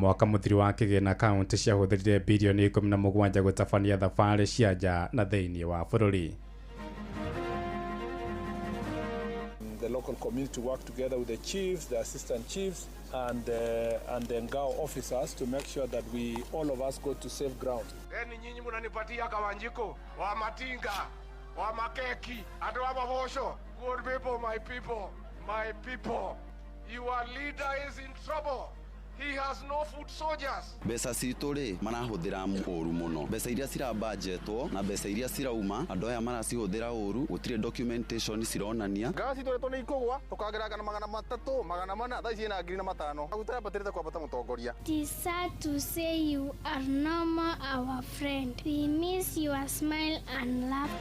Mwaka mũthiru wa kĩgĩna kaunti ciahũthĩrire birioni 17 gũtabania thabarĩ cia nja na thĩinĩ wa bũrũri. The local community work together with the chiefs, the assistant chiefs, and the Ngao officers to make sure that we all of us go to safe ground. Eni nyinyi munanipatia kawanjiko wa matinga wa makeki andu wa mabosho. Good people, my people, my people. Your leader is in trouble. He has no foot soldiers. Mbeca citũ rĩ marahũthĩra ũru mũno. Mbeca iria cirabanjetwo na mbeca iria cirauma andũ aya maracihũthĩra ũru, gũtirĩ documentation cironania. Ngasi tũretwo nĩ ikũgwa tũkageranga na 300 400 thaa ici ĩna 1500. Maguta yambatĩrĩte kwambata mũtongoria. It is sad to say you are no more our friend. We miss your smile and laugh.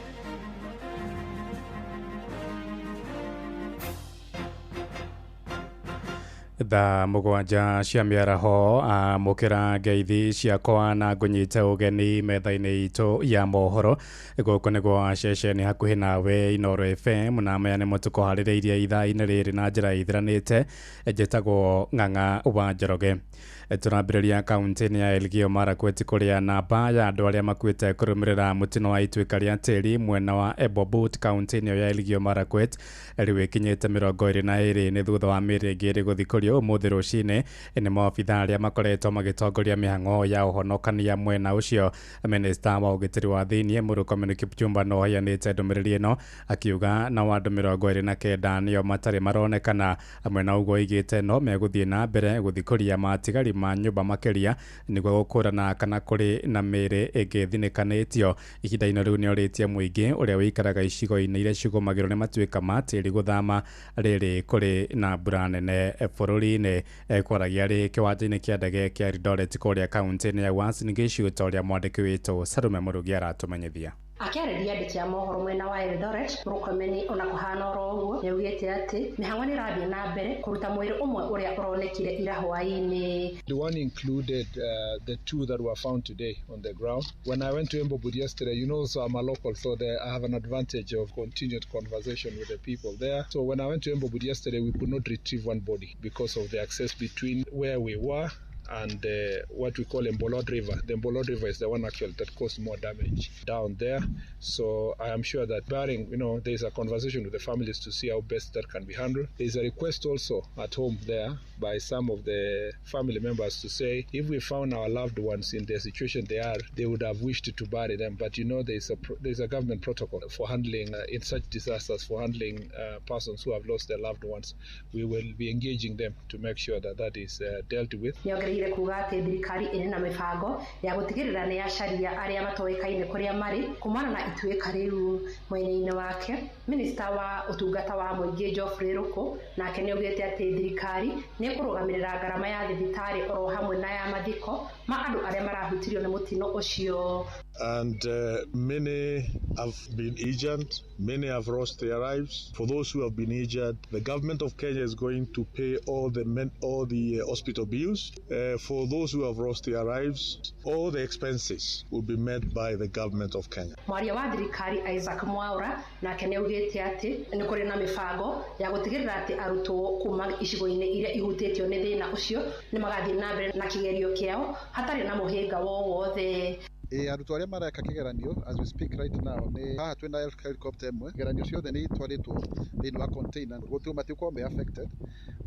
Thaa mũgwanja cia mĩaraho amũkĩra ngeithi ciakwa na ngũnyite ũgeni metha-inĩ itũ ya mohoro. Gũkũ nĩ gwa ceceni hakuhĩ nawe Inooro FM, na maya nĩmo tũkũharĩrĩirie ithaa-inĩ rĩrĩ na njĩra ĩthiranĩte. Njĩtagwo Ng'ang'a wa Njoroge. Tũrambĩrĩria kaunti-inĩ ya Elgeyo Marakwet kũrĩa namba ya andũ arĩa makuĩte kũrũmĩrĩra mũtino wa ituĩka rĩa tĩri mwena wa Embobut kaunti-inĩ ĩyo ya Elgeyo Marakwet rĩu ĩkinyĩte 22 nĩ thutha wa mĩĩrĩ ĩngĩ ĩrĩ gũthikũrio ũmũthĩ rũcinĩ nĩ maobitha arĩa makoretwo magĩtongoria mĩhang'o ya ũhonokania mwena ũcio. Minista wa ũgitĩri wa thĩinĩ Murkomen Kipchumba no aheanĩte ndũmĩrĩri ĩno akiuga nao andũ 29 nĩo matarĩ maronekana. Mwena ũguo oigĩte no megũthiĩ na mbere gũthikũria matigari ma nyũmba makĩria nĩguo gũkũrana kana kũrĩ na mĩĩrĩ ĩngĩ thinĩkanĩtio. Ihinda-inĩ rĩu nĩorĩtie mũingĩ ũrĩa ũikaraga icigo-inĩ iria cigũmagĩrwo nĩ matuĩka ma tĩri gũthama rĩrĩ kũrĩ na mbura nene bũrũri-inĩ. Kwaragia rĩ kĩwanja-inĩ kĩa ndege kĩa Eldoret kũrĩa kaunti-inĩ ya Uasin Gishu ta ũrĩa mwandĩki witũ Salume Mũrugi aratũmenyithia. Akĩarĩria andĩki a mohoro mwena wa Eldoret, Murkomen ona kũhana oro ũguo nĩaugĩte atĩ mĩhang'o nĩ ĩrathiĩ na mbere kũruta mwĩrĩ ũmwe ũrĩa ũronekire ira hwaĩ-inĩ. The one included the two that were found today on the ground. When I went to Embobut yesterday, you know, so I'm a local, so there I have an advantage of continued conversation with the people there. So when I went to Embobut yesterday, we could not retrieve one body because of the access between where we were and what we call Embolod River. The Embolod River is the one actually that caused more damage down there. So I am sure that barring, you know, there is a conversation with the families to see how best that can be handled. There is a request also at home there by some of the family members to say, if we found our loved ones in the situation they are, they would have wished to bury them. But you know, there is a government protocol for handling in such disasters, for handling persons who have lost their loved ones. We will be engaging them to make sure that that is dealt with. Kuga atĩ thirikari ĩrĩ na mĩbango ya gũtigĩrĩra nĩ yacaria arĩa matoĩkaine kũrĩa marĩ kumana na ituĩka rĩu. Mwena-inĩ wake, minista wa ũtungata wa mũingĩ Geoffrey Ruku nake nĩaugĩte atĩ thirikari nĩ ĩkũrũgamĩrĩra ngarama ya thibitarĩ oro hamwe na ya mathiko ma andũ arĩa marahutirio nĩ mũtino ũcio. And many have been injured, many have lost their lives. For those who have been injured, the government of Kenya is going to pay all the hospital bills. For those who have lost their lives, all the expenses will be met by the government of Kenya. Mwaria wa thirikari Isaac Mwaura nake nĩaugĩte atĩ nĩ kũrĩ na mĩbango ya gũtigĩrĩra atĩ arutwo kuma icigo-inĩ iria ihutĩtio nĩ thĩna ũcio nĩ magathiĩ na mbere na kĩgerio kĩao hatarĩ na mũhĩnga wowothe. Arutwo arĩa mareka kĩgeranio as we speak right now nĩ haha twĩna helicopter ĩmwe. Kĩgeranio ciothe nĩ itwarĩtwo thĩinĩ wa container gũtirĩ matiũkorwo me affected,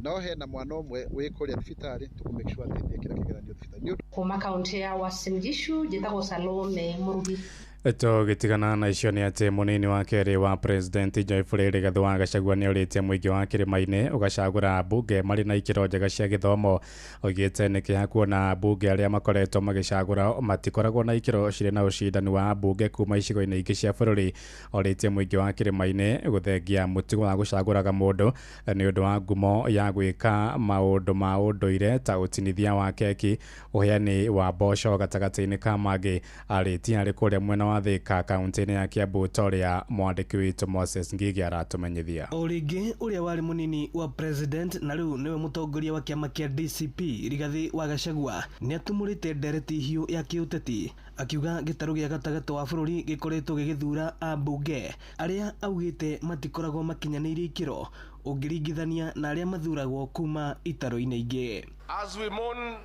no hena mwana ũmwe wĩ kũrĩa thibitarĩ tũkũ make sure atĩ nĩekĩra kĩgeranio thibitarĩ. Kuma kaunti ya Uasin Gishu njĩtagwo Salome Mũrugi. Tũgĩtigana na icio nĩ atĩ mũnini wa kerĩ wa president Geoffrey Rigathi wa Gachagua nĩorĩtie mũingĩ wa kĩrĩma-inĩ ũgacagũra ambunge marĩ na ikĩro njega cia gĩthomo. Oigĩte nĩ kĩeha kuona ambunge arĩa makoretwo magĩcagũra matikoragwo na ikĩro cirĩ na ũcindani wa ambunge kuma icigo-inĩ ingĩ cia bũrũri. Orĩtie mũingĩ wa kĩrĩma-inĩ gũthengia mũtugo wa gũcagũraga mũndũ nĩ ũndũ wa ngumo ya gwĩka maũndũ ma ũndũire ta ũtinithia wa keki, ũheani wa mboco gatagatĩ-inĩ ka mangĩ. Arĩtie arĩ kũrĩa mwena wa Thika kaunti-inĩ ya Kiambu ta ũrĩa mwandĩki witũ Moses Ngigi aratũmenyithia. O rĩngĩ ũrĩa warĩ mũnini wa president na rĩu nĩwe mũtongoria wa kĩama kĩa DCP Rigathi wa Gachagua nĩatumũrĩte ndereti hiũ ya kĩũteti akiuga gĩtarũ gĩa gatagatĩ wa bũrũri gĩkoretwo gĩgĩthura ambunge arĩa augĩte matikoragwo makinyanĩirie ikĩro ũngĩringithania na arĩa mathuragwo kuma itarũ-inĩ ingĩ. As we mourn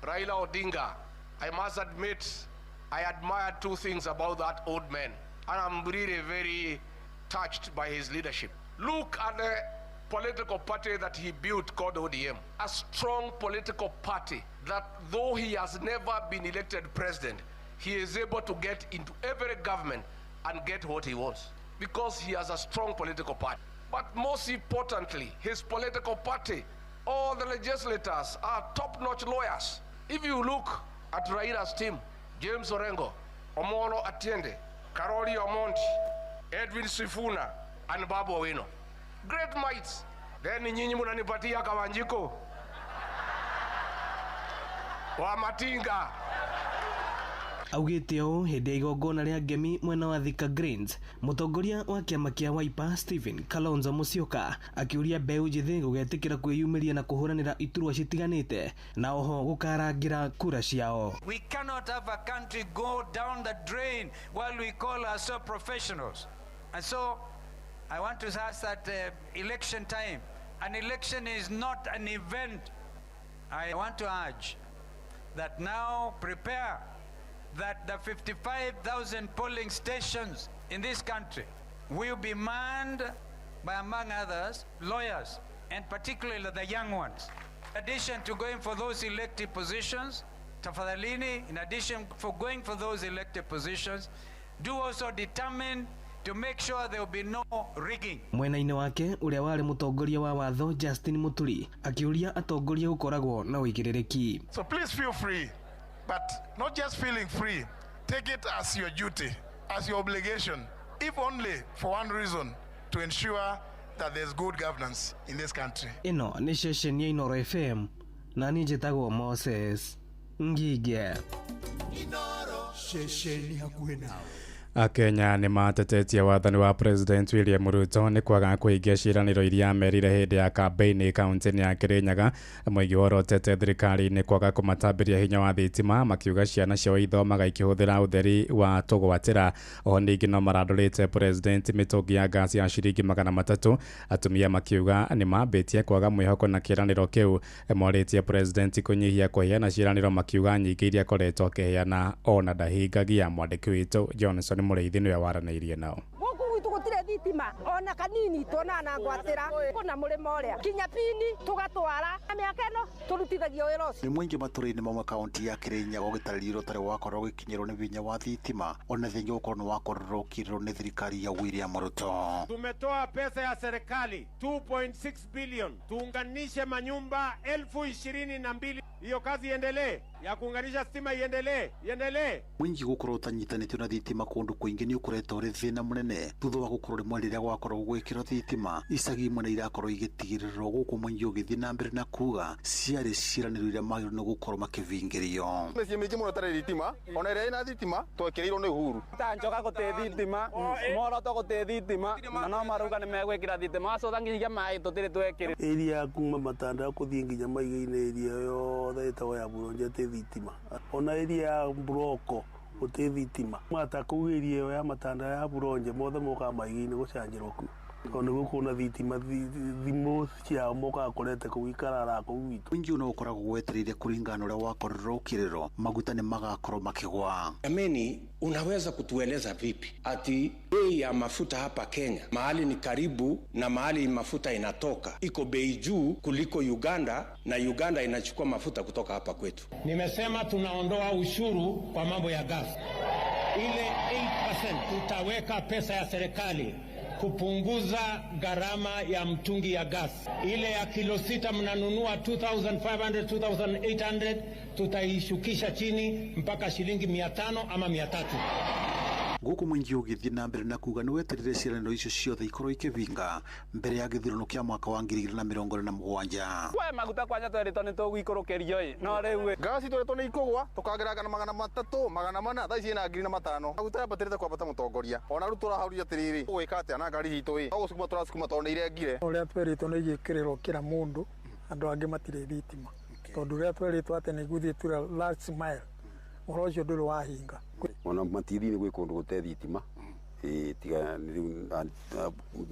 Raila Odinga, I must admit, I admire two things about that old man, and I'm really very touched by his leadership. Look at the political party that he built called ODM, a strong political party that though he has never been elected president, he is able to get into every government and get what he wants because he has a strong political party. But most importantly, his political party, all the legislators are top-notch lawyers. If you look at Raila's team, James Orengo, Omolo Atiende, Karoli Omondi, Edwin Sifuna, and Babu Owino. Great minds. Then nyinyi munanipatia Kawanjiko wa Matinga. Augite ũũ hĩndĩ ya igongona rĩa ngemi mwena wa Thika Greens, mũtongoria wa kĩama kĩa Wiper Stephen Kalonzo Musyoka akĩũria mbeũ njĩthĩ gũgetĩkĩra kwĩyumĩria na kũhũranĩra iturwa citiganĩte na oho gũkarangĩra kura ciao. We cannot have a country go down the drain while we call ourselves professionals. And so I want to ask that election time, an election is not an event. I want to urge that now prepare that the 55,000 polling stations in this country will be manned by, among others, lawyers, and particularly the young ones. In addition to going for those elected positions, tafadhalini, in addition for going for those elected positions, do also determine to make sure there will be no rigging. Mwena-inĩ wake ũrĩa warĩ mũtongoria wa watho Justin Muturi akĩũria atongoria gũkoragwo na ũigĩrĩrĩki. So please feel free, but not just feeling free, take it as your duty, as your obligation, if only for one reason, to ensure that there's good governance in this country. Ĩno nĩ ceceni ya Inooro FM na niĩ njĩtagwo Moses Ngige. Inooro ceceni hakuhĩ nawe. Akenya nĩ matetetie wathani wa President William Ruto nĩ kwaga kũhingia ciĩranĩro iria amerire hĩndĩ ya kambeini kaunti-inĩ ya Kirinyaga. Mũingĩ worotete thirikari nĩ kwaga kũmatambĩria hinya wa thitima, makiuga ciana ciao ithomaga ikĩhũthĩra ũtheri wa tũgwatĩra. Oho ningĩ no marandũrĩte President mĩtũngi ya ngasi ya ciringi 300. Atumia makiuga nĩ mambĩtie kwaga mwĩhoko na kĩĩranĩro kĩu. Morĩtie President kũnyihia kũheana ciĩranĩro, makiuga nyingĩ iria akoretwo akĩheana ona ndahingagia. Mwandĩki witũ Johnson Mũrĩithi nĩwe waranĩirie nao. Gũkũ gwitũ gũtirĩ thitima ona kanini, tuonaga na ngwatĩra kũna mũrĩmo ũrĩa kinya pini tũgatwara na mĩaka ĩno tũrutithagio wĩra ũcio. Nĩ mũingĩ matũra-inĩ mamwe kaunti ya Kirinyaga ũgĩtarĩrio ũtarĩ wakorwo ũgĩkinyĩrwo nĩ hinya wa thitima ona thengia gũkorwo nĩ wakorirwo ũkĩrĩrwo nĩ thirikari ya William Ruto. Tumetoa pesa ya serikali 2.6 billion tuunganishe manyumba 22,000. Hiyo kazi iendelee ya kuunganisha stima, iendelee, iendelee. Mwingi gukorwo utanyitanĩtio na thitima kũndũ kũingĩ nĩ ũkoretwo ũrĩ thĩna mũnene thutha wa gũkorwo rĩmwe rĩrĩa gwakorwo gwĩkĩrwo thitima icagi imwe nĩ irakorwo igĩtigĩrĩrwo gũkũ mũingĩ ũgĩthiĩ na mbere na kuga ciarĩ ciĩranĩro iria magĩrĩirwo nĩ gũkorwo makĩvingĩrio. Mĩciĩ mĩingĩ mũno ĩtarĩ thitima ona ĩrĩa ĩna thitima twekĩrĩirwo nĩ Uhuru. Ta Njoka gũtirĩ thitima, Moroto gũtirĩ thitima, na no marauga nĩ megwĩkĩra thitima wacũtha nginya maĩ tũtirĩ twekĩrĩrwo. Area kuma Matanda kũthiĩ nginya Maiga-inĩ area yothe ĩtagwo ya Buronje ĩtĩ thitima, ona area ya Buroko gũtirĩ thitima. Mata kũu area ĩyo ya Matanda ya Buronje mothe mokaga Maiga-inĩ gũcanjĩrwo kuo tondũ nĩguo kwĩna thitima, thimũ ciao mokaga kũrete kũu ikarara kũu gwitũ. Mũingĩ no ũkoragwo wetereire kũringana na ũrĩa wakorirwo ũkĩrĩrwo maguta nĩ magakorwo makĩgwa. Jameni, unaweza kutueleza vipi ati bei ya mafuta hapa Kenya mahali ni karibu na mahali mafuta inatoka iko bei juu kuliko Uganda, na Uganda inachukua mafuta kutoka hapa kwetu? Nimesema tunaondoa ushuru kwa mambo ya gas, ile 8% tutaweka pesa ya serikali kupunguza gharama ya mtungi ya gas. Ile ya kilo 6 mnanunua 2500 2800, tutaishukisha chini mpaka shilingi 500 ama 300. Gũkũ mũingĩ ũgĩthiĩ na mbere na kuga nĩ wetereire ciĩranĩro icio ciothe ikorwo ikĩvinga mbere ya gĩthurano kĩa mwaka wa 2027. We maguta kwanja tweritwo nĩ tũgũikũrũkĩrio ĩ no rĩu ngasi tweritwo nĩ ikũgwa tũkageranga na 300 400 thaa ici ĩna 5,000. Maguta yambatĩrĩte kwambata mũtongoria, ona rĩu tũrahauria atĩrĩrĩ ũgwĩka atĩa na ngari citũ ĩ no gũcukuma tũracukuma tondũ nĩ irengire. Ũrĩa tweritwo nĩ igĩkĩrĩrwo kĩra mũndũ, andũ angĩ matirĩ thitima tondũ ũrĩa tweritwo atĩ nĩ igũthiĩ tura last mile, ũhoro ũcio ndũrĩ wahinga. Ona matithi-inĩ gwĩ kũndũ gũte thitima tiga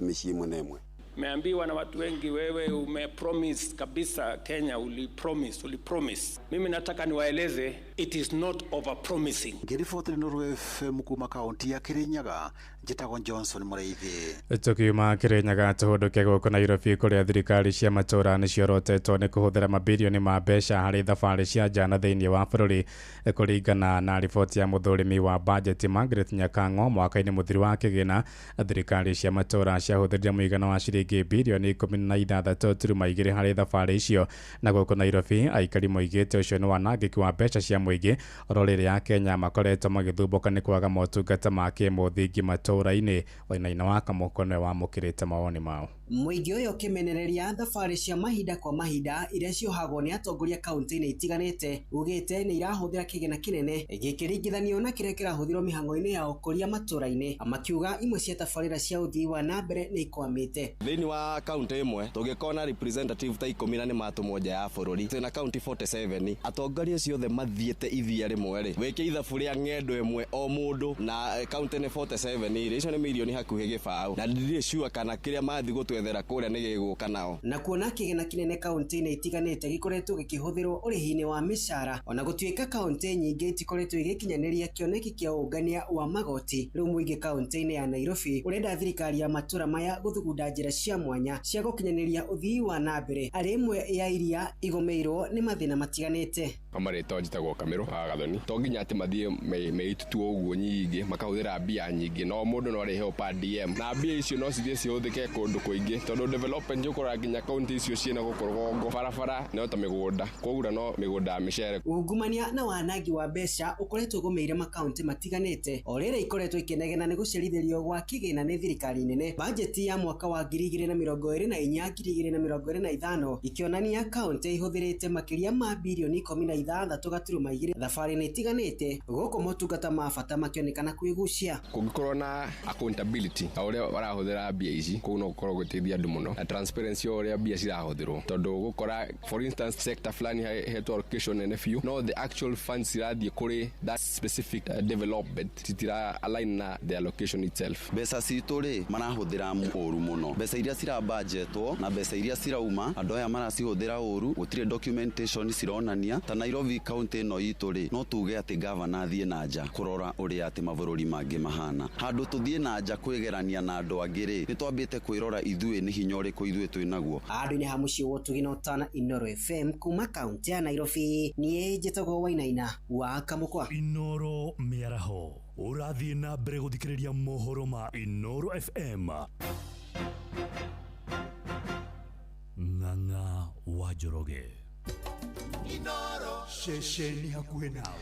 mĩciĩ ĩmwe na ĩmwe. Meambiwa na watu wengi, wewe umepromise kabisa Kenya, ulipromise, ulipromise. Mimi nataka niwaeleze, it is not over promising. Ngĩribotera Inooro FM kuma kaunti ya Kirinyaga, njĩtagwo Johnson Mũrĩithi. Tukiuma Kirinyaga tũhũndũke gũkũ Nairobi kũrĩa thirikari cia matũũra nĩciorotetwo nĩ kũhũthĩra mabirioni ma mbeca harĩ thabarĩ cia nja na thĩinĩ wa bũrũri kũringana na riboti ya mũthũrimi wa bajeti Margaret Nyakang'o mwaka-inĩ mũthiru wa kĩgĩna. Thirikari cia matũũra ciahũthĩrire mũigana wa ciringi birioni 16.2 harĩ thabarĩ icio, na gũkũ Nairobi aikari moigĩte ũcio nĩ wanangĩki wa mbeca cia mũingĩ oro rĩrĩa Kenya makoretwo magĩthumbũka nĩ kwaga motungata ma kĩmũthingi matũũra-inĩ. Wainaina wa Kamũko nĩwe wamũkĩrĩte mawoni mao. Mũingĩ ũyũ ũkĩmenereria thabarĩ cia mahinda kwa mahinda iria ciohagwo nĩ atongoria kaunti-inĩ itiganĩte ugĩte nĩ irahũthĩra kĩgĩna kĩnene gĩkĩringithanio na kĩrĩa kĩrahũthĩrwo mĩhang'o-inĩ ya ũkũria matũũra-inĩ, makiuga imwe cia tabarĩra cia ũthii wa na mbere nĩ ikwamĩte. Thĩinĩ wa kaunti ĩmwe tũngĩkorwo representative ta 10 na nĩ matũmwo nja ya bũrũri, twĩna kaunti 47, atongoria acio othe mathiĩte ithia rĩmwe rĩ, wĩke ithabu rĩa ng'endo ĩmwe o mũndũ na kaunti nĩ 47 rĩ, icio nĩ mirioni hakuhĩ gĩbaũ, na ndirĩ sure kana kĩrĩa mathiĩ gũtwethera kũrĩa nĩ gĩgũka nao. Na kuona kĩgĩna kĩnene kaunti-inĩ itiganĩte gĩkoretwo gĩkĩhũthĩrwo ũrĩhi-inĩ wa mĩcara, ona gũtuĩka kaunti nyingĩ itikoretwo igĩkinyanĩria kĩoneki kĩa ũngania wa magoti, rĩu mũingĩ kaunti-inĩ ya Nairobi ũrenda thirikari ya matũũra maya gũthugunda njĩra cia mwanya cia gũkinyanĩria ũthii wa na mbere arĩ ĩmwe ya iria igũmĩirwo nĩ mathĩna matiganĩte. Marĩtwa njĩtagwo Kamĩrũ wa Gathoni. To nginya atĩ mathiĩ meitutu ũguo nyingĩ makahũthĩra mbia nyingĩ, no mũndũ no arĩheo per DM na mbia icio no cithiĩ cihũthĩke kũndũ kũingĩ tondũ development ũkoraga nginya kaunti icio ciĩna gũkũ rũgongo, barabara no ta mĩgũnda kũgura no mĩgũnda ya mĩcere. Ungumania na wanangi wa mbeca ũkoretwo ũgũmĩire makaunti matiganĩte o rĩrĩa ikoretwo ikĩnegena nĩ gũcerithĩrio gwa kĩgĩna nĩ thirikari nene. Bajeti ya mwaka wa 2024 2025 ikĩonania kaunti ihũthĩrĩte makĩria ma birioni 16.2 thabarĩ-inĩ itiganĩte, gũkũ motungata ma bata makĩonekana kwĩgucia. Kũngĩkorwo na accountability ta ũrĩa marahũthĩra mbia ici, kũu no gũkorwo gũteithia andũ mũno na transparency ya ũrĩa mbia cirahũthĩrwo, tondũ gũkora for instance sector fulani hetwo allocation nene biũ, no the actual funds cirathiĩ kũrĩ that specific development citira align na the allocation itself. Mbeca citũ rĩ marahũthĩra ũru mũno, mbeca iria cirabanjetwo na mbeca iria cirauma andũ aya maracihũthĩra ũru, gũtirĩ documentation cironania. Ta Nairobi kaunti ĩno itũ rĩ, no tuge atĩ gavana athiĩ na nja kũrora ũrĩa atĩ mabũrũri mangĩ mahana. Handũ tũthiĩ na nja kwĩgerania na andũ angĩ rĩ, nĩ twambĩte kwĩrora ithuĩ nĩ hinya ũrĩkũ ithuĩ twĩnaguo. Andũ-inĩ ha mũciĩ wa Ũtugi na Ũtana, Inooro FM kuma kaunti ya Nairobi, niĩ njĩtagwo Wainaina wa Kamũkwa. Inooro mĩaraho ũrathiĩ na mbere gũthikĩrĩria mohoro ma Inooro FM. Ng'ang'a wa Njoroge. Inooro ceceni hakuhĩ nawe.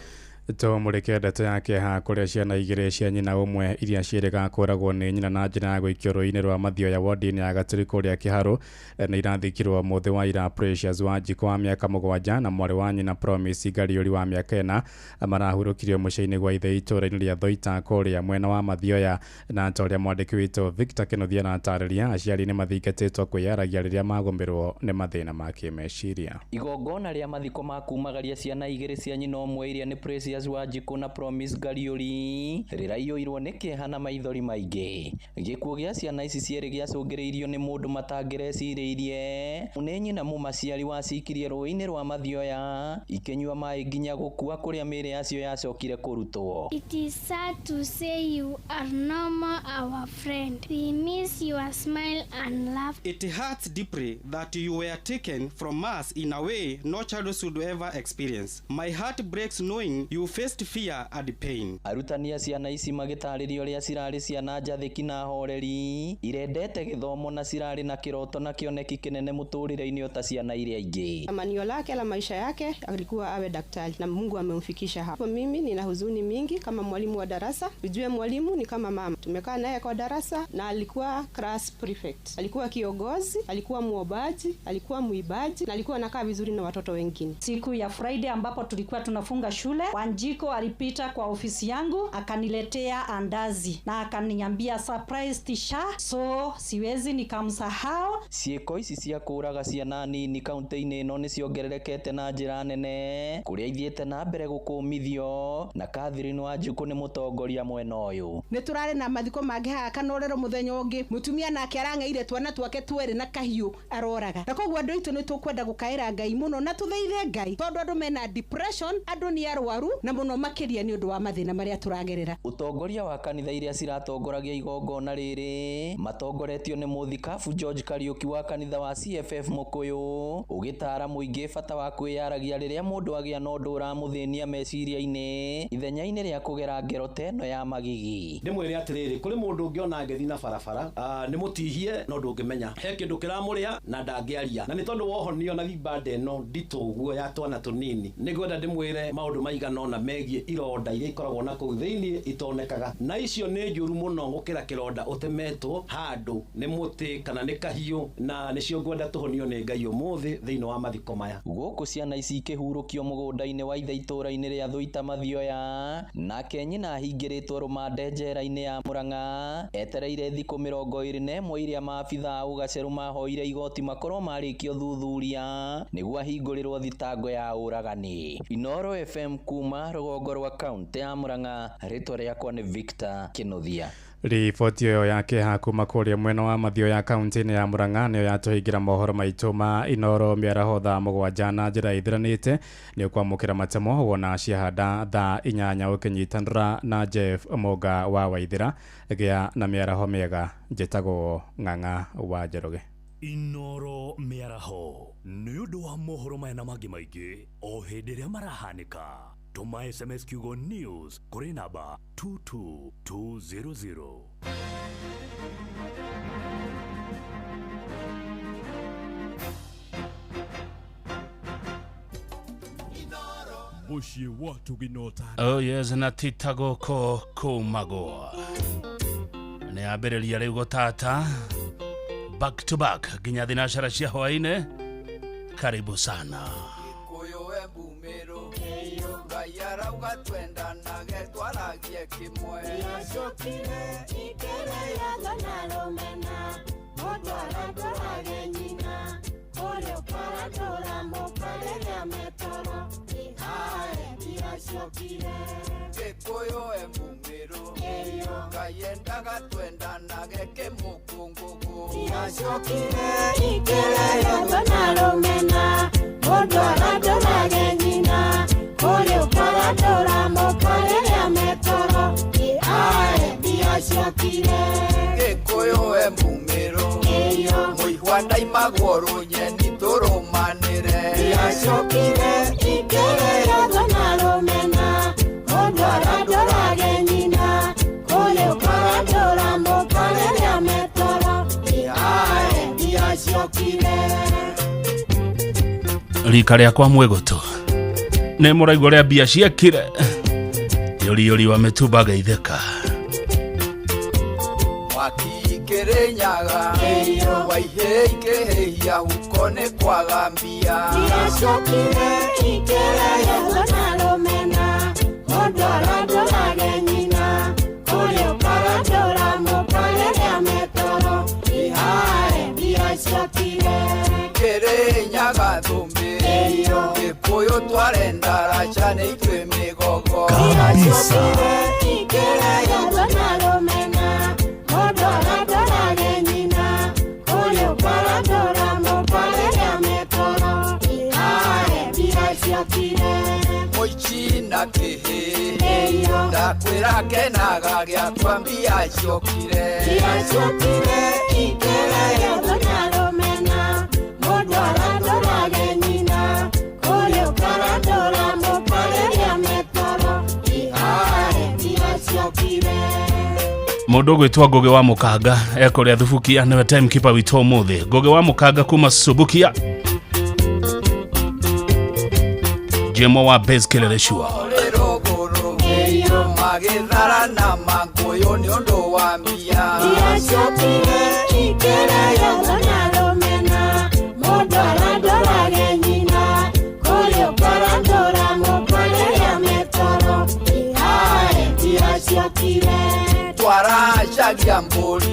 Tũmũrĩke ndeto ya kĩeha kũrĩa ciana igĩrĩ cia nyina ũmwe iria ciĩrĩga kũragwo nĩ nyina na njĩra ya gũikio rũĩ-inĩ rwa Mathioya wodi-inĩ ya Gatũri kũrĩa Kĩharũ nĩ irathikirwo mũthĩ wa ira. Precious Wanjikũ wa mĩaka 7 na mwarĩ wa nyina Promise Ngariũri wa mĩaka 4 marahurũkirio mũciĩ-inĩ gwa ithe itũũra-inĩ rĩa Thoita kũrĩa mwena wa Mathioya. Na ta ũrĩa mwandĩki witũ Victor Kĩnuthia aratarĩria, aciari nĩ mathingatĩtwo kwĩyaragia rĩrĩa magũmĩrwo nĩ mathĩna ma kĩmeciria. Igongona rĩa mathiko ma kumagaria ciana igĩrĩ cia nyina ũmwe iria nĩ Precious Wanjikũ na Promise Ngariũri rĩraiyũirwo nĩ kĩeha na maithori maingĩ. Gĩkuũ gĩa ciana ici cierĩ gĩacũngĩrĩirio nĩ mũndũ matangĩrecirĩirie nĩ nyina mũmaciari wacikirie rũĩ-inĩ rwa Mathioya ikĩnyua maĩ nginya gũkua kũrĩa mĩĩrĩ yacio yacokire kũrutwo. It is sad to say you are no more our friend. We miss your smile and laugh. It hurts deeply that you were taken from us in a way no child should ever experience. My heart breaks knowing you faced fear and pain. Arutani a ciana ici magĩtarĩria ũrĩa cirarĩ ciana njathĩki na horeri irendete gĩthomo na cirarĩ na kĩroto na kĩoneki kĩnene mũtũrĩre-inĩ ota ciana iria ingĩ. Tamanio lake la maisha yake alikuwa awe daktari na Mungu amemfikisha hapo. Mimi nina huzuni mingi kama mwalimu wa darasa. Ujue mwalimu ni kama mama. Tumekaa naye kwa darasa na alikuwa class prefect. Alikuwa kiongozi, alikuwa muobaji, alikuwa muibaji na alikuwa anakaa vizuri na watoto wengine. Siku ya Friday ambapo tulikuwa tunafunga shule, Wanjiko alipita kwa ofisi yangu akaniletea andazi na akaniambia surprise tisha, so siwezi nikamsahau. Ciĩko ici cia kũũraga ciana nini kaunti-inĩ ĩno nĩ ciongererekete na njĩra nene kũrĩa ithiĩte na mbere gũkũmithio na Catherine Wanjikũ nĩ mũtongoria mwena ũyũ. Nĩ tũrarĩ na mathiko mangĩ haha Kanorero mũthenya ũngĩ, mũtumia nake arang'eire twana twake twerĩ na kahiũ aroraga. Na koguo andũ aitũ nĩ tũkwenda gũkaĩra Ngai mũno na tũthaithe Ngai tondũ andũ mena depression, andũ nĩ arwaru na mũno makĩria nĩ ũndũ wa mathĩna marĩa tũragerera. Ũtongoria wa kanitha iria ciratongoragia igongona rĩrĩ matongoretio nĩ mũthikabu George Kariuki wa kanitha wa CFF Mũkũyũ ũgĩtara mũingĩ bata wa kwĩyaragia rĩrĩa mũndũ agĩa na ũndũ ũramũthĩnia meciria-inĩ ithenya-inĩ rĩa kũgera ngero ta ĩno ya magigi. Ndĩmwĩre atĩrĩrĩ, kũrĩ mũndũ ũngĩona ngĩthiĩ na barabara nĩ mũtihie no ndũngĩmenya he kĩndũ kĩramũrĩa na ndangĩaria, na nĩ tondũ wohonio na ibanda ĩno nditũ ũguo ya twana tũnini, nĩngwenda ndĩmwĩre maũndũ maigana ũna megiĩ ironda iria ikoragwo na kũu thĩinĩ itonekaga, na icio nĩ njũru mũno gũkĩra kĩronda ũtemetwo handũ nĩ mũtĩ kana nĩ kahiũ, na nĩcio ngwenda tũhonio nĩ Ngai ũmũthĩ thĩinĩ wa mathiko maya. Gũkũ ciana ici ikĩhurũkio mũgũnda-inĩ wa ithe itũũra-inĩ rĩa Thuita Mathioya, nake nyina ahingĩrĩtwo rũmande njera-inĩ ya Murang'a etereire thikũ 21 iria maabitha a ũgacerũ mahoire igoti makorwo marĩkia ũthuthuria nĩguo ahingũrĩrwo thitango ya ũragani. Inoro FM kuma rũgongo rwa kaunti ya Murang'a, rĩtwa rĩakwa nĩ Victor Kinuthia. Riboti ĩyo ya kĩeha kuma kũrĩa mwena wa Mathioya kaunti-inĩ ya Murang'a nĩyo yatũhingĩra mohoro maitũ ma Inoro mĩaraho thaa 7 na njĩra ĩthiranĩte. Nĩ ũkwamũkĩra matemo wona ciahanda thaa 8 ũkĩnyitanĩra na Jeff Mũnga wa Waithĩra. Gĩa na mĩaraho mĩega. Njĩtagwo Ng'ang'a wa Njoroge. Inoro mĩaraho nĩ ũndũ wa mohoro maya na mangĩ maingĩ o hĩndĩ ĩrĩa marahanĩka. Tũma SMS kiugo news kũrĩ namba 22200. Mũciĩ wa Tuginota. Oh yes, na tita gũkũ kũmagwo nĩ ambĩrĩria rĩu gũtata back to back nginya thinacara cia hwaĩ-inĩ. Karibu sana. Rika rĩakwa mwĩgũtũ nĩ mũraigua ũrĩa mbia ciekire yũriyũri wa mĩtumba geithĩka Wakikirinyaga waihĩikĩhĩhia huko nĩ kwaga mbia. Ndiacokire ikĩreyetwo na rũmena mũndũ arandũrage nyina kũrĩ ũkarandũra mũka rĩrĩa metoro ihae ndiacokire. Kĩrĩnyaga thũmbĩ Gĩkũyũ twarenda raca nĩ ithuĩ mĩgogo. Ndiacokire ikĩreyetwo na rũmena mũndũ arandũrage nyina kũrĩ ũkarandũra mũka rĩrĩa metoro ihae ndiacokire. Mũici na kĩhĩ ndakwĩra kenaga gĩakwa mbia ciokire. Ndiacokire ikĩreyetwo na rũmena mũndũ arandũrage nyina kũrĩ ũkarandũra mũka rĩrĩa metoro ihae ndiacokire. Mũndũ ũgwĩtwo Ngũgĩ wa Mũkanga ekũrĩa Thubukia nĩwe timekeeper witũ ũmũthĩ. Ngũgĩ wa Mũkanga kuma Subukia, Jemo wa Base Kileleshwa. Magĩthara na mangũyũ nĩ ũndũ wa mbia. Ndiacokire ikĩreyetwo na rũmena mũndũ arandũrage nyina kũrĩ ũkarandũra mũka rĩrĩa metoro Wendagia mbũri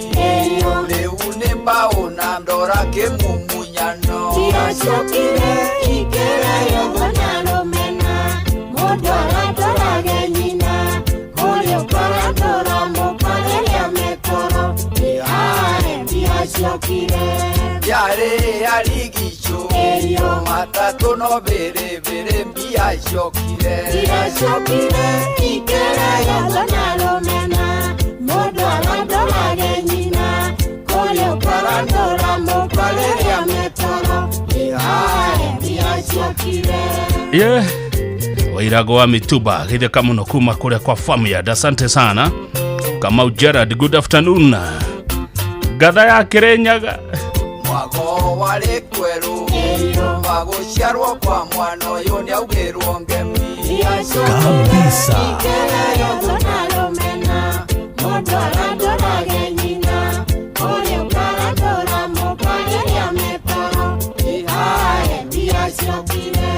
rĩu nĩ mbaũ na ndora kĩmumunyano. Tiracokire ikĩreyetho na rũmena, mũndũ arandorage nyina, kũrĩa ũkarandũra mũka rĩrĩa metoro, ĩhae ndiracokire. Yarĩ yarigicũ matatũ no bĩrĩbĩrĩ mbia ciokire. Tiracokire ikĩreyetho na rũmena, mũndũ arandorage nyina, kũrĩa ũkarandũra mũka rĩrĩa metoro, ĩhae ndiracokire. Yeah. Wairago wa Mituba githeka muno kuma kule kwa Farmyard. Asante sana Kamau Gerard, good afternoon. Gatha ya Kirinyaga mwago warĩ kwerũ wagũciarwo kwa mwana ũyũ nĩaugĩrwo ngemi. Kabisa. Ikĩreyetho na rũmena, mũndũ arandorage nyina, kũrĩa ũkarandũra mũka rĩrĩa metoro, ĩhae ndiracokire.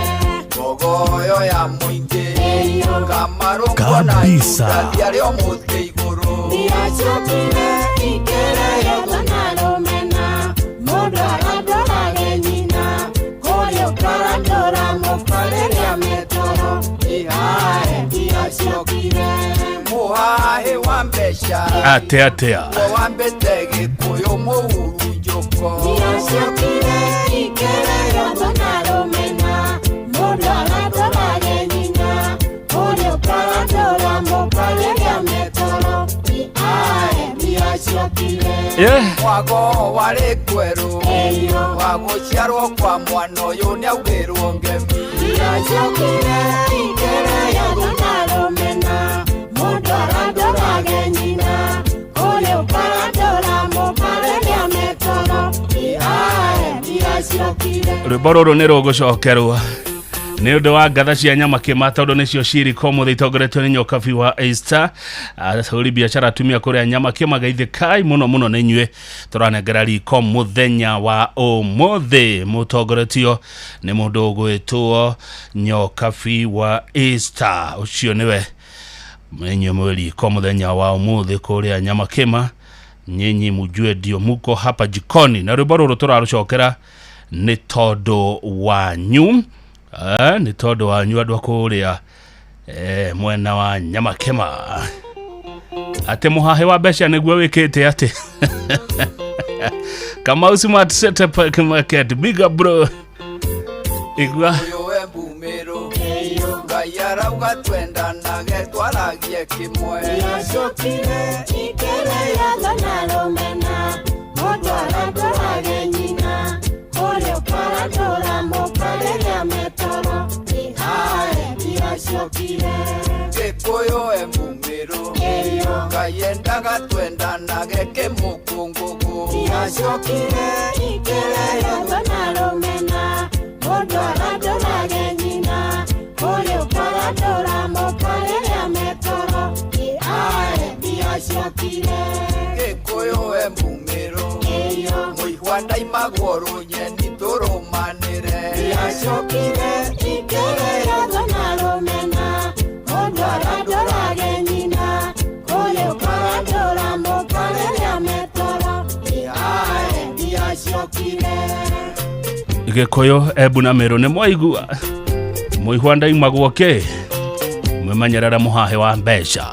Ngogoyo ya mũingĩ kamarũngo na Kabisa. Juda arĩ o mũtĩ igũrũ. Ndiracokire ikĩreyetho na rũmena, mũndũ arandorage nyina, kũrĩa ũkarandũra mũka rĩrĩa metoro, ĩhae ndiracokire. Mũhahĩ wa mbeca atea atea wambĩte Gĩkũyũ mũhurunjũko. Ndiracokire ikĩreyetho na rũmena, mũndũ arandorage nyina, kũrĩa ũkarandũra mũka rĩrĩa metoro, ĩhae ndiracokire. Yeah. Mwago warĩ kwerũ wagũciarwo kwa mwana ũyũ nĩaugĩrwo ngemi. Ndiracokire ikĩreyetho na rũmena, mũndũ arandorage nyina, kũrĩa ũkarandũra mũka rĩrĩa metoro, ĩhae ndiracokire. Rwĩmbo rũrũ nĩ rũgũcokerwo nĩ ũndũ wa ngatha cia nyama kĩma tondũ nĩcio ciriko mũthĩ itongoretio nĩ Nyokabi wa Easter. Ahũri biacara atumia kũrĩa nyama kĩma geithĩkai mũno mũno nĩ inyuĩ tũranengera riko mũthenya wa ũmũthĩ mũtongoretio nĩ mũndũ ũgwĩtwo Nyokabi wa Easter. Ũcio nĩwe inyuĩ mwĩ riko mũthenya wa ũmũthĩ kũrĩa nyama kĩma, nyinyi mujue ndio muko hapa jikoni na rwĩmbo rũrũ tũrarũcokera nĩ tondũ wanyu. Nĩ tondũ wanyu andũ a kũrĩa mwena wa Nyamakema atĩ mũhahĩ wa mbeca nĩguo wĩkĩte atĩ Kamau Smart Setup Market, big up bro. Igua Ũyũ we mbumĩrũ Ngai arauga twendanage twaragie kĩmwe. Ndiracokire ikĩreyetho na rũmena, mũndũ arandorage nyina, kũrĩa ũkarandũra mũka rĩrĩa metoro, ĩhae ndiracokire. Gĩkũyũ e mbumĩrũ Ngai endaga twendanage kĩmũkũngũgũ. Ndiracokire ikĩreyetho na rũmena, mũndũ arandorage nyina, kũrĩa ũkarandũra mũka rĩrĩa metoro, ĩhae ndiracokire. Gĩkũyũ e mbumĩrũ mũihwa ndaimagwo rũnyeni tũrũmanĩre. Ndiracokire ikĩreyetho na rũmena, mũndũ arandorage nyina, kũrĩa ũkarandũra mũka rĩrĩa metoro, ĩhae ndiracokire. Gĩkũyũ Embu na Meru nĩ mwaigua mũihwa ndaimagwo kĩ mwĩmenyerere mũhahĩ wa mbeca.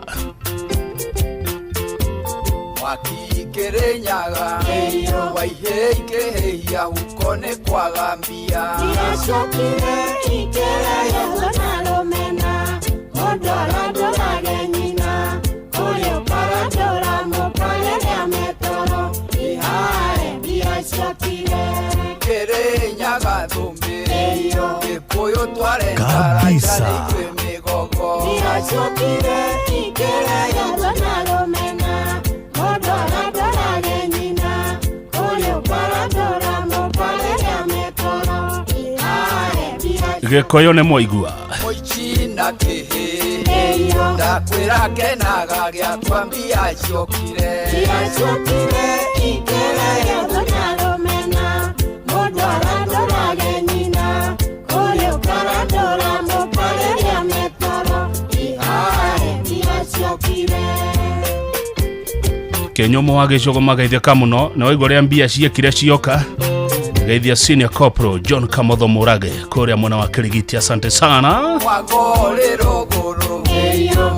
Mwaki Kĩrĩnyaga waihĩ ikĩhĩhia huko nĩ kwaga mbia. Ndiracokire ikĩreyetho na rũmena, mũndũ arandorage nyina, kũrĩa ũkarandũra mũka rĩrĩa metoro, ĩhae ndiracokire. Kĩrĩnyaga thũmbĩ Gĩkũyũ tware Kabisa. ndaraca nĩ ithuĩ mĩgogo. Ndiracokire ikĩreyetho na rũmena, mũndũ arandorage nyina, kũrĩa ũkarandũra mũka rĩrĩa metoro, ĩhae ndiracokire. Gĩkũyũ nĩ mwaigua Mũici na kĩhĩ ndakwĩra kenaga gĩakwa mbia ciokire. Ndiracokire ikĩreyetho na rũmena, mũndũ arandorage nyina, kũrĩa ũkarandũra mũka rĩrĩa metoro, ĩhae ndiracokire. Kĩnyũmũ wa gĩcogo mageithĩka mũno nĩ waigua ũrĩa mbia ciekire cioka. Geithia senior corporal John Kamotho Mũrage kũrĩa mwena wa Kĩrigiti, asante sana. Mwagore rũgũrũ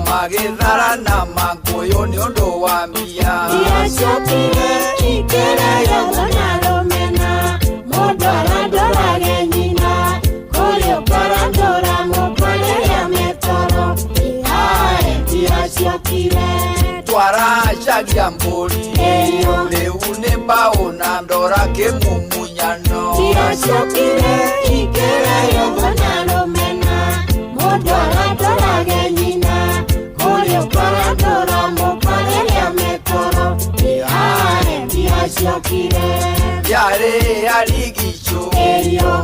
magĩtharana mangũyũ nĩ ũndũ wa mbia. Ndiacokire ikĩreyotho na rũmena, mũndũ arandorage nyina, kũrĩ ũkarandũra mũkwarĩria mĩtoro, ihae ndiacokire. Twaracagia mbũri rĩu nĩ mbaũ na ndora kĩmumunyano. Ndiacokire ikĩreyotho na rũmena, mũndũ arandorage nyina, kũrĩ ũkarandũra mũkwarĩria mĩtoro, ihae ndiacokire. Yarĩ yarigicũ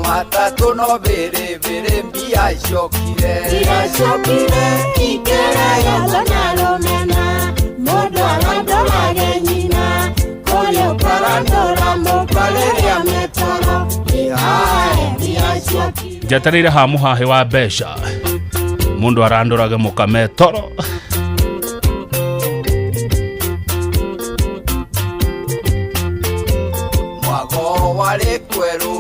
matatũ no bĩrĩbĩrĩ mbia ciokire. Ndiacokire ikĩreyotho na rũmena, mũndũ arandorage nyina, kũrĩ ũkarandũra mũkwarĩria mĩtoro, ihae ndiacokire. Njetereire ha mũhahĩ wa mbeca mũndũ arandorage mũkame toro. Mwago warĩ kwerũ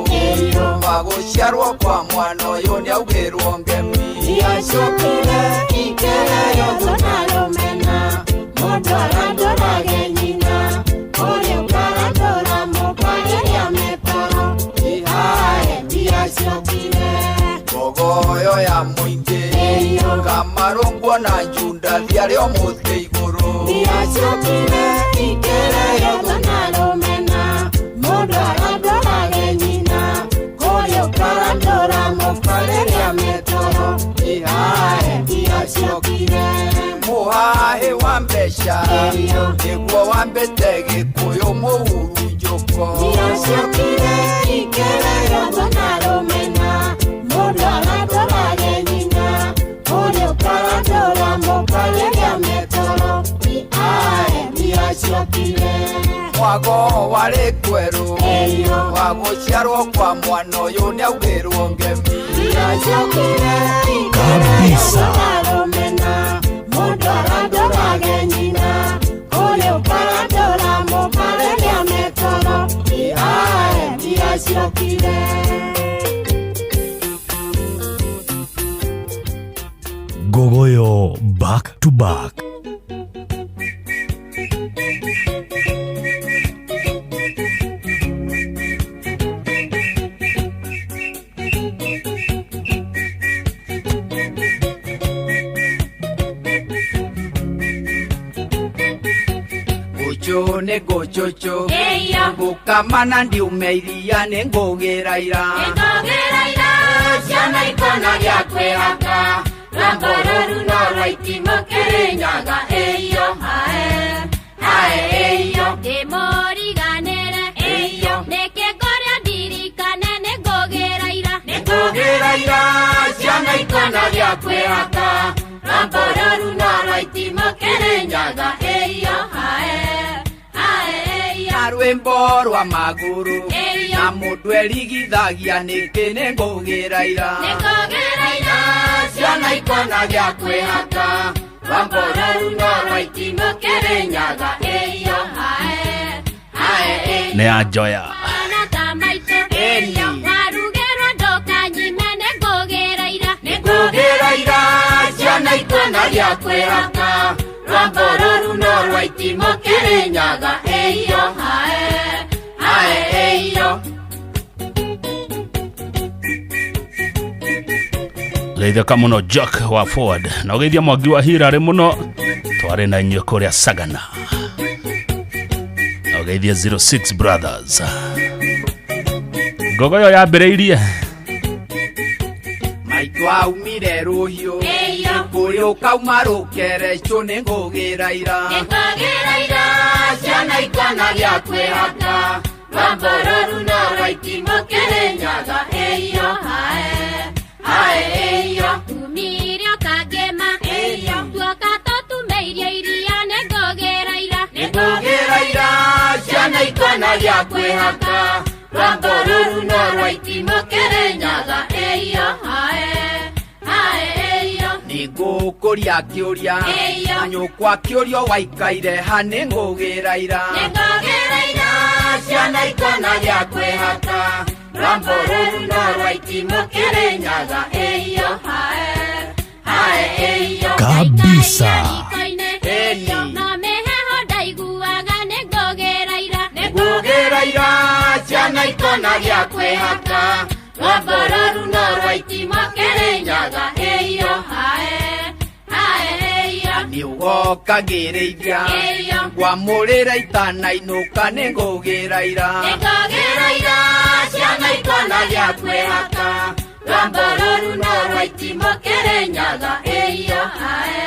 wagũciarwo kwa mwana ũyũ nĩaugĩrwo ngemi. Ndiacokire ikĩreyotho na rũmena, mũndũ arandorage nyina, kũrĩ ũkarandũra mũkwarĩria mĩtoro, ihae ndiacokire. Ngogoyo ya mũingĩ kamarũngwo na njunda thiarĩ o mũtĩ igũrũ. Ndiacokire ikĩreyotho na rũmena, mũndũ arandorage nyina, kũrĩ ũkarandũra mũkwarĩria mĩtoro, ihae ndiacokire. Mũhahĩ wa mbeca nĩguo wambĩte gĩkũyũ mũhurunjũko. Ndiacokire ikĩreyotho na rũmena, mũndũ arandorage nyina, kũrĩ ũkarandũra mũkwarĩria mĩtoro, ihae ndiacokire. Mwago warĩ kwerũ wagũciarwo kwa mwana ũyũ nĩaugĩrwo ngemi. Ndiacokire ikĩreyotho na rũmena, mũndũ arandorage nyina, kũrĩ ũkarandũra mũkwarĩria mĩtoro, ihae ndiacokire. Gogoyo back to back. Ngũcũ nĩ ngũcũcũ ngũkama na ndiume iria nĩ ngũgĩra ira. Nĩngũgĩra ira ciana ikona gĩa kwĩhaka, rwambo rũru no rwa itimũ Kĩrĩnyaga, ĩyo hae hae ĩyo. Ndĩmũriganĩre ĩyo, nĩkĩ ngũrĩa ndirikane nĩngũgĩra ira. Nĩngũgĩra ira ciana ikona gĩa kwĩhaka, rwambo rũru no rwa itimũ Kĩrĩnyaga, ĩyo hae hae ĩyo. Na rwĩmbo rwa magũrũ na mũndũ erigithagia nĩkĩ nĩngũgĩra ira. Nĩngũgĩra ira ciana ikona gĩa kwĩhaka, rwambo rũru no rwa itimũ Kĩrĩnyaga, ĩyo hae hae ĩyo. Nĩ anjoya Mwana ta maitũ ĩyo, warugĩrwo ndũkanyime nĩngũgĩra ira. Nĩngũgĩra ira ciana ikona gĩa kwĩhaka, rwambo rũru no rwa itimũ Kĩrĩnyaga, ĩyo hae hae ĩyo. Geithĩka mũno Jack wa Ford na ũgeithia Mwangi wa Hirarĩ mũno twarĩ na inyuĩ kũrĩa Sagana na ũgeithia 06 Brothers. Ngogoyo yambĩrĩirie Maitũ aumire rũhiũ kũrĩ ũkauma rũkerecũ nĩ ngũgĩra ira. Nĩngũgĩra ira ciana ikona gĩa kwĩhaka, rwambo rũru no rwa itimũ Kĩrĩnyaga, ĩyo hae hae ĩyo. Tumire ũkangĩma ĩyo, tuoka tũtumeirie iria nĩngũgĩra ira. Nĩngũgĩra ira ciana ikona gĩa kwĩhaka, rwambo rũru no rwa itimũ Kĩrĩnyaga, ĩyo hae hae ĩyo. Nĩngũ Nĩngũkũria kĩũria na nyũkwa kĩũrio waikaire ha nĩngũgĩra ira. Nĩngũgĩra ira ciana ikona gĩa kwĩhaka rwambo rũru no rwa itimũ Kĩrĩnyaga ĩyo hae hae ĩyo. Kabisa. No mĩheho ndaiguaga nĩngũgĩra ira. Nĩngũgĩra ira ciana ikona gĩa kwĩhaka rwambo rũru no rwa itimũ Kĩrĩnyaga ĩyo hae hae ĩyo. Nĩũgoka ngĩrĩithia ngwamũrĩra itanainũka nĩngũgĩra ira. Nĩngũgĩra ira ciana ikona gĩa kwĩhaka rwambo rũru no rwa itimũ Kĩrĩnyaga ĩyo hae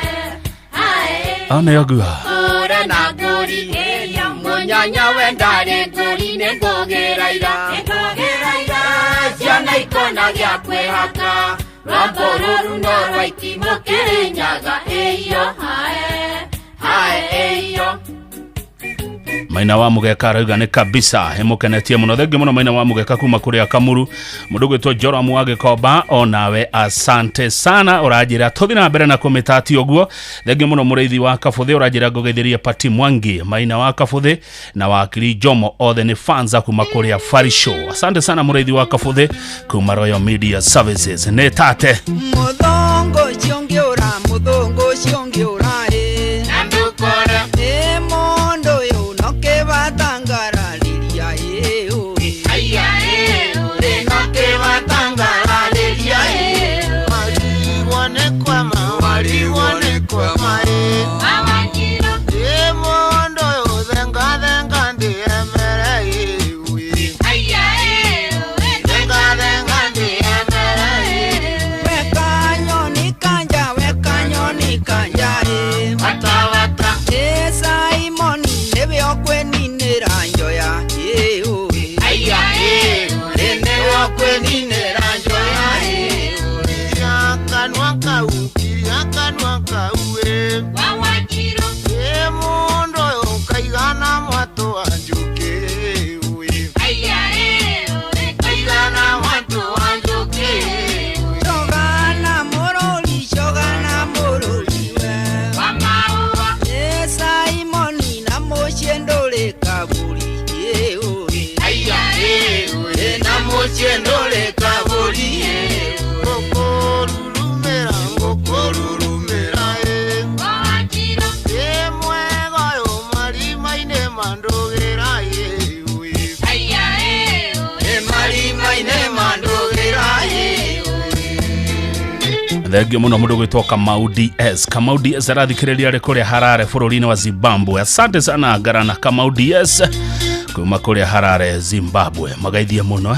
hae. Anayagua Kũra na ngũri ĩyo mũnyanya wendarĩ ngũri nĩngũgĩra ira. Nĩngũgĩra ira ciana ikona gĩa kwĩhaka rwambo rũru no rwa itimũ Kĩrĩnyaga ĩyo hae hae ĩyo. Maina wa Mugeka arauga nĩ kabisa ĩmũkenetie mũno. Thengiũ mũno Maina wa Mugeka kuma kũrĩa Kamuru. Mũndũ gwĩtwo Joramu wa Gĩkomba onawe asante sana, ũranjĩra tũthiĩ na mbere na kũmĩtatia ũguo. Thengiũ mũno Mũrĩithi wa Kabũthĩ, ũranjĩra ngũgeithĩrie Pati Mwangi, Maina wa Kabũthĩ na wakiri Jomo, othe nĩ fans kuma kũrĩa Farisho. Asante sana Mũrĩithi wa Kabũthĩ kuma Royal Media Services. Nĩ tate Mũthongo ũcio ũngĩũra, mũthongo ũcio ũngĩũra ĩ na ndũkore ĩ mũndũ ũyũ no kĩbatangararĩria ĩ ũĩ. Aya ĩ ũĩ no kĩbatangararĩria ĩ. Warigwo nĩ kwama, warigwo nĩ kwama ĩ. Wawanyiro ĩ mũndũ ũyũ thenga thenga ndĩemere ĩ ũĩ. Aya ĩ ũĩ thenga thenga ndĩemere ĩ. Weka nyoni kanja, weka nyoni kanja ĩ. Wata wata ĩ Simoni nĩwe ũkwĩninĩra njoya ĩ ũĩ. Aya ĩ ũĩ nĩwe ũkwĩninĩra njoya ĩ. Kiria kanua kau, kiria kanua kau ĩ. Wawanyiro ĩ mũndũ ũyũ kaigana mwatũ wa njũkĩ ũĩ. Aya ĩ ũĩ kaigana mwatũ wa njũkĩ. Cogana mũrũri, cogana mũrũri we. Wa maũa ĩ Simoni na mũciĩ ndũrĩ kaburi ĩ ũĩ. Aya ĩ ũĩ na mũciĩ ndũrĩ kaburi ĩ. Ngũkũrurumĩra, ngũkũrurumĩra ĩ. Wawanyiro ĩ mwega ũyũ marima-inĩ mandũgĩra ĩ ũĩ. Aya ĩ ũĩ marima-inĩ mandũgĩra ĩ. Thengiũ mũno mũndũ gwĩtwo Kamau DS. Kamau DS arathikĩrĩria arĩ kũrĩa Harare bũrũri-inĩ wa Zimbabwe. Asante sana Ngarana Kamau DS kuma kũrĩa Harare Zimbabwe. Magaithie mũno.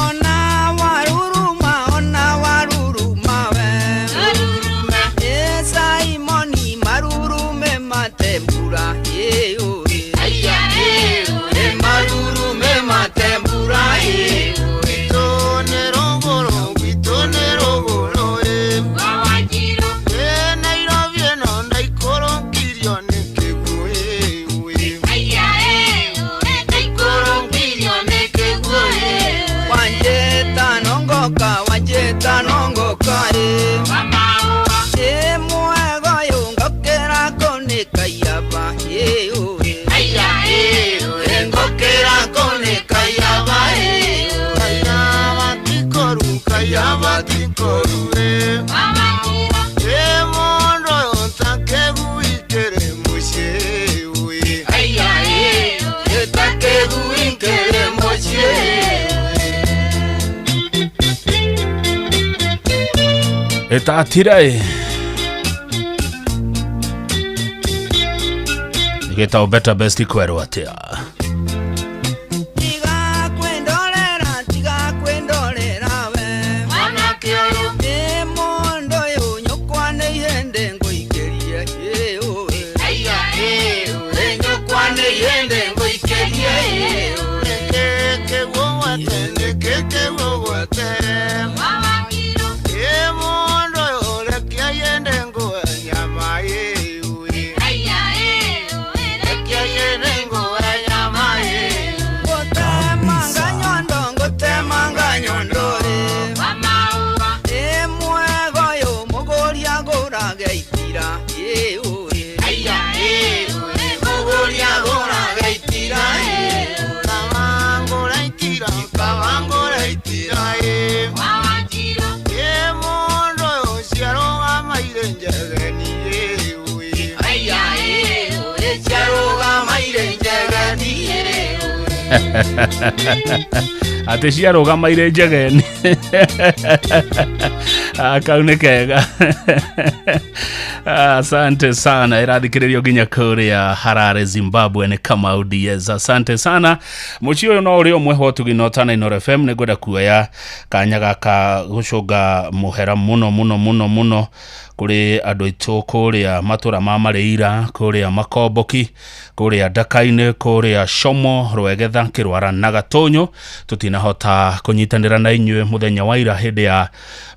Ona waruruma, ona waruruma we. Waruruma ĩ Simoni marurume matembura ĩ ũĩ. Aya ĩ ũĩ marurume matembura ĩ ũĩ. Gwitũ nĩ rũgũrũ, gwitũ nĩ rũgũrũ ĩ. Wawanyiro ĩ Nairobi ĩno ndaikũrũkirio nĩ kĩguũ ĩ ũĩ. Aya ĩ ũĩ ndaikũrũkirio nĩ kĩguũ ĩ. Wanjĩta nongoka, wanjĩta nongoka ĩ. Wa maũa ĩ mwega ũyũ ngokĩra kũnĩka iaba ĩ ũĩ. Aya ĩ ũĩ ngokĩra kũnĩka iaba ĩ. Kayaba tikoru, kayaba tikoru ĩ. Wawanyiro ĩ mũndũ ũyũ takĩguikĩre mũciĩ ũĩ. Aya ĩ ũĩ takĩguikĩre mũciĩ. Ĩtatire gĩtagwo Better Best kwerwo atĩa. Tiga kwĩndorera, tiga kwĩndorera we. Mwanake ũyũ ĩ mũndũ ũyũ nyũkwa nĩ ihĩndĩ ngũikĩrie ĩ ũĩ. Aya ĩ ũĩ nyũkwa nĩ ihĩndĩ ngũikĩrie ĩ ũĩ. Nĩkĩ kĩguũ gwate, nĩkĩ kĩguũ gwate. Wawanyiro ĩ mũndũ ũyũ rekia ihĩndĩ ngũhe nyama ĩ ũĩ. Aya ĩ ũĩ Rekia ihĩndĩ ngũhe nyama ĩ. Ngũtemanga nyondo, ngũtemanga nyondo ĩ. Wa maũa ĩ mwega ũyũ mũgũria agũrage itira ĩũĩ aya ĩũĩ mũgũri agũrage itira kawangũra itira kawangũra itira ĩ ĩ mũndũ ũcio arũgamaire njegeni ĩũĩ aya ĩũĩ ciarũgamaire njegeni Atä ciarũgamaire njegeni. Kau nĩ kega. Asante sana, ĩrathikĩrĩrio nginya kũrĩa Harare, Zimbabwe nĩ Kamau DS. Asante sana. Mũciĩ ũyũ no ũrĩ ũmwe wa ũtugi na ũtana Inooro FM. Nĩ ngwenda kuoya kanya gaka gũcũnga mũhera mũno mũno mũno mũno kũrĩ andũ aitũ kũrĩa matũra ma Marĩira, kũrĩa Makomboki, kũrĩa Ndaka-inĩ, kũrĩa Como, Rwegetha, Kĩrwara na Gatũnyũ. Tũtinahota kũnyitanĩra na inyuĩ mũthenya wa ira hĩndĩ ya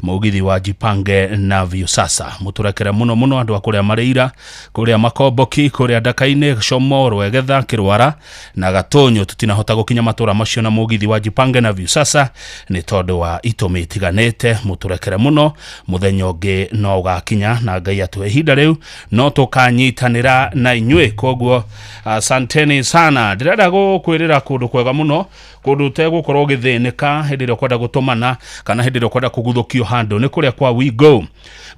mũgithi wa Jipange na Viusasa. Mũtũrekere mũno mũno andũ a kũrĩa Marĩira, kũrĩa Makomboki, kũrĩa Ndaka-inĩ, Como, Rwegetha, Kĩrwara na Gatũnyũ. Tũtinahota gũkinya matũra macio na mũgithi wa Jipange na Viusasa nĩ tondũ wa itũmi itiganĩte. Mũtũrekere mũno, mũthenya ũngĩ no ũgakinya na Ngai atũhe ihinda rĩu no tũkanyitanĩra na inyuĩ. Koguo asanteni sana. Ndĩrenda gũkwĩrĩra kũndũ kwega mũno, kũndũ ũtegũkorwo ũgĩthĩnĩka hĩndĩ ĩrĩa ũkwenda gũtũmana kana hĩndĩ ĩrĩa ũkwenda kũguthũkio handũ, nĩ kũrĩa kwa WeGo.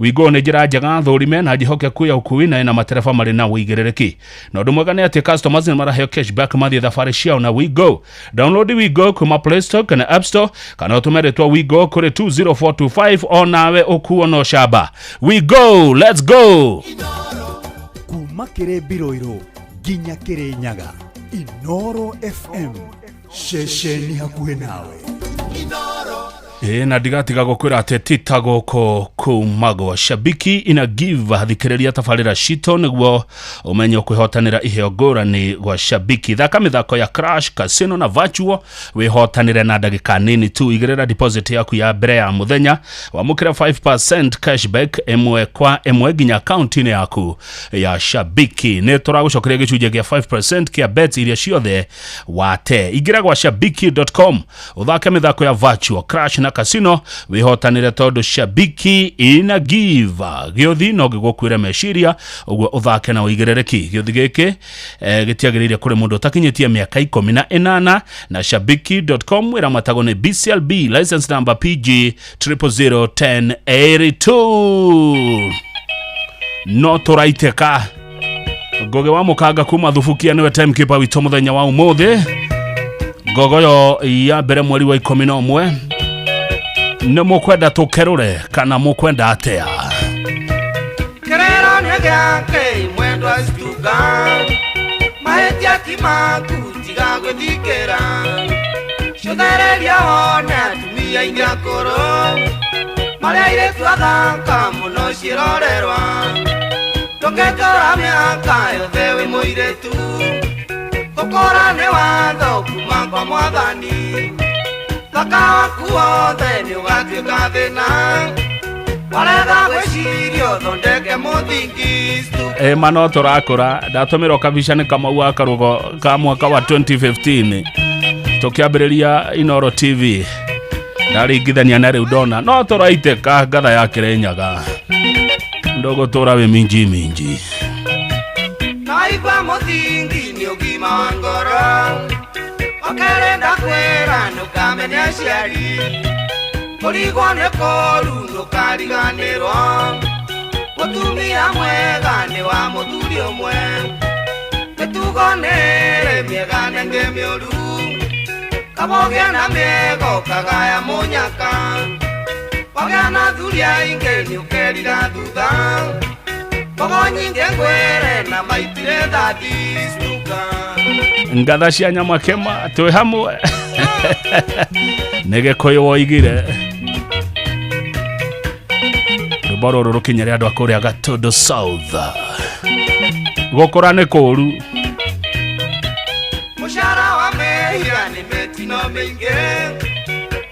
WeGo nĩ njĩra njega thũrime na njĩhokeku ya ũkui na ĩna matereba marĩ na ũigĩrĩrĩki. Na ũndũ mwega nĩ atĩ customers nĩ maraheo cashback mathiĩ thabarĩ ciao na WeGo. Download WeGo kuma Play Store kana App Store kana ũtũme rĩtwa WeGo kũrĩ 20425 o nawe ũkuo no camba. WeGo, let's go. Kuma kĩrĩ Mbirũirũ nginya kĩrĩ Nyaga, Inooro FM, ceceni hakuhĩ nawe. Ĩ na ndigatiga gũkwĩra atĩ tita gũkũ kumagwo Shabiki ina give. Thikĩrĩria tabarĩra citũ nĩguo ũmenye ũkwĩhotanĩra iheo ngũrani gwa Shabiki. Thaka mĩthako ya Crash, Casino na Virtual wĩhotanĩre na ndagĩka nini tu. Igĩrĩra deposit yaku ya mbere ya mũthenya, wamũkĩra 5% cashback ĩmwe kwa ĩmwe nginya akaunti-inĩ yaku ya Shabiki. Nĩ tũragũcokeria gĩcunjĩ gĩa 5% kĩa bet iria ciothe wate. Ingĩra gwa shabiki.com ũthake mĩthako ya Virtual, Crash na Casino wĩhotanĩre tondũ Shabiki ina give. Gĩũthi no gĩgũkuĩre meciria, ũguo ũthake na ũigĩrĩrĩki. Gĩũthi gĩkĩ gĩtiagĩrĩire kũrĩ mũndũ ũtakinyĩtie mĩaka 18 na shabiki.com ĩramatagwo nĩ BCLB license number PG 0001082. No tũraitĩka. Ngũgĩ wa Mũkanga kuma Thubukia nĩwe timekeeper witũ mũthenya wa ũmũthĩ. Ngogoyo ya mbere mweri wa 11. Nĩ mũkwenda tũkerũre kana mũkwenda atĩa? Kerero nĩ gĩake mwendwa cituka mahĩtia ti maku tiga gwĩthikĩra cũthereria wone atumia aingĩ akũrũ marĩa airĩtu athaka mũno ciĩrorerwa ndũngĩtũra mĩaka yothe wĩ mũirĩtu gũkũra nĩ watho kuma kwa mwathani thaka waku wothe nĩ ũgatuĩka thĩna warega gwĩciria ũthondeke mũthingi. Ĩ ma no tũrakũra. Ndatũmĩrwo kabica nĩ Kamau wa Karũgo ka mwaka wa 2015 tũkĩambĩrĩria Inooro TV, ndaringithania na rĩu ndona no tũraitĩka ngatha ya Kĩrĩnyaga. Ndũgũtũra wĩ minji minji. Naigua mũthingi nĩ ũgima wa ngoro wakerĩ ndakwĩra ndũkamene aciari kũrigwo nĩ kũũru ndũkariganĩrwo mũtumia mwega nĩ wa mũthuri ũmwe mĩtugo nĩrĩ mĩega na ĩngĩ mĩũru kamũgĩa na mĩega ũkagaya mũnyaka wagĩa na athuri aingĩ nĩ ũkerira thutha mbogo nyingĩ ngwĩre na maitire thathi stuka. Ngatha cia Nyamakema twĩ hamwe. Nĩ Gĩkũyũ woigire. Rwĩmbo rũrũ rũkinyĩre andũ a kũrĩa Gatũndũ South. Gũkũra nĩ kũũru. Mũcara wa mehia nĩ mĩtino mĩingĩ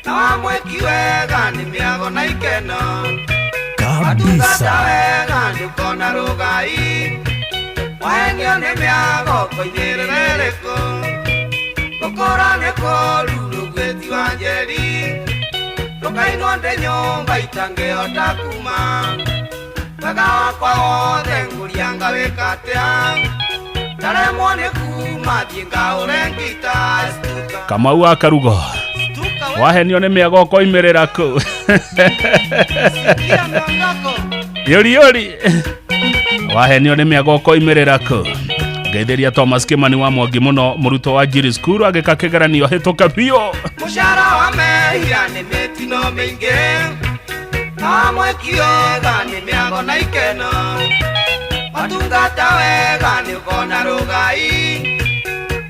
na wa mwĩki wega nĩ mĩago na ikeno Kabisa. Watungata wega nĩ ũkona rũgai wahenio nĩ mĩago koinyĩrĩre rĩkũ gũkũra nĩ kũũru rũgwĩti wa njeri ndũkainwo ndĩ nyũmba itangĩhota kuma. Wega wakwa wothe ngũria ngawĩka atĩa ndaremwo nĩ kuma thiĩ ngaũre ngita stuka. Kamau wa Karugo wahenio nĩ mĩago ũkoimĩrĩra kũ? Yori yori wahenio nĩ mĩago ũkoimĩrĩra kũ? Ngeithĩria Thomas Kimani wa Mwangi mũno, mũrutwo wa Njiri School agĩka kĩgeranio hĩtũke biũ. Mũcara wa mehia nĩ mĩtino mĩingĩ na mwĩki wega nĩ mĩago na ikeno watungata wega nĩ ũkona rũgai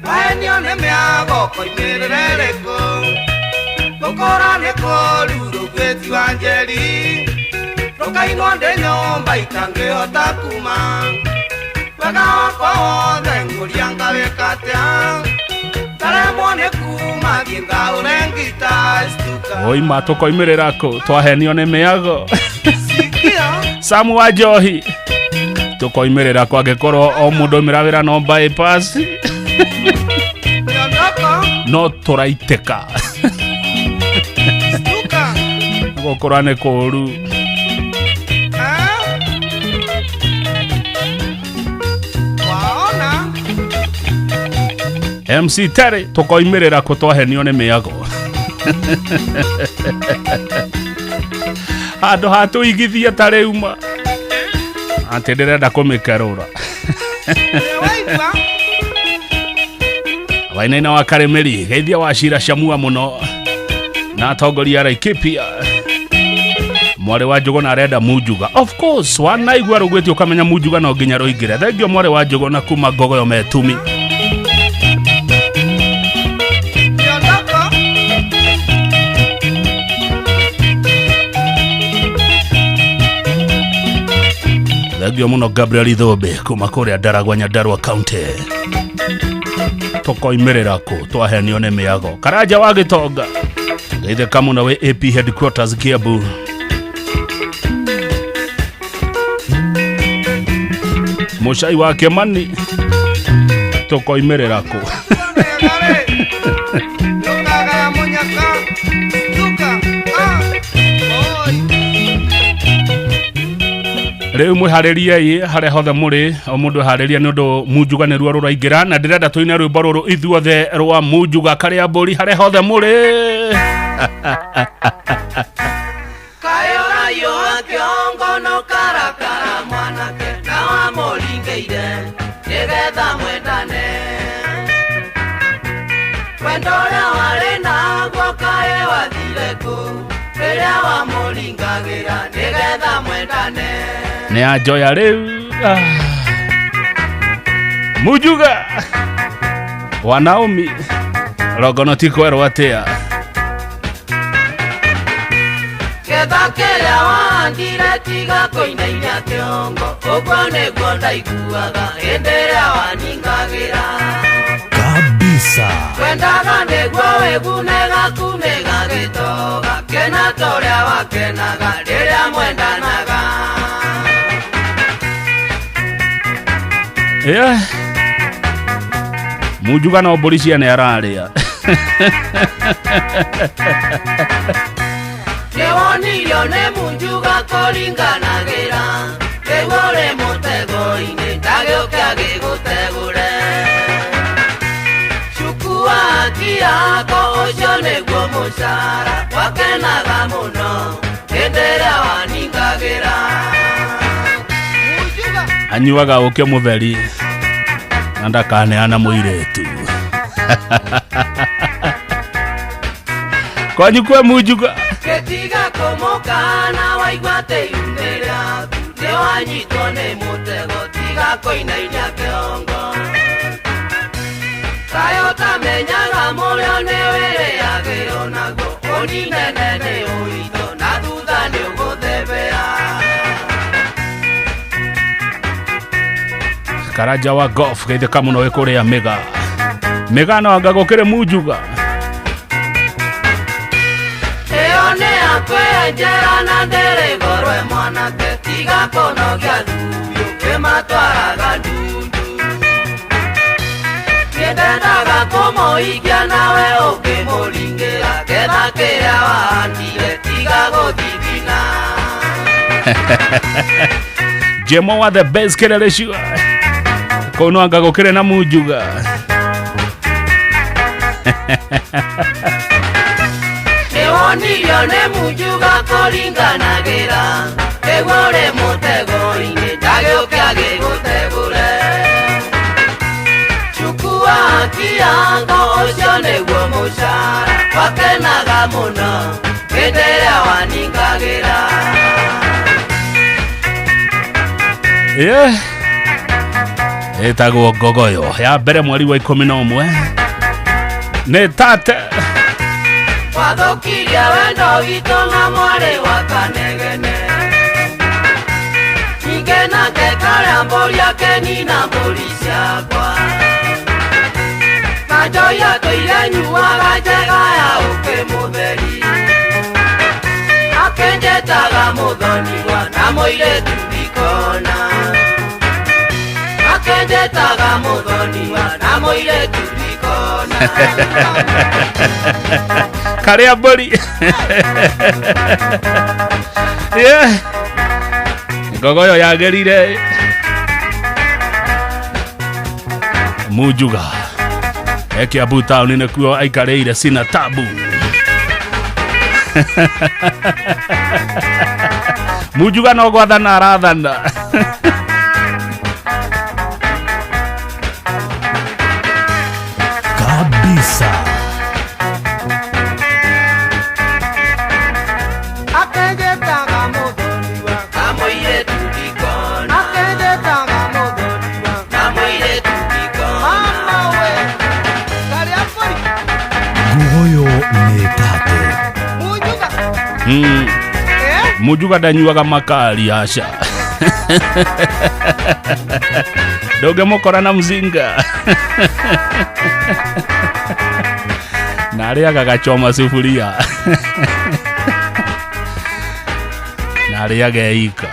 wahenio nĩ mĩago ũkoimĩrĩra ĩrĩkũ gũkũra nĩ kũũru rũgwĩti wa njeri rũkainwo ndĩ nyũmba itangĩhota kuma wega wakwa wothe ngũria ngawĩka atĩa ndaremwo nĩ kuma thiĩ ngaũre ngita stuka. Oima tũkoimĩrĩra kũ twahenio nĩ mĩago? Samu wa Njohi tũkoimĩrĩra kũ angĩkorwo o mũndũ oimĩra wĩra no bypass no tũraitĩka gũkũra nĩ kũũru. MC Terry tũkoimĩrĩra kũ twahenio nĩ mĩago? Handũ ha tũigithie ta rĩu ma atĩ ndĩrenda kũmĩkerũra. Wainaina wa Karĩmĩri geithia wa Cira Camua mũno na atongoria a Laikipia. Mwarĩ wa Njũgũna arenda Munjuga. Of course wanaigua rũgwĩtio ũkamenya Munjuga no nginya rũingĩre. Thengio mwarĩ wa Njũgũna kuma Ngogoyo Metumi. Thengio mũno Gabriel Ithũmbĩ kuma kũrĩa Ndaragwa Nyandarua County. Tũkoimĩrĩra kũ twahenio nĩ mĩago? Karanja wa Gĩtonga geithĩka mũno wĩ AP headquarters Kiambu. Mũcai wa Kĩmani tũkoimĩrĩra kũ? Ndũkagaya mũnyaka stuka. Rĩu mwĩharĩriei harĩa hothe mũrĩ, o mũndũ eharĩrie nĩ ũndũ Munjuga nĩruo rũraingĩra, na ndĩrenda tũine rwĩmbo rũrũ ithuothe rwa Munjuga karĩa mbũri harĩa hothe mũrĩ. Kaĩ ũraiũa kĩongo no karakara mwanake na wamũringĩire nĩgetha mwendane wendo ũrĩa warĩ naguo kaĩ wathire kũ rĩrĩa wamũringagĩra nĩgetha mwendane. Nĩ anjoya rĩu. Munjuga wa Naomi Rogono ti kwerwo atĩa. Ketha kĩrĩa wahandire tiga kũinainia kĩongo ũguo nĩguo ndaiguaga hĩndĩ ĩrĩa waningagĩra kabisa. Kwendaga nĩguo wĩgune gaku nĩ gagĩtoga kena ta ũrĩa wakenaga rĩrĩa mwendanaga. Yeah. Munjuga no mbũri ciene ararĩa. Nĩwonirio nĩ Munjuga kũringanagĩra rĩu ũrĩ mũtego-inĩ ndagĩũke agĩgũtegũre cukua haki yako ũcio nĩguo mũcara wakenaga mũno hĩndĩ ĩrĩa waningagĩra. Anyuaga ũkĩ mũtheri na ndakaneana mũirĩtu. Kwanyu kwĩ Munjuga. Gĩtiga kũmũkana waigua atĩ iru rĩaku nĩwanyitwo nĩ mũtego tiga kũinainia kĩongo kaĩ ũtamenyaga mũrĩo nĩwĩrĩagĩrwo naguo ũninene nĩ ũitho na thutha nĩũgũthebea. Karanja wa golf geithĩka mũno wĩ kũrĩa Mĩga. Mĩga no anga gũkĩrĩ Munjuga. Ĩyo nĩ yakwenjera na ndĩrĩ goro mwanake tiga kũnogia thubiũ kĩmatwaraga ndundu nĩndendaga kũmũikia nawe ũkĩmũringĩra ketha kĩrĩa wahandire tiga gũthithina. Jemo wa the best Kĩrĩrĩcua kũu no anga gũkĩrĩ na munjuga. Nĩwonirio nĩ munjuga kũringanagĩra nĩguo ũrĩ mũtego-inĩ ndagĩũke agĩgũtegũre. Chukua haki yango ũcio nĩguo mũcara wakenaga mũno hĩndĩ ĩrĩa waningagĩra. Yeah. Ĩtagwo ngogoyo ya mbere mweri wa 11 nĩ tate. Wathũkirie wendo witũ na mwarĩ wa Kanegene. Ningĩ nake karĩa mbũri akenina mbũri ciakwa. Kanjo yatũire nyuaga njega ya ũkĩ mũtheri. Akenjetaga mũthoniwa na mũirĩtu ndikona. Akenjetaga mũthoniwa na mũirĩtu ndikona. Karĩa mbũri. Yeah. Ngogoyo yagĩrire munjuga Kiambu taũni nĩkuo aikarĩire sina tabu. Munjuga no gwathana arathana. Kabisa. Akenjetaga mũthoniwa na mũirĩtu ndikona. Akenjetaga mũthoniwa na mũirĩtu ndikona. Mama we karĩa mbũri. Ngugoyo nĩ tate. Munjuga. Munjuga ndanyuaga makali aca. Ndũngĩmũkora na mzinga. Na arĩaga gachoma sufuria. Na arĩaga eika.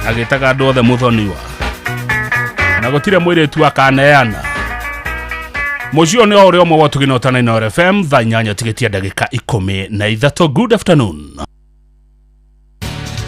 Agĩtaga andũ othe mũthoniwa. Na gũtirĩ mũirĩtu akaneana. Mũciĩ nĩ o ũrĩa ũmwe wa Tũgĩnota na Inooro FM thaa 8 tigĩtia ndagĩka 13. Good afternoon.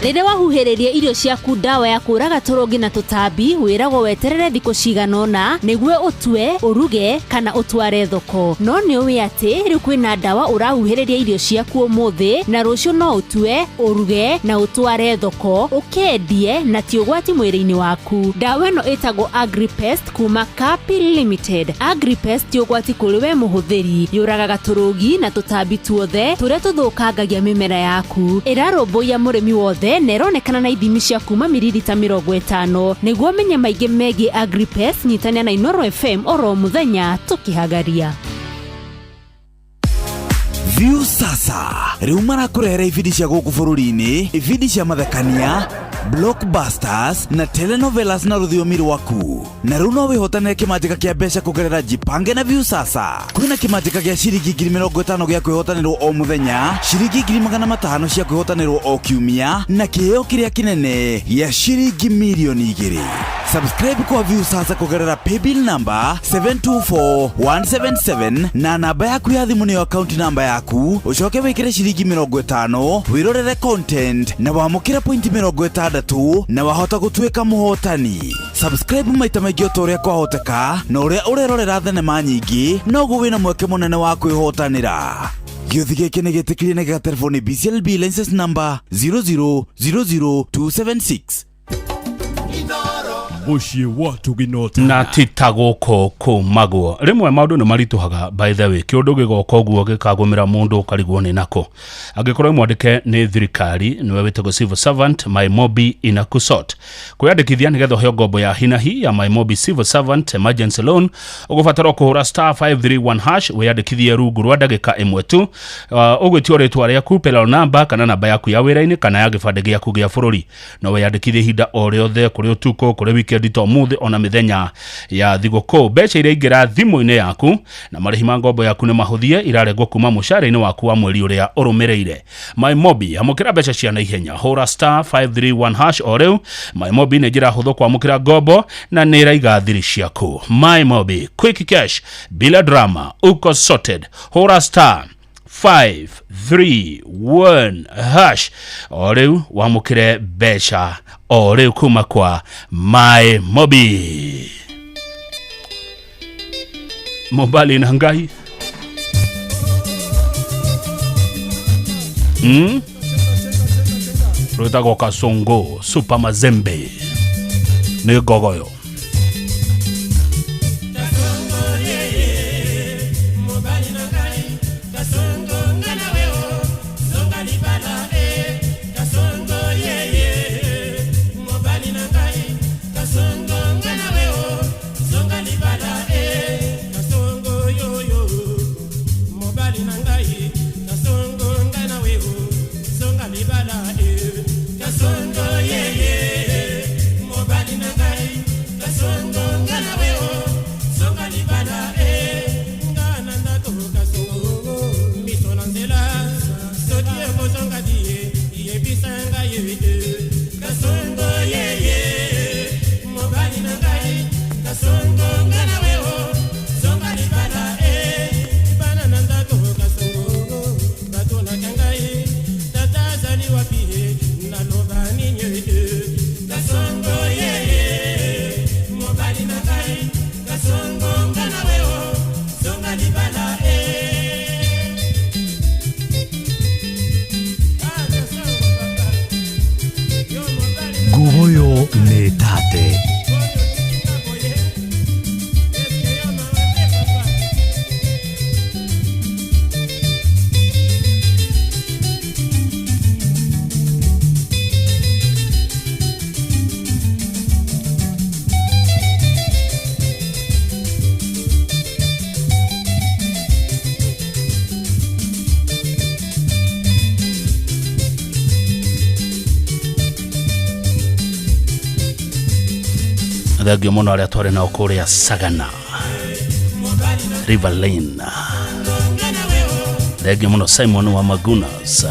Rĩrĩa wahuhĩrĩria irio ciaku ndawa ya kũraga tũrũngi na tũtambi wĩragwo weterere thikũ cigana ũna nĩguo ũtue, ũruge kana ũtware thoko. No nĩ ũĩ atĩ rĩu kwĩna ndawa ũrahuhĩrĩria irio ciaku ũmũthĩ na rũciũ no ũtue, ũruge na ũtware thoko ũkendie na ti ũgwati mwĩrĩ-inĩ waku. Ndawa ĩno ĩtagwo Agripest kuma Kapi Limited. Agripest ti ũgwati kũrĩ we mũhũthĩri, yũragaga tũrũgi na tũtambi tuothe tũrĩa tũthũkangagia mĩmera yaku. Ĩrarũmbũiya mũrĩmi wothe na ĩronekana na ithimi cia kuma miririta 50. Nĩguo ũmenye maingĩ megiĩ Agripest, nyitania na Inooro FM oro mũthenya tũkĩhagaria. View sasa rĩu marakũrehera ibindi cia gũkũ bũrũri-inĩ, ibindi cia mathekania, blockbusters na telenovelas na rũthiomi rwaku. Na rĩu no wĩhotanĩre kĩmanjĩka kĩa mbeca kũgerera Jipange na View sasa. Kwĩna kĩmanjĩka gĩa ciringi 50,000 gĩa kwĩhotanĩrwo o mũthenya, ciringi 500,000 cia kwĩhotanĩrwo o kiumia, na kĩheo kĩrĩa kĩnene gĩa ciringi 2,000,000. Subscribe kwa View sasa kũgerera paybill number 724177 na namba yaku ya thimũ nĩyo account number yaku, ũcoke wĩkĩre ciringi 50 wĩrorere content na wamũkĩre pointi 60 na wahota gũtuĩka mũhotani. Subscribe maita maingĩ o ta ũrĩa kwahoteka, na ũrĩa ũrerorera thenema nyingĩ noguo wĩna mweke mũnene wa kwĩhotanĩra. Gĩũthi gĩkĩ nĩ gĩtĩkĩrie na gĩgaterefoni BCLB license number 0000276. Mũciĩ wa Tũgĩnota. Na ti ta gũkũ kũmagwo. Rĩmwe maũndũ nĩ maritũhaga by the way, kĩũndũ gĩgoka ũguo gĩkagũmĩra mũndũ ũkarigwo nĩ nako. Angĩkorwo mwandĩke nĩ thirikari nĩwe wĩtagwo civil servant, MyMobi inakusort. Kwĩyandĩkithia nĩgetha ũheo ngombo ya hinahi ya MyMobi civil servant emergency loan ũgũbatara kũhũra star 531 hash wĩyandĩkithie rungu rwa ndagĩka ĩmwe tu. Ũgwĩtio rĩtwa rĩaku, payroll number kana namba yaku ya wĩra-inĩ kana ya gĩbandĩ gĩaku gĩa bũrũri. No wĩyandĩkithie ihinda o rĩothe, kũrĩ ũtukũ, kũrĩ weekend ta ũmũthĩ, ona mĩthenya ya thigũkũ. Mbeca iria ingĩra thimũ-inĩ yaku na marĩhi ma ngombo yaku nĩ mahũthie, irarengwo kuma mũcara-inĩ waku wa mweri ũrĩa ũrũmĩrĩire. MyMobi, amũkĩra mbeca cia naihenya, hũra star 531 hash o rĩu. MyMobi nĩ njĩra hũthũ kwamũkĩra ngombo na nĩ ĩraiga thiri ciaku. MyMobi, quick cash bila drama, uko sorted. Hũra star 531 hash o rĩu wamũkĩre mbeca o rĩu kuma kwa My Mobi Mobali na Ngai. Rwĩtagwo Kasongo Super Mazembe nĩ ngogoyo. Ngugoyo nĩ tate. Thengio muno aria twari nao kuria Sagana River Lane. Thengio muno Simon wa Magunas,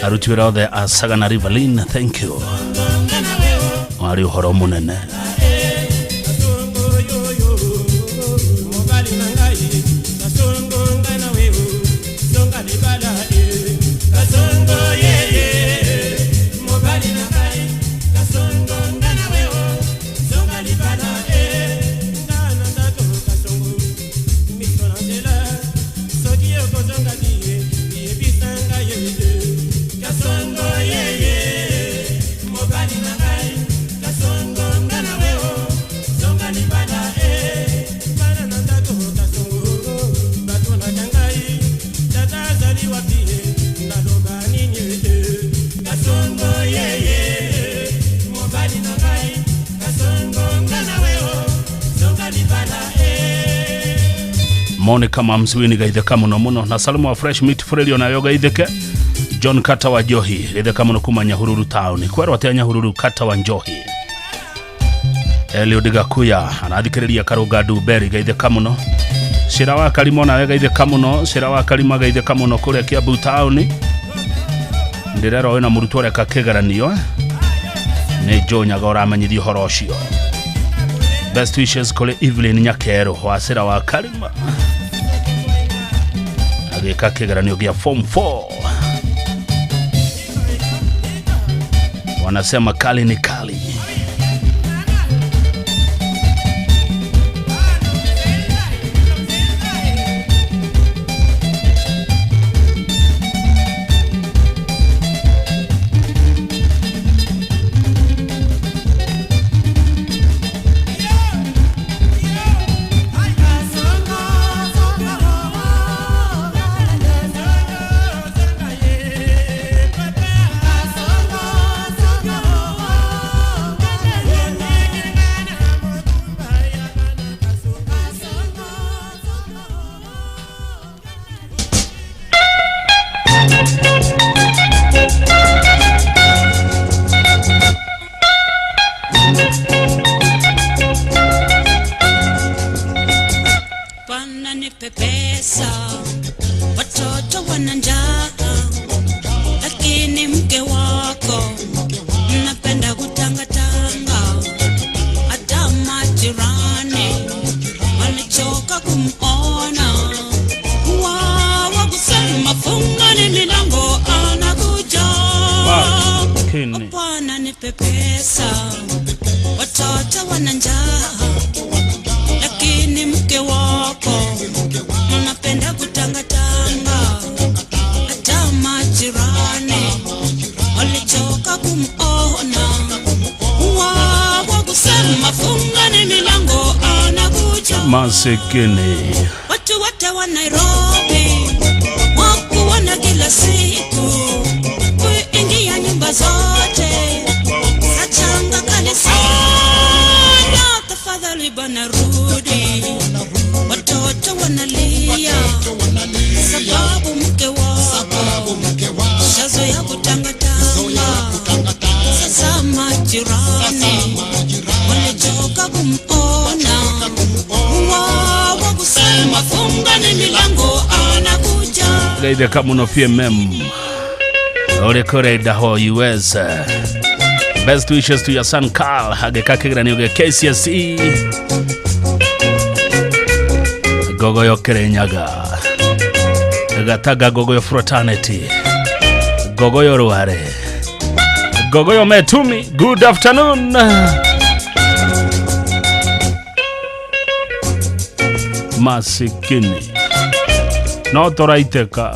aruti wĩra othe a Sagana River Lane, thank you. Warĩ ũhoro mũnene. Monica Mamswini gaitheka muno muno na Salmu wa Fresh Meat Frelio nayo gaitheke. John Kata wa Njohi gaitheka muno kuma Nyahururu town kwerwo atia Nyahururu Kata wa Njohi. Eliud Gakuya arathikiriria Karunga Nduberi gaitheka muno. Cira wa Karimo nawe gaitheka muno. Cira wa Karima gaitheka muno kuria Kiambu town. Ndirerwo wina murutwo reka kigeranio ni Jonyaga uramenyithio horo ucio. Best wishes kuri Evelyn Nyakero wa Cira wa Karima agĩka kĩgeranio gĩa form 4. Wanasema kali ni kali. Nipe pesa, watoto wana njaa, lakini mke wako napenda kutangatanga, hata majirani walichoka kumuona. nipe pesa, watoto wana njaa, lakini mke wako mnapenda kutangatanga, hata majirani walichoka kumuona, wao kusema fungani milango anakuja. Masikini watu wote wa Nairobi wakuona kila siku, kuingia nyumba zote sachanga kanisa. Tafadhali bana rudi, watoto wanalia sababu mke wako shazoea kutangatanga. Sasa majirani walichoka kumuona, wao kusema fungani milango anakuja. Gaithe kamuno PMM uri Idaho US. Best wishes to your son Carl agĩka kĩgeranio gĩa KCSE Gogoyo Kirinyaga Gataga Gogoyo Fraternity Gogoyo Rware Gogoyo Metumi. Good afternoon. Masikini no tũraitĩka.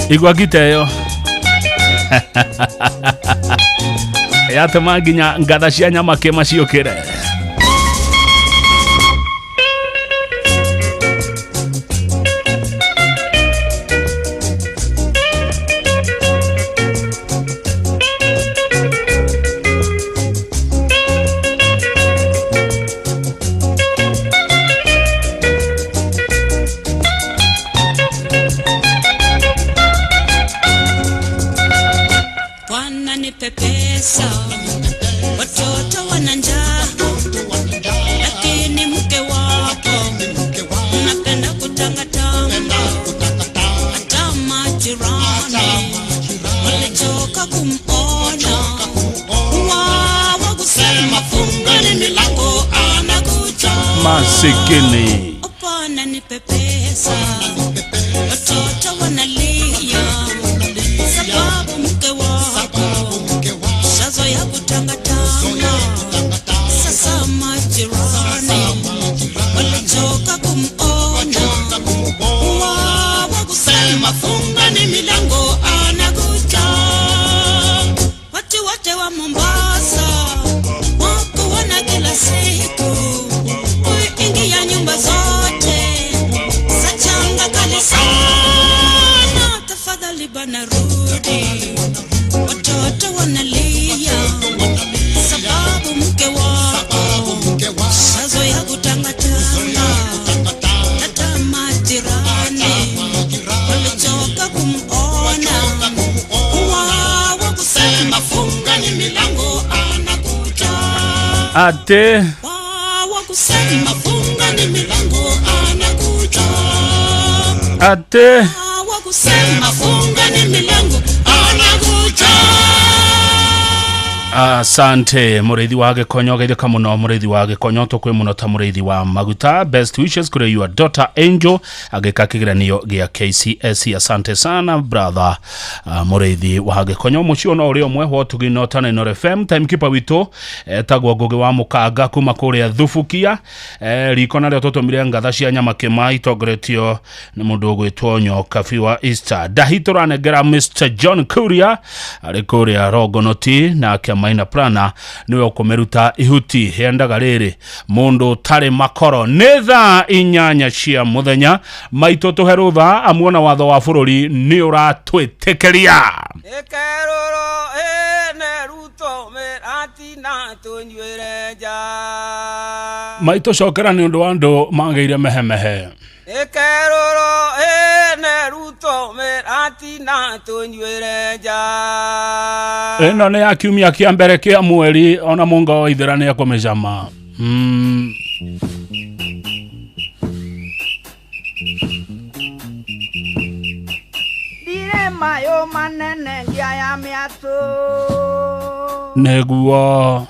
Igua ngita ĩyo yatũma nginya ngatha cia nyama kĩma ciũkĩre. Bwana nipe pesa, watoto wana njaa, lakini mke wako napenda kutangatanga, hata majirani walichoka kumuona, wao kusema fungani milango anakuja. Masikini Bwana nipe pesa, watoto wanalia sababu mke wako shazoea kutangatanga. Sasa majirani walichoka kumuona, wao kusema fungani milango anakuja. Watu wote wa Mombasa wakuona kila siku, kuingia nyumba zote sachanga kali sana. Tafadhali bana rudi, watoto wanalia sababu mke wako shazoea kutangatanga, hata majirani walichoka kumuona, wao kusema fungani milango anakuja. Ate Wao kusema fungani milango anakuja. Ate Wao kusema fungani milango anakuja. Asante mũrĩithi wa gĩkonyo geithĩka mũno mũrĩithi wa gĩkonyo tũkwĩ mũno ta mũrĩithi wa maguta. Best wishes kũrĩ your daughter Angel agĩka kĩgeranio gĩa KCSE. Asante sana brother mũrĩithi wa gĩkonyo. Mũciĩ no ũrĩ ũmwe wa ũtugi no tana Inooro FM. Timekeeper witũ etagwo Ngũgĩ wa Mũkanga kuma kũrĩa Thubukia riko narĩo tũtũmire ngatha cia nyama kĩma itongoretio nĩ mũndũ ũgwĩtwo Nyokabi wa Easter. Ndahi tũranengera Mr John Kuria arĩ kũrĩa Rongonoti nake Maina Prana niwe ũkũmĩruta ihuti yendaga rĩrĩ mũndũ ũtarĩ makoro. Nĩ thaa 8 cia mũthenya maitũ tũhe rũtha amuona watho wa bũrũri nĩ ũratwĩtĩkĩria. Ĩkerũrũ ĩne Ruto mĩratina tũnyuĩre nja. Maitũ cokera nĩ ũndũ wa andũ magĩire mehemehe. Ĩkerũrũ ĩne Ruto mĩratina tũnyuĩre nja. Ĩno nĩ ya kiumia kĩa mbere kĩa mweri ona mũnga wa ithera nĩ ekũmĩcama. Ndirĩ mayo Makũyũ manene ngĩa ya mĩatũ. Nĩguo.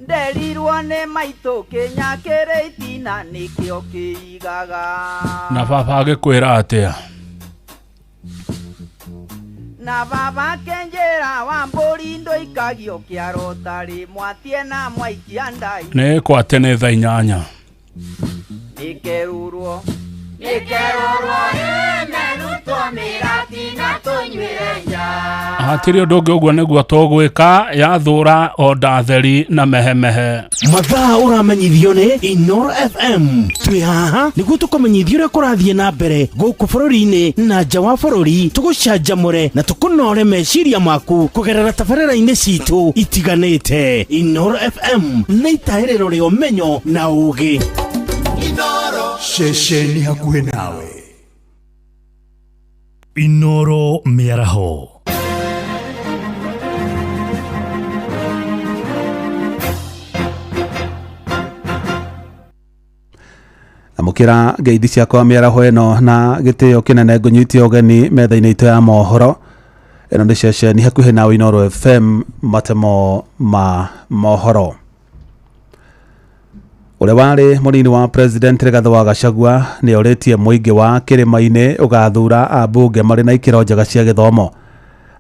Nderirwo nĩ maitũ kĩnya kĩrĩ itina nĩkĩo kĩigaga. Na baba agĩkwĩra atĩa? Na baba akĩnjĩra wa mbũri ndũikagio kĩaro tarĩ mwatie na mwaikia ndai. Nĩ kwate nĩ thaa 8. Nĩkerurwo. Nĩkerurwo ĩmerutwo mĩratina tũnyuĩre nja. Hatirĩ ũndũ ũngĩ ũguo nĩguo tũgwĩka yathũra onda theri na mehemehe. Mathaa ũramenyithio nĩ Inoro FM. Twĩ haha nĩguo tũkũmenyithie ũrĩa kũrathiĩ na mbere gũkũ bũrũri-inĩ na nja wa bũrũri, tũgũcanjamũre na tũkũnore meciria maku kũgerera tabarĩra-inĩ citũ itiganĩte. Inoro FM nĩ itahĩrĩro rĩa ũmenyo na ũũgĩ. Ceceni hakuhĩ nawe. Inoro mĩaraho. Amũkĩra ngeithi ciakwa mĩaraho ĩno na gĩtĩo kĩnene ngũnyite ũgeni metha-inĩ itũ ya mohoro. Ĩno nĩ ceceni hakuhĩ nawe Inoro FM, matemo ma mohoro. Ũrĩa warĩ mũnini wa President Rigathĩ wa Gachagua nĩ orĩtie mũingĩ wa kĩrĩma-inĩ ũgathura ambunge marĩ na ikĩro njega cia gĩthomo.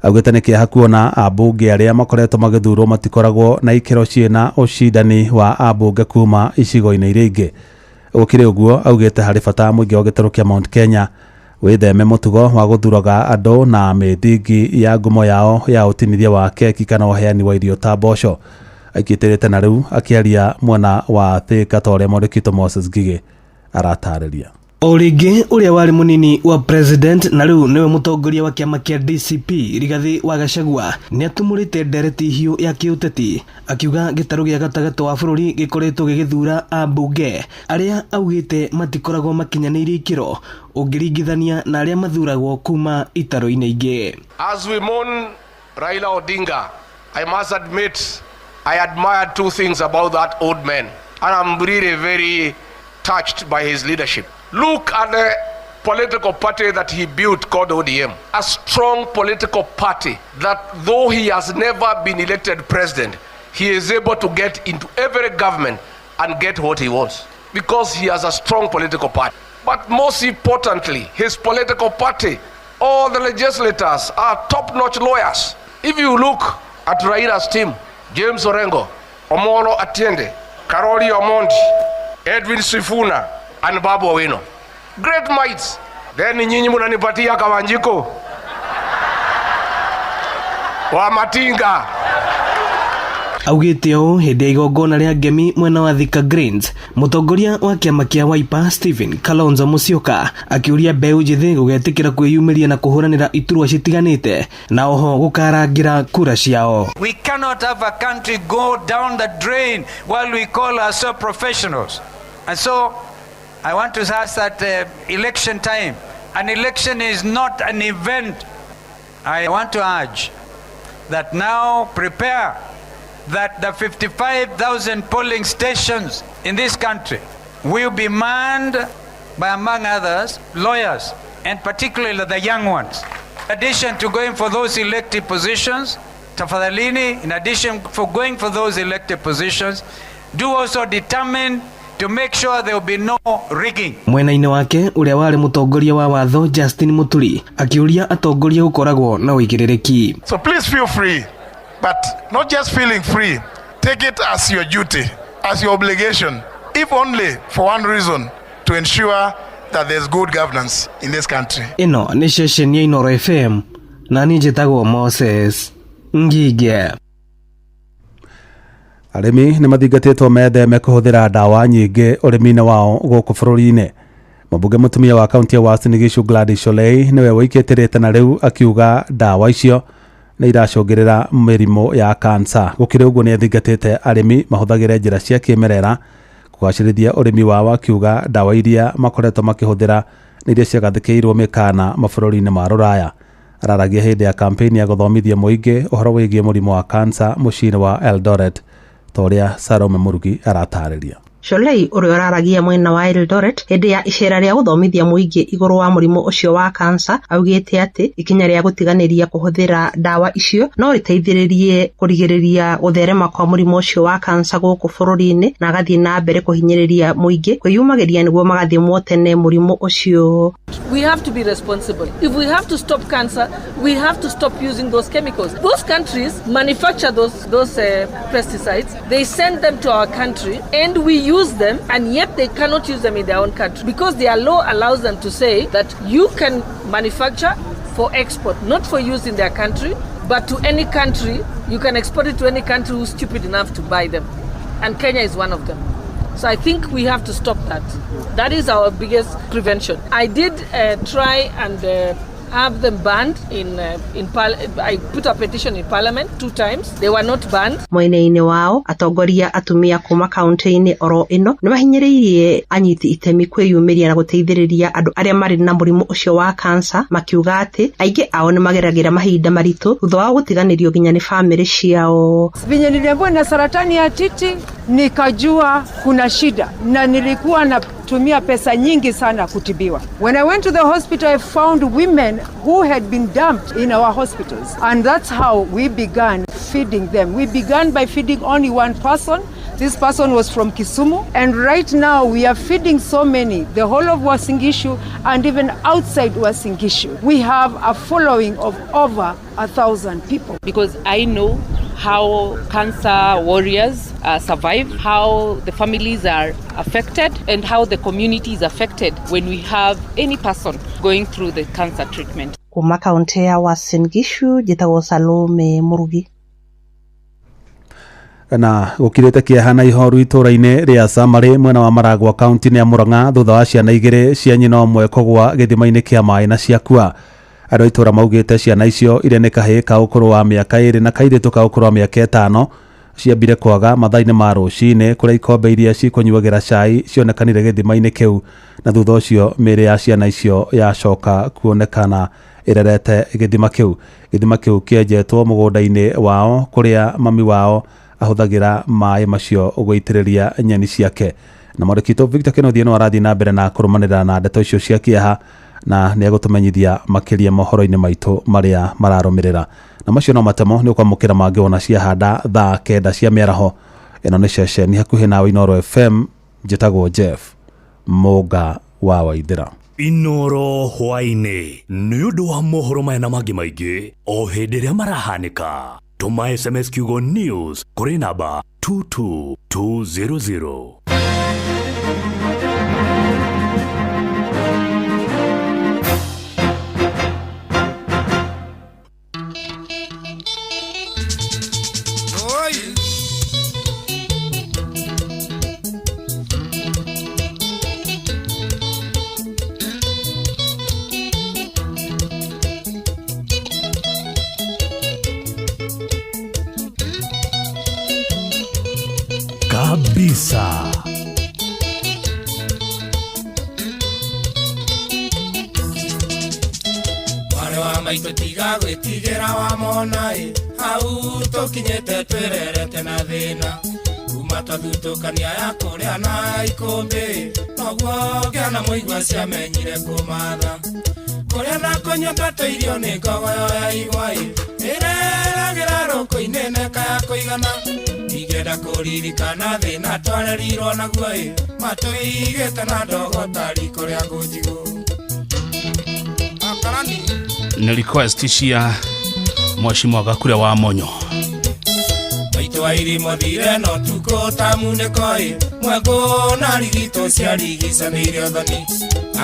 Augĩte nĩ kĩeha kuona ambunge arĩa makoretwo magĩthurwo matikoragwo na ikĩro ciĩna ũcindani wa ambunge kuma icigo-inĩ iria ingĩ. Gũkĩrĩ ũguo augĩte harĩ bata mũingĩ wa gĩtarũ kĩa Mount Kenya wĩtheme mũtugo wa gũthuraga andũ na mĩthingi ya ngumo yao ya ũtinithia wa keki kana ũheani wa irio ta mboco. Aikĩtĩrĩte na rĩu akĩaria mwena wa Thika ta ũrĩa mwandĩki Moses Ngigĩ aratarĩria. O rĩngĩ ũrĩa warĩ mũnini wa president na rĩu nĩwe mũtongoria wa kĩama kĩa DCP Rigathĩ wa Gachagua nĩatumũrĩte ndereti hiũ ya kĩũteti akiuga gĩtarũ gĩa gatagatĩ wa bũrũri gĩkoretwo gĩgĩthura ambunge arĩa augĩte matikoragwo makinyanĩirie ikĩro ũngĩringithania na arĩa mathuragwo kuma itarũ-inĩ ingĩ. As we mourn Raila Odinga, I must admit I admire two things about that old man, and I'm really very touched by his leadership. Look at the political party that he built called ODM, a strong political party that though he has never been elected president, he is able to get into every government and get what he wants because he has a strong political party. But most importantly, his political party, all the legislators are top-notch lawyers. If you look at Raila's team, James Orengo, Omolo Atiende, Karoli Omondi, Edwin Sifuna, and Babu Owino. Great minds. Then nyinyi munanipatia Kawanjiko wa Matinga. Augĩte ũũ hĩndĩ ya igongona rĩa ngemi mwena wa Thika Greens, mũtongoria wa kĩama kĩa Wiper Stephen Kalonzo Musyoka akĩũria mbeũ njĩthĩ gũgetĩkĩra kwĩyumĩria na kũhũranĩra iturwa citiganĩte na oho gũkarangĩra kura ciao. We cannot have a country go down the drain while we call ourselves professionals. And so I want to ask that election time, an election is not an event. I want to urge that now prepare that the 55,000 polling stations in this country will be manned by, among others, lawyers, and particularly the young ones. In addition to going for those elected positions, tafadhalini, in addition for going for those elected positions, do also determine to make sure there will be no rigging. Mwena-inĩ wake ũrĩa warĩ mũtongoria wa watho Justin Muturi akĩũria atongoria gũkoragwo na ũigĩrĩrĩki. So please feel free, but not just feeling free, take it as your duty, as your obligation, if only for one reason, to ensure that there's good governance in this country. Ĩno nĩ ceceni ya Inoro FM na niĩ njĩtagwo Moses Ngige. Arĩmi nĩ mathingatĩtwo metheme kũhũthĩra ndawa nyingĩ ũrĩmi-inĩ wao gũkũ bũrũri-inĩ. Mũmbunge mũtumia wa kaunti ya Uasin Gishu Gladys Shollei nĩwe wĩikĩtĩrĩte na rĩu akiuga ndawa icio nĩ iracũngĩrĩra mĩrimũ ya kansa. Gũkĩrĩ ũguo nĩ athingatĩte arĩmi mahũthagĩre njĩra cia kĩmerera kũgacĩrithia ũrĩmi wao, akiuga ndawa iria makoretwo makĩhũthĩra nĩ iria ciagathĩkĩirwo mĩkana mabũrũri-inĩ ma rũraya. Araragia hĩndĩ ya kampeni ya gũthomithia mũingĩ ũhoro wĩgiĩ mũrimũ wa kansa mũciĩ-inĩ wa Eldoret, ta ũrĩa Salome Mũrugi aratarĩria. Sholei ũrĩa ũraragia mwena wa Eldoret hĩndĩ ya icera rĩa gũthomithia mũingĩ igũrũ wa mũrimũ ũcio wa kansa augĩte atĩ ikinya rĩa gũtiganĩria kũhũthĩra ndawa icio no rĩteithĩrĩrie kũrigĩrĩria gũtherema kwa mũrimũ ũcio wa kansa gũkũ bũrũri-inĩ na agathiĩ na mbere kũhinyĩrĩria mũingĩ kwĩyumagĩria nĩguo magathimwo tene mũrimũ ũcio. We have to be responsible. If we have to stop cancer, we have to stop using those chemicals. Those countries manufacture those pesticides. They send them to our country and we use them, and yet they cannot use them in their own country because their law allows them to say that you can manufacture for export, not for use in their country, but to any country. You can export it to any country who's stupid enough to buy them. And Kenya is one of them. So I think we have to stop that. That is our biggest prevention. I did try and have them banned in I put a petition in parliament 2 times. They were not banned. Mwena-inĩ wao atongoria atumia kuma kaunti-inĩ oro ĩno nĩ mahinyĩrĩirie anyiti itemi kwĩyumĩria na gũteithĩrĩria andũ arĩa marĩ na mũrimũ ũcio wa kansa, makiuga atĩ aingĩ ao nĩ mageragĩra mahinda maritũ thutha wa gũtiganĩrio nginya nĩ famĩlĩ ciao. Venye niliambiwa na saratani ya titi nikajua kuna shida na nilikuwa natumia pesa nyingi sana kutibiwa. When I went to the hospital I found women who had been dumped in our hospitals, and that's how we began feeding them. We began by feeding only one person. This person was from Kisumu, and right now we are feeding so many, the whole of Uasin Gishu and even outside Uasin Gishu. We have a following of over 1,000 people. Because I know how cancer warriors survive, how the families are affected, and how the community is affected when we have any person going through the cancer treatment. Kuma kaunti ya Uasin Gishu, njĩtagwo Salome Murugi. Na gũkirĩte kĩeha na ihoru itũra-inĩ rĩa Samarĩ mwena wa Maragwa kaunti-inĩ ya Murang'a thutha wa ciana igĩrĩ cia nyina ũmwe kũgũa gĩthima-inĩ kĩa maĩ na ciakua. Andũ a itũra maugĩte ciana icio iria nĩ kahĩĩ ka ũkũrũ wa mĩaka 2 na kairĩtu ka ũkũrũ wa mĩaka 5 ciambire kwaga mathaa-inĩ ma rũcinĩ kũrĩa ikombe iria cikũnyuagĩra cai cionekanire gĩthima-inĩ kĩu, na thutha ũcio mĩĩrĩ ya ciana icio yacoka kuonekana ĩrerete gĩthima kĩu. Gĩthima kĩu kĩenjetwo mũgũnda-inĩ wao kũrĩa mami wao ahũthagĩra maĩ macio gũitĩrĩria nyeni ciake. Na mwandĩki Victor Kenothie no arathiĩ na mbere na kũrũmanĩrĩra na ndeto icio cia kĩeha na nĩ egũtũmenyithia makĩria mohoro-inĩ maitũ marĩa mararũmĩrĩra. Na macio no matemo nĩ ũkwamũkĩra mangĩ wona ciahanda thaa 9 cia mĩaraho. Ĩno nĩ ceceni hakuhĩ nawe Inooro FM. Njĩtagwo Jeff Mũnga wa Waithĩra. Inooro hwaĩ-inĩ nĩ ũndũ wa mohoro maya na mangĩ maingĩ o hĩndĩ ĩrĩa marahanĩka. Tũma SMS kiugo news kũrĩ namba 22200. Kabisa. Mwarĩ wa maitũ tiga gwĩtigĩra wamona ĩ, hau tũkinyĩte twĩrerete na thĩna. Kuma twathutũkania ya kũrĩa na ikũmbĩ, noguo ngĩana mũigua ciamenyire kũmatha. Kũrĩa na kũnyua twatũirio nĩ ngogoyo ya igwa ĩ, ĩreragĩra rũkũ-inĩ neka ya kũigana. Ingĩenda kũririkana thĩna twarerirwo naguo ĩ, matũigĩte na ndogo ta riko rĩa ngũnjigũ. Nĩ request cia Mheshimiwa Gakure wa Monyo. Maitũ wa irimo thire no tukũ ta munĩko ĩ, mwekũ na rigito ciarigicanĩire ũthoni.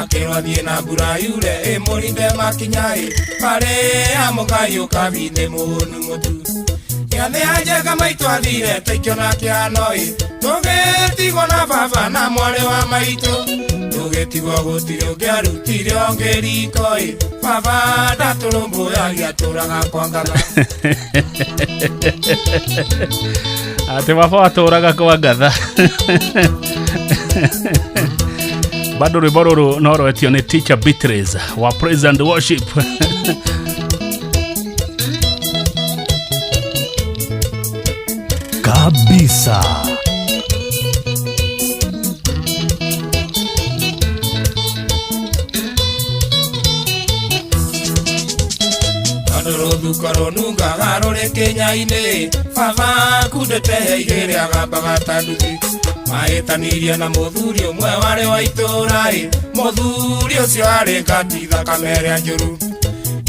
Akĩrwo thiĩ na mbura yure ĩmũrinde makinya ĩ, barĩ ya mũgai ũkabi nĩ mũhũnu mũtu. Gĩathĩ ya njega maitũ athire taikĩona kĩhano ĩ, tũgĩtigwo na baba na mwarĩ wa maitũ. Tũgĩtigwo gũtirĩ ũngĩarutire ũngĩ riko ĩ, baba ndatũrũmbũyagia atũraga kwa ngatha. Atĩ baba atũraga kwa ngatha. Bado rwĩmbo rũrũ no rwetio nĩ Teacher Beatrice wa Praise and Worship. Kabisa. Tondũ rũthuko rũnungaga rũrĩ kĩnya-inĩ baba kundĩte igĩrĩ agambaga ta nduthi mahĩtanirie na mũthuri ũmwe warĩ wa itũũra-ĩ mũthuri ũcio arĩ ngati thakame ĩrĩa njũru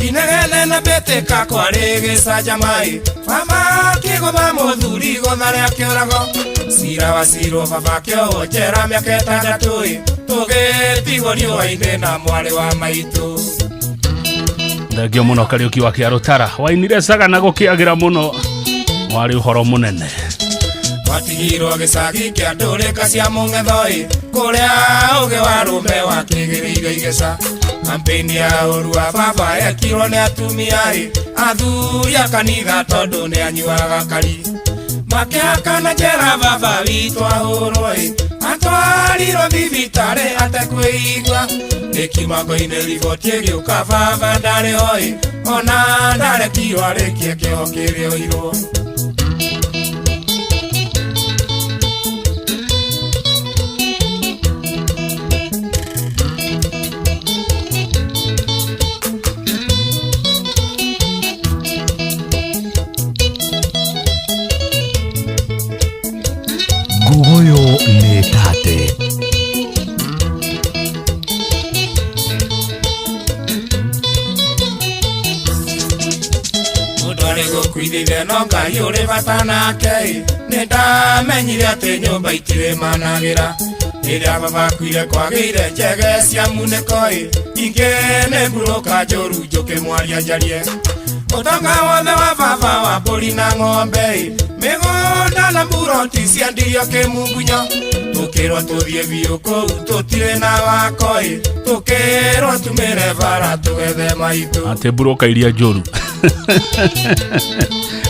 inegene na mbĩtĩka kwarĩ gĩcanjama-ĩ baba akĩgũtha mũthuri igũtha rĩa kĩũrago cira wacirwo baba akĩohwo njera mĩaka ĩtandatũ-ĩ tũgĩtigwo riũa-inĩ na mwarĩ wa maitũ. Thengio muno Kariuki wa Kĩarũtara wainire Sagana gũkĩagĩra mũno warĩ ũhoro mũnene. Twatigirwo gĩcagi kĩa ndũrĩka cia mũng'etho-ĩ kũrĩa ũgĩ wa rũme wakĩgĩrĩire igeca kampeni ya ũru wa baba yekirwo nĩ atumia-ĩ athuri a kanitha tondũ nĩ anyuaga kari makĩhakana njera baba witũ ahũrwo-ĩ atwarirwo thibitarĩ atekwĩigua nĩkiumango-inĩ riboti ĩgĩũka baba ndarĩ ho-ĩ ona ndarekirwo arĩkie kĩoho kĩrĩa oirwo. Ngugoyo nĩ tate. Mũndũ arĩ gũkuithithia no Ngai ũrĩ bata nake nĩ ndamenyire atĩ nyũmba itirĩ managĩra rĩrĩa baba akuire kwagĩire njege cia munĩko-ĩ ingĩ nĩ mburũka njũru njũkĩ mwaria njarie ũtonga wothe wa baba wa mbũri na ng'ombe-ĩ mĩgũnda na mburoti ciendirio kĩmungunyo tũkĩrwo tũthiĩ biũ kũu tũtirĩ na wako-ĩ tũkĩrwo tumĩre bara tũgethe maitũ. Atĩ mburũka iria njũru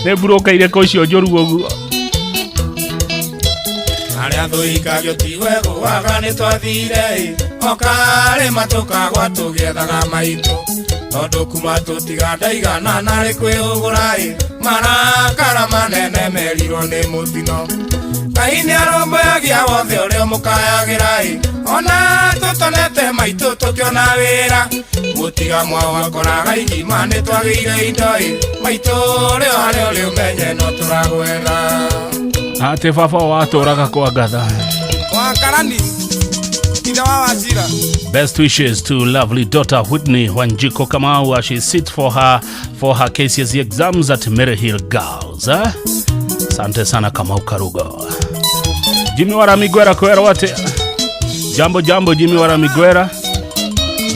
nĩ mburũka irĩkũ icio njũru ũguo? Arĩa thũikagio tiwe gũaga nĩ twathire-ĩ o karĩma tũkagwa tũgĩethaga maitũ tondũ kuma tũtigandaigana narĩ kwĩhũgũra-ĩ marakara manene merirwo nĩ mũtino Ngai nĩ arũmbũyagia wothe ũrĩa ũmũkayagĩra-ĩ ona tũtonete maitũ tũkĩona wĩra mũtiga mwao akoraga igima nĩ twagĩire indo-ĩ maitũ ũrĩ o harĩa ũrĩ ũmenye no tũragwetha. Atĩ baba watũraga kwa ngatha wa karani ithe wa Wachira. Best wishes to lovely daughter Whitney Wanjiko Kamau as she sits for her KCSE exams at Maryhill Girls. Asante sana Kamau Karugo. Jimmy Waramigwera kwera ate. Jambo jambo Jimmy Waramigwera.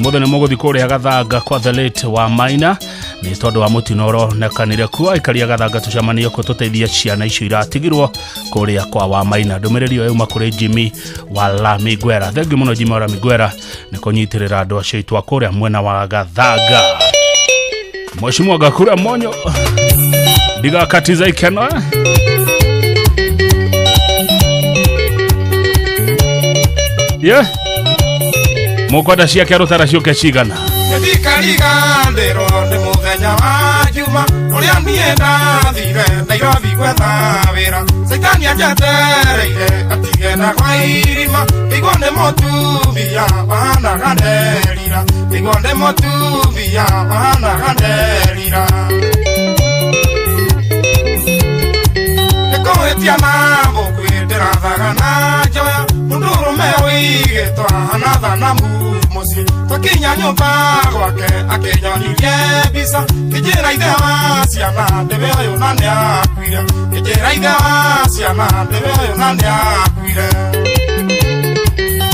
Mothe nĩ mũgũthiĩ kũrĩa Gathanga kwa the late wa Maina nĩ tondũ wa mũtino ũronekanire kuo aikaria Gathanga tũcemanie kũ tũteithie ciana icio iratigirwo kũrĩa kwa wa Maina. Ndũmĩrĩri ĩyo yauma kũrĩ Jimmy Waramigwera. Thengiũ mũno Jimmy Waramigwera nĩ kũnyitĩrĩra andũ acio aitũ a kũrĩa mwena wa Gathanga. Mheshimiwa Gakura Monyo ndigakatiza ikeno. Yeah. Mũkwenda cia Kĩarũtara ciũke cigana? Ndikariganĩrwo nĩ mũthenya wa Juma ũrĩa niĩ ndathire Nairobi gwetha wĩra Caitani anjetereire atigenda kwa irima Ĩguo nĩ mũtumia wahanaga nderira Ĩguo nĩ mũtumia wahanaga nderira Nĩkũhĩtia na mũkwĩ ndĩrathaga na njoya mũndũrũme wĩigĩtwo ahana thanamu mũciĩ twakinya nyũmba gwake akĩnyonirie mbica kĩnjĩra ithe wa ciana ndĩwe ũyũ na nĩakuire kĩnjĩra ithe wa ciana ndĩwe ũyũ na nĩakuire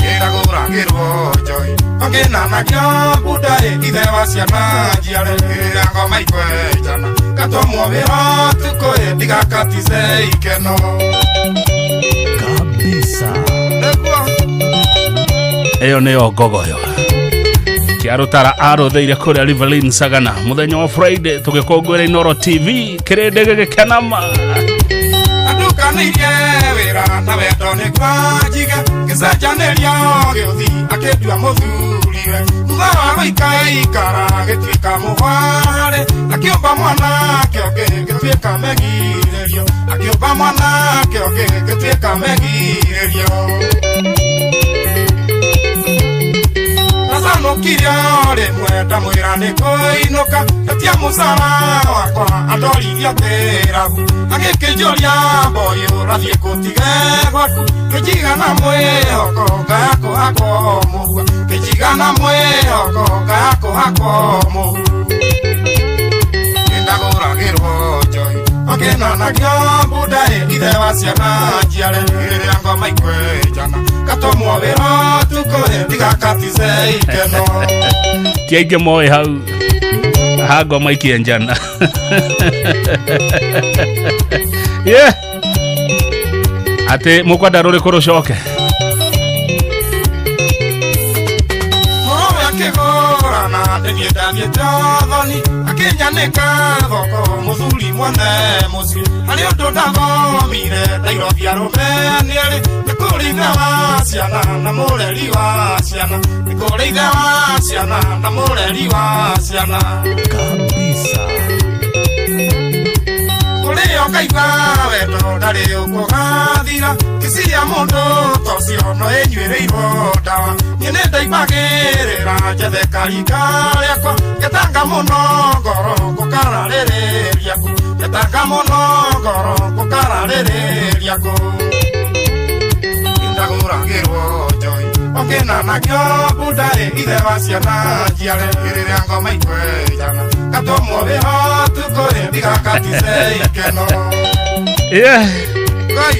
kĩragũragĩrwo njohi ongĩnanagio bunda-ĩ ithe wa ciana njiare rĩrĩa ngoma ikwenjana gatũmwo wĩra ũtukũ-ĩ ndigakatice ikeno kabisa. Ĩyo nĩyo ngogoyo Kĩarũtara arũthĩire kũrĩa Riverlin Sagana mũthenya wa Friday tũgĩkũngũĩra Inooro TV kĩrĩndĩ gĩgĩkenama andukanĩirie wĩra na wendo nĩguo njige ngĩcenjanĩria gĩũthi akĩndua mũthuriwe thutha wa gũikaikara gĩtuĩka mũhwarĩ akĩũmba mwanake ũngĩ gĩtuĩka megirĩrio akĩũmba mwanake ũngĩ gĩtuĩka megirĩrio. Ndainũkire o rĩmwe ndamwĩra nĩ kũinũka etia mũcara wakwa andorithia kĩrabu agĩkĩnjũria boy ũrathiĩ kũtige gwaku kĩnjigana mwĩhoko ngaya kũhakwo mũhu kĩnjigana mwĩhoko ngaya kũhakwo mũhu ndagũragĩrwo njohi okenanagio mbunda ithe wa ciana njiare rĩrĩa ngoma ikwenjana gatũmwo wĩra ũtukũ ndigakatice ikeno. Ti aingĩ moĩ hau ha ngoma ikienjana. Yeah. Atĩ mũkwenda rũrĩkũ rũcoke? Mũrũme akĩgũrana nĩniĩ ndathiĩte ũthoni akĩnyanĩka thoko mũthuri mwene mũciĩ harĩ ũndũ ndathomire Nairobi arũme nĩarĩ nĩ kũrĩ ithe wa ciana na mũreri wa ciana nĩ kũrĩ ithe wa ciana na mũreri wa ciana kabisa. Kũrĩo ngaigua wendo ndarĩ ũkũgathira kĩciria mũndũ ta ũcio no ĩnyuĩrĩirwo ndawa niĩ nĩ ndaimagĩrĩra njethe karika rĩakwa ngetanga mũno ngoro ngũkararĩrĩria kũ ngetanga mũno ngoro ngũkararĩrĩria kũ ndagũragĩrwo njohi okenanagio mbunda ithe wa ciana njiare rĩrĩa ngoma ikwenjana gatũmwo wĩra ũtukũ ndigakatice ikeno. Yeah. Ngai.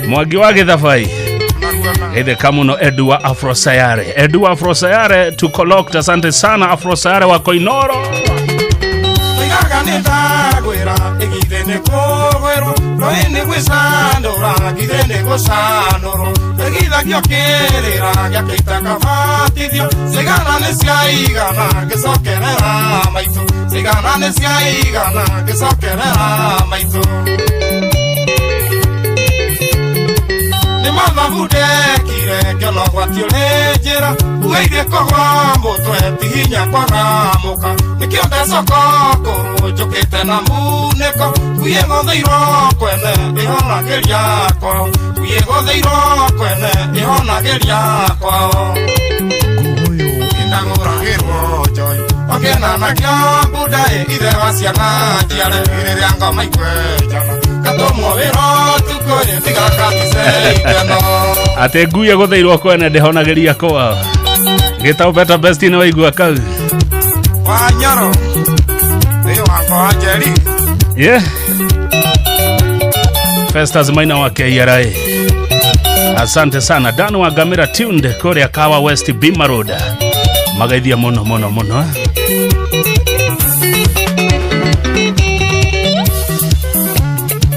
Mwangi wa Githabai itheka muno Edu wa Afrosayare. Edu wa Afrosayare tuko locked. Asante sana Afrosayare wa Koinoro. Toigaga nĩ ndagwĩra ĩgithe nĩ kũgwĩrwo rũĩ nĩ gwĩcandũra githe nĩ gũcanũrwo ĩgithagio kĩrĩra gĩakĩita kabatithio cigana nĩ ciaigana ngĩcokerera maitũ cigana nĩ ciaigana ngĩcokerera maitũ nĩ mathabu ndekire ngĩona ũgwati ũrĩ njĩra ugeire kũgwa mũtwe ti hinya kwaga mũka nĩkĩo ndecoka kũrũ njũkĩte na munĩko nguĩ gũthĩirwo kwene ĩhonagĩria kwao nguĩ gũthĩirwo kwene ĩhonagĩria kwao ndagũragĩrwo njohi okenanagio mbunda ithe wa ciana njiare rĩrĩa ngoma ikwenjana gatũmwo wĩra ũtukũ ndigakatice ikeno. Atĩ ngui ĩgũthĩirwo kwene ndĩhonagĩria kwao. Gĩtau better best nĩ waigua kau. Wanyoro nĩ wango wa Njeri. Yeah. Festus Maina wa KRA. Asante sana Dan wa Gamira tuned kũrĩa Kawa West Bima Road. Magaithia mũno mũno mũno.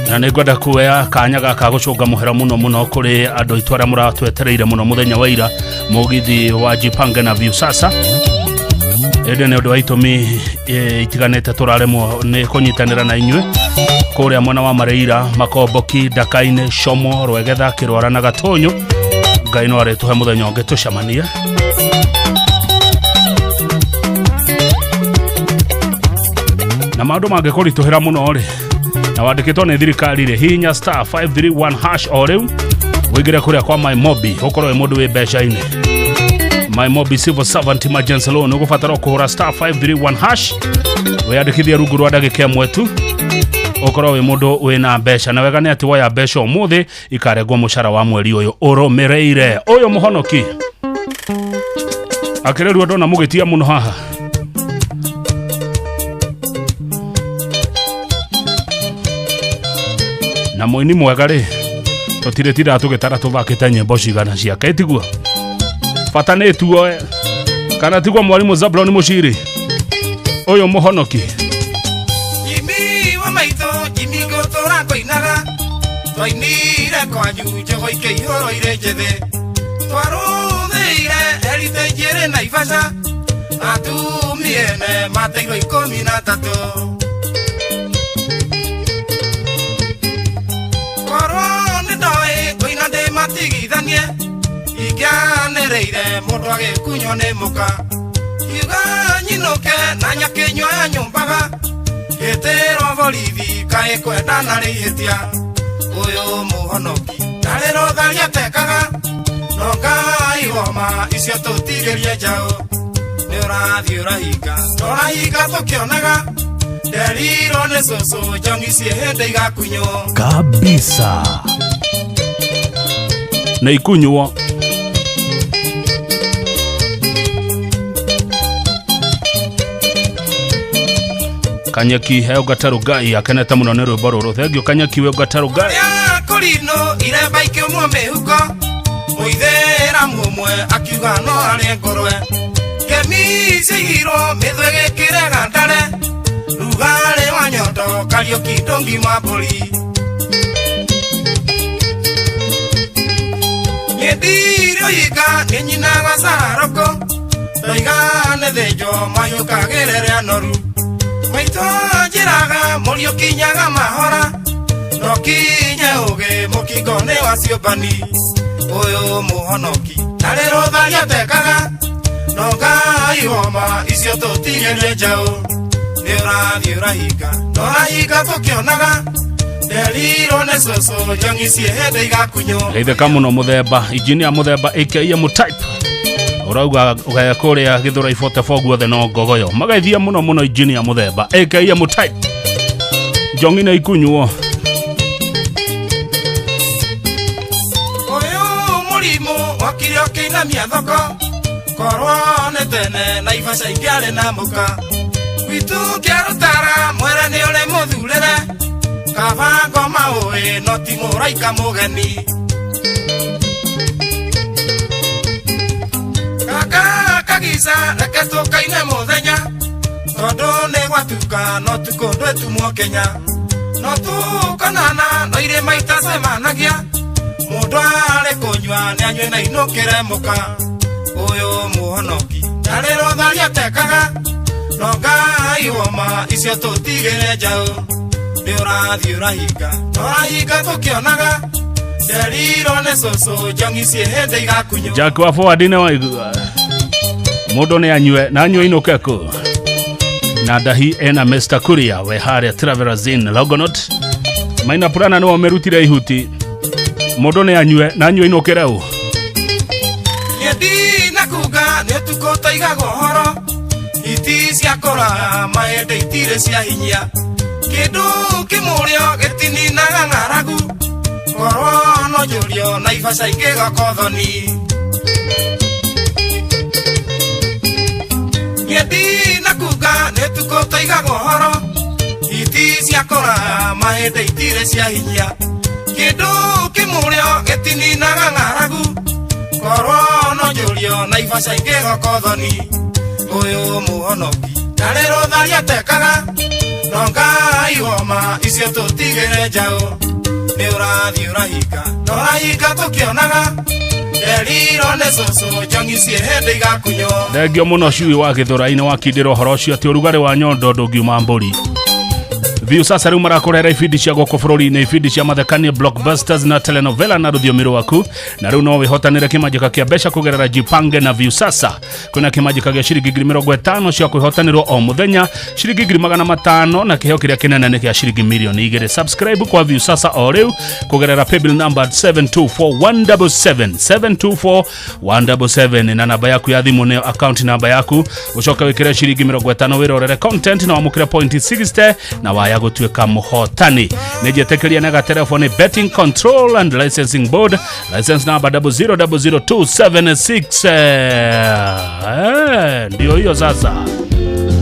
Na nĩ ngwenda kuoya kanya gaka gũcũnga mũhera mũno mũno kũrĩ andũ aitũ arĩa mũratwetereire mũno mũthenya wa ira mũgithi wa Jipange na Viusasa. Ĩndĩ nĩ ũndũ wa itũmi itiganĩte tũraremwo nĩ kũnyitanĩra na inyuĩ kũrĩa mwena wa Mareira, Makomboki, Ndakainĩ, Shomo, Rwegetha, Kĩrwara na Gatũnyũ. Ngai no arĩtũhe mũthenya ũngĩ tũcemanie. Na maũndũ mangĩkũritũhĩra mũno rĩ na wandĩkĩtwo nĩ thirikari rĩ, hihinya star 531 hash o rĩu ũingĩre kũrĩa kwa My Mobi ũkorwo wĩ mũndũ wĩ mbeca-inĩ. My Mobi Civil Servant Emergency Loan ũgũbatara kũhũra star 531 hash wĩyandĩkithie rungu rwa ndagĩka ĩmwe tu ũkorwo wĩ mũndũ wĩna mbeca. Na wega nĩ atĩ woya mbeca ũmũthĩ ikarengwo mũcara wa mweri ũyũ ũrũmĩrĩire. Ũyũ mũhonoki akĩrĩrwo ndona mũgĩtia mũno haha. Na mũini mwega rĩ tũtirĩ tindaga tũgĩtara tũthakĩte nyĩmbo cigana ciake tiguo bata nĩ tuoe kana tiguo mwarimũ Zablon Mũciri ũyũ mũhonoki. Jimmy wa maitũ Jimmy ngũtũra ngũinaga twainire kwanyu njogo ikĩihũrwo irĩ njĩthĩ twarũmĩire Heritage ĩrĩ Naivasha atumia ene mateirwo 13 korwo nĩ ndoĩ ngũina ndĩmatigithanie ingĩanĩrĩire mũndũ agĩkunywo nĩ mũka kiuga nyinũke na nyakĩnyua ya nyũmbaga gĩtĩrwo borithi kaĩ kwendana rĩhĩtia ũyũ mũhonoki ndarĩ rũtharia atekaga no Ngai Ngai woma icio tũtigĩrie njaũ nĩ ũrathiĩ ũrahinga tũrahinga tũkĩonaga nderirwo nĩ cũcũ njongi ciĩ hĩndĩ igakunywo Kabisa. Na ikunywo. Kanyeki he ũgataru ngai akenete mũno nĩ rwĩmbo rũrũ. Thengiũ Kanyeki we ũgataru ngai. Kũrino iremba ikĩũmwo mĩhuko mũithĩramu ũmwe akiuga no arĩe ngũrwe kemi ciaigirwo mĩthwe gĩkĩrega ndare rugarĩ wa nyondo Kariũki ndũngima mbũri nĩndire ũhinga nĩ nyinaga cararũkũ ndoiga nĩ thĩnjwo mahiũkagĩrĩre anoru maitũ njĩraga mũriũ kinyaga mahora no kinye ũgĩ mũkingo nĩ wa ciũmbani ũyũ mũhonoki ndarĩ rũtharia tekaga no Ngai woma icio tũtigĩrie njaũ nĩ ũrathiĩ ũrahinga tũrahinga tũkĩonaga nderirwo nĩ cũcũ njongi ciĩ hĩndĩ igakunywo. Geithĩka mũno mũthemba injinia mũthemba aka mũtype ũrauga ũgaya kũrĩa Gĩthũrai 44 guothe no ngogoyo magaithia mũno mũno injinia mũthemba aka mũtype njongi na ikunywo. Ũyũ mũrimũ wakire ũkĩinamia thoko korwo nĩ tene na ibaca ingĩarĩ na mũka gwitũ kĩarũtara mwere nĩ ũrĩ mũthurĩre kaba ngoma ũĩ no ti mũraika mũgeni kaka kagica reke tũkaine mũthenya tondũ nĩ gwatuka no tukũ ndwĩtumwo Kenya no tũkonana no irĩma itacemanagia mũndũ arĩ kũnyua nĩ anyue na inũkĩre mũka ũyũ mũhonoki ndarĩ rũtharia tekaga no Ngai woma icio tũtigĩre njaũ nĩ ũrathiĩ ũrahinga tũrahinga tũkĩonaga nderirwo nĩ cũcũ njongi ciĩ hĩndĩ igakunywo. Jack wa forward nĩ waigua mũndũ nĩ anyue na anyue inũke kũ na ndahi ena Mr. Kuria we harĩa Travelers Inn Longonot Maina Purana nĩwe ũmĩrutire ihuti mũndũ nĩ anyue na anyue inũkĩre ũ. Niĩ kuga nĩ ũtukũ tũigaga ũhoro iti cia kũraya mahĩndĩ itirĩ cia hinya kĩndũ kĩmũrĩo gĩtininaga ng'aragu korwo no njũrio na ibaca ingĩgoka ũthoni niĩ ndinakuga nĩ ũtukũ tũigaga ũhoro iti cia kũraya mahĩndĩ itirĩ cia hinya kĩndũ kĩmũrĩo gĩtininaga ng'aragu korwo no njũrio na ibaca ingĩgoka ũthoni ũyũ mũhonoki ndarĩ rũtharia tekaga no Ngai woma icio tũtigĩre njaũ nĩ ũrathiĩ ũrahinga tũrahinga tũkĩonaga nderirwo nĩ cũcũ njongi ciĩ hĩndĩ igakunywo. Thengio mũno cui wa Gĩthũrai-inĩ wakindĩra ũhoro ũcio atĩ ũrugarĩ wa nyondo ndũngiuma mbũri. Viu sasa rĩu marakũrehera ibindi cia gũkũ bũrũri-inĩ, ibindi cia mathekania, blockbusters na telenovela na rũthiomi rwaku, na rĩu no wĩhotanĩre kĩmanjĩka kĩa mbeca kũgerera Jipange na Viu sasa. Kwĩna kĩmanjĩka gĩa ciringi 50,000 cia kwĩhotanĩrwo o mũthenya, ciringi 500,000 na kĩheo kĩrĩa kĩnene nĩ kĩa ciringi 2,000,000. Subscribe kwa Viu sasa o rĩu kũgerera paybill number 724177 724177 na namba yaku ya thimũ nĩyo account namba yaku, ũcoke wĩkĩre ciringi 50 wĩrorere content na wamũkĩre point 60 na waya gũtuĩka mũhotani. Nĩ njetĩkĩria na gatelefoni Betting Control and Licensing Board, license number 0000276. Ndio hiyo sasa.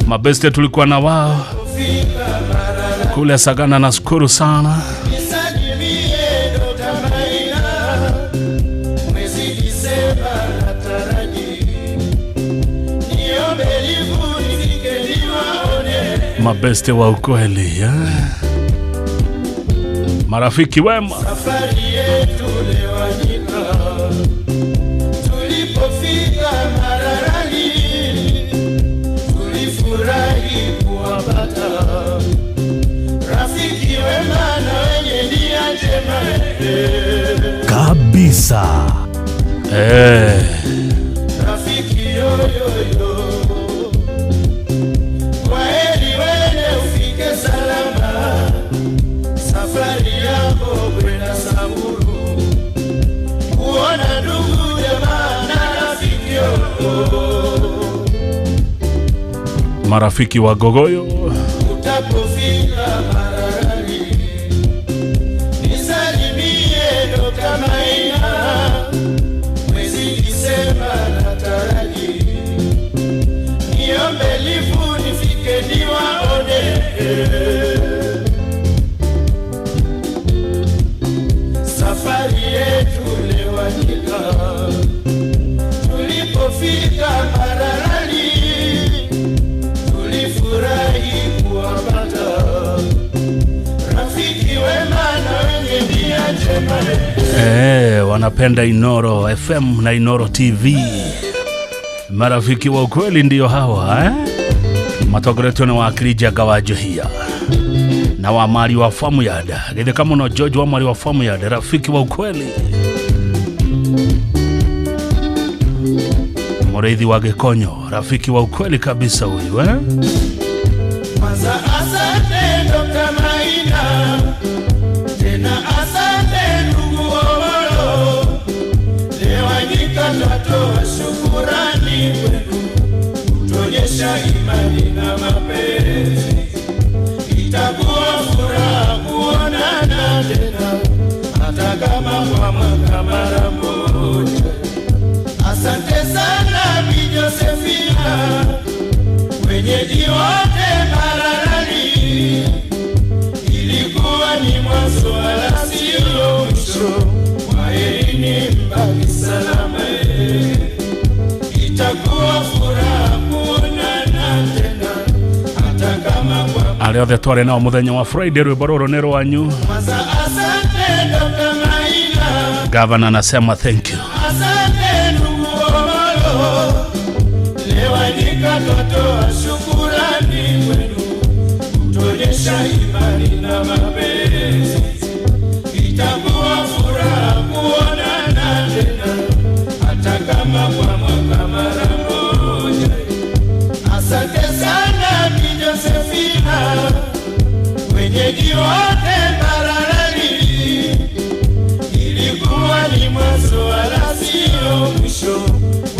Mabeste tulikuwa na wao kule Sagana, nashukuru sana. Mabeste wa ukweli, Marafiki wema. Safari yetu lewanyika, tulipofika Mararani, tulifurahi kuwapata rafiki wema na wenye nia njema kabisa. Rafiki yoyoyo, kwaheri wene ufike salama, safari yako kwenda Samburu, kuona ndugu jamaa na Marafiki wa Gogoyo. Utapofika Mararani, nisalimie Dr. Maina, mwezi Disemba nataraji, niombe lifu nifike niwaone. Safari yetu Lewanyika, tulipofika Mararani, tulifurahi kuwapata rafiki wema na wenye nia njema. Wanapenda Inoro FM na Inoro TV. Marafiki wa ukweli ndio hawa, eh? Matogoretwo nĩ wakiri Njenga wa Njohia na wa mari wa Famuyada. Githĩ muno George wa mari wa Famuyada, rafiki wa ukweli. Mũrĩithi wa Gĩkonyo, rafiki wa ukweli kabisa huyu, eh? Kwanza asante Dr. Maina, tena asante ndugu Omolo, Lewanyika twatoa shukurani kwenu, kutuonyesha imani na mapenzi. Itakuwa furaha kuonana tena, hata kama kwa mwaka mara moja. Asante sana Bi Josephina, wenyeji wote Mararani, ilikuwa ni mwanzo wala sio mwisho. Kwaherini mbaki salama, itakuwa furaha kuonana tena, hata kama kwa Arĩa othe twarĩ nao mũthenya wa Friday, rwĩmbo rũrũ nĩ rwanyu. Kwanza asante Dr. Maina, Gavana anasema thank you. Asante ndugu Omolo, Lewanyika twatoa shukurani kwenu, kutuonyesha imani na mapenzi. Itakuwa furaha kuonana tena, hata kama kwa mwaka mara moja. Asante sana Bi Josephina, wenyeji wote Mararani, ilikuwa ni mwanzo wala sio mwisho.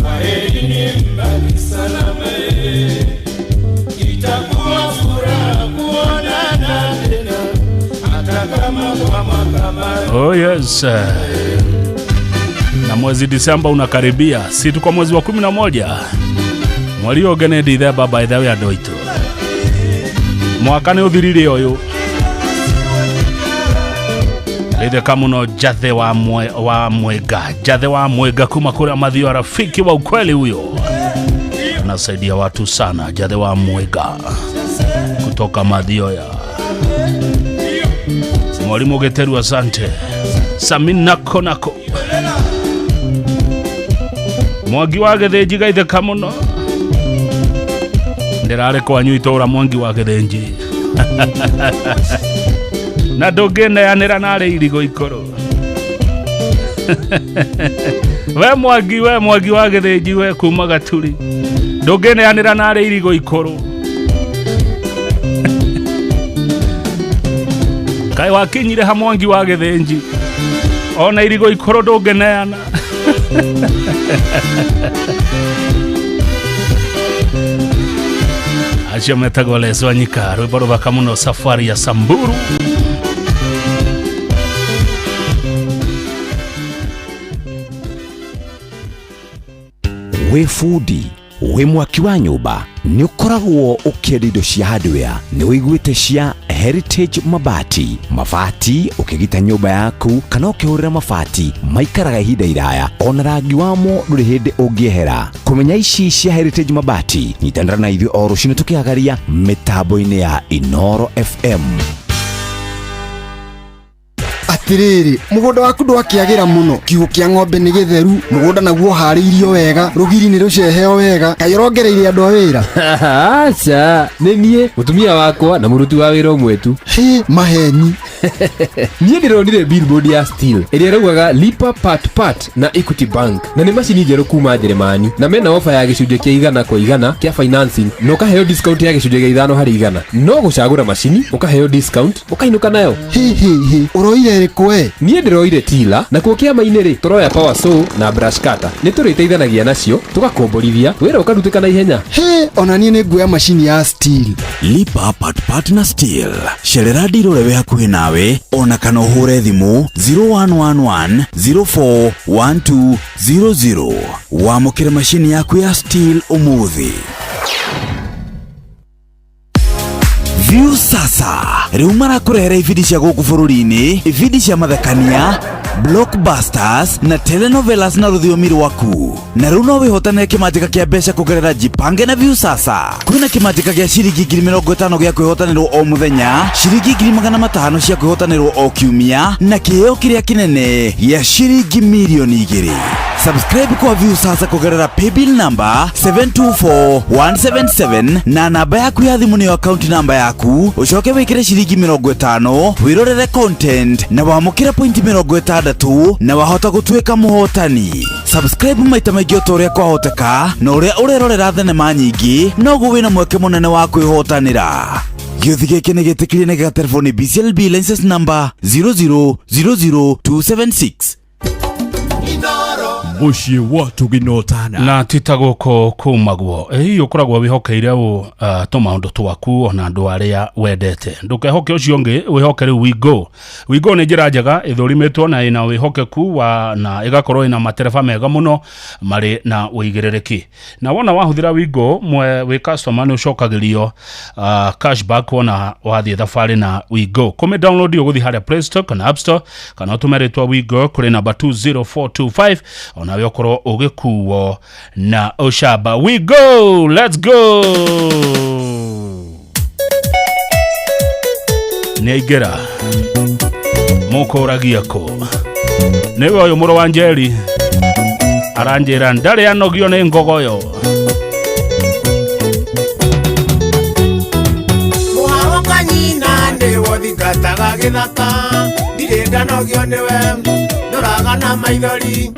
Kwaherini mbaki salama, itakuwa furaha kuonana tena, hata kama kwa mwaka mara. Oh yes. Na mwezi Disemba unakaribia, si tuko mwezi wa 11. Mweri ũngĩ nĩ Dithemba, by the way, andũ aitũ. Mwaka nĩ ũthirire ũyũ. Geithĩka mũno Njathe wa wa Mwenga, Njathe wa Mwenga kuma kũrĩa Mathio, rafiki wa ukweli huyo. Anasaidia watu sana, Njathe wa Mwenga kutoka Mathioya. Mwalimu Gĩteru, asante. Samina Konako. Mwangi wa Gĩthĩnji, geithĩka mũno. Ndĩrarĩ kwanyu itũra, Mwangi wa Gĩthĩnji. Na ndũngĩneanĩra narĩ irigũ ikũrũ. We Mwangi, we Mwangi wa Gĩthĩnji, we kuma Gaturi. Ndũngĩneanĩra narĩ irigũ ikũrũ. Kaĩ wakinyire ha Mwangi wa Gĩthĩnji? Ona irigũ ikũrũ ndũngĩneana. Acio metagwo Les Wanyika, rwĩmbo rũthaka mũno, Safari ya Samburu. Wĩ bundi, wĩ mwaki wa nyũmba, nĩ ũkoragwo ũkĩenda indo cia hardware, nĩ ũiguĩte cia Heritage Mabati. Mabati ũkĩgita nyũmba yaku kana ũkĩhũrĩra mabati maikaraga ihinda iraya, ona rangi wamo ndũrĩ hĩndĩ ũngĩehera. Kũmenya ici cia Heritage Mabati, nyitanĩra na ithuĩ o rũcinĩ tũkĩhagaria mĩtambo-inĩ ya Inoro FM. Atirĩrĩ, mũgũnda waku ndwakĩagĩra mũno, kiugũ kĩa ng'ombe nĩ gĩtheru, mũgũnda naguo ũharĩirio wega, rũgiri nĩ rũceheo wega, kaĩ ũrongereire andũ a wĩra? Aca, nĩ niĩ, mũtumia wakwa na mũruti wa wĩra ũmwe tu. Hĩ, maheni. Niĩ ndĩronire billboard ya Steel ĩrĩa ĩraugaga lipa part part na Equity Bank, na nĩ macini njerũ kuma Njeremani, na mena ofa ya gĩcunjĩ kĩa 100% kĩa financing, na ũkaheo discount ya gĩcunjĩ kĩa 5%. No gũcagũra macini ũkaheo discount ũkainũka nayo. Hĩ hĩ hĩ, ũroire ĩrĩkũ? ĩrĩkũ we? Niĩ ndĩroire tila nakuo kĩama-inĩ rĩ tũroya power saw na brush cutter. Nĩ tũrĩteithanagia nacio tũgakomborithia wĩra ũkarutĩka na ihenya. Hĩ, ona niĩ nĩ nguoya macini ya Stihl. Lipa part part na Stihl. Cerera ndiro ũrĩa wĩ hakuhĩ nawe ona kana ũhũre thimũ 0111 04 1200. Wamũkĩre macini yaku ya Stihl ũmũthĩ. View sasa rĩu marakũrehera ibindi cia gũkũ bũrũri-inĩ, ibindi cia mathekania, blockbusters na telenovelas na rũthiomi rwaku. Na rĩu no wĩhotanĩre kĩmanjĩka kĩa mbeca kũgerera Jipange na View sasa. Kwĩna kĩmanjĩka gĩa ciringi 50,000 gĩa kwĩhotanĩrwo o mũthenya, ciringi 500,000 cia kwĩhotanĩrwo o kiumia, na kĩheo kĩrĩa kĩnene gĩa ciringi 2,000,000. Subscribe kwa View sasa kũgerera paybill number 724177 na namba yaku ya thimũ nĩyo account namba yaku, ũcoke wĩkĩre ciringi 50 wĩrorere content na wamũkĩre pointi 60 na wahota gũtuĩka mũhotani. Subscribe maita maingĩ o ta ũrĩa kwahoteka, na ũrĩa ũrerorera thenema nyingĩ noguo wĩna mweke mũnene wa kwĩhotanĩra. Gĩũthi gĩkĩ nĩ gĩtĩkĩrie nĩ gĩgaterebo nĩ BCLB license number 0000276. Mũciĩ wa Tũginotana. Na ti ta gũkũ kumagwo ĩi ũkoragwo wĩhokeire ũ tũmaũndũ twaku ona andũ arĩa wendete. Ndũkehoke ũcio ũngĩ, wĩhoke rĩu Wigo. Wigo nĩ njĩra njega ĩthũrimĩtwo na ĩna wĩhokeku wa na ĩgakorwo ĩna matereba mega mũno marĩ na ũigĩrĩrĩki. Na wona wahũthĩra Wigo mwe wĩ customer nĩ ũcokagĩrio cashback wona wathiĩ thabarĩ na Wigo. Kũmĩ download ũgũthiĩ harĩa Play Store kana App Store kana ũtũme rĩtwa Wigo kũrĩ namba 20425 onawe ũkorwo ũgĩkuo na ũcamba. We go, let's go. Nĩ aingĩra mũkũragia kũ nĩwe ũyũ mũrũ wa Njeri aranjĩra ndarĩ anogio nĩ ngogoyo. Mũharo kanyina nĩwo thingataga gĩthaka, ndirĩ ndanogio nĩwe ndoraga na maithori,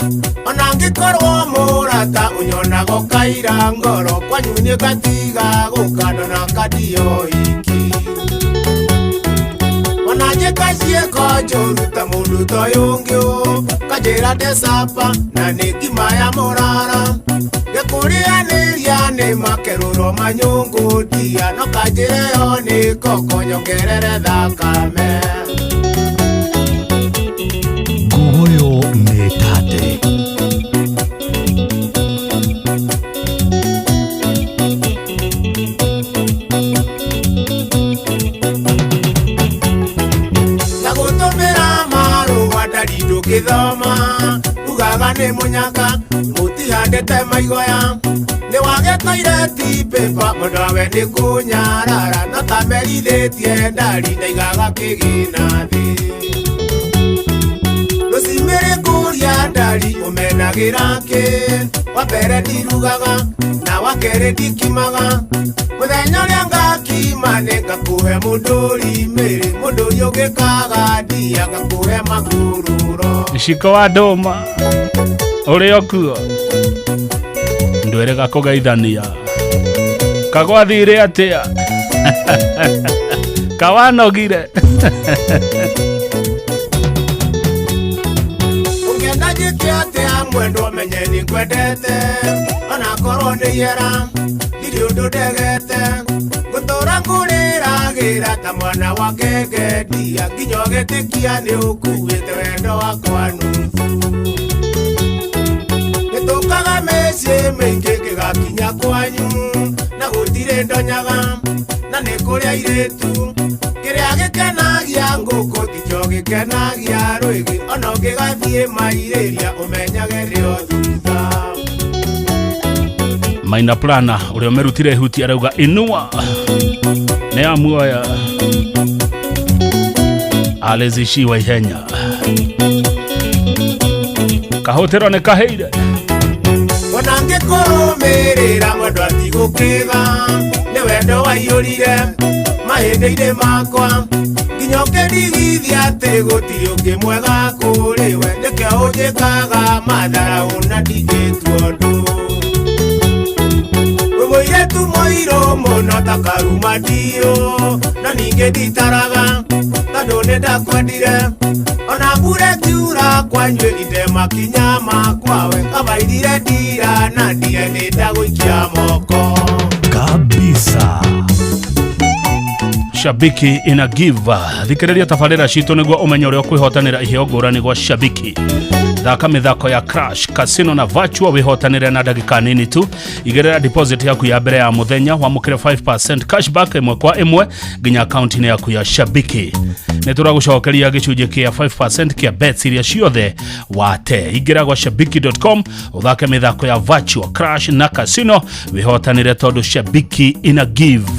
ona ngĩkorwo mũrata ũnyonaga ũkaira ngoro, kwanyu nĩ ngatiga gũka ndona kandio iki. Ona njĩka ciĩko njũru ta mũndũ ta ũyũ ũngĩ ũ, kanjĩra ndecapa na nĩ ngima ya mũrara, ngĩkũrĩanĩria nĩ makerũro manyũngũ ndia, no kanjĩra ĩyo nĩ koko nyongerere thakame. Ngogoyo nĩ tate. Na gũtũmĩra marũa ndari ndũngĩthoma, ugaga nĩ mũnyaka mũtihandĩte maigoya, nĩ wage toilet paper mũndũ nĩ kũnyarara, no ta merithĩtie ndari ndaigaga kĩgĩna thĩ. Rũcimĩrĩ kũria ndari ũmenagĩra kĩ, wa mbere ndirugaga na wa kerĩ ndikimaga, mũthenya ũrĩa ngakima nĩ ngakũhe mũndũri mĩrĩ, mũndũri ũngĩkaga ndia ngakũhe makururo. Ciko wa ndũma ũrĩ o kuo ndwĩrĩga kũgeithania kagwathire atĩa kawanogire. Ũngĩenda njĩke atĩa mwendwa menye nĩ ngwendete, onakorwo nĩ ihera ndirĩ ũndũ ndegete, ngũtũra ngũrĩragĩra ta mwana wa ngenge ndia, nginya ũgĩtĩkia nĩ ũkuĩte wendo wakwa nuthu. Nĩtũkaga mĩciĩ mĩingĩ ngĩgakinya kwanyu, na gũtirĩ ndonyaga na nĩ kũrĩ airĩtu, kĩrĩa gĩkenagia ngũkũ tikĩo gĩkenagia rwĩgĩ, ona ũngĩgathiĩ mairĩria ũmenyage nĩo thutha. Maina Plana ũrĩa ũmerutire ihuti arauga inua nĩ amuoya alizishiwa ihenya kahũtĩro nĩ kaheire. Ona ngĩkũrũmĩrĩra mwendwa tigũkĩga, nĩ wendo waiyũrire mahĩndĩ-inĩ makwa, nginya ũkĩndigithia atĩ gũtirĩ ũngĩ mwega kũrĩ we, nĩkĩo ũnjĩkaga matharaũ na ndingĩtua ũndũ. Wĩ mũirĩtu mũirũ mũno ta karuma ndiũ, na ningĩ nditaraga ta Tondũ nĩ ndakwendire ona mbura ĩkiura kwanywĩrire makinya makwa we kabairire ndira na ndiendete gũikia moko. Kabisa. Shabiki ina give. Thikĩrĩria tabarĩra citũ nĩguo ũmenye ũrĩa ũkwĩhotanĩra iheo ngũrani gwa Shabiki. Thaka mĩthako ya Crash Casino na Virtual wĩhotanĩre na ndagĩka nini tu. Igĩrĩra deposit yaku ya mbere ya mũthenya wamũkĩre 5% cashback ĩmwe kwa ĩmwe nginya akaunti-inĩ yaku ya Shabiki. Nĩ tũragũcokeria gĩcunjĩ kĩa 5% kĩa bets iria ciothe wate. Ingĩra gwa shabiki.com ũthake mĩthako ya Virtual, Crash na Casino wĩhotanĩre tondũ Shabiki ina give.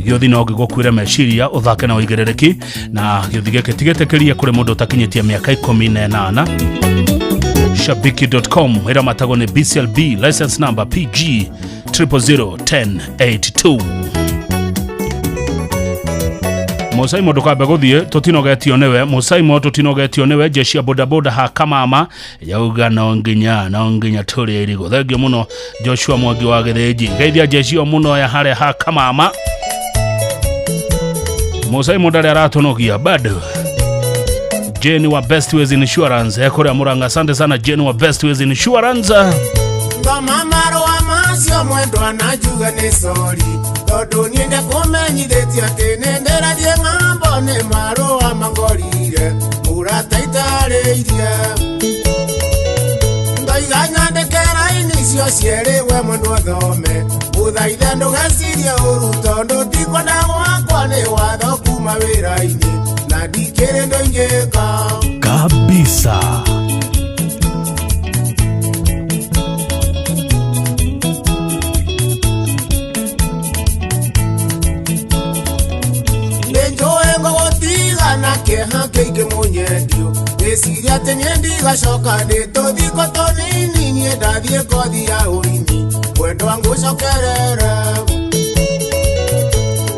Gĩũthi no gĩgũkuĩre meciria ũthake na ũigĩrĩrĩki na gĩũthi gĩkĩ ti gĩtĩkĩrie kũrĩ mũndũ ũtakinyĩtie mĩaka 18. Shabiki.com ĩramatagwo nĩ BCLB license number PG 0001082. Musaimo ndukambe guthie tutinogetio niwe. Musaimo tutinogetio niwe. Jeshi ya bodaboda ha Kamama yauga no nginya turie irigo. Thengio muno Joshua Mwangi wa Githinji. Geithia jeshi o muno ya haria ha Kamama. Musaimo ndari aratunogia bado. Jane wa Best Ways Insurance ekuria Murang'a. Asante sana Jane wa Best Ways Insurance. Thoma marũa macio mwendwa na njuge nĩ sori tondũ niĩ ndĩkũmenyithĩtie atĩ nĩ ndĩrathiĩ ng'ambo nĩ marũa mangorire mũrata itarĩirie ndoiga nyandĩke raini icio cierĩ we mwendwa thome ũthaithe ndũgecirie ũru tondũ tikwenda gwakwa nĩ watho kuma wĩra-inĩ na ndikĩrĩ ndũingĩka. Kabisa. Ngũgũtiga na kĩeha kĩingĩ mũnyendio ngĩciria atĩ niĩ ndigacoka ndĩ tũthiko tũnini niĩ ndathiĩ kothi ya ũini mwendwa ngũcokerere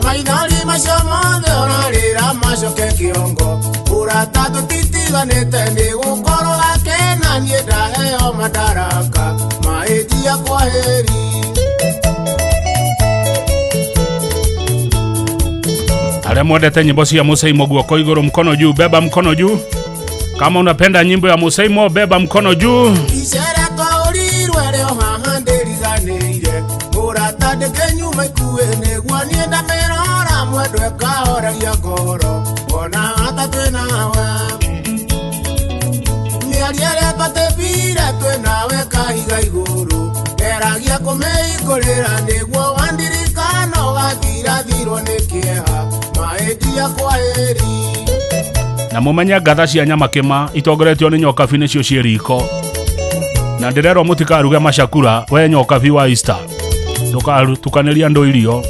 maithori macio mothe ũrarĩra macoke kĩongo ũrata tũtitiganĩte nĩ gũkorwo gakena niĩ ndaheo madaraka mahĩtia kwaheri. Arĩa mwendete nyimbo cia Musaimo guoko igũrũ, mkono juu, beba mkono juu. Kama unapenda nyimbo ya Musaimo beba mkono juu. Icera twaũrirwe rĩo haha ndĩriganĩire mũrata ndĩkĩnyuma ikuĩ nĩguo niĩ ndamĩrora mwendwa ĩkahoreria ngoro ona hata twĩnawe mĩario ĩrĩa twatĩbire twĩnawe kahiga igũrũ ngeragia kũmĩhingũrĩra nĩguo wandirikana ũgathirathirwo nĩ kĩeha mahĩtia kwaheri. Na mumenye ngatha cia nyama kĩma itongoretio nĩ nyokabi nĩcio ciĩ riko na ndĩrerwo mũtikaruge macakura we nyokabi wa Easter ndũkatukanĩrie andũ irio.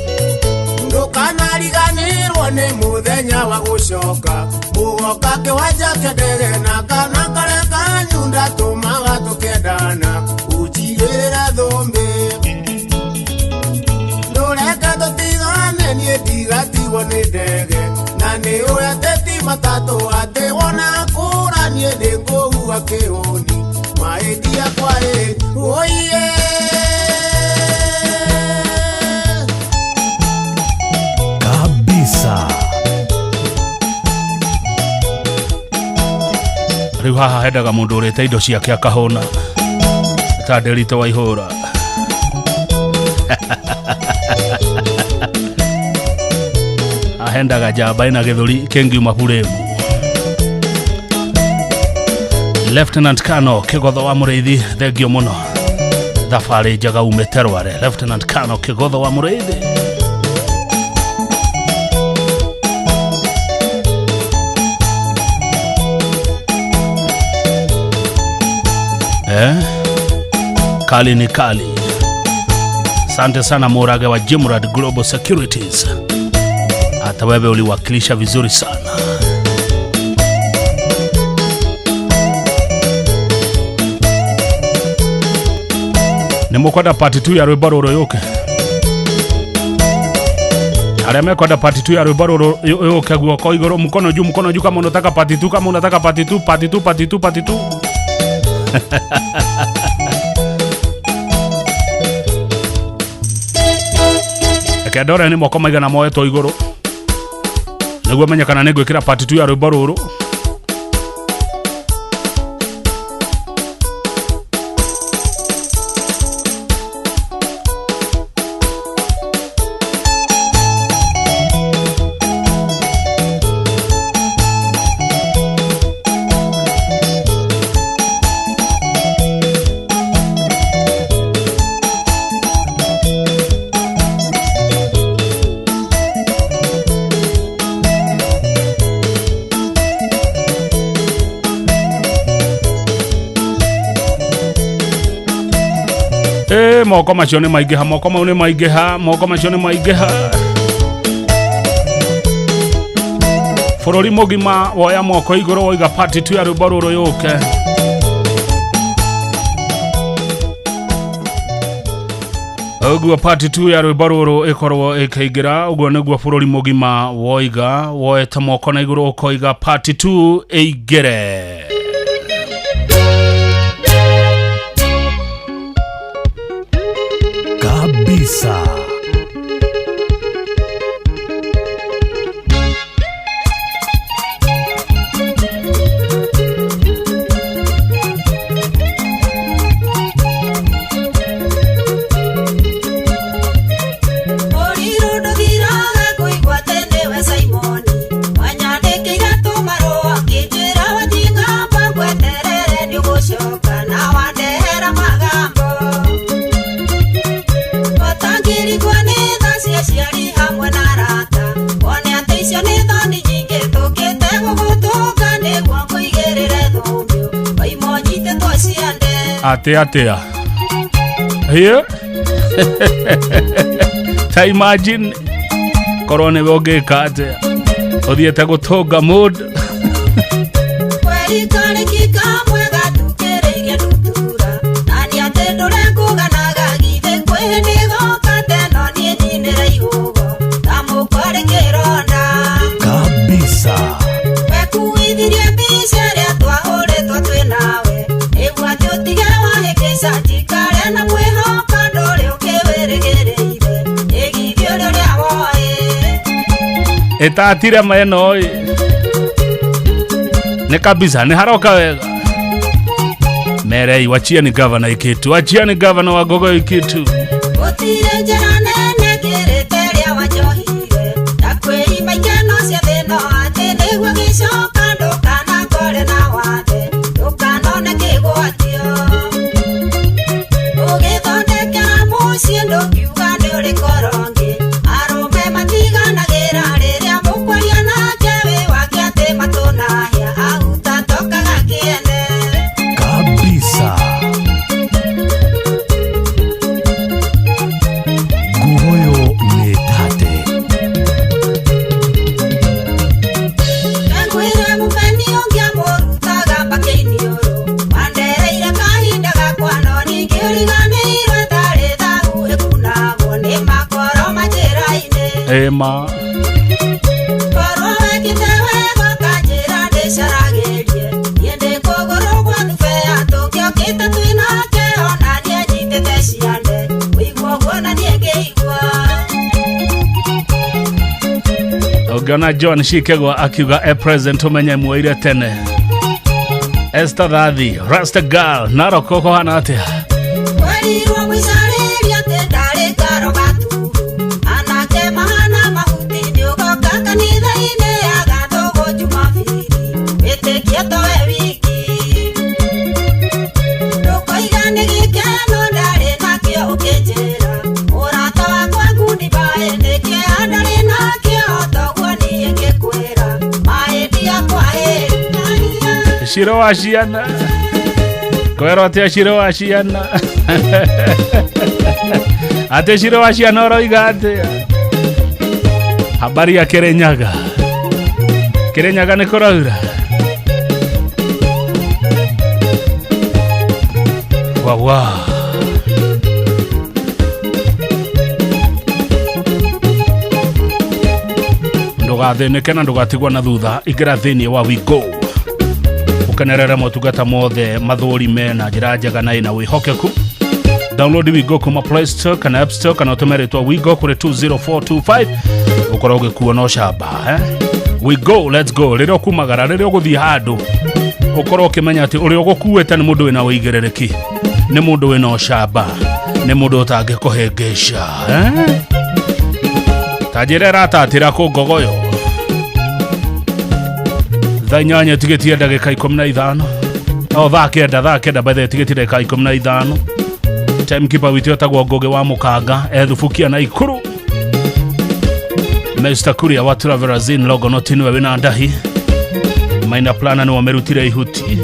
Ndũkanariganĩrwo nĩ mũthenya wa gũcoka ũgoka kĩwanja kĩa ndege na kana karĩa kanyu ndatũmaga tũkendana ũnjigĩrĩre thũmbĩ ndũreke tũtigane niĩ ndigatigwo nĩ ndege na nĩ ũĩ atĩ ti matatũ atĩ wona kũra niĩ ndĩkũhuha kĩhũni mahĩtia kwaheri oiye. Kabisa. Rĩu haha hendaga mũndũ ũrĩte indo ciake akahũna ta Nderito wa ihũra. Ahendaga njamba ĩna gĩthũri kĩngiuma buremu. Lieutenant Kano Kĩgotho wa Mũrĩithi, thengio mũno, thabarĩ njega umĩte Rware. Lieutenant Kano Kĩgotho wa Mũrĩithi. Kali ni kali. Asante sana Murage wa Jimrad Global Securities. Hata wewe uliwakilisha vizuri sana. Nĩmũkwenda part 2 ya rwĩmbo rũrũ yũke? Arĩa mekwenda part 2 ya rwĩmbo rũrũ yũke guoko igũrũ, mkono juu, mkono juu kama unataka part 2, kama unataka part 2, part 2, part 2, part 2. Reke ndore nĩ moko maigana moetwo igũrũ. Nĩguo menye kana nĩ ngwĩkĩra part 2 ya rwĩmbo rũrũ. Ĩ, moko macio nĩ maingĩha, moko mau nĩ maingĩha, moko macio nĩ maingĩha. Bũrũri mũgima woya moko igũrũ woiga part 2 ya rwĩmbo rũrũ yũke. Ũguo part 2 ya rwĩmbo rũrũ ĩkorwo ĩkĩingĩra, ũguo nĩguo bũrũri mũgima woiga, woete moko na igũrũ ũkoiga part 2 ĩingĩre. Kabisa. Ũrirũ ndũthiraga kũigua atĩ nĩwe Simoni, wanyandĩkĩire tũmarũa ũkĩnjĩra wathiĩ ng'amba ngweterere nĩũgũcoka na wandehera magambo. Ũtangĩrigwo nĩ tha cia aciari hamwe na arata, wone atĩ icio nĩ thoni nyingĩ tũkĩte gũgũtũnga nĩguo ngũigĩrĩre thũmbĩ, waima ũnyitĩtwo ciande. Atĩ atĩa? Hiĩ? Ta imagine korwo nĩwe ũngĩka atĩa? Ũthiĩte gũtũnga mũndũ. Kweri karĩki kamwe gatukĩrĩirie ndutura, na nĩ atĩ ndũrekũganaga githĩ kwĩ hĩndĩ ĩgoka teno niĩ nyinĩre ihũgo, ta mũkwarĩ kĩronda. Kabisa. Wekuithirie mbica ĩrĩa twahũrĩtwo twĩ nawe, nĩguo atĩ ũtige wahĩngĩca njikare na mwĩhoko ndũrĩ ũkĩwĩrĩgĩrĩire, ĩgithĩ ũrĩa ũrĩa woĩ. Ĩtatire meno ĩ. Nĩ kabisa, nĩ haroka wega. Merei, wachieni gavana Ikitu, wachieni gavana wa Gogo Ikitu. Gũtirĩ njĩra nene ngĩrĩte ĩrĩa wanjohire, na kwĩima ikeno cia thĩ-ĩno atĩ nĩguo ngĩcoka ndũkanakore na wathe, ndũkanone kĩgwatio. Ũgĩthondekera mũciĩ ndũkiuga nĩ ũrĩ korongĩ, arũme matiganagĩra rĩrĩa mũkwaria nake wĩ wake atĩ matũnahĩa, ahutatokaga kĩene. Kabisa. Nguhoyo nĩ tate. Ngwĩre mũmeni ũngĩamũrutaga mbakĩ-iniũrũ, wandereire kahinda gakwa no ningĩ ũriganĩirwo tarĩ thahu ĩkunagwo nĩ makoro manjĩra-inĩ. Ĩma. Korwo wekĩte wega ũkanjĩra ndĩcaragĩrie, niĩ ndĩ kũgũrũ gwa thubea tũngĩokĩte twĩ nake ona niĩ anyitĩte ciande, ũigua ũguo na niĩ ngĩigua. Ũngĩona John Shikegwa akiuga e present ũmenye muoire tene. Esther Thathi, Rasta Girl, Narok kũhana atĩa? Kwerirwo mũicarĩria atĩ ndarĩ ngaro gaturu, anake mahana mahuti nĩũgoka kanitha-inĩ ya Gatũgũ Jumabiri, wĩtĩkie towe wiki. Ndũkoiga nĩ gĩkeno ndarĩ nakĩo ũkĩnjĩra, mũrata wakwa ngundi mbaĩ nĩ kĩeha ndarĩ nakĩo toguo niĩ ngĩkwĩra, maĩ ndiakwahĩria. Ciro wa ciana. Kwĩrwo atĩa Ciro wa ciana? Atĩ Ciro wa ciana ũroiga atĩa? Habari ya Kirinyaga. Kirinyaga nĩ kũraura. Wawa. Ndũgathĩnĩke na ndũgatigwo na thutha, ingĩra thĩinĩ wa Wigo ũkenerere motungata mothe mathũrime na njĩra njega na ĩna wĩhokeku. Download Wigo kuma Play Store kana App Store kana ũtũme rĩtwa Wigo kũrĩ 20425 ũkorwo ũgĩkuo na ũcamba eh? We go, let's go. Rĩrĩa ũkumagara, rĩrĩa ũgũthiĩ handũ, ũkorwo ũkĩmenya atĩ ũrĩa ũgũkuĩte nĩ mũndũ wĩna ũigĩrĩrĩki, nĩ mũndũ wĩna ũcamba, nĩ mũndũ ũtangĩkũhĩngĩca, eh? Ta njĩra ĩratatĩra kũ Ngogoyo. Thaa 8 tigĩtie ndagĩka 15. O thaa 9, thaa 9 by the way, tigĩtie ndagĩka 15. Timekeeper witũ etagwo Ngũgĩ wa Mũkanga, ethubukia na Ikuru. Mr. Kuria wa Travelers Inn Longonot nĩwe wĩna ndahi. Maina Plana nĩwe ũmĩrutire ihuti.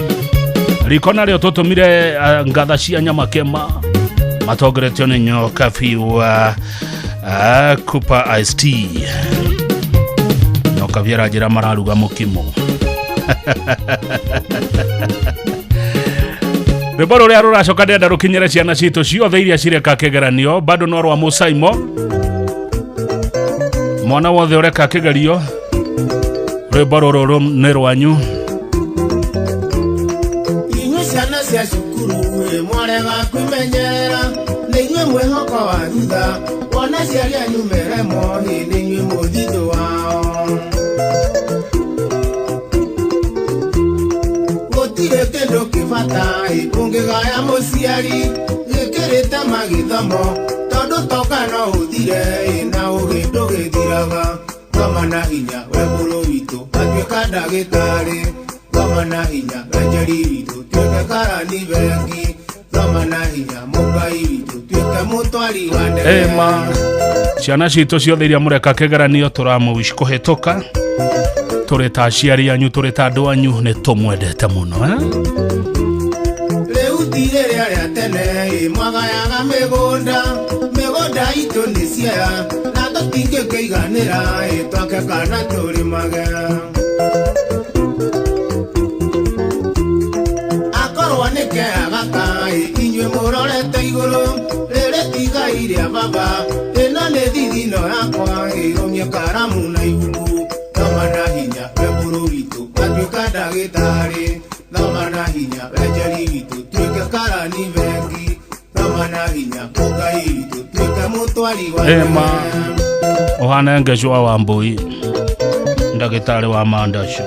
Riko narĩo tũtũmire ngatha cia nyama kema matongoretio nĩ Nyoka Biũ Cooper Ice Tea. Nyoka Biũ aranjĩra mararuga mũkimo. Rwĩmbo rũrĩa rũracoka ndĩrenda rũkinyĩre ciana citũ ciothe iria cireka kĩgeranio bado no rwa Mũsaimo. Mwana wothe ũreka kĩgerio, rwĩmbo rũrũ nĩ rwanyu. Inyuĩ ciana cia cukuru ĩ mwarega kwĩmenyerera, nĩ inyuĩ mwĩhoko wa thutha, wona aciari anyu meremwo ĩ nĩ inyuĩ mũthithũ wao. Gũtirĩ kĩndũ kĩbata ĩ ũngĩgaya mũciari gĩkĩrĩte magĩthomo, tondũ toka no ũthire ĩ na ũgĩ ndũgĩthiraga. Thoma na hinya we mũrũ witũ atuĩka ndagĩtarĩ, thoma na hinya we njeri witũ tuĩke karani bengi, thoma na hinya mũkai witũ tuĩke mũtwari wa ndege. Ema ciana citũ ciothe iria mũreka kĩgeranio tũramũwish kũhĩtũka, tũrĩ ta aciari anyu, tũrĩ ta andũ anyu, nĩ tũmwendete mũno, eh? Rĩu ti rĩrĩa rĩa tene ĩ mwagayaga mĩgũnda, mĩgũnda itũ nĩ ciea na tũtingĩkĩiganĩra ĩ twake kana tũrĩmage. Akorwo nĩ kea gaka ĩ inyuĩ mũrorete igũrũ, rĩrĩ ti igai rĩa baba, ĩno nĩ thithino yakwa ĩ rũmia karamu na ibuku. Thoma na hinya we mũrũ witũ atuĩka ndagĩtarĩ, thoma na hinya we njeri witũ tuĩke karani bengi, thoma na hinya mũkai witũ tuĩke mũtwari wa Ema ndege. ũhane ngecwa wa mbũi, ndagĩtarĩ wa mandaco.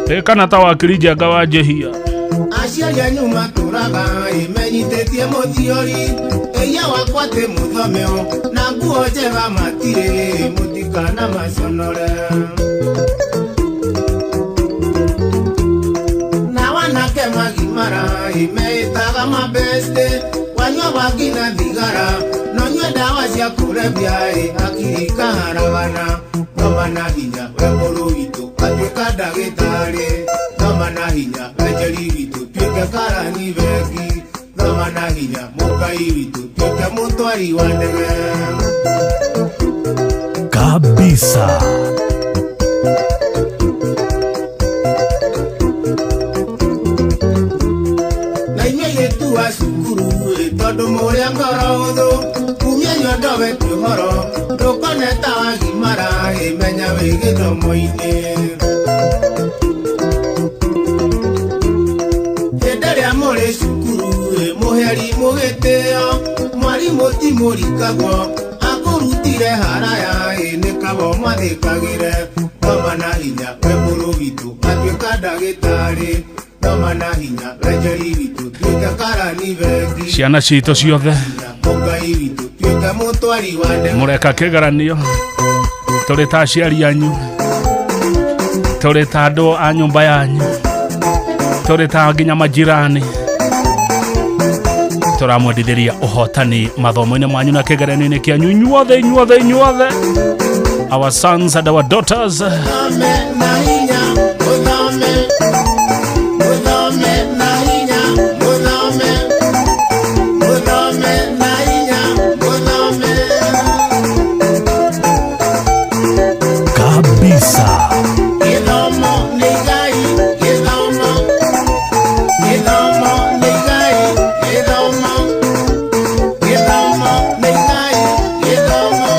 Ĩ kana ta wakiri Njenga wa Njĩhia. Aciari anyu matũraga ĩ menyitĩtie mũthiori, ĩia wakwa tĩ mũthomeo na nguo njega matirĩ, mũtikana maconore. Na wanake magimara ĩ meĩtaga mabeste, wanyua bangi na thigara, no nyue ndawa cia kũrebia ĩ hakiri ikaharagana. Thoma na hinya we mũrũ witũ atuĩka ndagĩtarĩ, thoma na hinya we njeri witũ tuĩke karani bengi, thoma na hinya mũkai witũ tuĩke mũtwari wa ndege. Kabisa. Na inyuĩ airĩtu a cukuru ĩ tondũ mũrĩ a ngoro hũthũ, kumia nyondo wetio ũhoro, ndũkone ta wagimara ĩ menya wĩ gĩthomo-inĩ. Hĩndĩ ĩrĩa mũrĩ cukuru ĩ mũheri mũgĩtĩo, mwarimũ ti mũrikagwo, akũrutire haraya ĩ nĩ kaba ũmwathĩkagĩre. Thoma na hinya we mũrũ witũ atuĩka ndagĩtarĩ, thoma na hinya we njeri witũ tuĩke karani bengi, Ciana citũ ciothe mũkai witũ tuĩke mũtwari wa ndege. mũreka kĩgeranio, tũrĩ ta aciari anyu, tũrĩ ta andũ a nyũmba yanyu, tũrĩ ta nginya majirani, tũramwendithĩria ũhotani mathomo-inĩ manyu na kĩgeranio-inĩ kĩanyu inyuothe, inyuothe, inyuothe, our sons and our daughters. Ũthome na hinya, ũthome, ũthome na hinya, ũthome, ũthome na hinya, ũthome. Kabisa. Gĩthomo nĩ igai, gĩthomo, gĩthomo nĩ igai, gĩthomo, gĩthomo nĩ igai, gĩthomo.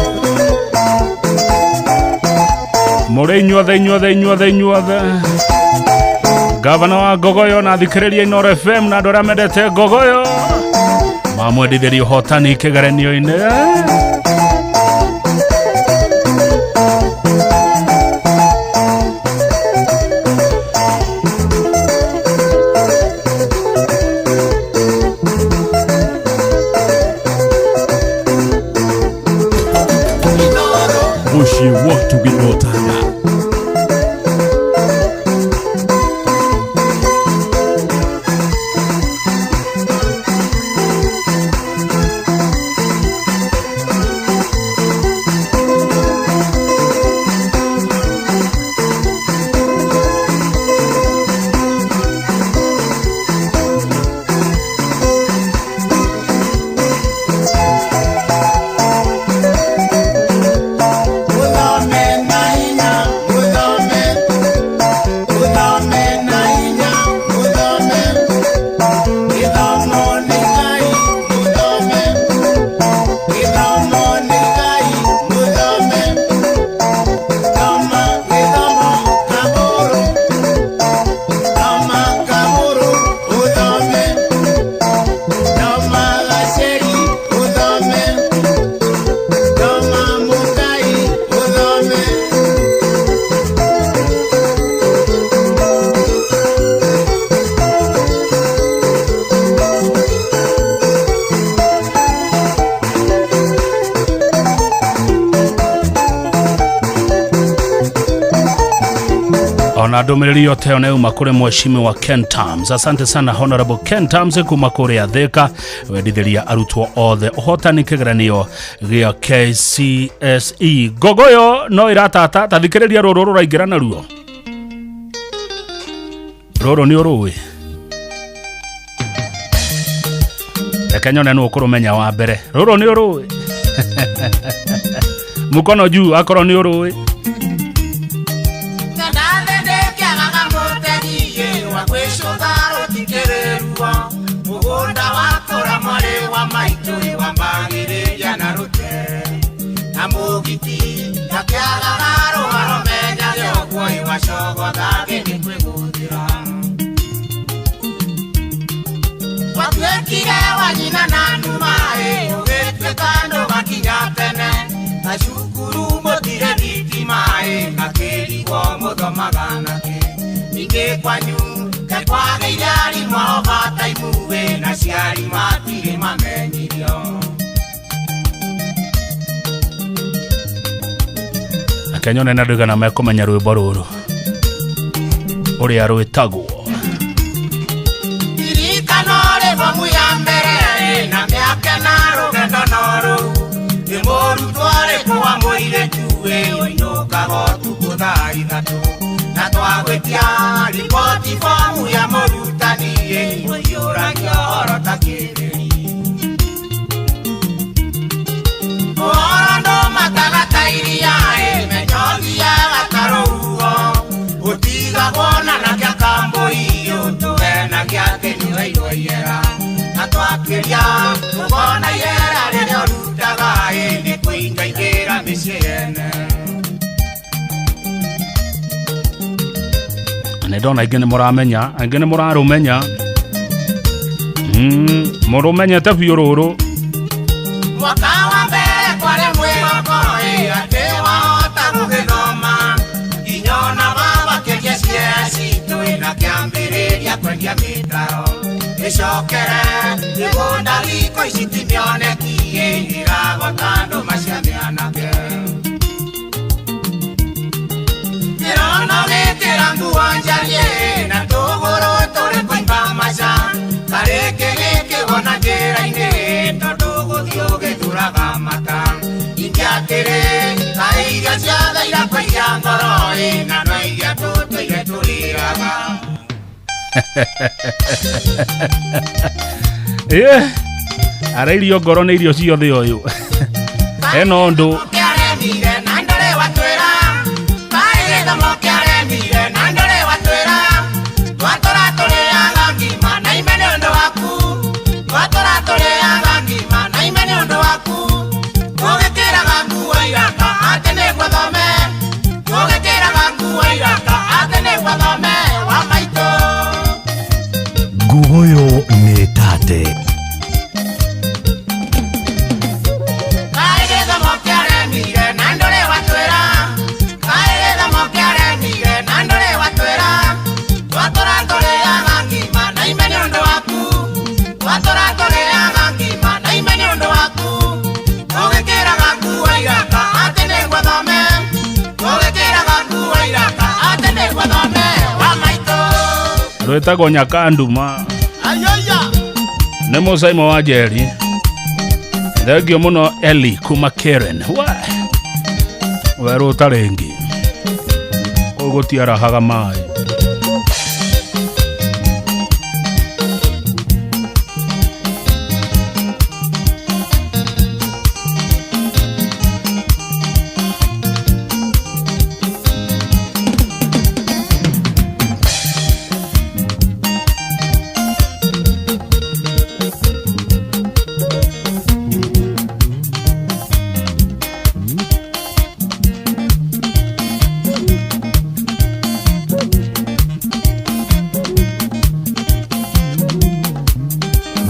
Mũrĩ inyuothe, inyuothe, inyuothe, inyuothe, gavana wa Ngogoyo na thikĩrĩria Inooro FM na andũ arĩa mendete Ngogoyo mamwendithĩria ũhotani kĩgeranio-inĩ. Tũgĩnotana. Muthome na hinya, muthome. Muthome na hinya, muthome. Gĩthomo nĩ Ngai, muthome. Gĩthomo nĩ Ngai, muthome. Thoma gĩthomo kabũrũ. Thoma kabũrũ, ũthome. Thoma gaceri, ũthome. Thoma mũkai, ũthome. Ona ndũmĩrĩri yote ĩyo nĩyauma kũrĩ mheshimiwa Ken Tams. Asante sana Honorable Ken Tams kuma kũrĩa Thika, wendithĩria arutwo othe ũhotani kĩgeranio gĩa KCSE. Ngogoyo no ĩratata, ta thikĩrĩria rũrũ rũraingĩra naruo. Rũrũ nĩ ũrũĩ, reke nyone nũ ũkũrũmenya wa mbere. Rũrũ nĩ ũrũĩ, mũkono juu akorwo nĩ ũrũĩ. Ndathĩndĩkĩagaga mũtegi wa gwĩcũtha rũtikĩrĩruo mũgũnda wakũra mwarĩ wa maitũ wambagĩrĩria na rũtere na mũgiti ndakĩagaga rũharo menyage ũguo iwacogothage nĩ kwĩgũthĩra watuĩkire wa nyina na nduma-ĩ ũgĩtuĩka ndũgakinya tene na cukuru mũtirĩ thitima-ĩ ngakĩrigwo mũthomaga nakĩ ningĩ kwanyu kekwagĩire arimũ ao bataimuĩ na ciari matirĩ mamenyirio. Reke nyone na ndũigana mekũmenya rwĩmbo rũrũ ũrĩa rwĩtagwo. Ririkano rĩ bomu ya mbere na mĩaka na rũgendo no rũu nĩ mũrutwo ũrĩkũ wa mũirĩtu ĩ ũinũkaga ũtukũ thaa 3 na twagwĩtia riboti bomu ya mũrutani ĩ ũiyũragia ũhoro ta kĩrĩri ũhoro ndũmataga ta iria ĩ menyothiaga ta rũhuho ũtigagwo na nakĩa kambũi ũtũhenagia atĩ nĩweirwo ihera na twakĩria tũkona ihera rĩrĩa ũrutaga ĩ nĩ kũingaingĩra mĩciĩ yene. Nĩ ndona aingĩ nĩ mũramenya, aingĩ nĩ mũrarũmenya. Mũrũmenyete biũ rũrũ. Mwaka wa mbere kwarĩ mwĩhoko ĩ atĩ wahota gũgĩthoma nginya ona baba kĩria ciea citũ ĩ na kĩambĩrĩria kwendia mĩtaro ĩcokere mĩgũnda thikũ ici ti mĩoneki ĩ ĩragota andũ macia mĩanake ĩrona gĩkĩra nguo njariĩ na tũgũrũ tũrĩ kũimba maca karĩkĩ gĩkĩgona njĩra-inĩ tondũ gũthiĩ ũgĩthuraga mata ingĩ atĩrĩ kaĩ irio ciothe irakũiya ngoro ĩ na no iria tũtũire tũrĩaga. Arairio ngoro nĩ irio ciothe ũyũ ena ũndũ kĩaremire na ndũrĩ watwĩra kaĩ gĩthomo kĩaremire na ndũrĩ watwĩra twatũra tũrĩaga ngima na ime nĩ ũndũ waku twatũra tũrĩaga ngima na ime nĩ ũndũ waku tũgĩkĩraga nguo iraka atĩ nĩguo thome tũgĩkĩraga nguo iraka atĩ nĩguo thome wa maitũ. Ngugoyo nĩ tate. Kaĩ gĩthomo kĩaremire Wĩtagwo Nyakanduma. Nĩ mũcaimo wa Njeri. Thengio mũno Eli kuma Karen. Werũ ũtarĩ ngi. Kũu gũtiarahaga maĩ.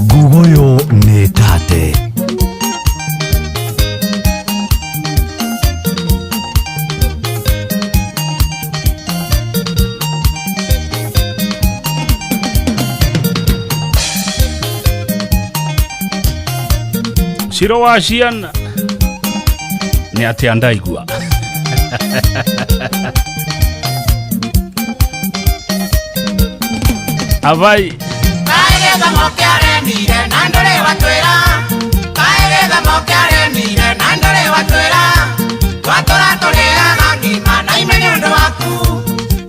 Ngugoyo nĩ tate. Ciro wa ciana nĩ atĩa ndaigua. Abai. Kaĩgĩthomo kĩaremire na ndũrĩ watwĩra. Kaĩgĩthomo kĩaremire na ndũrĩ watwĩra. Twatũra tũrĩaga ngima na ime nĩ ũndũ waku.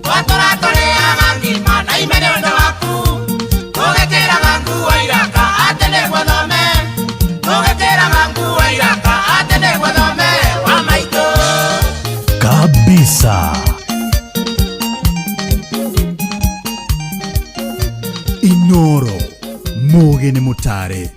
Twatũra tũrĩaga ngima na ime nĩ ũndũ waku. Tũgĩkĩraga nguo iraka atĩ nĩguo thome. Tũgĩkĩraga nguo iraka atĩ nĩguo thome wa maitũ. Kabisa. Inoro mugi nĩ mũtare.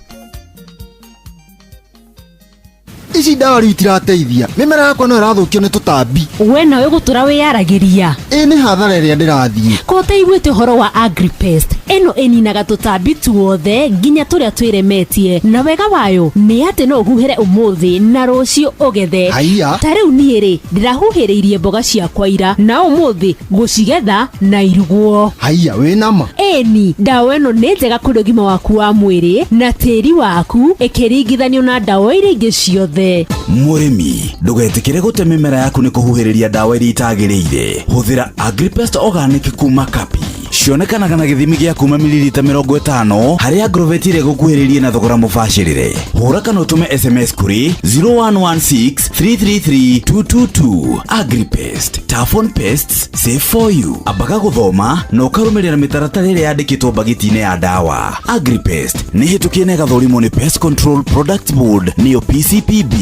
Ici ndawa rĩu itirateithia. Mĩmera yakwa no ĩrathũkio nĩ tũtambi. We nawe gũtũra wĩyaragĩria. Ĩ nĩ hathara ĩrĩa ndĩrathiĩ. Ko ũtaiguĩte ũhoro wa Agripest? Ĩno ĩninaga tũtambi tuothe nginya tũrĩa twĩremetie, na wega wayo nĩ atĩ no ũhuhĩre ũmũthĩ na rũciũ ũgethe. Haiya. Ta rĩu niĩ rĩ, ndĩrahuhĩrĩirie mboga ciakwa ira na ũmũthĩ gũcigetha na irugwo. Haiya, wĩ nama? Ĩni, ndawa ĩno nĩ njega kũrĩ ũgima waku wa mwĩrĩ na tĩri waku ĩkĩringithanio na ndawa iria ingĩ ciothe. Mũrĩmi ndũgetĩkĩre gũte mĩmera yaku nĩ kũhuhĩrĩria ndawa iria itagĩrĩire. Hũthĩra Agripest Organic kuma Kapi. Cionekanaga na gĩthimi gĩa kuma mililita 50 harĩa Agrovet ĩrĩa ĩgũkuhĩrĩirie na thogora mũbacĩrĩre. Hũra kana ũtũme SMS kũrĩ 0116 333 222. Agripest, tough on pests, safe for you. Ambaga gũthoma na ũkarũmĩrĩra mĩtaratara ĩrĩa yandĩkĩtwo mbagiti-inĩ ya ndawa. Agripest nĩ hĩtũkie na ĩgathũrimwo nĩ Pest Control Products Board nĩyo PCPB.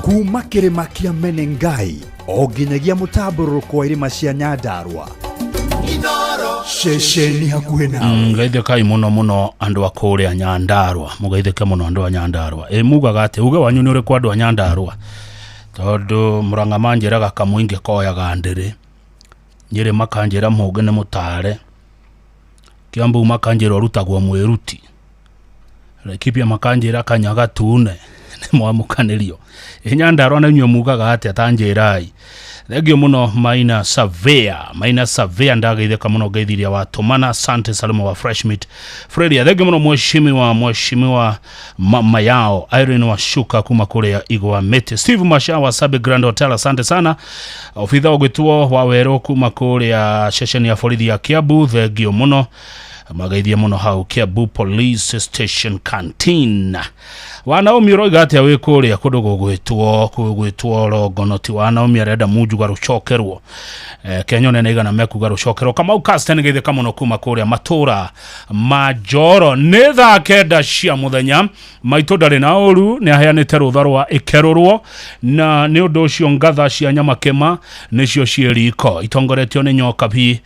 Kuma kĩrĩma kĩa Menengai o nginyagia mũtambũrũrũko wa irĩma cia Nyandarua. Ceceni hakuhĩ nawe. Ngeithĩkai mũno mũno andũ a kũrĩa Nyandarua. Mũgeithĩke mũno andũ a Nyandarua. Ĩ mugaga atĩ uge wanyu nĩ ũrĩkũ andũ a Nyandarua? Tondũ Mũrang'a manjĩraga kamũingĩ koyaga ndĩrĩ. Nyĩrĩ makanjĩra mũngĩ nĩ mũtare. Kiambu makanjĩra ũrutagwo mwĩruti. Laikipia makanjĩra kanyaga tune. Nĩ mwamũkanĩrio. Ĩ Nyandarua na inyuĩ mugaga atĩa ta njĩrai. Thengio mũno Maina Savea. Maina Savea ndageithĩka mũno ngeithiria watũmana. Asante Salomo wa Fresh Meat Fredia. Thengio mũno mheshimiwa mama yao Irene Washuka kuma kũrĩa Igwa Mĩtĩ. Steve Masha wa Sabi Grand Hotel, asante sana. Obitha ũgwĩtwo wa werũ kuma kũrĩa ceceni ya borithi ya Kiambu, thengio mũno. Magaithie mũno hau Kiambu Police Station Canteen. Wanaomi ũroiga atĩa wĩ kũrĩa kũndũ gũgwĩtwo Rongonoti? Wanaomi arenda munjuga rũcokerwo. Kenya nene igana mekuga rũcokerwo. Kamau Casten geithĩka mũno kuma kũrĩa matũra ma Njoro. Nĩ thaa 9 cia mũthenya. Maitũ ndarĩ na ũru, nĩ aheanĩte rũtha rwa ĩkerũrwo, na nĩ ũndũ ũcio ngatha cia nyamakĩma nĩcio ciĩ riko itongoretio nĩ Nyokabi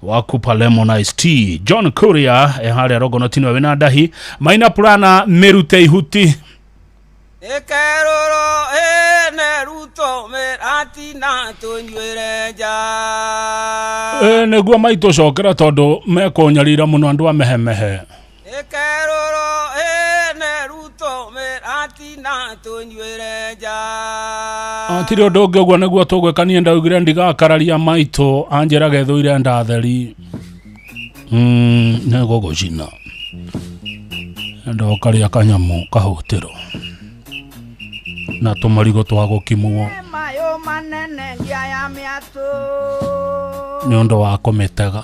wa Kupa Lemon Ice Tea. John Kuria harĩa Rongonoti nĩwe wĩna ndahi. Maina Purana mĩrute ihuti. Ĩkerũrwo ĩne ruto mĩratina tũnyuĩre nja. Nĩguo maitũ cokera tondũ mekũnyarira mũno andũ a mehemehe. Ĩkerũrwo ĩne ruto mĩratina tũnyuĩre nja. Tirĩ ũndũ ũngĩ ũguo nĩguo tũgwĩka. Niĩ ndaugire ndigakararia maitũ anjĩrage thũire ndatheri. Nĩ gũgũcina. Ndokarĩa kanyamũ kahũtĩro na tũmarigũ twa gũkimwo. Manene ngĩaya mĩatũ nĩ ũndũ wa kũmĩtega.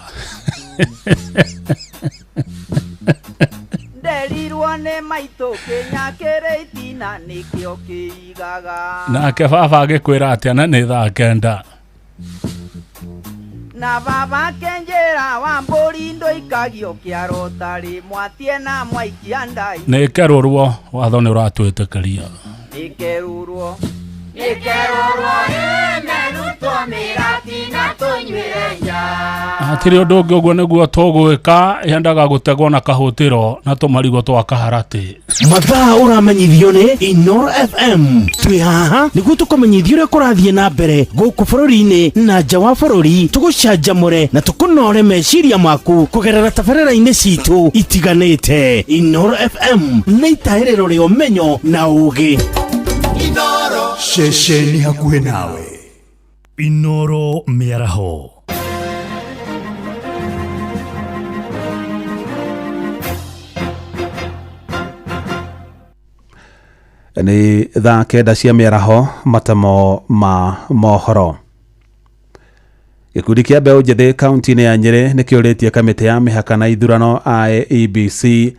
Nderirwo nĩ maitũ kĩnya kĩrĩ itina nĩkĩo kĩigaga. Nake baba agĩkwĩra atĩa na nĩ thaa 9? Na baba akĩnjĩra wa mbũri ndũikagio kĩaro tarĩ mwatie na mwaikia ndai. Nĩ kerũrwo watho nĩ ũratwĩtĩkĩria. Nĩ kerũrwo. Hatirĩ ũndũ ũngĩ ũguo nĩguo tũgwĩka yendaga gũtegwo na kahũtĩro na tũmarigũ twa kaharatĩ. Mathaa ũramenyithio nĩ Inoro FM. Twĩ haha nĩguo tũkũmenyithie ũrĩa kũrathiĩ na mbere gũkũ bũrũri-inĩ na nja wa bũrũri, tũgũcanjamũre na tũkũnore meciria maku kũgerera tabarĩra-inĩ citũ itiganĩte. Inoro FM nĩ itahĩrĩro rĩa ũmenyo na ũgĩ. Inoro ceceni hakuhĩ nawe. Inoro mĩaraho. Nĩ thaa 9 cia mĩaraho, matemo ma mohoro. Gĩkundi kĩa mbeũ njĩthĩ kaunti-inĩ ya Nyĩrĩ nĩkĩũrĩtie kamĩtĩ ya mĩhaka na ithurano IEBC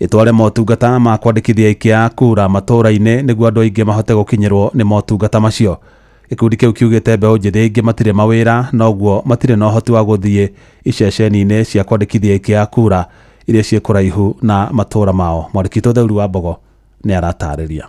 ĩtware motungata ma kwandĩkithia aikia a kura matũũra-inĩ nĩguo andũ aingĩ mahote gũkinyĩrwo nĩ motungata macio. Gĩkundi kĩu kiugĩte mbeũ njĩthĩ aingĩ matirĩ mawĩra noguo matirĩ na ũhoti wa gũthiĩ iceceni-inĩ cia kwandĩkithia aikia a kura iria ciĩ kũraihu na matũũra mao. Mwandĩki witũ Theuri wa Mbogo nĩ aratarĩria.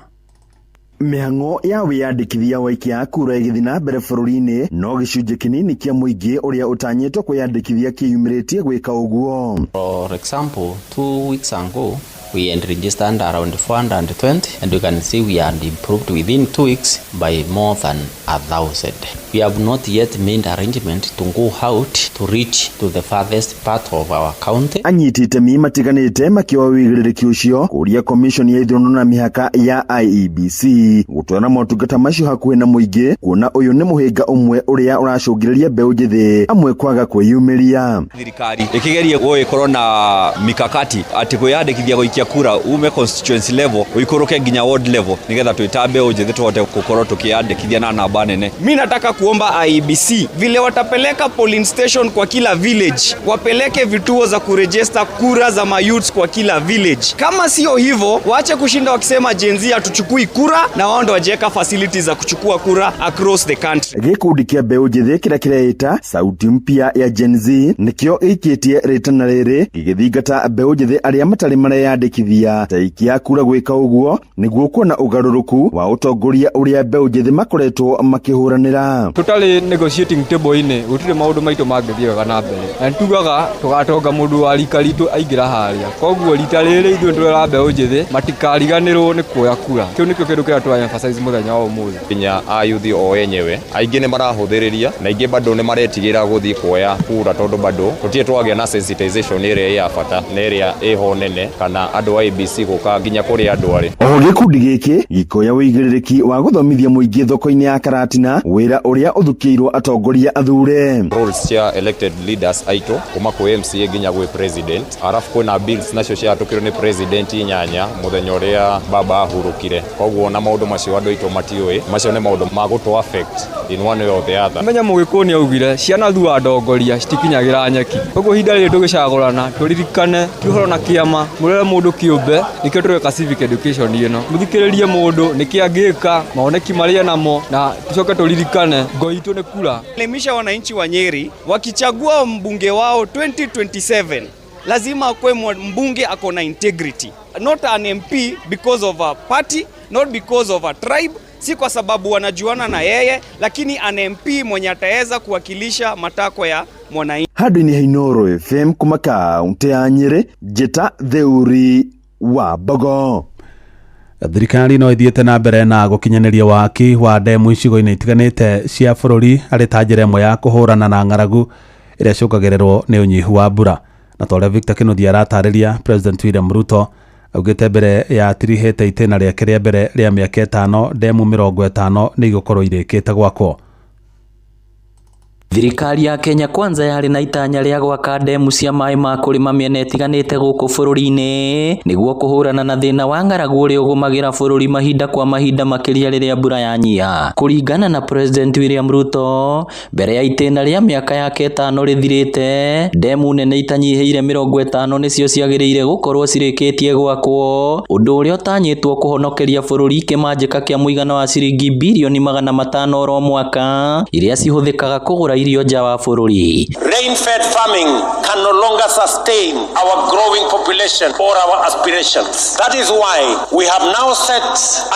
Mĩhang'o ya wĩyandĩkithia wa aikia a kura ĩgĩthiĩ na mbere bũrũri-inĩ no gĩcunjĩ kĩnini kĩa mũingĩ ũrĩa ũtanyĩtwo kwĩyandĩkithia kĩyumĩrĩtie gwĩka ũguo. For example, 2 weeks ago we had registered around 420 and you can see we had improved within 2 weeks by more than 1,000. We have not yet made arrangement to go out to reach to the farthest part of our county. Anyiti itemi matiganĩte makĩoya wĩigĩrĩrĩki ũcio kũria commission ya ithurano na mĩhaka ya IEBC gũtwara motungata macio hakuhĩ na mũingĩ, kuona ũyũ nĩ mũhĩnga ũmwe ũrĩa ũracũngĩrĩria mbeũ njĩthĩ amwe kwaga kwĩyumĩria. Thirikari ĩkĩgerie gũgĩkorwo na mikakati atĩ kwĩyandĩkithia gũikia kura ume constituency level ũikũrũke nginya ward level nigetha twĩta mbeũ njĩthĩ tũhote gũkorwo tũkĩyandĩkithia na namba nene. Mi nataka kuomba IEBC vile watapeleka polling station kwa kila village, wapeleke vituo za kurejesta kura za mayouths kwa kila village. Kama sio hivyo, waache kushinda wakisema Gen Z hatuchukui kura na wao ndo wajiweka facilities za kuchukua kura across the country. Gĩkundi kĩa mbeũ njĩthĩ kĩrĩa kĩreĩta sauti mpya ya Gen Z nĩkĩo gĩikĩtie rĩtana rĩrĩ gĩgĩthingata mbeũ njĩthĩ arĩa matarĩ mareyandĩkithia ta aikia kura gwĩka ũguo nĩguo kuona ũgarũrũku wa ũtongoria ũrĩa mbeũ njĩthĩ makoretwo makĩhũranĩra. Tũtarĩ negotiating table-inĩ gũtirĩ maũndũ maitũ mangĩthiĩ wega na mbere, na nĩtugaga tũgatonga mũndũ wa rika ritũ aingĩra harĩa. Koguo rita rĩrĩ ithuĩ nĩtũrera mbeũ njĩthĩ matikariganĩrwo nĩ kuoya kura. Kĩu nĩkĩo kĩndũ kĩrĩa tũra emphasize mũthenya wa ũmũthĩ. Nginya ayuthi o enyewe aingĩ nĩ marahũthĩrĩria na aingĩ bado nĩ maretigĩra gũthiĩ kuoya kura tondũ bado tũtirĩ twagĩa na sensitization ĩrĩa ya bata na ĩrĩa ĩho nene kana andũ a IEBC gũka nginya kũrĩa andũ arĩ. Oho gĩkundi gĩkĩ gĩkoya wĩigĩrĩrĩki wa gũthomithia mũingĩ thoko-inĩ ya Karatina wĩra ũrĩa ũthukĩirwo atongoria athure. Roles cia elected leaders aitũ kuma kwĩ MCA nginya gwĩ president, arafu kwĩna bills nacio ciahatũkirwo nĩ president inyanya mũthenya ũrĩa baba ahurũkire. Koguo na maũndũ macio andũ aitũ matiũĩ, macio nĩ maũndũ ma gũtũ affect in one way or the other. Menya mũgĩkũyũ nĩ augire ciana thua ndongoria citikinyagĩra nyeki. Koguo ihinda rĩrĩ tũgĩcagũrana tũririkane ti ũhoro na kĩama, mũrere mũndũ kĩũmbe, nĩkĩo tũreka civic education ĩno. Mũthikĩrĩrie mũndũ nĩkĩ angĩka, maoneki marĩa namo, na tucoke tũririkane ngo itũ nĩ kura. Elimisha wananchi wa Nyeri wakichagua mbunge wao 2027 lazima akwe mbunge ako na integrity, not an MP because of a party, not because of a tribe, si kwa sababu wanajuana na yeye, lakini an MP mwenye ataweza kuwakilisha matakwa ya mwananchi. Handũ-inĩ ha Inooro FM kuma kaunti ya Nyĩrĩ, Njĩta Theuri wa Mbogo. Thirikari no ithiĩte na mbere na gũkinyanĩria waki wa ndemu icigo-inĩ itiganĩte cia bũrũri arĩ ta njĩra ĩmwe ya kũhũrana na ng'aragu ĩrĩa ĩcũngagĩrĩrwo nĩ ũnyihu wa mbura. Na ta ũrĩa Victor Kinuthia aratarĩria, President William Ruto augĩte mbere ya atirihĩte itĩna rĩake rĩa mbere rĩa mĩaka 5 ndemu 50 nĩ igũkorwo irĩkĩte gwakwo. Thirikari ya Kenya Kwanza yarĩ na itanya rĩa gwaka ndemu cia maĩ ma kũrĩma mĩena ĩtiganĩte gũkũ bũrũri-inĩ nĩguo kũhũrana na thĩna wa ng'aragu ũrĩa ũgũmagĩra bũrũri mahinda kwa mahinda makĩria rĩrĩa mbura yanyiha. Kũringana na President William Ruto, mbere ya itĩna rĩa mĩaka yake ĩtano rĩthirĩte, ndemu nene itanyihĩire 50 nĩcio ciagĩrĩire gũkorwo cirĩkĩtie gwakwo, ũndũ ũrĩa ũtanyĩtwo kũhonokeria bũrũri kĩmanjĩka kĩa mũigana wa ciringi birioni 500 oro mwaka iria cihũthĩkaga kũgũra irio nja wa bũrũri. Rain-fed farming can no longer sustain our growing population or our aspirations. That is why we have now set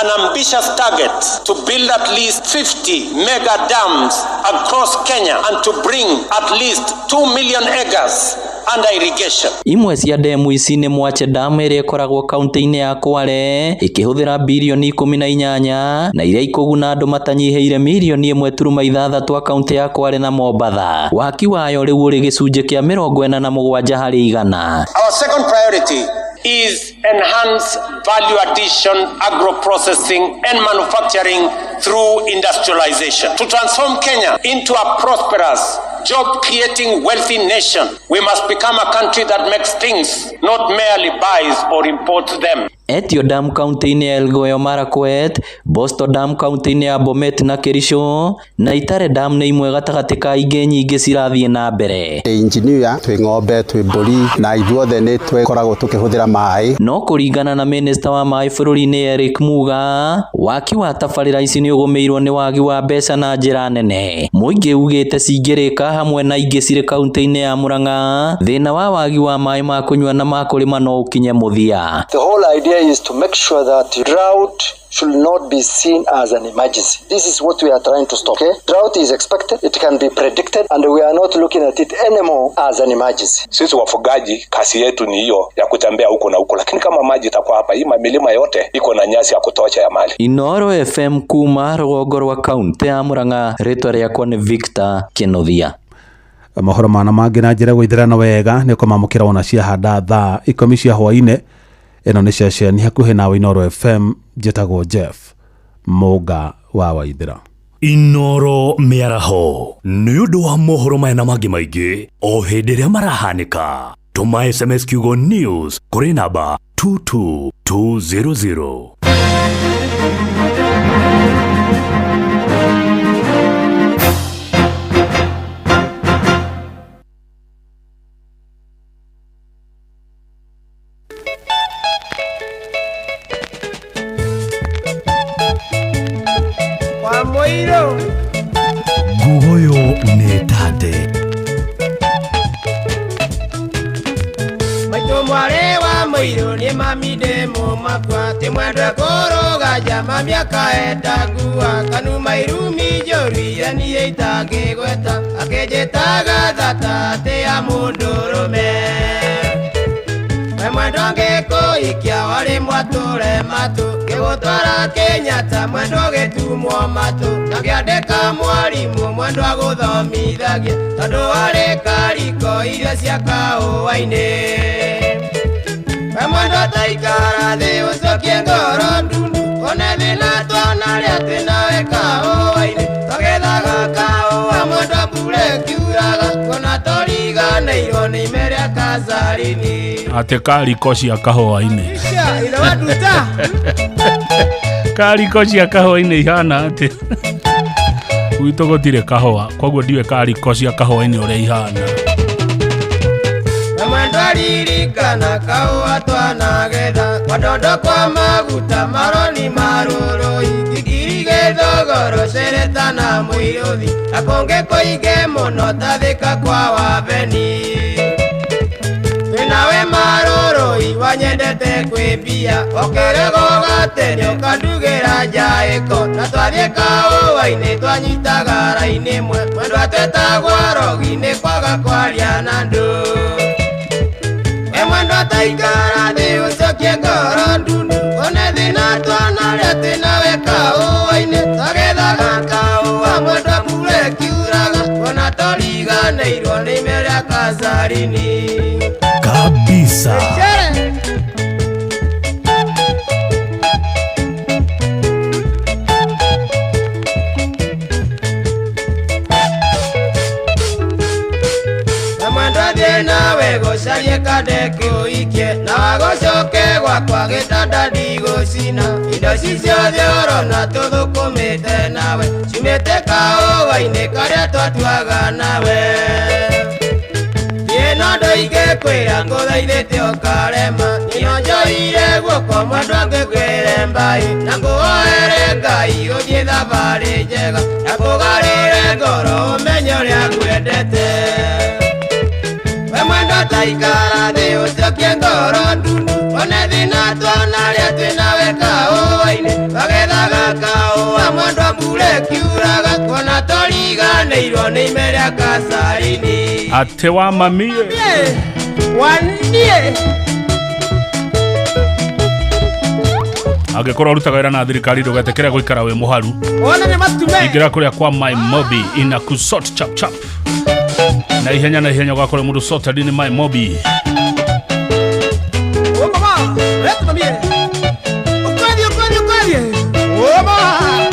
an ambitious target to build at least 50 mega dams across Kenya and to bring at least 2 million acres under irrigation. Imwe cia ndemu ici nĩ Mwache Dam ĩrĩa ĩkoragwo kaunti-inĩ ya Kwale ĩkĩhũthĩra birioni 18 na iria ikũguna andũ matanyihĩire mirioni 1.6 a kaunti ya Kwale na Mombatha. Waki wayo rĩu ũrĩ gĩcunjĩ kĩa 47 harĩ igana. Our second priority is enhance value addition, agro-processing and manufacturing through industrialization. To transform Kenya into a prosperous, job-creating, wealthy nation, we must become a country that makes things, not merely buys or imports them. Etio Dam kaunti-inĩ ya Elgeyo Marakwet, Bosto Dam kaunti-inĩ ya Bomet na Kericho, na Itare Dam nĩ imwe gatagatĩ ka ingĩ nyingĩ cirathiĩ na mbere. Engineer twĩ ng'ombe twĩ mbũri na ithuothe nĩ twĩkoragwo tũkĩhũthĩra maĩ. No kũringana na minista wa maĩ bũrũri-inĩ Eric Muga, waki wa tabarĩra ici nĩ ũgũmĩirwo nĩ wagi wa mbeca na njĩra nene. Mũingĩ ugĩte cingĩrĩka hamwe na ingĩ cirĩ kaunti-inĩ ya Murang'a, thĩna wa wagi wa maĩ ma kũnyua na ma kũrĩma no ũkinye mũthia. The whole idea is to make sure that drought should not be seen as an emergency. This is what we are trying to stop. Okay? Drought is expected, it can be predicted, and we are not looking at it anymore as an emergency. Sisi wafugaji kazi yetu ni hiyo ya kutembea huko na huko, lakini kama maji itakuwa hapa, hii milima yote iko na nyasi ya kutosha ya mali. Inoro FM kuma rũgongo rwa kaunti ya Murang'a, rĩtwa rĩakwa nĩ Victor Kĩnuthia. Mohoro mana mangĩ na njĩra gũithĩrana wega nĩ ũkũmamũkĩra wona ciahanda thaa 10 cia hwaĩ-inĩ. Ĩno nĩ ceceni hakuhĩ nawe Inoro FM, njĩtagwo Jeff Mũnga wa Waithĩra. Inoro mĩaraho nĩ ũndũ wa mohoro maya na mangĩ maingĩ o hĩndĩ ĩrĩa marahanĩka. Tũma SMS kiugo news kũrĩ namba 22200. Ngugoyo nĩ tate. Maitũ mwarĩ wa mũirũ nĩ mami ndĩ mũmakwa ti mwendwe kũrũga njama mĩaka endangua kanuma irumi njũru iria niĩ itangĩgweta akĩnjĩtaga thata atĩ ya mũndũrũme. We mwendwa ngĩkũhikia warĩ mwatũre matũ ngĩgũtwara Kenyatta mwendwa ũgĩtumwo matũ na ngĩandĩka mwarimũ mwendwa agũthomithagia tondũ warĩ kariko irio cia kahũa-inĩ. We mwendwa taikara thĩ ũcokie ngoro ndundu one thĩna twanarĩa twĩ nawe kahũa-inĩ twagethaga kahũa mwendwa mbura ĩkiuraga kuona tũriganĩirwo nĩ ime rĩa kacarini. Atĩ kariko cia kahũa-inĩ. Kariko cia kahũa-inĩ ihana atĩ gwitũ gũtirĩ kahũa, koguo ndiũĩ kariko cia kahũa-inĩ ũrĩa ihana. Mwendwa ririkana kahũa twanagetha kwa ndondo kwa maguta maroni marũrũ ingikiri gĩthogoro cereta na mũirũthi na kũngĩ kũingĩ mũno tathĩka kwa wabeni. Twĩnawe marũrũi wanyendete kwĩmbia ũkĩrĩgwo gatene ũkandugĩra njaĩko na twathiĩ kahũa-inĩ twanyitaga raini ĩmwe mwendwa twetagwo rogi nĩ kwaga kwaria na andũ. We mwendwa taikara thĩ ũcokie ngoro ndundu one thĩna twanarĩa twĩnawe kahũa-inĩ twagethaga kahũa mwendwa mbura ĩkiuraga kuona tũriganĩirwo nĩ ime rĩa kacarini. Kabisa. Thiĩ kande kũikie na wagũcoke gwakwa gĩtanda ndigũcina. Indo ci ciothe ũrona tũthũkũmĩte nawe ciumĩte kaũwa-inĩ karĩa twatuaga nawe. Niĩ no ndoige kwĩra ngũthaithĩte ũkarema nĩo njoire guoko mwendwa ngĩkwĩre mbai na ngũhoere Ngai ũthiĩ thabarĩ njega na kũgarũre ngoro ũmenye ũrĩa ngwendete. We mwendwa taikara thĩ ũcokie ngoro ndundu one thĩna tuona rĩa twĩnawe kaũwa-inĩ twagethaga kaũwa mwendwa mbura ĩkiuraga kuona tũriganĩirwo nĩ ime rĩa kacarini. Atĩ wa mamie wanie angĩkorwo ũrutaga wĩra na thirikari ndũgetĩkĩre gũikara wĩ mũharu. Ona nĩ matume. Ingĩra kũrĩa kwa My Mobi ina kusort chap chap na ihenya na ihenya ũgakorwo mũndũ sorted nĩ My Mobi. O mama, leta mamie. Ukweli ukweli ukweli. O mama.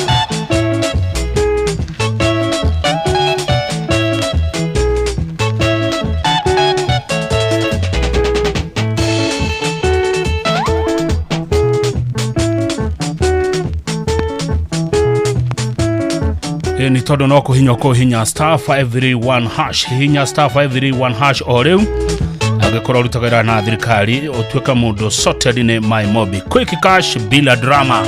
Ni tondu no kuhinya kuhinya star 531 hash hihinya star 531 hash o riu angikorwo ũrutaga wĩra na thirikari ũtuĩke mũndũ sorted nĩ My Mobi quick cash bila drama.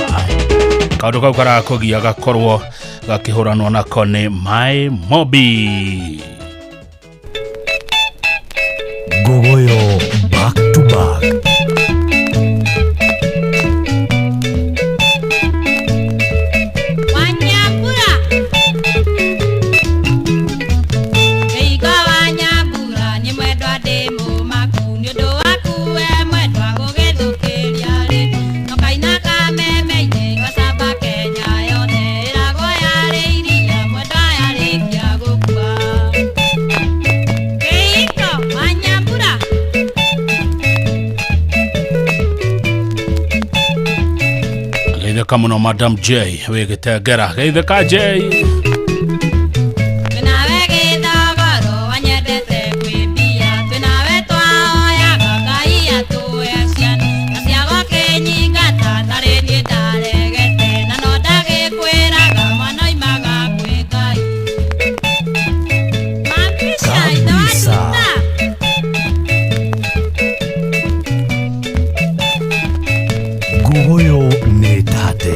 Kaũndũ kau karakũgia gakorwo gakĩhũranwo nako nĩ My Mobi. Ngogoyo back to back. Geithĩka mũno Madam J wĩ Gĩtengera. Geithĩka J. Kabisa. Ngogoyo nĩ tate.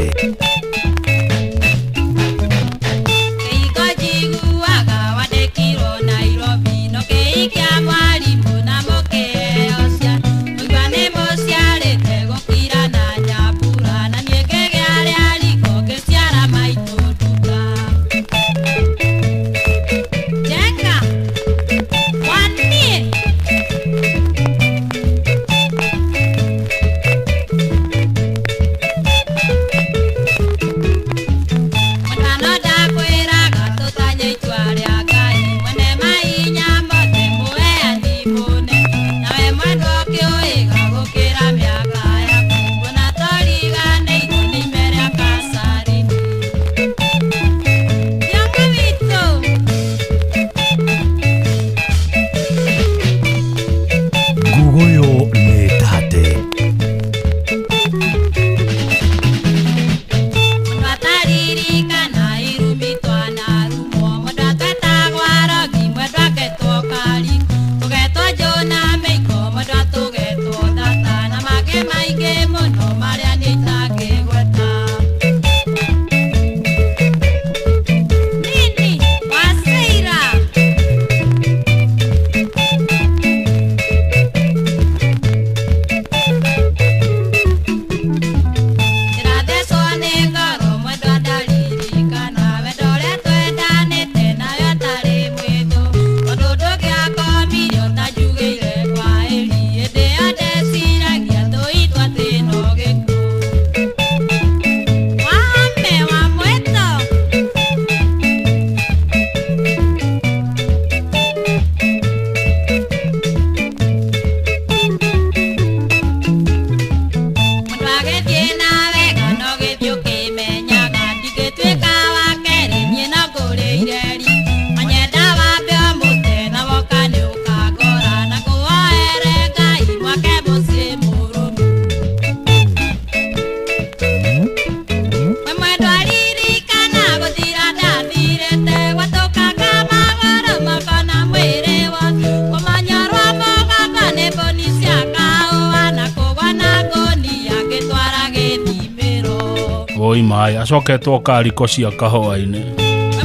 Woi maĩ acoketwo kariko cia kahũa-inĩ.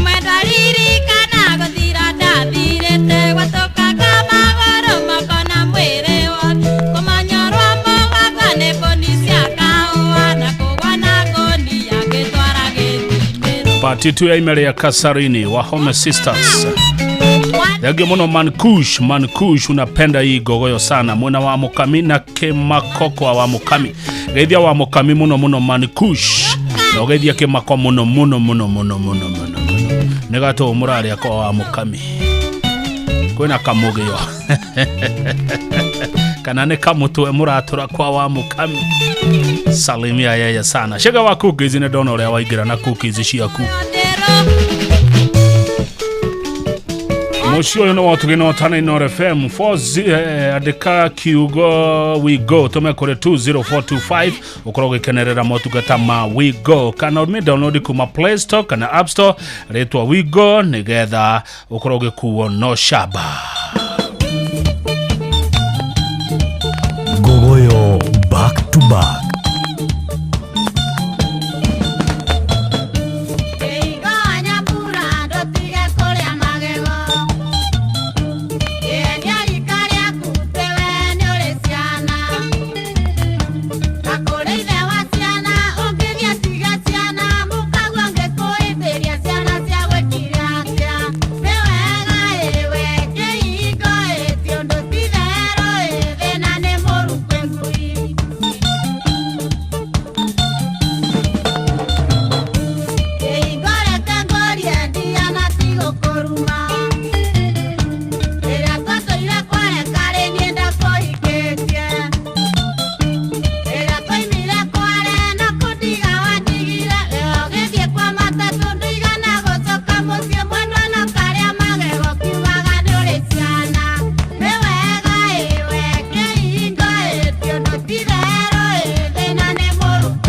Mwendaririkana gũthira ndathirĩte gwatũkaga magũrũ makona mwĩrĩ wothe kũmanyorwo mũgongo nĩ mbũni cia kahũa na kũgwa na ngũnia ngĩtwara gĩthimĩro. Pati tu ya imere ya Kasarini wa Home Sisters. Thengio muno Mankush, Mankush unapenda hii gogoyo sana. Mwena wa Mukami na Kĩmako kwa wa Mukami. Geithia wa Mukami muno muno Mankush. Na ũgeithia Kĩmako muno muno muno muno muno muno. Nĩ gatũ mũrarĩa kwa wa Mukami. Kwĩna kamũgĩo. Kana nĩ kamũtwe mũratũra kwa wa Mukami. Salimia yeye sana. Shega wa cookies nĩ ndona ũrĩa waingĩra na cookies ciaku. Mũciĩ ũyũ nĩ wotugĩ na ũtana Inooro FM 40 andĩka kiugo we go tũme kũrĩ 20425 ũkorwo ũgĩkenerera motungata ma we go kana ũmĩ download kuma Play Store kana App Store rĩtwa we go nĩgetha ũkorwo ũgĩkuo no shaba. Ngogoyo back to back.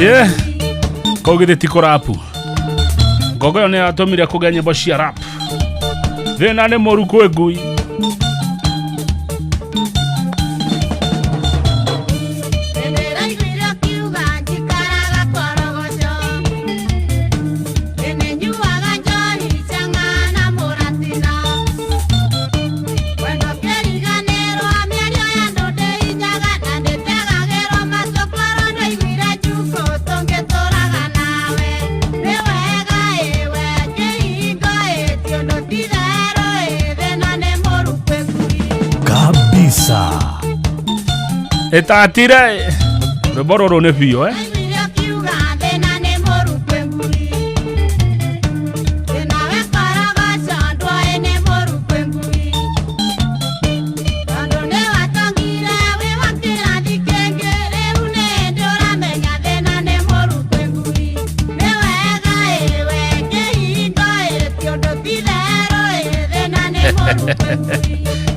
Yeah. Kau githĩ ti kũrapu. Ngogoyo nĩ yatũmire kũgĩa nyĩmbo cia rap. Thĩna nĩ mũru kwĩ ngui. Kabisa. Ĩtatire rwĩmbo rũrũ nĩ biũ eh?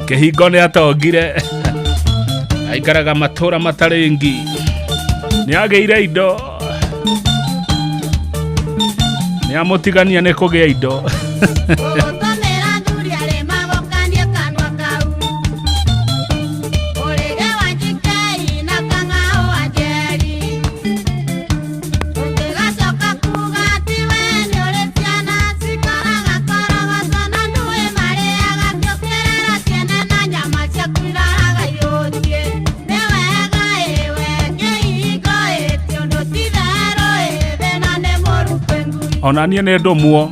Kĩhingo nĩ atongire aikaraga matũra matarĩ ngi nĩ agĩire indo nĩ amũtigania nĩ kũgĩa indo. Ona niĩ nĩ ndũmuo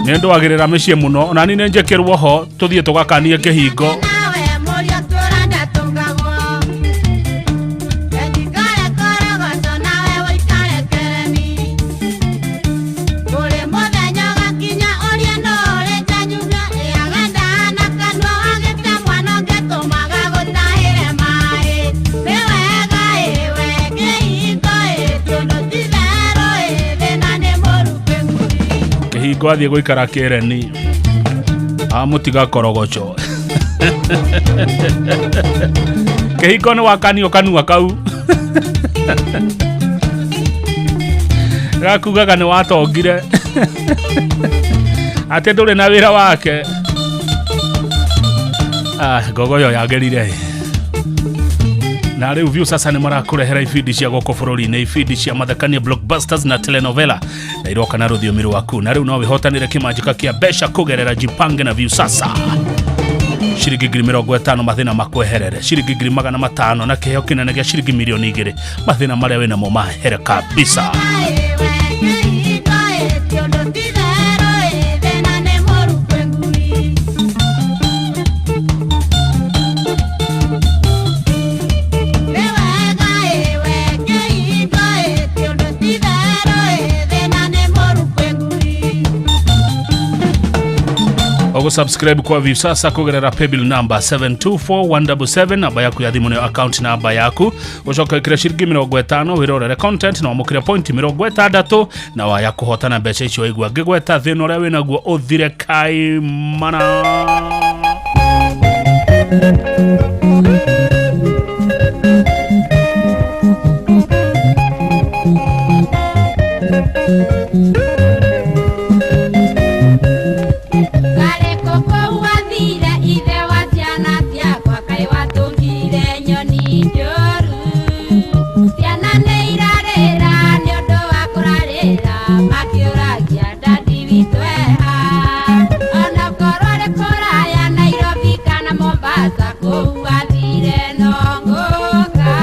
nĩ ndwagĩrĩra mĩciĩ mũno ona niĩ nĩ njĩkĩrwo ho tũthiĩ tũgakanie kĩhingo. Kĩhingo athiĩ gũikara kĩreni amũtiga korogoco. Kĩhingo nĩ wakanio kanua kau gakugaga nĩ watongire atĩ ndũrĩ na wĩra wake. Ah, ngogoyo yagĩrire. Na rĩu Viusasa nĩ marakũrehera ibindi cia gũkũ bũrũri-inĩ, ibindi cia mathekania, blockbusters na telenovela, na iroka na rũthiomi rwaku. Na rĩu no wĩhotanĩre kĩmanjĩka kĩa mbeca kũgerera Jipange na Viusasa. Ciringi 50,000, mathĩna makweherere. Ciringi 500,000 na kĩheo kĩnene gĩa ciringi 2,000,000, mathĩna marĩa wĩnamo mahere kabisa. Ũgũsubscribe kwa Viusasa kũgerera paybill number 724177, namba yaku ya thimũ nĩyo account namba yaku. Ũcoke wĩkĩre ciringi 50, wĩrorere content na wamũkĩre point 60, na waya kũhotana mbeca icio. Waigua ngĩgweta, thĩna ũrĩa wĩnaguo ũthire kaimana. Kareko kũu wathire, ithe wa ciana ciakwa, kaĩ watũngire nyoni njũru. Ciana nĩ irarĩra nĩ ũndũ wa kũrarĩra, makĩũragia dadi witũ eha. Onakorwo nĩ kũraya Nairobi kana Mombasa, kũu wathire no ngũka.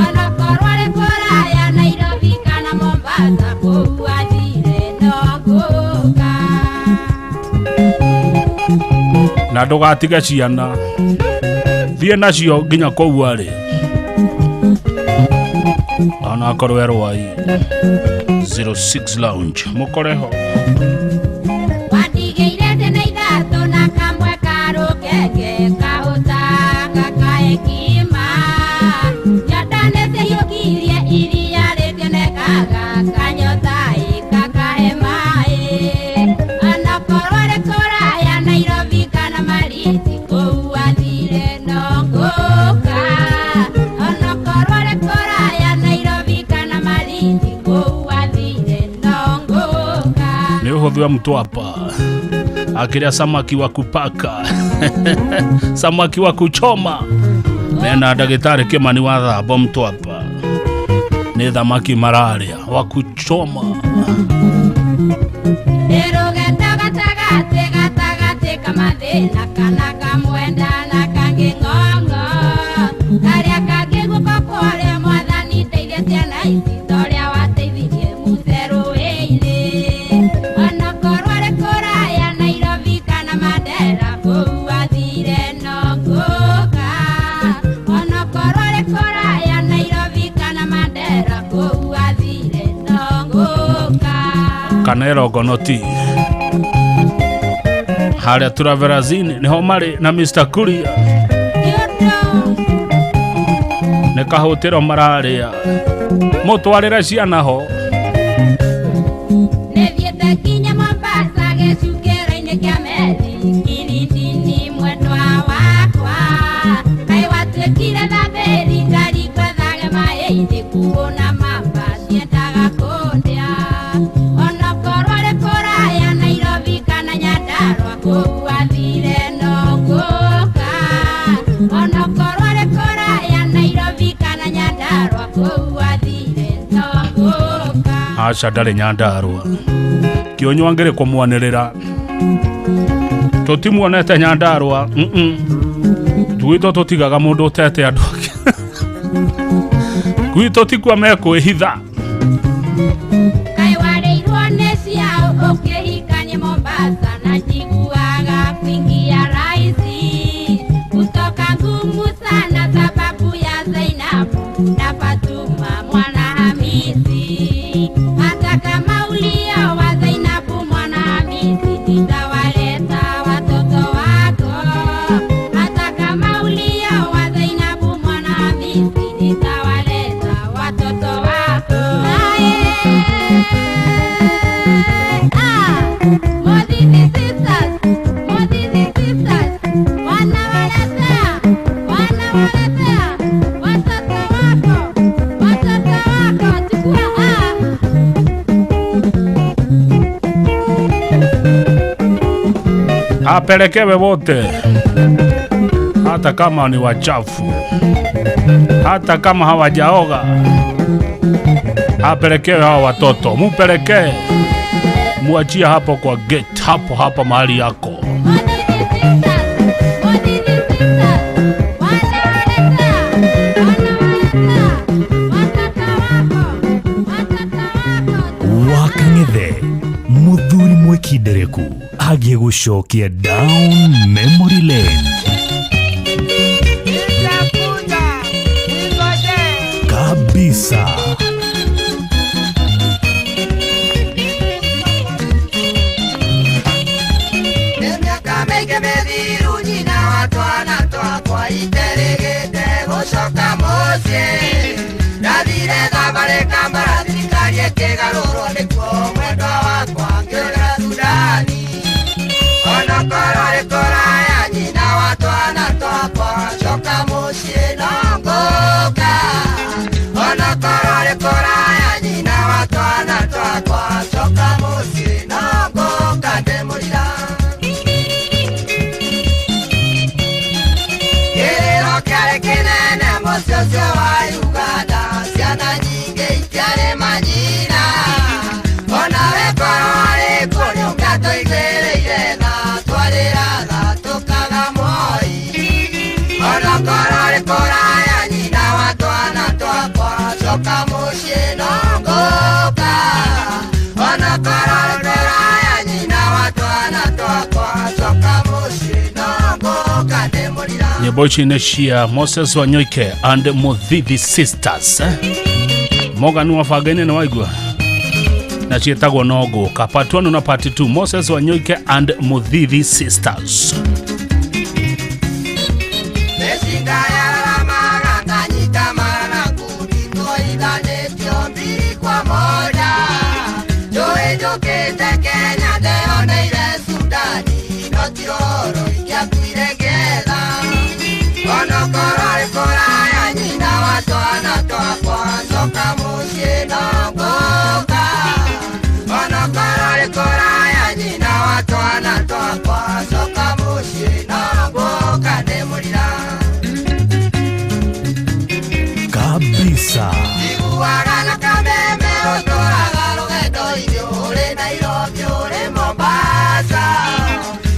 Onakorwo nĩ kũraya Nairobi kana Mombasa, kũu wathire no ngũka. Na ndũgatige ciana, thiĩ nacio nginya kũu arĩ, onakorwo erwai 06 Lounge mũkoreho. Wandigĩire tene ithatũ na kamwe karũkenge kahũtanga kaekima. Nyondo nĩcihiũkirie iria rĩtionekaga, kanyota ĩkakahe maĩ. Onakorwo nĩ kũraya Nairobi kana Malindi, kũu wathire no ngũka. Onakorwo nĩ kũraya Nairobi kana Malindi, kũu wathire no ngũka. Nĩ ũhũthũ wa Mtwapa akĩrĩa samaki wa kupaka, samaki wa kuchoma, mena ndagĩtarĩ Kĩmani wa Thambo. Mtwapa nĩ thamaki mararĩa wa kuchoma. Nĩrũgendo gatagatĩ gatagatĩ kamathĩna, kana kamwenda na kangĩ ng'ong'o, karĩa kangĩ guoko kwarĩa. Mwathani, teithia ciana ici torĩa wateithirie Musa rũĩ-inĩ. Onakorwo nĩ kũraya Nairobi kana Mandera, kũu wathire no ngũka. Onakorwo nĩ kũraya Nairobi kana Mandera, kũu wathire no ngũka. Kana ĩrongonoti harĩa Travelers-Inn nĩho marĩ na Mr. Kuria, nĩ kahũtĩro mararĩa, mũtwarĩre ciana ho. Nĩthiĩte nginya Mombasa gĩcukĩro-inĩ kĩa meri, Kilindini mwendwa wakwa. Kaĩ watuĩkire thabĩri, ngari ngwethage maĩ-inĩ, kuona mamba ciendaga kũndĩa. Onakorwo nĩ kũraya Nairobi kana Nyandarua, kũu wathire no ngũka. Onakorwo nĩ kũraya Nairobi kana Nyandarua, kũu wathire no ngũka. Aca, ndarĩ Nyandarua, kĩonyua ngĩrĩ kũmwanĩrĩra, tũtimuonete Nyandarua. Gwitũ tũtigaga mũndũ ũtete andũ ake, gwitũ tikua mekwĩhitha. Kaĩ warĩirwo nĩ ciao ũkĩhikania Mombasa, na njiguaga kuingia rahisi, kutoka ngumu sana sababu ya Zainabu na Fatuma mwana Hamisi. Hata kama ulioa Zainabu mwana Hamisi, nitawaleta watoto wako. Hata kama ulioa Zainabu mwana Hamisi, nitawaleta watoto wako. Modini sisters, Modini sisters, wanawaletea, wanawaletea watoto wako, watoto wako, chukua ah. Apelekewe wote hata kama ni wachafu. Hata kama hawajaoga apelekewe hawa watoto, mupelekee, muachie hapo kwa gate, hapo hapa mahali yako. Wakang'ethe muthuri mwikindereku agiĩ gũcokia down memory lane kabisa. Nĩ mĩaka mĩingĩ mĩthiru nyina wa twana twakwa iterĩgĩte gũcoka mũciĩ. Ndathire thabarĩ Kampala thirikari ĩkĩgarũrwo nĩkuo mwendwa wakwa ngĩũrĩra Sudani. Onokorwo rĩ kũraya nyina wa twana twakwa coka mũciĩ no ngũka. Onokorwo rĩ kũraya nyina wa twana twakwa coka mũciĩ no ngũka ndĩmũrira. Kĩrĩro kĩarĩ kĩnene mũciĩ ũcio wa Uganda, ciana nyingĩ itiarĩ manyina. Onawe korwo arĩ kuo nĩũngĩatũiguĩrĩire tha, twarĩraga tũkaga moi. Onokorwo rĩ kũraya nyina wa twana twakwa, coka mũciĩ no ngũka. Onokorwo rĩ kũraya nyina wa twana twakwa, coka mũciĩ no ngũka ndĩmũrira. Nyĩmbo ici nĩ cia Moses Wanyoike and Muthithi Sisters, eh? Morgan wa Bangaine nĩ waigua na ciĩtagwo no ngũka, part 1 na part 2. Moses Wanyoike and Muthithi Sisters. Mĩcinga yararamaga nganyita mara na ngundi twoithanĩtio mbiri kwa moja. Njũĩ njũkĩte Kenya ndeyoneire Sudani, no ti ũhoro ingĩakuire ngĩetha. Onokorwo rĩ kũraya nyina wa twana twakwa, coka mũciĩ no ngũka. Onokorwo rĩ kũraya nyina wa twana twakwa, coka mũciĩ no ngũka ndĩmũrira. Kabisa. Njiguaga na kameme ũtũraga rũgendo-inĩ ũrĩ Nairobi ũrĩ Mombasa.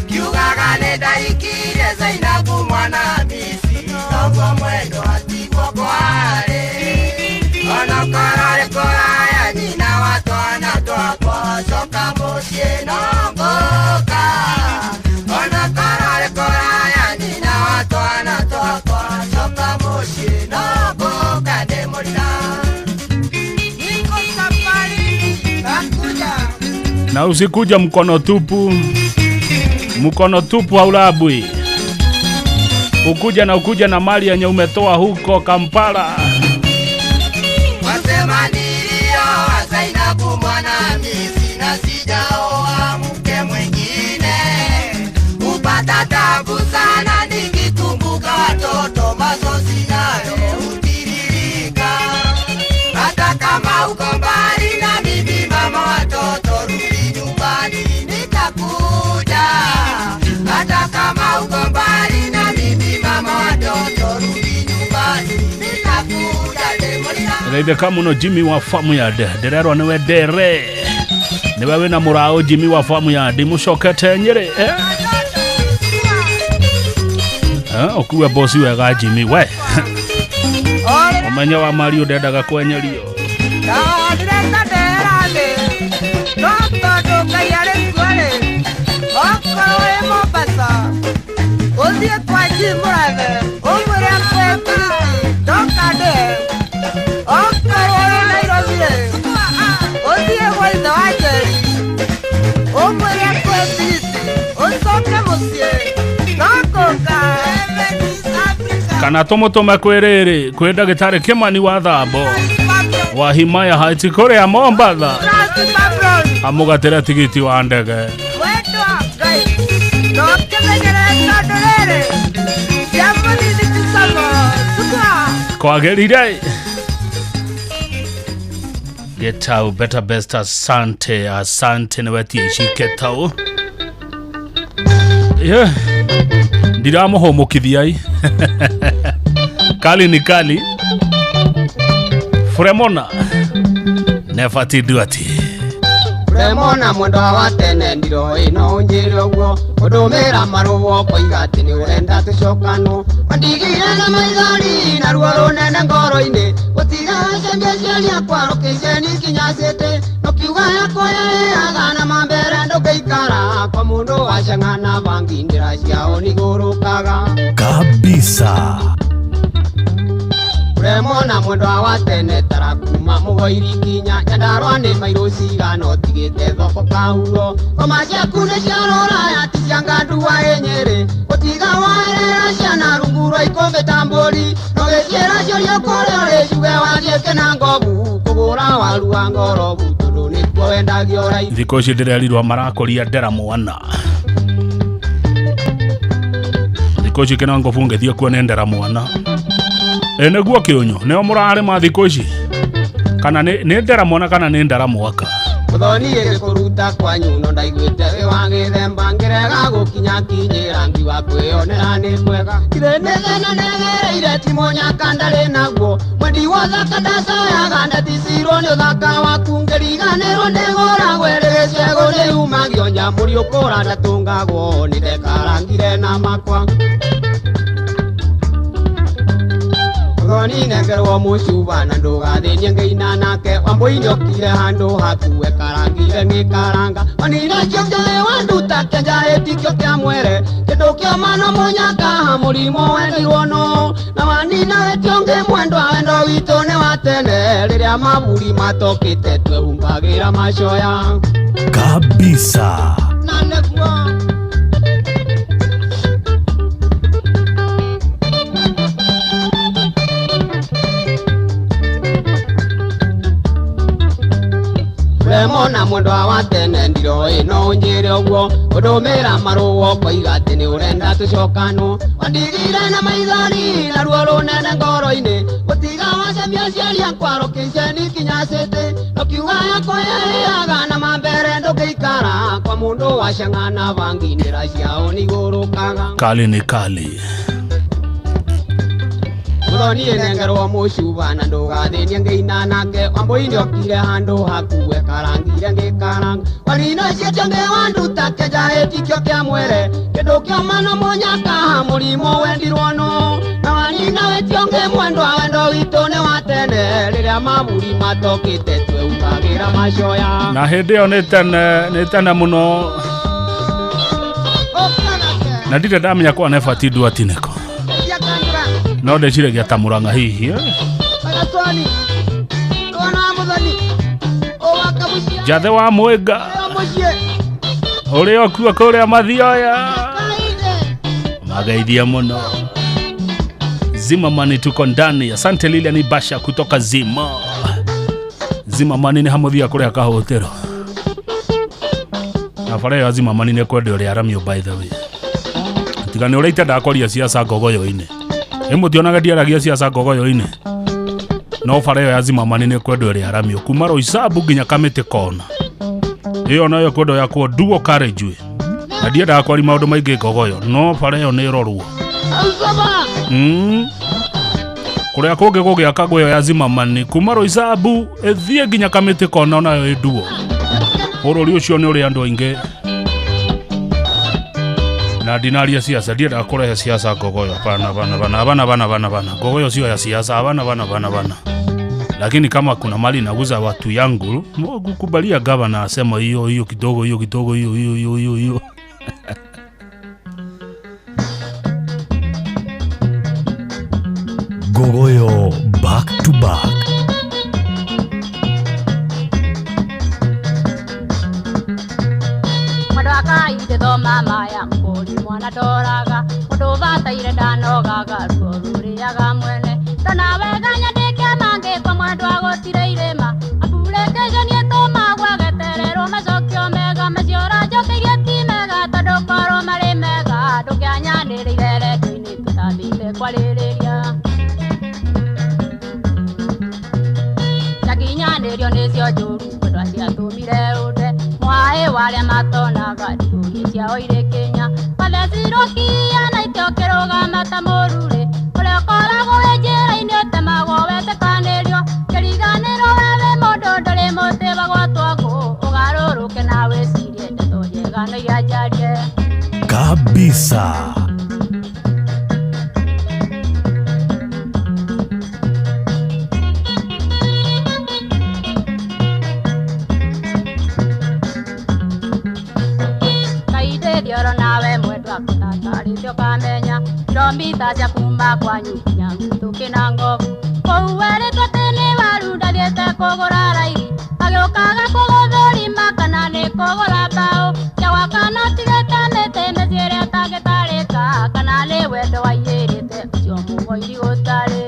Kiugaga nĩ ndahikirie Zainabu mwana Hamisi, noguo mwendwa tiguo kwarĩ. Onokorwo rĩ kũraya nyina wa twana twakwa, coka mũciĩ no ngũka. Onokorwo rĩ kũraya nyina wa twana twakwa, coka mũciĩ no ngũka ndĩmũrira. Niko safarini nakuja. Na usikuja mkono tupu, mkono tupu haulabwi. Ukuja na ukuja na mali yenye umetoa huko Kampala. Wasema nilioa Zainabu mwana Hamisi na sijaoa mke mwingine. Upata tabu sana nikikumbuka watoto, machozi nayo hutiririka. Hata kama uko mbali na mimi mama watoto, rudi nyumbani nitakuja. Hata kama uko mbali na mimi mama watoto, rudi nyumbani nitakuja ndĩmũrira. Geithĩka mũno Jimmy wa Farmyard, ndĩrerwo nĩwe ndere, nĩwe wĩna mũraũ Jimmy wa Farmyard, mũcokete Nyĩrĩ, eh? Eh, ũkue bosi wega Jimmy we ũmenye wa Mario ndendaga kwenyerio. Ndonire ta nderarĩ, no tondũ Ngai arĩ kuo-rĩ, okorwo wĩ Mombasa, ũthiĩ kwa Jim Mũrathe, ũmwĩre akũhe tigiti, ndoka ndĩhe. Okorwo wĩ Nairobi-rĩ, ũthiĩ gwa ithe wa Njeri, ũmwĩre akũhe tigiti, ũcoke mũciĩ, no ngũka. Kana tũmũtũme kwĩ rĩrĩ kwĩ ndagĩtarĩ Kĩmani wa Thambo wa Himaya Heights kũrĩa Mombatha, amũgatĩre tigiti wa ndege. Mwendwa Ngai, ndũkĩmenyerere tondũ rĩrĩ, cia mũnini ti cama, sukua. Kwagĩrire Getau better best, asante asante nĩwe TH Getau. Yeah. Ndiramũhũmũkithia i. Kali ni kali. Fremona Nefati Duati. Remona mwendwa wa tene ndiro ino unjire uguo undumira maruo koiga ati ni urenda tucokano wandigire na maithori na ruo runene ngoro-ini gutiga cembia ciaria kwa rokiceni kinya city nokiuga yakwa yaheaga na mambere ndũngĩikara kwa mũndũ wacang'ana bangi ndĩra ciao nigũrũkaga Kabisa. Remona mwendwa wa tene tarakuma mũgoiri kinya Nyandarua nĩ mairũ cigana ũtigĩte thoko kahuro ngoma ciaku nĩ cia rũraya ti cia ngandua ĩ Nyĩrĩ gũtiga waerera ciana rungu rwa ikũmbĩ ta mbũri no gĩciĩra ciũria kũrĩa ũrĩ ciuge wathiĩ kĩnangobu kũgũra waru wa ngorobu tondũ nĩkuo wendagio raithi. Thikũ ici ndĩrerirwo marakũria ndera mwana. Thikũ ici kĩnangobu ngĩthiĩ kuo nĩ ndera mwana. Nĩguo kĩũnyũ nĩo mũrarĩma thikũ ici kana nĩ ndera mwana kana nĩ ndera mwaka. Mũthoni ĩgĩkũruta kwanyu no ndaiguĩte wĩ wa gĩthemba ngĩrega gũkinya kinyĩra ngiuga kwĩyonera nĩ kwega Githĩ nĩ thĩna nĩgereire ti mũnyaka ndarĩ naguo mwendi wa ũthaka ndacoyaga ndaticirwo nĩ ũthaka waku ngĩriganĩrwo nĩgũragwo ĩrĩ gĩcegũ nĩyumagio nyamũri ũkũra ndatũngagwo nĩndekarangire na makwa Mũthoni nengerwo mũcuba na ndũgathĩnie ngĩina nake Wambũi nĩokire handũ haku ekarangire ngĩkaranga Wanina kĩo kĩoĩ wanduta kĩanja ĩtikio kĩa mwere kĩndũ kĩoma no mũnyaka mũrimũ wendirwo no na wanina wĩtio ngĩmwendwa wendo witũ nĩ wa tene rĩrĩa maburi matokĩte twehumbagĩra macoya Kabisa. Na nĩguo Remona mwendwa wa tene ndiro ĩno ũnjĩre ũguo ũndũmĩra marũo koiga atĩ nĩ ũrenda tũcokanwo wandigire na maithori na ruo rũnene ngoro-inĩ gũtiga wacemia ciaria kwa rokiceni kinya city nokiuga yakwa yarĩaga na mambere ndũngĩikara kwa mũndũ wacang'ana bangi ndĩra ciao nĩigũrũkaga. Kali ni kali. Mũthoni ĩnengerwo mũcuba na ndũgathĩnie ngĩina nake Wambũi nĩokire handũ haku ekarangire ngĩkaranga Wanina ciĩtio ngĩwanduta kĩnja ĩtikio kĩa mwere kĩndũ kĩoma no mũnyaka mũrimũ wendirwo no na wanina wĩtio ngĩmwendwa wendo witũ nĩ wa tene rĩrĩa maburi matokĩte twehumbagĩra macoya. Na hĩndĩ ĩyo nĩ tene mũno na ndirĩ ndamenya kwa Nefati Duati nĩkũ no ndĩciragia ta Murang'a hihi. Njathe wa Mwĩnga ũrĩa ũkua kũrĩa Mathioya mageithia mũno. Zimamani tuko ndani. Asante Lilian Basha kutoka Zima. Zimamani nĩ hamũthia kũrĩa kahũtĩro na bara ĩyo ya Zimamani nĩ kwenda ũrĩa aramio by the way tiga nĩ ũrĩa itendaga kwaria ciaca ngogoyo-inĩ ĩmũtionaga ndiaragia ciaca ngogoyo-inĩ no bara ĩyo ya Zimamani nĩ kwenda ũrĩa aramio kuma Roysambu nginya Kamĩtĩ kona ĩyo nayo kwenda yakwo duo carriageway na ndiendaga kwaria maũndũ maingĩ ngogoyo no bara ĩyo nĩ ĩrorwo kũrĩa kũngĩ gũgĩakagwo ĩyo ya Zimamani kuma Roysambu ĩthiĩ nginya Kamĩtĩ kona onayo ĩ duo bũrũri ũcio nĩ ũrĩ andũ aingĩ na ndinaria siasa ndiendaga kũrehe siasa ngogoyo hapana hapana hapana hapana hapana hapana hapana ngogoyo sio ya siasa hapana hapana hapana hapana lakini kama kuna mali naguza watu yangu kukubalia gavana asema hiyo hiyo kidogo hiyo kidogo hiyo hiyo hiyo hiyo hiyo. Ngogoyo back to back. Thoma maya mũkũri mwana ndoraga mũndũ ũbataire ndanogaga ruo rũrĩaga mwene ndona wega nyandĩke mangĩkwa mwendwa gũtirĩ irĩma application ĩtũmagwo ĩgetererwo macokio mega macio ũranjokeirie ti mega tondũ korwo marĩ mega ndũngĩanyanĩrĩire rendio-inĩ tũtathiĩte kwarĩrĩria njakinyanĩrio nĩcio njũru mwendwa ciatũmire ũnde mwaĩ warĩa matonaga ndũrie ciao irĩ Kenya mathecirwo kia na ikĩo kĩrũgama ta mũrurĩ ũrĩa ũkoragwo wĩ Kabisa. Kaide thioro nawe mwendwa kũtatarĩtio kamenya kilomita cia kuma kwanyu nginya ng'ũtũkĩ na ngobu kũu werĩtwo atĩ nĩ waru ndathiĩte kũgũra raithi agĩũkaga kũgũthũrima kana nĩ kũgũra mbaũ cia gwaka no tigĩte mĩtĩ mĩciĩ ĩrĩa ĩtangĩtarĩka kana nĩ wendo waiyĩrĩte ũcio mũgoiri gũtarĩ.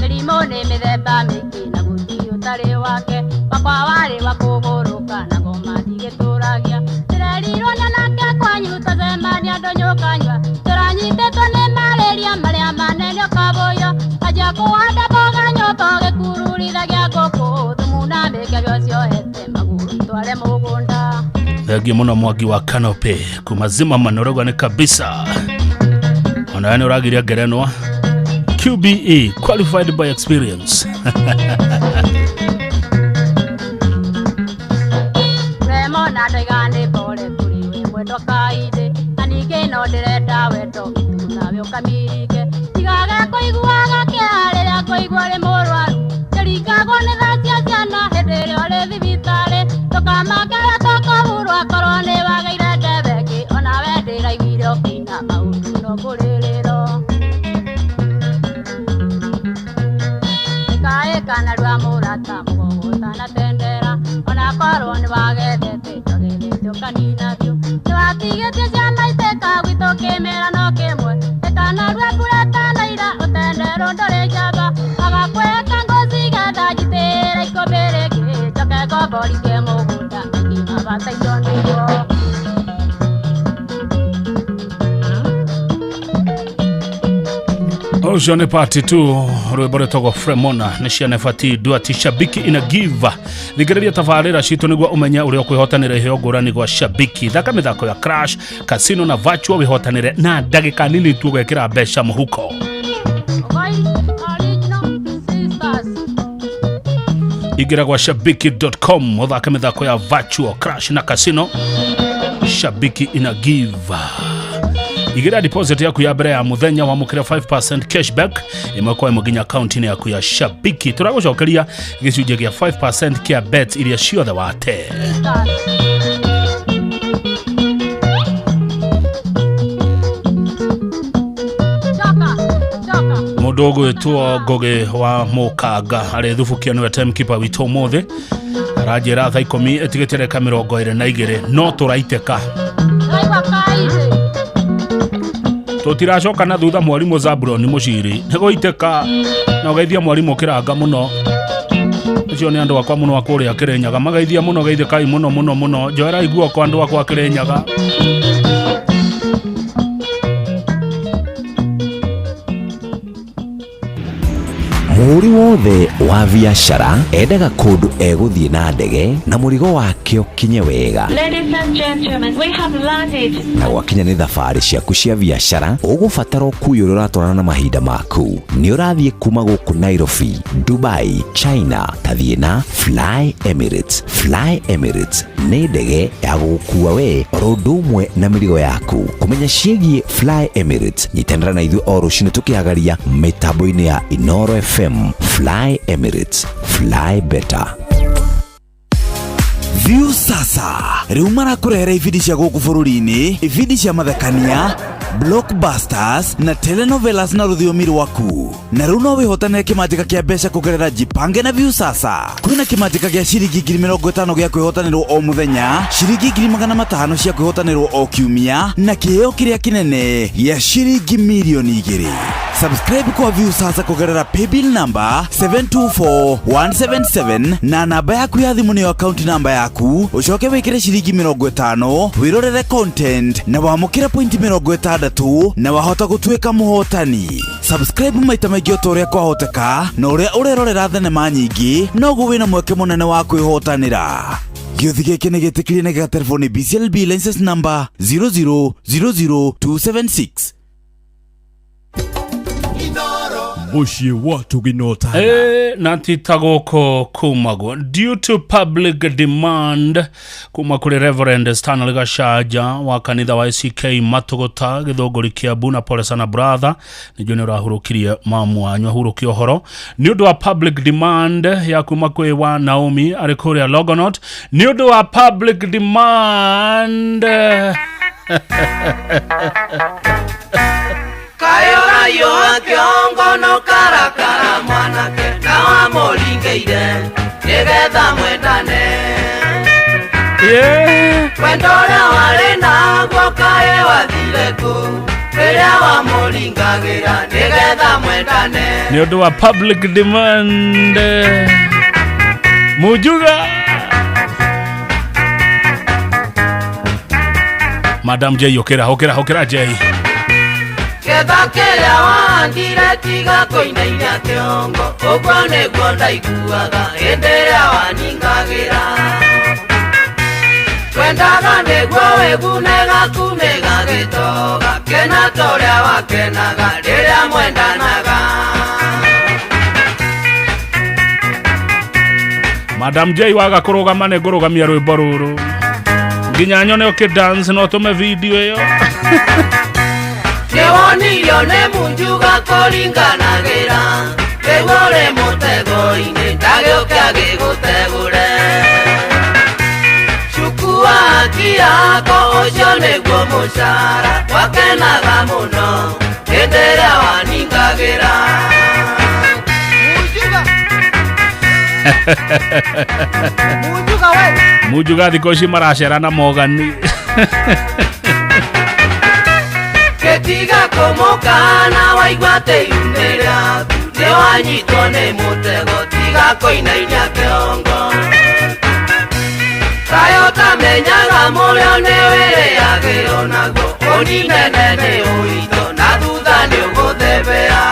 Mĩrimũ nĩ mĩthemba mĩingĩ na gũtirĩ ũtarĩ wake wakwa warĩ wa kũgũrũka na ngoma ndigĩtũragia ndĩrerirwo nyanake kwanyu tacemania ndũnyũkanyua tũranyitĩtwo nĩ marĩria marĩa manene ũkabũyo anjia kũhanda mboga nyũmba ũgĩkururithagia ngũkũ thumu na mĩkebe ũciohete magũrũ itware mũgũnda. Thengiũ mũno Mwangi wa Canopy kuma Zimmerman ũrauga nĩ kabisa onawe nĩ ũragiria ngerenwa QBE, qualified by experience. Remona ndoiga nĩ pore kũrĩ we mwendwa kaindĩ na ningĩ no ndĩrenda wendo witũ nawe ũkamirike tigage kũiguaga kĩeha rĩrĩa ngũigua ũrĩ mũrwaru ndĩringagwo nĩ tha cia ciana hĩndĩ ĩrĩa ũrĩ thibitarĩ ndũkamakere tũkũhurwo akorwo nĩ wagĩire ndebe ĩngĩ onawe ndĩraiguire ũkĩina maũndũ no ngũrĩrĩro ĩkaĩka narua mũrata mũgogo ũtanatendera onakorwo nĩ wagethete ndwagethete ũkanina biũ nĩwatigĩtie ciana itĩka gwitũ kĩmera no kĩmwe ĩkanarua mbura ĩtanaira ũtenderwo ndũrĩ njamba agakwĩka ngũcigetha njitĩre ikũmbĩ rĩngĩ njoke ngomborithie mũgũnda maingĩ mabatairio nĩguo. Ũcio nĩ part 2 rwĩmbo rwĩtagwo Fremona nĩ ciana ibatiĩ Duati Shabiki ina give. Thikĩrĩria tabarĩra citũ nĩguo ũmenye ũrĩa ũkwĩhotanĩra iheo ngũrani gwa Shabiki. Thaka mĩthako ya Crash, Casino na Virtual wĩhotanĩre na ndagĩka nini tu ũgekĩra mbeca mũhuko. Original Sisters. Ingĩra gwa shabiki.com ũthake mĩthako ya Virtual, Crash na Casino. Shabiki ina give. Igĩra deposit yaku ya mbere ya mũthenya wamũkĩre 5% cashback ĩmwe kwa ĩmwe nginya akaunti-inĩ yaku ya Shabiki. Tũragũcokeria gĩcunjĩ gĩa 5% kĩa bet iria ciothe wate. Mũndũ ũgwĩtwo Ngũgĩ wa Mũkanga arĩ thubukia nĩwe timekeeper witũ ũmũthĩ aranjĩra thaa 10 ĩtigĩte ndagĩka 22 no tũraitĩka. Ndaigua kairĩ. Tũtiracoka na thutha mwarimũ Zabuloni Mũciri nĩ gũitĩka na ũgeithia mwarimũ kĩranga mũno ũcio nĩ andũ akwa mũno a kũrĩa Kĩrĩnyaga mageithia mũno geithĩkai mũno mũno mũno njoerai guoko andũ akwa a Kĩrĩnyaga. Mũhũri wothe wa biacara endaga kũndũ egũthiĩ na ndege na mũrigo wake ũkinye wega. Ladies and gentlemen, we have landed. Na gwakinya nĩ thabarĩ ciaku cia biacara ũgũbatara ũkui ũrĩa ũratwarana na mahinda maku. Nĩ ũrathiĩ kuma gũkũ Nairobi, Dubai, China, tathiĩ na Fly Emirates. Fly Emirates nĩ ndege ya gũgũkua we oro ũndũ ũmwe na mĩrigo yaku. Kũmenya ciĩgiĩ Fly Emirates, nyitanĩra na ithuĩ o rũcinĩ tũkĩhagaria mĩtambo-inĩ ya Inoro FM. Fly Emirates, fly better. View sasa rĩu marakũrehera ibindi cia gũkũ bũrũri-inĩ, ibindi cia mathekania, blockbusters na telenovelas na rũthiomi rwaku. Na rĩu no wĩhotanĩre kĩmanjĩka kĩa mbeca kũgerera Jipange na View sasa. Kwĩna kĩmanjĩka gĩa ciringi 50,000 gĩa kwĩhotanĩrwo o mũthenya, ciringi 500,000 cia kwĩhotanĩrwo o kiumia, na kĩheo kĩrĩa kĩnene gĩa ciringi 2 million. Subscribe kwa View sasa kũgerera paybill number 724177 na namba yaku ya thimũ nĩyo account namba yaku, ũcoke wĩkĩre ciringi 50 wĩrorere content na wamũkĩre pointi 60 na wahota gũtuĩka mũhotani. Subscribe maita maingĩ o ta ũrĩa kwahoteka, na ũrĩa ũrerorera thenema nyingĩ noguo wĩna mweke mũnene wa kwĩhotanĩra. Gĩũthi gĩkĩ nĩ gĩtĩkĩrie na gĩgaterebo nĩ BCLB license number 0000276. Mũciĩ wa Tũgina Na ti ta gũkũ kumagwo due to public demand kuma kũrĩ Reverend Stanley Gachanja wa kanitha wa ACK Matũgũta Gĩthũngũri Kiambu na pole sana brother nĩnjũĩ nĩ ũrahurũkirie mamu wanyu ahurũkia ũhoro nĩ ũndũ wa public demand ya kuma kwĩ wa Naomi arĩ kũrĩa Longonot nĩ ũndũ wa public demand. Kayorayo kĩongo no karakara mwanake na wamũringĩire nĩgetha mwendane. Wendo ũrĩa warĩ naguo kaĩ wathire kũ rĩrĩa wamũringagĩra nĩgetha mwendane. Nĩ ũndũ wa public demand, Mujuga Madam J, ũkĩra ũkĩra ũkĩra J. Ketha kĩrĩa wahandire tiga kũinainia kĩongo ũguo nĩguo ndaiguaga hĩndĩ ĩrĩa waningagĩra. Twendaga nĩguo wĩgune gaku nĩ gagĩtoga kena ta ũrĩa wakenaga rĩrĩa mwendanaga. Madam J waga kũrũgama nĩ ngũrũgamia rwĩmbo rũrũ nginya nyone ũkĩ dance no tũme video ĩyo. Nĩwonirio nĩ Munjuga kũringanagĩra rĩu ũrĩ mũtego-inĩ ndagĩũke agĩgũtegũre. Cukua haki yako ũcio nĩguo mũcara wakenaga mũno hĩndĩ ĩrĩa waningagĩra. Munjuga we. Munjuga thikũ ici maracera na mogani. Gĩtiga kũmũkana waigua atĩ iune rĩaku nĩwanyitwo nĩ mũtego tiga kũinainia kĩongo. Kaĩ ũtamenyaga mũrĩo nĩwĩrĩagĩrwo naguo ũninene nĩ ũitho na thutha nĩũgũthebea.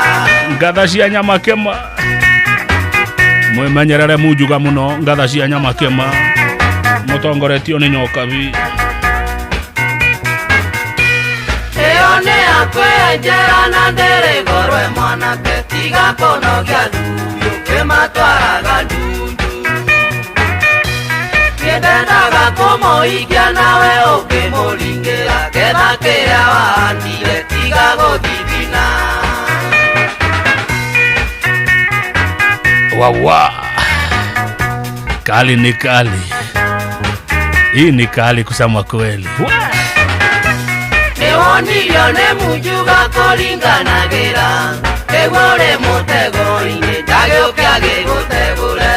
Ngatha cia nyama kĩma mwimenyerere Munjuga mũno ngatha cia nyama kĩma mũtongoretio nĩ Nyokabi. Ĩyo nĩ ya kwĩyenjera na ndĩrĩ goro mwanake tiga kũnogia thuyu kĩmatwaraga ndundu. Niĩ ndendaga kũmũhikia nawe ũkĩmũringĩra ketha kĩrĩa wahandire tiga gũthithina. Wawa kali ni kali, hii ni kali kusema kweli. Nĩwonirio nĩ Munjuga kũringanagĩra rĩu ũrĩ mũtego-inĩ ndagĩũke agĩgũtegũre.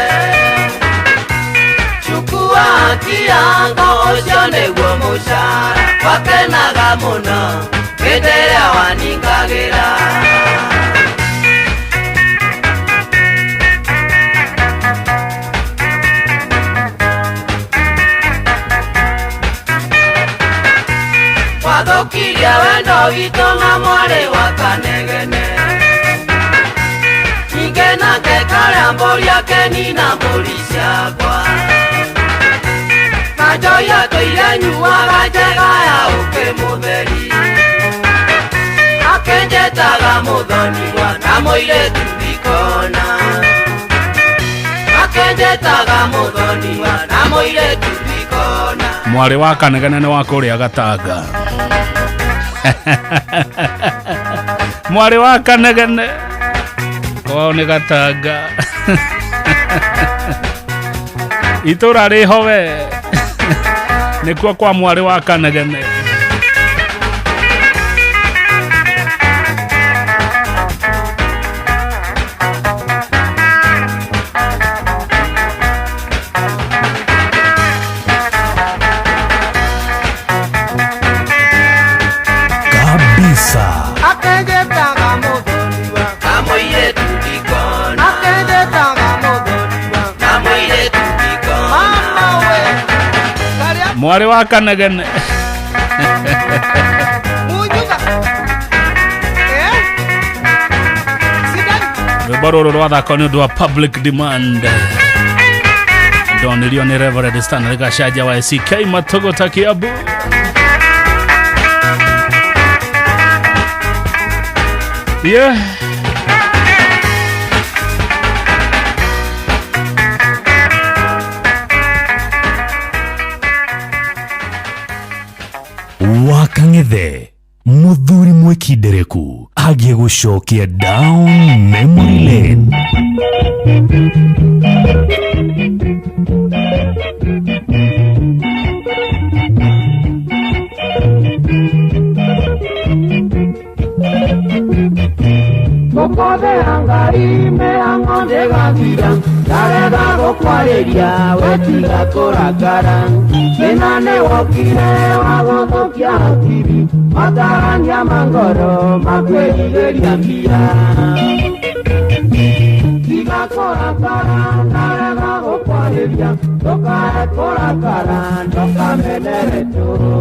Cukua haki yako ũcio nĩguo mũcara wakenaga mũno hĩndĩ ĩrĩa waningagĩra. Wathũkirie wendo witũ na mwarĩ wa Kanegene ningĩ nake karĩa mbũri akenina mbũri ciakwa na njohi atũire nyuaga njega ya ũkĩ mũtheri akĩnjĩtaga mũthoniwa na mũirĩtu ndikona akĩnjĩtaga mũthoniwa na mũirĩtu ndikona. Mwarĩ wa Kanegene nĩ wa kũrĩa Gatanga. Mwarĩ wa Kanegene kwao nĩ Gatanga. Itũra rĩho we nĩkuo kwa mwarĩ wa Kanegene. Kabisa. Akĩnjĩtaga mũthoniwa na mũirĩtu ndikona akĩnjĩtaga mũthoniwa na mũirĩtu ndikona. Mama we Mwarĩ wa Kanegene. Munjuga Rwĩmbo rũrũ rwathakwo nĩ ũndũ wa public demand ndonirio nĩ Reverend Stanley Gachanja wa ACK Matũgũta Kiambu. Yeah. Mwĩkindereku agiĩ gũcokia down memory lane. Mũkothera Ngai mĩhang'o ndĩgathira, ndarega gũkwarĩria wetiga kũrakara. Thĩna nĩwokire wa gũthũkia hakiri, matarania ma ngoro makwĩrirĩria mbia. Tiga kũrakara, ndarega gũkwarĩria, ndũkae kũrakara, ndũkamenere tũhũ.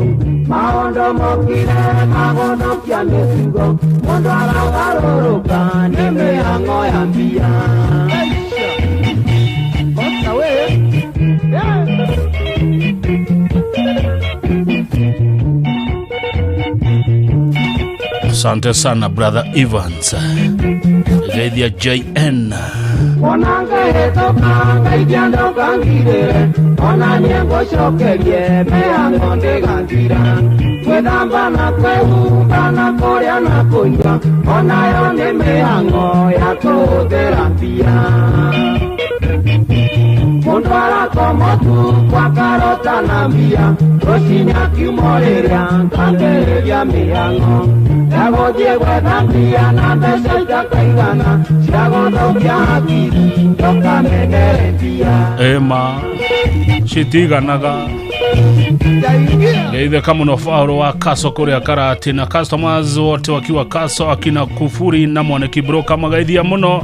Maũndũ mokire magũthũkia mĩtugo, mũndũ aragarũrũka nĩ mĩhang'o ya mbia. Asante sana brother Evans. Geithia JN. Ona ngĩhĩtũka ngeithia ndũkangirĩre, ona niĩ ngũcokerie mĩhang'o ndĩgathira. Gwĩthamba na kwĩhumba na kũrĩa na kũnyua, onayo nĩ mĩhang'o ya kũhũthĩra mbia. Mũndũ arakoma ũtukũ akarota na mbia, rũcinĩ akiuma ũrĩrĩ akambĩrĩria mĩhang'o ya gũthiĩ gwetha mbia na mbeca itakaigana cia gũthũkia hakiri, ndũkamenere mbia. Ema citiganaga. Geithĩka mũno Faũrũ wa Kaso kũrĩa Karati na customers wote wakiwa Kaso, akina Kufuri na Mwaniki Broker magaithia mũno,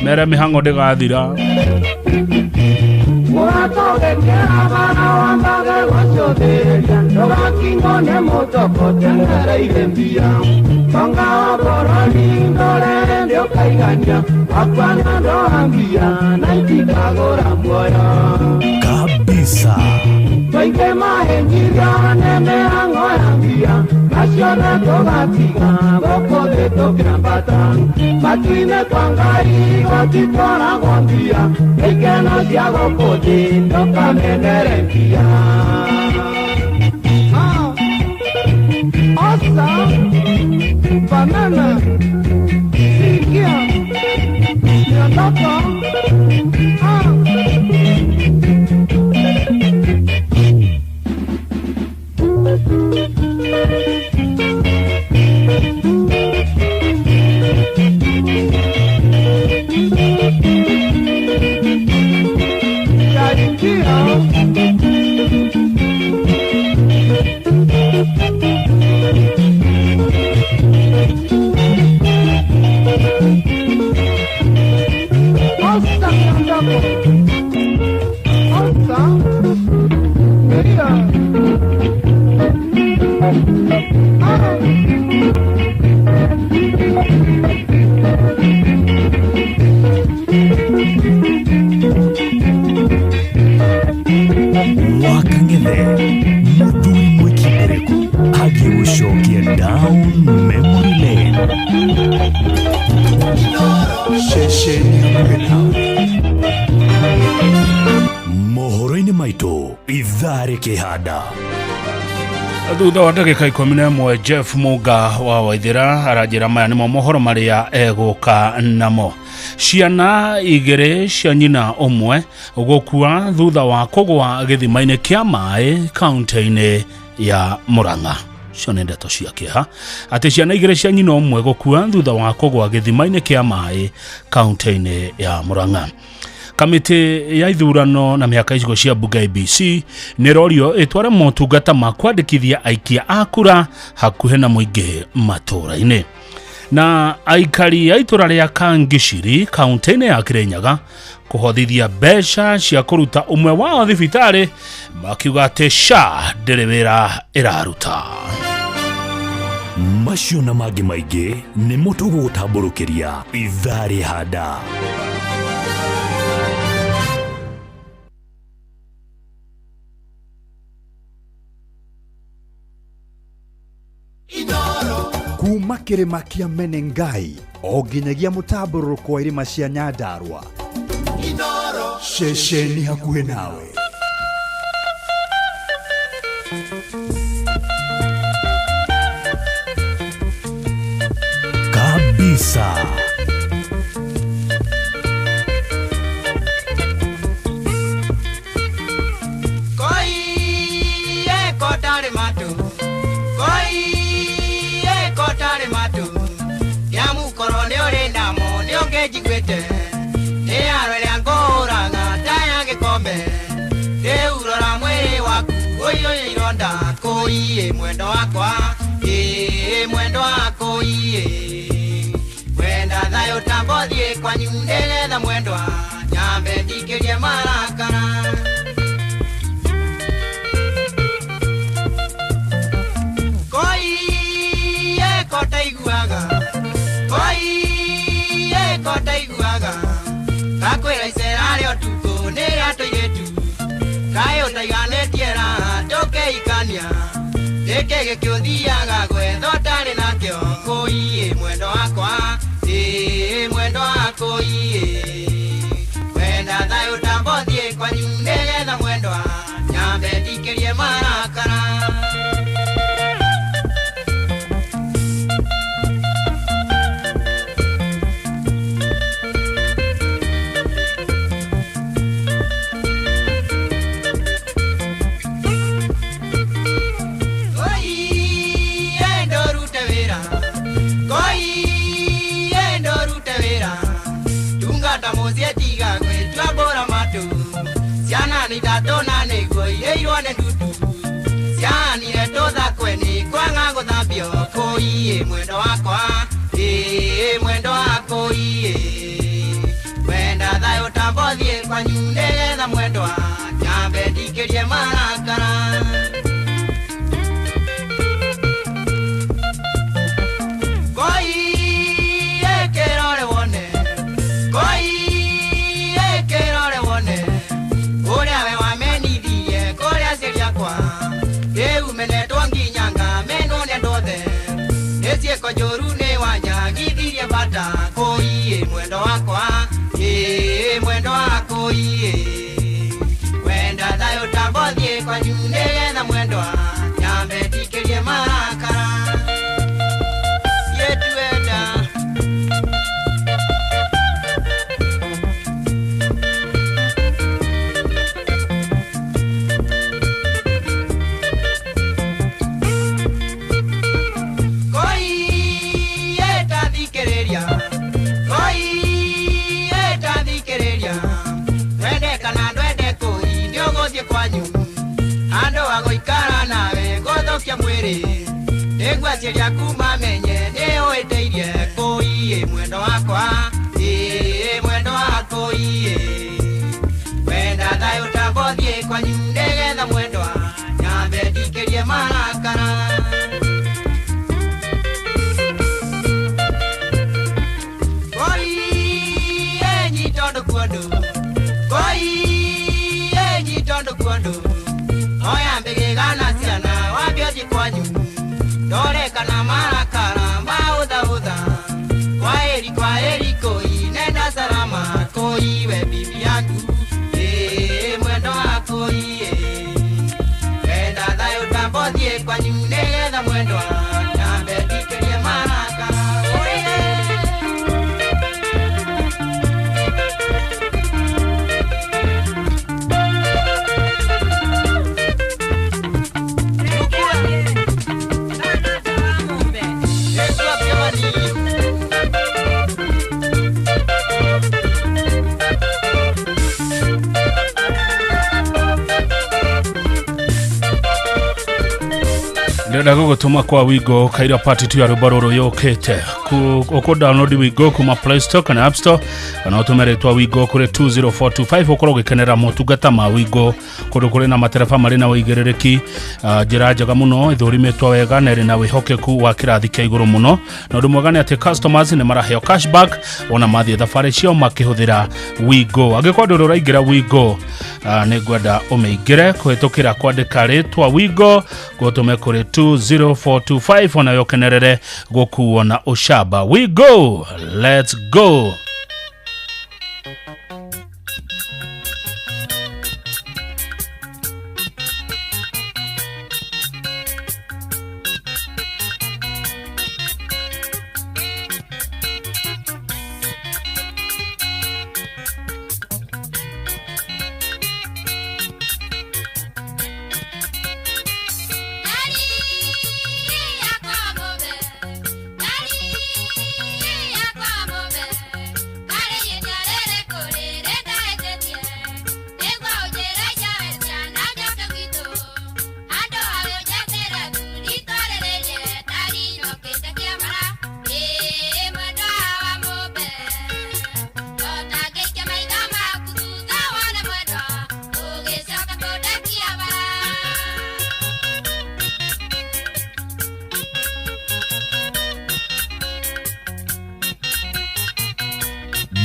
mere mĩhang'o ndĩgathira. Mũratũgĩkĩra bara wambage gũcũthĩrĩria, ndũgakingwo nĩ mũtoko teng'ereire mbia. Tonga wa bũrũri ndũrĩ hĩndĩ ũkaigania, wakua nĩ ũndũ wa mbia na itikagũra muoyo. Kabisa. Tũingĩ mahĩnjirio nĩ mĩhang'o ya mbia, naciothe tũgatiga gũkũ thĩ tũkĩambata. Matu-inĩ kwa Ngai gũtitwaragwo mbia, ikeno cia gũkũ thĩ ndũkamenere mbia. Osa, banana, sikia, miondoko. Wakangethe mũthuri mwĩkindereku agĩgũcokia down memory lane. Ceceni hakuhĩ nawe. Mohoro-inĩ maitũ ithaa rĩkĩhanda. Thutha wa ndagĩka 11 Jeff Muga wa Waithĩra aranjĩra maya nĩmo mohoro marĩa egũka namo. Ciana igĩrĩ cia nyina ũmwe gũkua thutha wa kũgwa gĩthima-inĩ kĩa maĩ kaunti-inĩ ya Murang'a. Cio nĩ ndeto cia kĩeha atĩ ciana igĩrĩ cia nyina ũmwe gũkua thutha wa kũgwa gĩthima-inĩ kĩa maĩ kaunti-inĩ ya Murang'a. Kamĩtĩ ya ithurano na mĩhaka icigo cia mbunge ABC nĩ ĩrorio ĩtware motungata ma kwandĩkithia aikia a kura hakuhĩ na mũingĩ matũũra-inĩ. Na aikari a itũra rĩa Kangiciri kaunti-inĩ ya Kirinyaga kũhothithia mbeca cia kũruta ũmwe wao thibitarĩ makiuga atĩ SHA ndĩrĩ wĩra ĩraruta. Macio na mangĩ maingĩ nĩmo tũgũgũtambũrũkĩria ithaa rĩhanda. Kuma kĩrĩma kĩa Menengai o nginyagia mũtambũrũrũko wa irĩma cia Nyandarua, ceceni hakuhĩ nawe. Kabisa. Njiguĩte nĩ aro ĩrĩa ngũraga ndaya gĩkombe rĩu rora mwĩrĩ waku ũiyũire ironda kũiĩ mwendo wakwa ĩĩ mwendo wakũiĩ wenda thayũ tambothiĩ kwanyu nĩgetha mwendwa nyambe ndikĩrie marakara. Kũiĩ kotaiguaga kũiĩ kotaiguaga kakwĩra icera rĩa ũtukũ nĩ rĩa tũirĩtu kaĩ ũtaiganĩtie raha tũkĩhikania nĩkĩ gĩkĩũthiaga gwetha ũtarĩ nakĩo kũiĩ mwendo wakwa ĩĩ mwendo wakũiĩ wenda thayũ tambothiĩ kwanyu nĩgetha mwendwa nyambe ndikĩrie marakara. Ndatona nĩguo irĩirwo nĩ ndutu cianire tũthakwe nĩ kwaga gũthambio kũiĩ mwendo wakwa ĩĩ mwendo wakũiĩ wenda thayũ tambothiĩ kwanyu nĩgetha mwendwa nyambe ndikĩrie marakara. Kũiĩ kĩrore wone kũiĩ kĩrore wone ũrĩa we wamenithirie kũrĩa aciari akwa rĩu menetwo nginyanga menwo nĩ andũ othe nĩ ciĩko njũru nĩ wanyagithirie bata kũiĩ mwendo wakwa ĩĩ mwendo wakũiĩ wenda thayũ tambothiĩ kwanyu nĩgetha mwendwa nyambe ndikĩrie marakara yetuenda. Andũ agũikara nawe gũthũkia mwĩrĩ nĩguo aciari aku mamenye nĩ ũhĩtĩirie kũiĩ mwendo wakwa ĩĩ mwendo wakũiĩ wenda thayũ tambothiĩ kwanyu nĩgetha mwendwa nyambe ndikĩrie marakara. Kũiĩ nyitondũ kuondũ kũiĩ nyitondũ kuondũ oya mbĩgĩgana ciana wambie ũthiĩ kwanyu ndore kana marakara maũthaũtha kwaheri kwaheri kũi nenda salama kũi we bibi yaku ĩĩ mwendo wakũi wenda thayũ tambothiĩ kwanyu nĩgetha mwendwa nyambe ndikĩrie marakara. Ndĩrenda gũgũtũma kwa Wigo kaira part 2 ya rwĩmbo rũrũ yũkĩte. Ũkũ download Wigo kuma Play Store kana App Store kana ũtũme rĩtwa Wigo kũrĩ 20425 ũkorwo ũgĩkenera motungata ma Wigo kũndũ kũrĩ na matereba marĩ na ũigĩrĩrĩki, njĩra njega mũno ĩthũrimĩtwo wega na ĩrĩ na wĩhokeku wa kĩrathi kĩa igũrũ mũno. Na ũndũ mwega nĩ atĩ customers nĩ maraheo cashback ona mathiĩ thabarĩ ciao makĩhũthĩra Wigo. Angĩkorwo ndũrĩ ũraingĩra Wigo, nĩ ngwenda ũmĩingĩre kũhĩtũkĩra kwandĩka rĩtwa Wigo gũtũme kũrĩ 20425 ona yokenerere gũkuo na ũcamba. We go, let's go.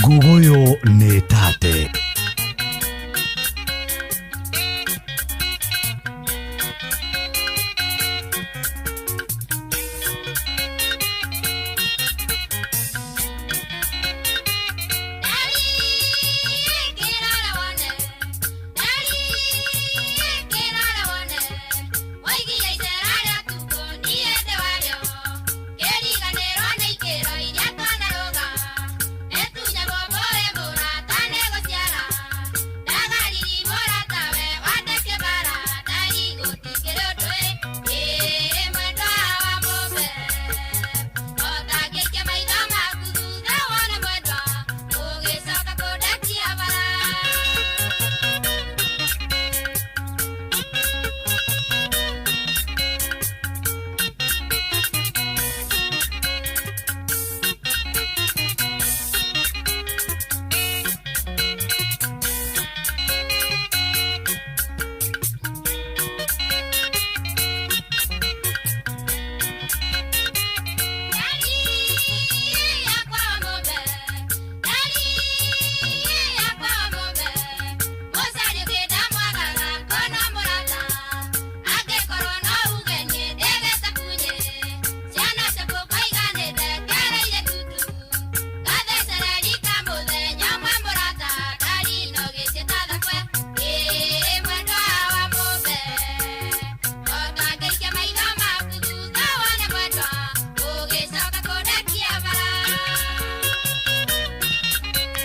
Nguguyo nĩ tate.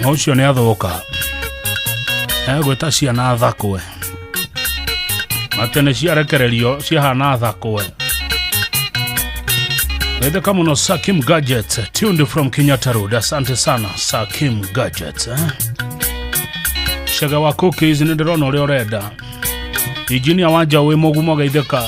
Ũcio nĩ athũka egwĩta ciana thakwe atĩ nĩ ciarekererio ciahana thakwe. Geithĩka mũno Sakim Gadget tuned from Kenyatta Road. Asante sana Sakim Gadget, eh? Cega wa cookies nĩ ndĩrona ũrĩa ũrenda. Injinia wa njaũ wĩ mũgumo geithĩka.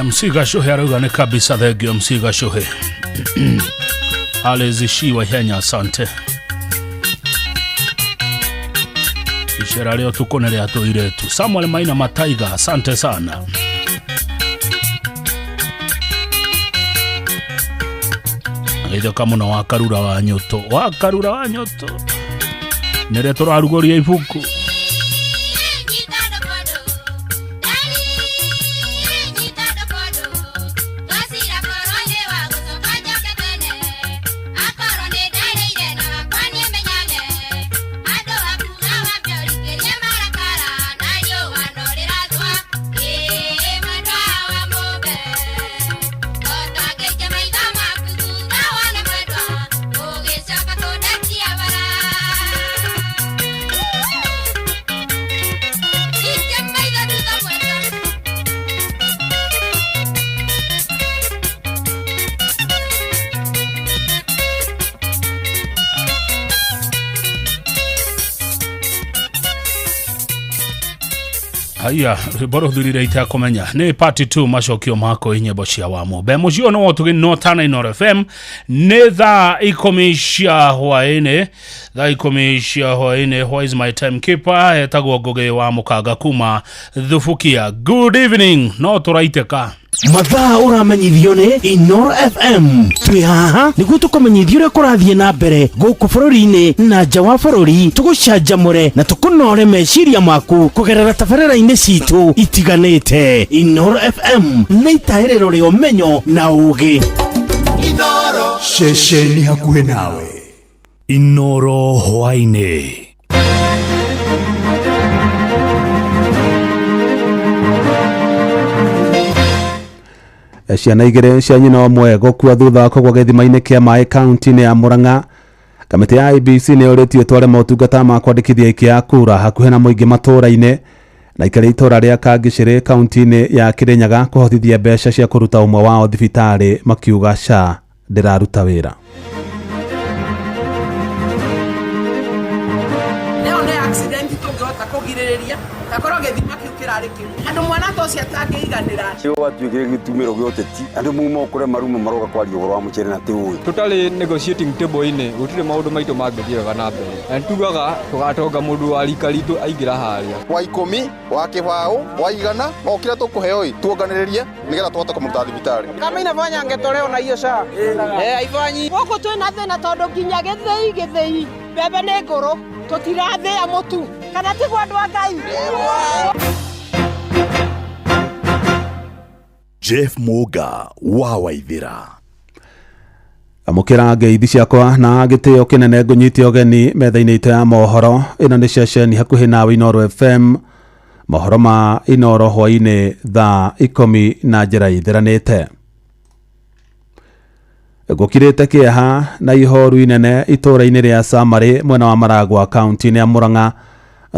MC Gashuhe arauga nĩ kabisa. Thengio MC Gashuhe alizishiwa ihenya, asante. Icera rĩa ũtukũ nĩ rĩa tũirĩtu. Samuel Maina Mataiga, asante sana. Geithĩka mũno wa Karura wa Nyũtũ, wa Karura wa Nyũtũ nĩrĩo tũrarugũria ibuku. Haya, rwĩmbo rũthurire itekũmenya nĩ part 2 macokio mako nyĩmbo cia wa mũmbe mũciĩ ũyũ nĩ wotũgĩ no tana Inooro FM. Nĩ thaa 10 cia hwaĩ-inĩ, thaa 10 cia hwaĩ-inĩ. Who is my time keeper etagwo Ngũgĩ wa Mũkanga kuma Thubukia. Good evening, no tũraitĩka Mathaa ũramenyithio nĩ Inooro FM. Twĩ haha nĩguo tũkũmenyithia ũrĩa kũrathiĩ na mbere gũkũ bũrũri-inĩ na nja wa bũrũri, tũgũcanjamũre na tũkũnore meciria maku kũgerera tabarĩra-inĩ citũ itiganĩte. Inooro FM nĩ itahĩrĩro rĩa ũmenyo na ũgĩ. Ceceni hakuhĩ nawe. Inooro hwaĩ-inĩ. Ciana igĩrĩ cia nyina ũmwe gũkua thutha wa kũgwa gĩthima-inĩ kĩa maĩ kaunti-inĩ ya Murang'a. Kamĩtĩ ya IEBC nĩ yũrĩtio ĩtware motungata ma kwandĩkithia aikia a kura hakuhĩ na mũingĩ matũũra-inĩ na aikari a itũũra rĩa Kangicĩrĩ kaunti-inĩ ya Kĩrĩnyaga kũhotithia mbeca cia kũruta ũmwe wao thibitarĩ makiuga SHA ndĩraruta wĩra. tũngĩhota kũgirĩrĩria takorwo gĩthima kĩu kĩrarĩ kĩru andũ mwana ta ũcio atangĩiganĩra. Gwatuĩkire gĩtumĩro gĩa ũteti andũ mauma kũrĩa maruma maroka kwaria ũhoro wa mũcere na ti ũĩ. Tũtarĩ negotiating table-inĩ gũtirĩ maũndũ maitũ mangĩthiĩ wega na mbere, na nĩtugaga tũgatonga mũndũ wa rika ritũ aingĩra harĩa. Wa 10, wa 20, wa 100, o kĩrĩa tũkũheo ĩ tuonganĩrĩrie nĩgetha tũhote kũmũruta thibitarĩ. Kama inafanya angetolewa na hiyo SHA haifanyi. Gũkũ twĩna thĩna tondũ nginya gĩthĩi mbembe nĩ ngũrũ tũtirathĩa mũtu kana tiguo andũ a Ngai. Jeff Muga wa Waithira. Amũkĩra ngeithi ciakwa na gĩtĩo kĩnene ngũnyite ũgeni metha-inĩ itũ ya mohoro. Ĩno nĩ ceceni hakuhĩ nawe Inooro FM. Mohoro ma Inooro hwaĩ-inĩ thaa 10 na njĩra ithiranĩte. Gũkirĩte kĩeha na ihoru inene itũũra-inĩ rĩa Samarĩ mwena wa Maragwa kaunti-inĩ ya Murang'a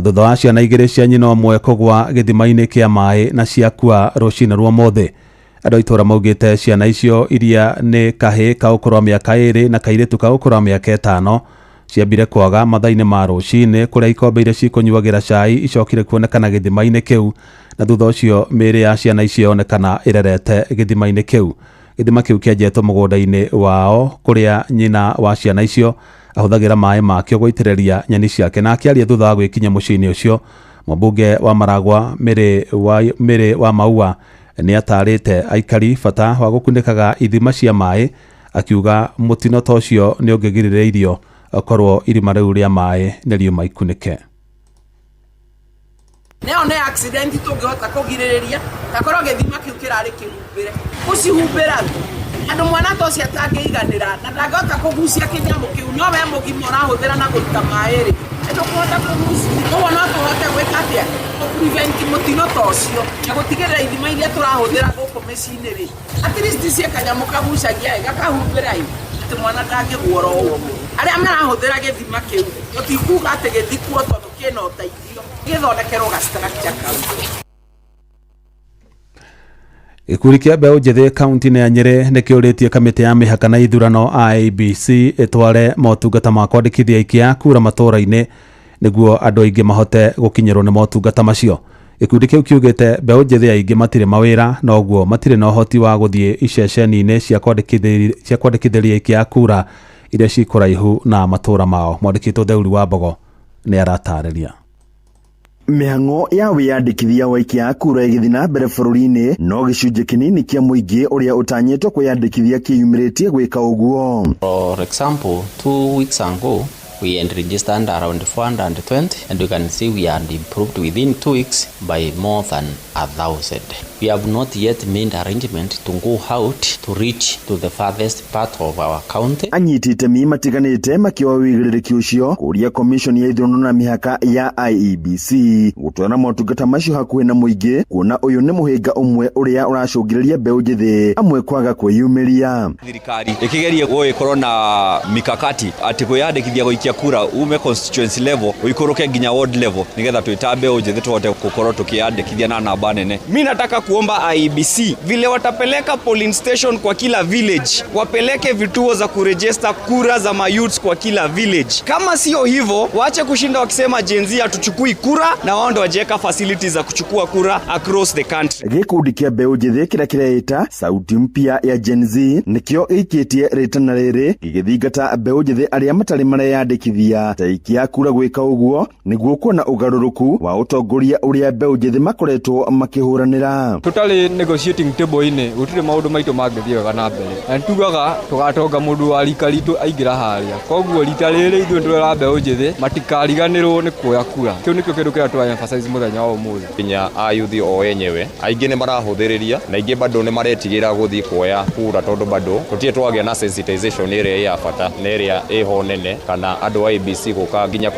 thutha wa ciana igĩrĩ cia nyina ũmwe kũgwa gĩthima-inĩ kĩa maĩ na ciakua rũcinĩ rwa ũmũthĩ. Andũ a itũũra maugĩte ciana icio iria nĩ kahĩĩ ka ũkũrũ wa mĩaka 2 na kairĩtu ka ũkũrũ wa mĩaka 5 ciambire kwaga mathaa-inĩ ma rũcinĩ kũrĩa ikombe iria cikũnyuagĩra cai icokire kuonekana gĩthima-inĩ kĩu, na thutha ũcio mĩĩrĩ ya ciana icio yonekana ĩrerete gĩthima-inĩ kĩu. Gĩthima kĩu kĩenjetwo mũgũnda-inĩ wao kũrĩa nyina wa ciana icio ahũthagĩra maĩ makĩo gũitĩrĩria nyeni ciake. Na akĩaria thutha wa gwĩkinya mũciĩ-inĩ ũcio, mũmbunge wa Maragwa Mĩrĩ wa Maua nĩ atarĩte aikari bata wa gũkunĩkaga ithima cia maĩ, akiuga mũtino ta ũcio nĩ ũngĩgirĩrĩirio okorwo irima rĩu rĩa maĩ nĩ riuma ikunĩke. Neo nĩ accident tũngĩhota kũgirĩrĩria takorwo gĩthima kĩu kĩrarĩ kĩhumbĩre gũcihumbĩra tu andũ mwana ta ũcio atangĩiganĩra na ndangĩhota kũgucia kĩnyamũ kĩu, no we mũgima ũrahũthĩra na kũruta maĩ rĩ ndũkũhota kũgucia. Koguo no tũhote gwĩka atĩa kũ-prevent mũtino ta ũcio na gũtigĩrĩra ithima iria tũrahũthĩra gũkũ mĩciĩ-inĩ rĩ at least ciĩ kanyamũ kagucagia ĩ gakahumbĩra ĩ atĩ mwana ndangĩgwa oro ũguo. Arĩa marahũthĩra gĩthima kĩu tũtikuga atĩ gĩthikuo tondũ kĩna ũteithio, gĩthondekerwo ga structure kau. Gĩkundi kĩa mbeũ njĩthĩ kaunti-inĩ ya Nyĩrĩ nĩ kĩũrĩtie kamĩtĩ ya mĩhaka na ithurano IEBC ĩtware motungata ma kwandĩkithia aikia a kura matũũra-inĩ nĩguo andũ aingĩ mahote gũkinyĩrwo nĩ motungata macio. Gĩkundi kĩu kiugĩte mbeũ njĩthĩ aingĩ matirĩ mawĩra na ũguo matirĩ na ũhoti wa gũthiĩ iceceni-inĩ cia kwandĩkithĩria aikia a kura iria ci kũraihu na matũũra mao. Mwandĩki witũ Theuri wa Mbogo nĩ aratarĩria. Mĩhang'o ya wĩyandĩkithia wa aikia a kura ĩgĩthiĩ na mbere bũrũri-inĩ, no gĩcunjĩ kĩnini kĩa mũingĩ ũrĩa ũtanyĩtwo kwĩyandĩkithia kĩyumĩrĩtie gwĩka ũguo. For example, 2 weeks ago we had registered around 420, and you can see we had improved within 2 weeks by more than 1,000. We have not yet made arrangement to go out to reach to the farthest part of our county. Anyiti itemi matiganĩte makĩoya wĩigĩrĩrĩki ũcio kũria commission ya ithurano na mĩhaka ya IEBC gũtwara motungata macio hakuhĩ na mũingĩ, kuona ũyũ nĩ mũhĩnga ũmwe ũrĩa ũracũngĩrĩria mbeũ njĩthĩ amwe kwaga kwĩyumĩria. Thirikari ĩkĩgerie gũgĩkorwo na mikakati atĩ kwĩyandĩkithia gũikia kura ume constituency level ũikũrũke nginya ward level nĩgetha twĩ ta mbeũ njĩthĩ tũhote gũkorwo tũkĩyandĩkithia na namba nene. Mi nataka kuomba IEBC vile watapeleka polling station kwa kila village, wapeleke vituo za kurejesta kura za mayouths kwa kila village. Kama sio hivyo, waache kushinda wakisema Gen Z hatuchukui kura, na wao ndo wajiweka facilities za kuchukua kura across the country. Gĩkundi kĩa mbeũ njĩthĩ kĩrĩa kĩreĩta sauti mpya ya Gen Z nĩkĩo gĩikĩtie rĩtana rĩrĩ gĩgĩthingata mbeũ njĩthĩ arĩa matarĩ mareyandĩkithia ta aikia a kura gwĩka ũguo nĩguo kuona ũgarũrũku wa ũtongoria ũrĩa mbeũ njĩthĩ makoretwo makĩhũranĩra. Tũtarĩ negotiating table-inĩ gũtirĩ maũndũ maitũ mangĩthiĩ wega na mbere, na nĩtugaga tũgatonga mũndũ wa rika ritũ aingĩra harĩa. Koguo rita rĩrĩ ithuĩ nĩtũrera mbeũ njĩthĩ matikariganĩrwo nĩ kuoya kura. Kĩu nĩkĩo kĩndũ kĩrĩa tũra emphasize mũthenya wa ũmũthĩ. Nginya ayuthi o enyewe aingĩ nĩ marahũthĩrĩria na aingĩ bado nĩ maretigĩra gũthiĩ kuoya kura tondũ bado tũtirĩ twagĩa na sensitization ĩrĩa ya bata na ĩrĩa ĩho nene kana andũ a IEBC gũka nginya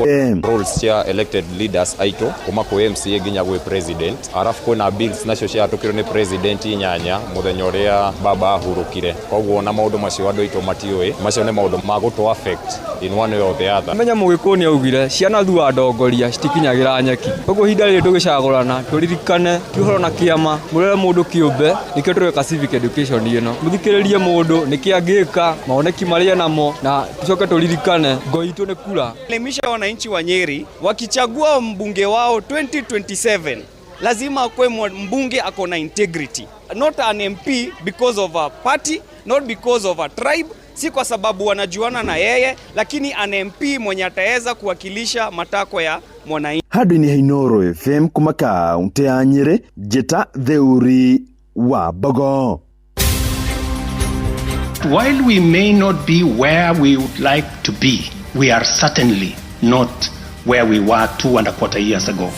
roles cia elected leaders aitũ kuma kwĩ MCA nginya gwĩ president, arafu kwĩna bills nacio ciahatũkirwo nĩ president inyanya mũthenya ũrĩa baba ahurũkire. Koguo na maũndũ macio andũ aitũ matiũĩ, macio nĩ maũndũ ma gũtũ affect in one way or the other. Menya Mũgĩkũyũ nĩ augire ciana thua ndongoria citikinyagĩra nyeki. Koguo ihinda rĩrĩ tũgĩcagũrana tũririkane ti ũhoro na kĩama, mũrere mũndũ kĩũmbe, nĩkĩo tũreka civic education ĩno. Mũthikĩrĩrie mũndũ nĩkĩ angĩka, maoneki marĩa namo, na tũcoke tũririkane ngo itũ itũ nĩ kura. Elimisha wananchi wa Nyeri wakichagua mbunge wao 2027 lazima akuwe mbunge ako na integrity, not an MP because of a party, not because of a tribe, si kwa sababu wanajuana na yeye, lakini an MP mwenye ataweza kuwakilisha matakwa ya mwananchi. Handũ-inĩ ha Inooro FM kuma kaũntĩ ya Nyĩrĩ, Njĩta Theuri wa Mbogo. While we may not be where we would like to be, we are certainly not where we were 2.25 years ago.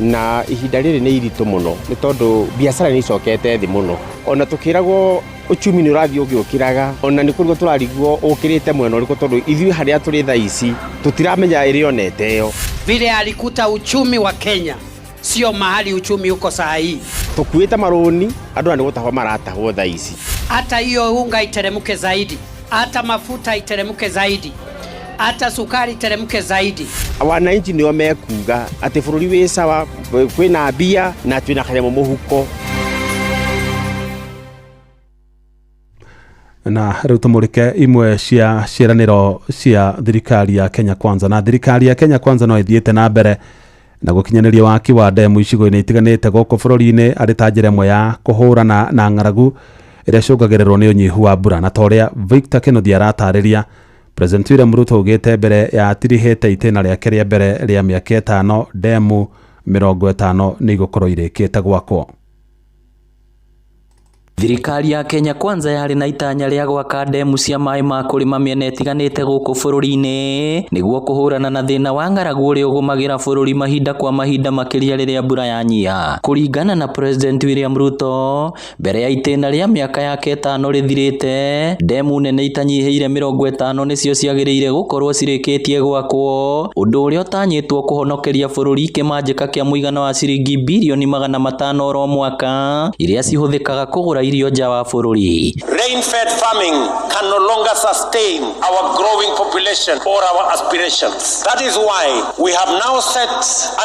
Na ihinda rĩrĩ nĩ iritũ mũno nĩ tondũ biacara nĩ icokete thĩ mũno, ona tũkĩragwo uchumi nĩ ũrathiĩ ũgĩũkĩraga, ona nĩ kũrigwo tũrarigwo ũkĩrĩte mwena ũrĩkũ, tondũ ithuĩ harĩa tũrĩ thaa ici tũtiramenya ĩrĩ onete ĩyo. Vile alikuta uchumi wa Kenya sio mahali uchumi uko saa hii. Tũkuĩte marũni, andũ aya nĩ gũtahwo maratahwo thaa ici. Hata hiyo unga iteremke zaidi, hata mafuta iteremke zaidi, hata sukari iteremke zaidi. Wananchi nĩo mekuga atĩ bũrũri wĩ sawa, kwĩna mbia na twĩna kanyamũ mũhuko. Na rĩu tũmũrĩke imwe cia ciĩranĩro cia thirikari ya Kenya Kwanza. Na thirikari ya Kenya Kwanza no ĩthiĩte na mbere na gũkinyanĩria waki wa ndemu icigo-inĩ itiganĩte gũkũ bũrũri-inĩ arĩ ta njĩra ĩmwe ya kũhũrana na ng'aragu ĩrĩa ĩcũngagĩrĩrwo nĩ ũnyihu wa mbura. Na ta ũrĩa Victor Kĩnuthia aratarĩria, President William Ruto augĩte mbere ya atirihĩte itĩna rĩake rĩa mbere rĩa mĩaka 5, ndemu 50 nĩ igũkorwo irĩkĩte gwakwo. Thirikari ya Kenya Kwanza yarĩ na itanya rĩa gwaka ndemu cia maĩ ma kũrĩma mĩena ĩtiganĩte gũkũ bũrũri-inĩ nĩguo kũhũrana na thĩna wa ng'aragu ũrĩa ũgũmagĩra bũrũri mahinda kwa mahinda, makĩria rĩrĩa mbura yanyiha. Kũringana na President William Ruto, mbere ya itĩna rĩa mĩaka yake 5 rĩthirĩte, ndemu nene itanyihĩire 50 nĩcio ciagĩrĩire gũkorwo cirĩkĩtie gwakwo, ũndũ ũrĩa ũtanyĩtwo kũhonokeria bũrũri kĩmanjĩka kĩa mũigana wa ciringi birioni 500 oro mwaka iria cihũthĩkaga kũgũra irio nja wa bũrũri. Rain-fed farming can no longer sustain our growing population or our aspirations. That is why we have now set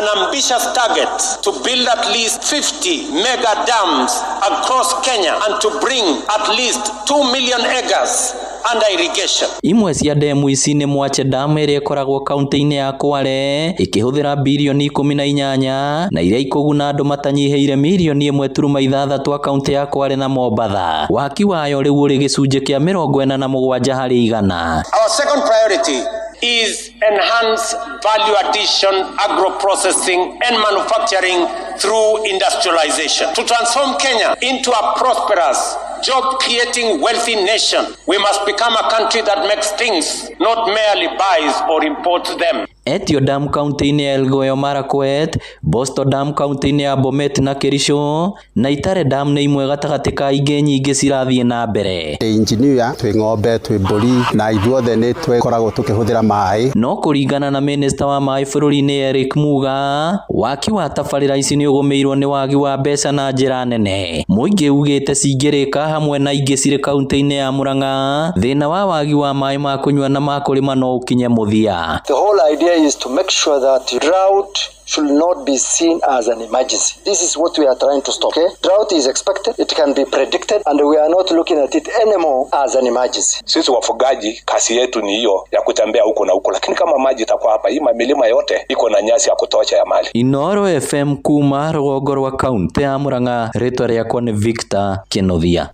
an ambitious target to build at least 50 mega dams across Kenya and to bring at least 2 million acres under irrigation. Imwe cia ndemu ici nĩ Mwache Dam ĩrĩa ĩkoragwo kaunti-inĩ ya Kwale ĩkĩhũthĩra birioni 18 na iria ikũguna andũ matanyihĩire mirioni 1.6 a kaunti ya Kwale na Mombatha. Waki wayo rĩu ũrĩ gĩcunjĩ kĩa 47 harĩ igana. Our second priority is enhance value addition, agro-processing and manufacturing through industrialization. To transform Kenya into a prosperous, job-creating, wealthy nation, we must become a country that makes things, not merely buys or imports them. Etio Dam kaunti-inĩ ya Elgeyo Marakwet, Bosto Dam kaunti-inĩ ya Bomet na Kericho, na Itare Dam nĩ imwe gatagatĩ ka ingĩ nyingĩ cirathiĩ na mbere. Engineer, twĩ ng'ombe, twĩ mbũri na ithuothe nĩ twĩkoragwo tũkĩhũthĩra maĩ. No kũringana na minista wa maĩ bũrũri-inĩ Eric Muga, waki wa tabarĩra ici nĩ ũgũmĩirwo nĩ wagi wa mbeca na njĩra nene. Mũingĩ ugĩte cingĩrĩka hamwe na ingĩ cirĩ kaunti-inĩ ya Murang'a, thĩna wa wagi wa maĩ ma kũnyua na ma kũrĩma no ũkinye mũthia. The whole idea is to make sure that drought should not be seen as an emergency. This is what we are trying to stop. Okay? Drought is expected, it can be predicted, and we are not looking at it anymore as an emergency. Sisi wafugaji kazi yetu ni hiyo ya kutembea huko na huko, lakini kama maji itakuwa hapa, hii milima yote iko na nyasi ya kutosha ya mali. Inooro FM kuma rũgongo rwa kaunti ya Murang'a, rĩtwa rĩakwa nĩ Victor Kĩnuthia.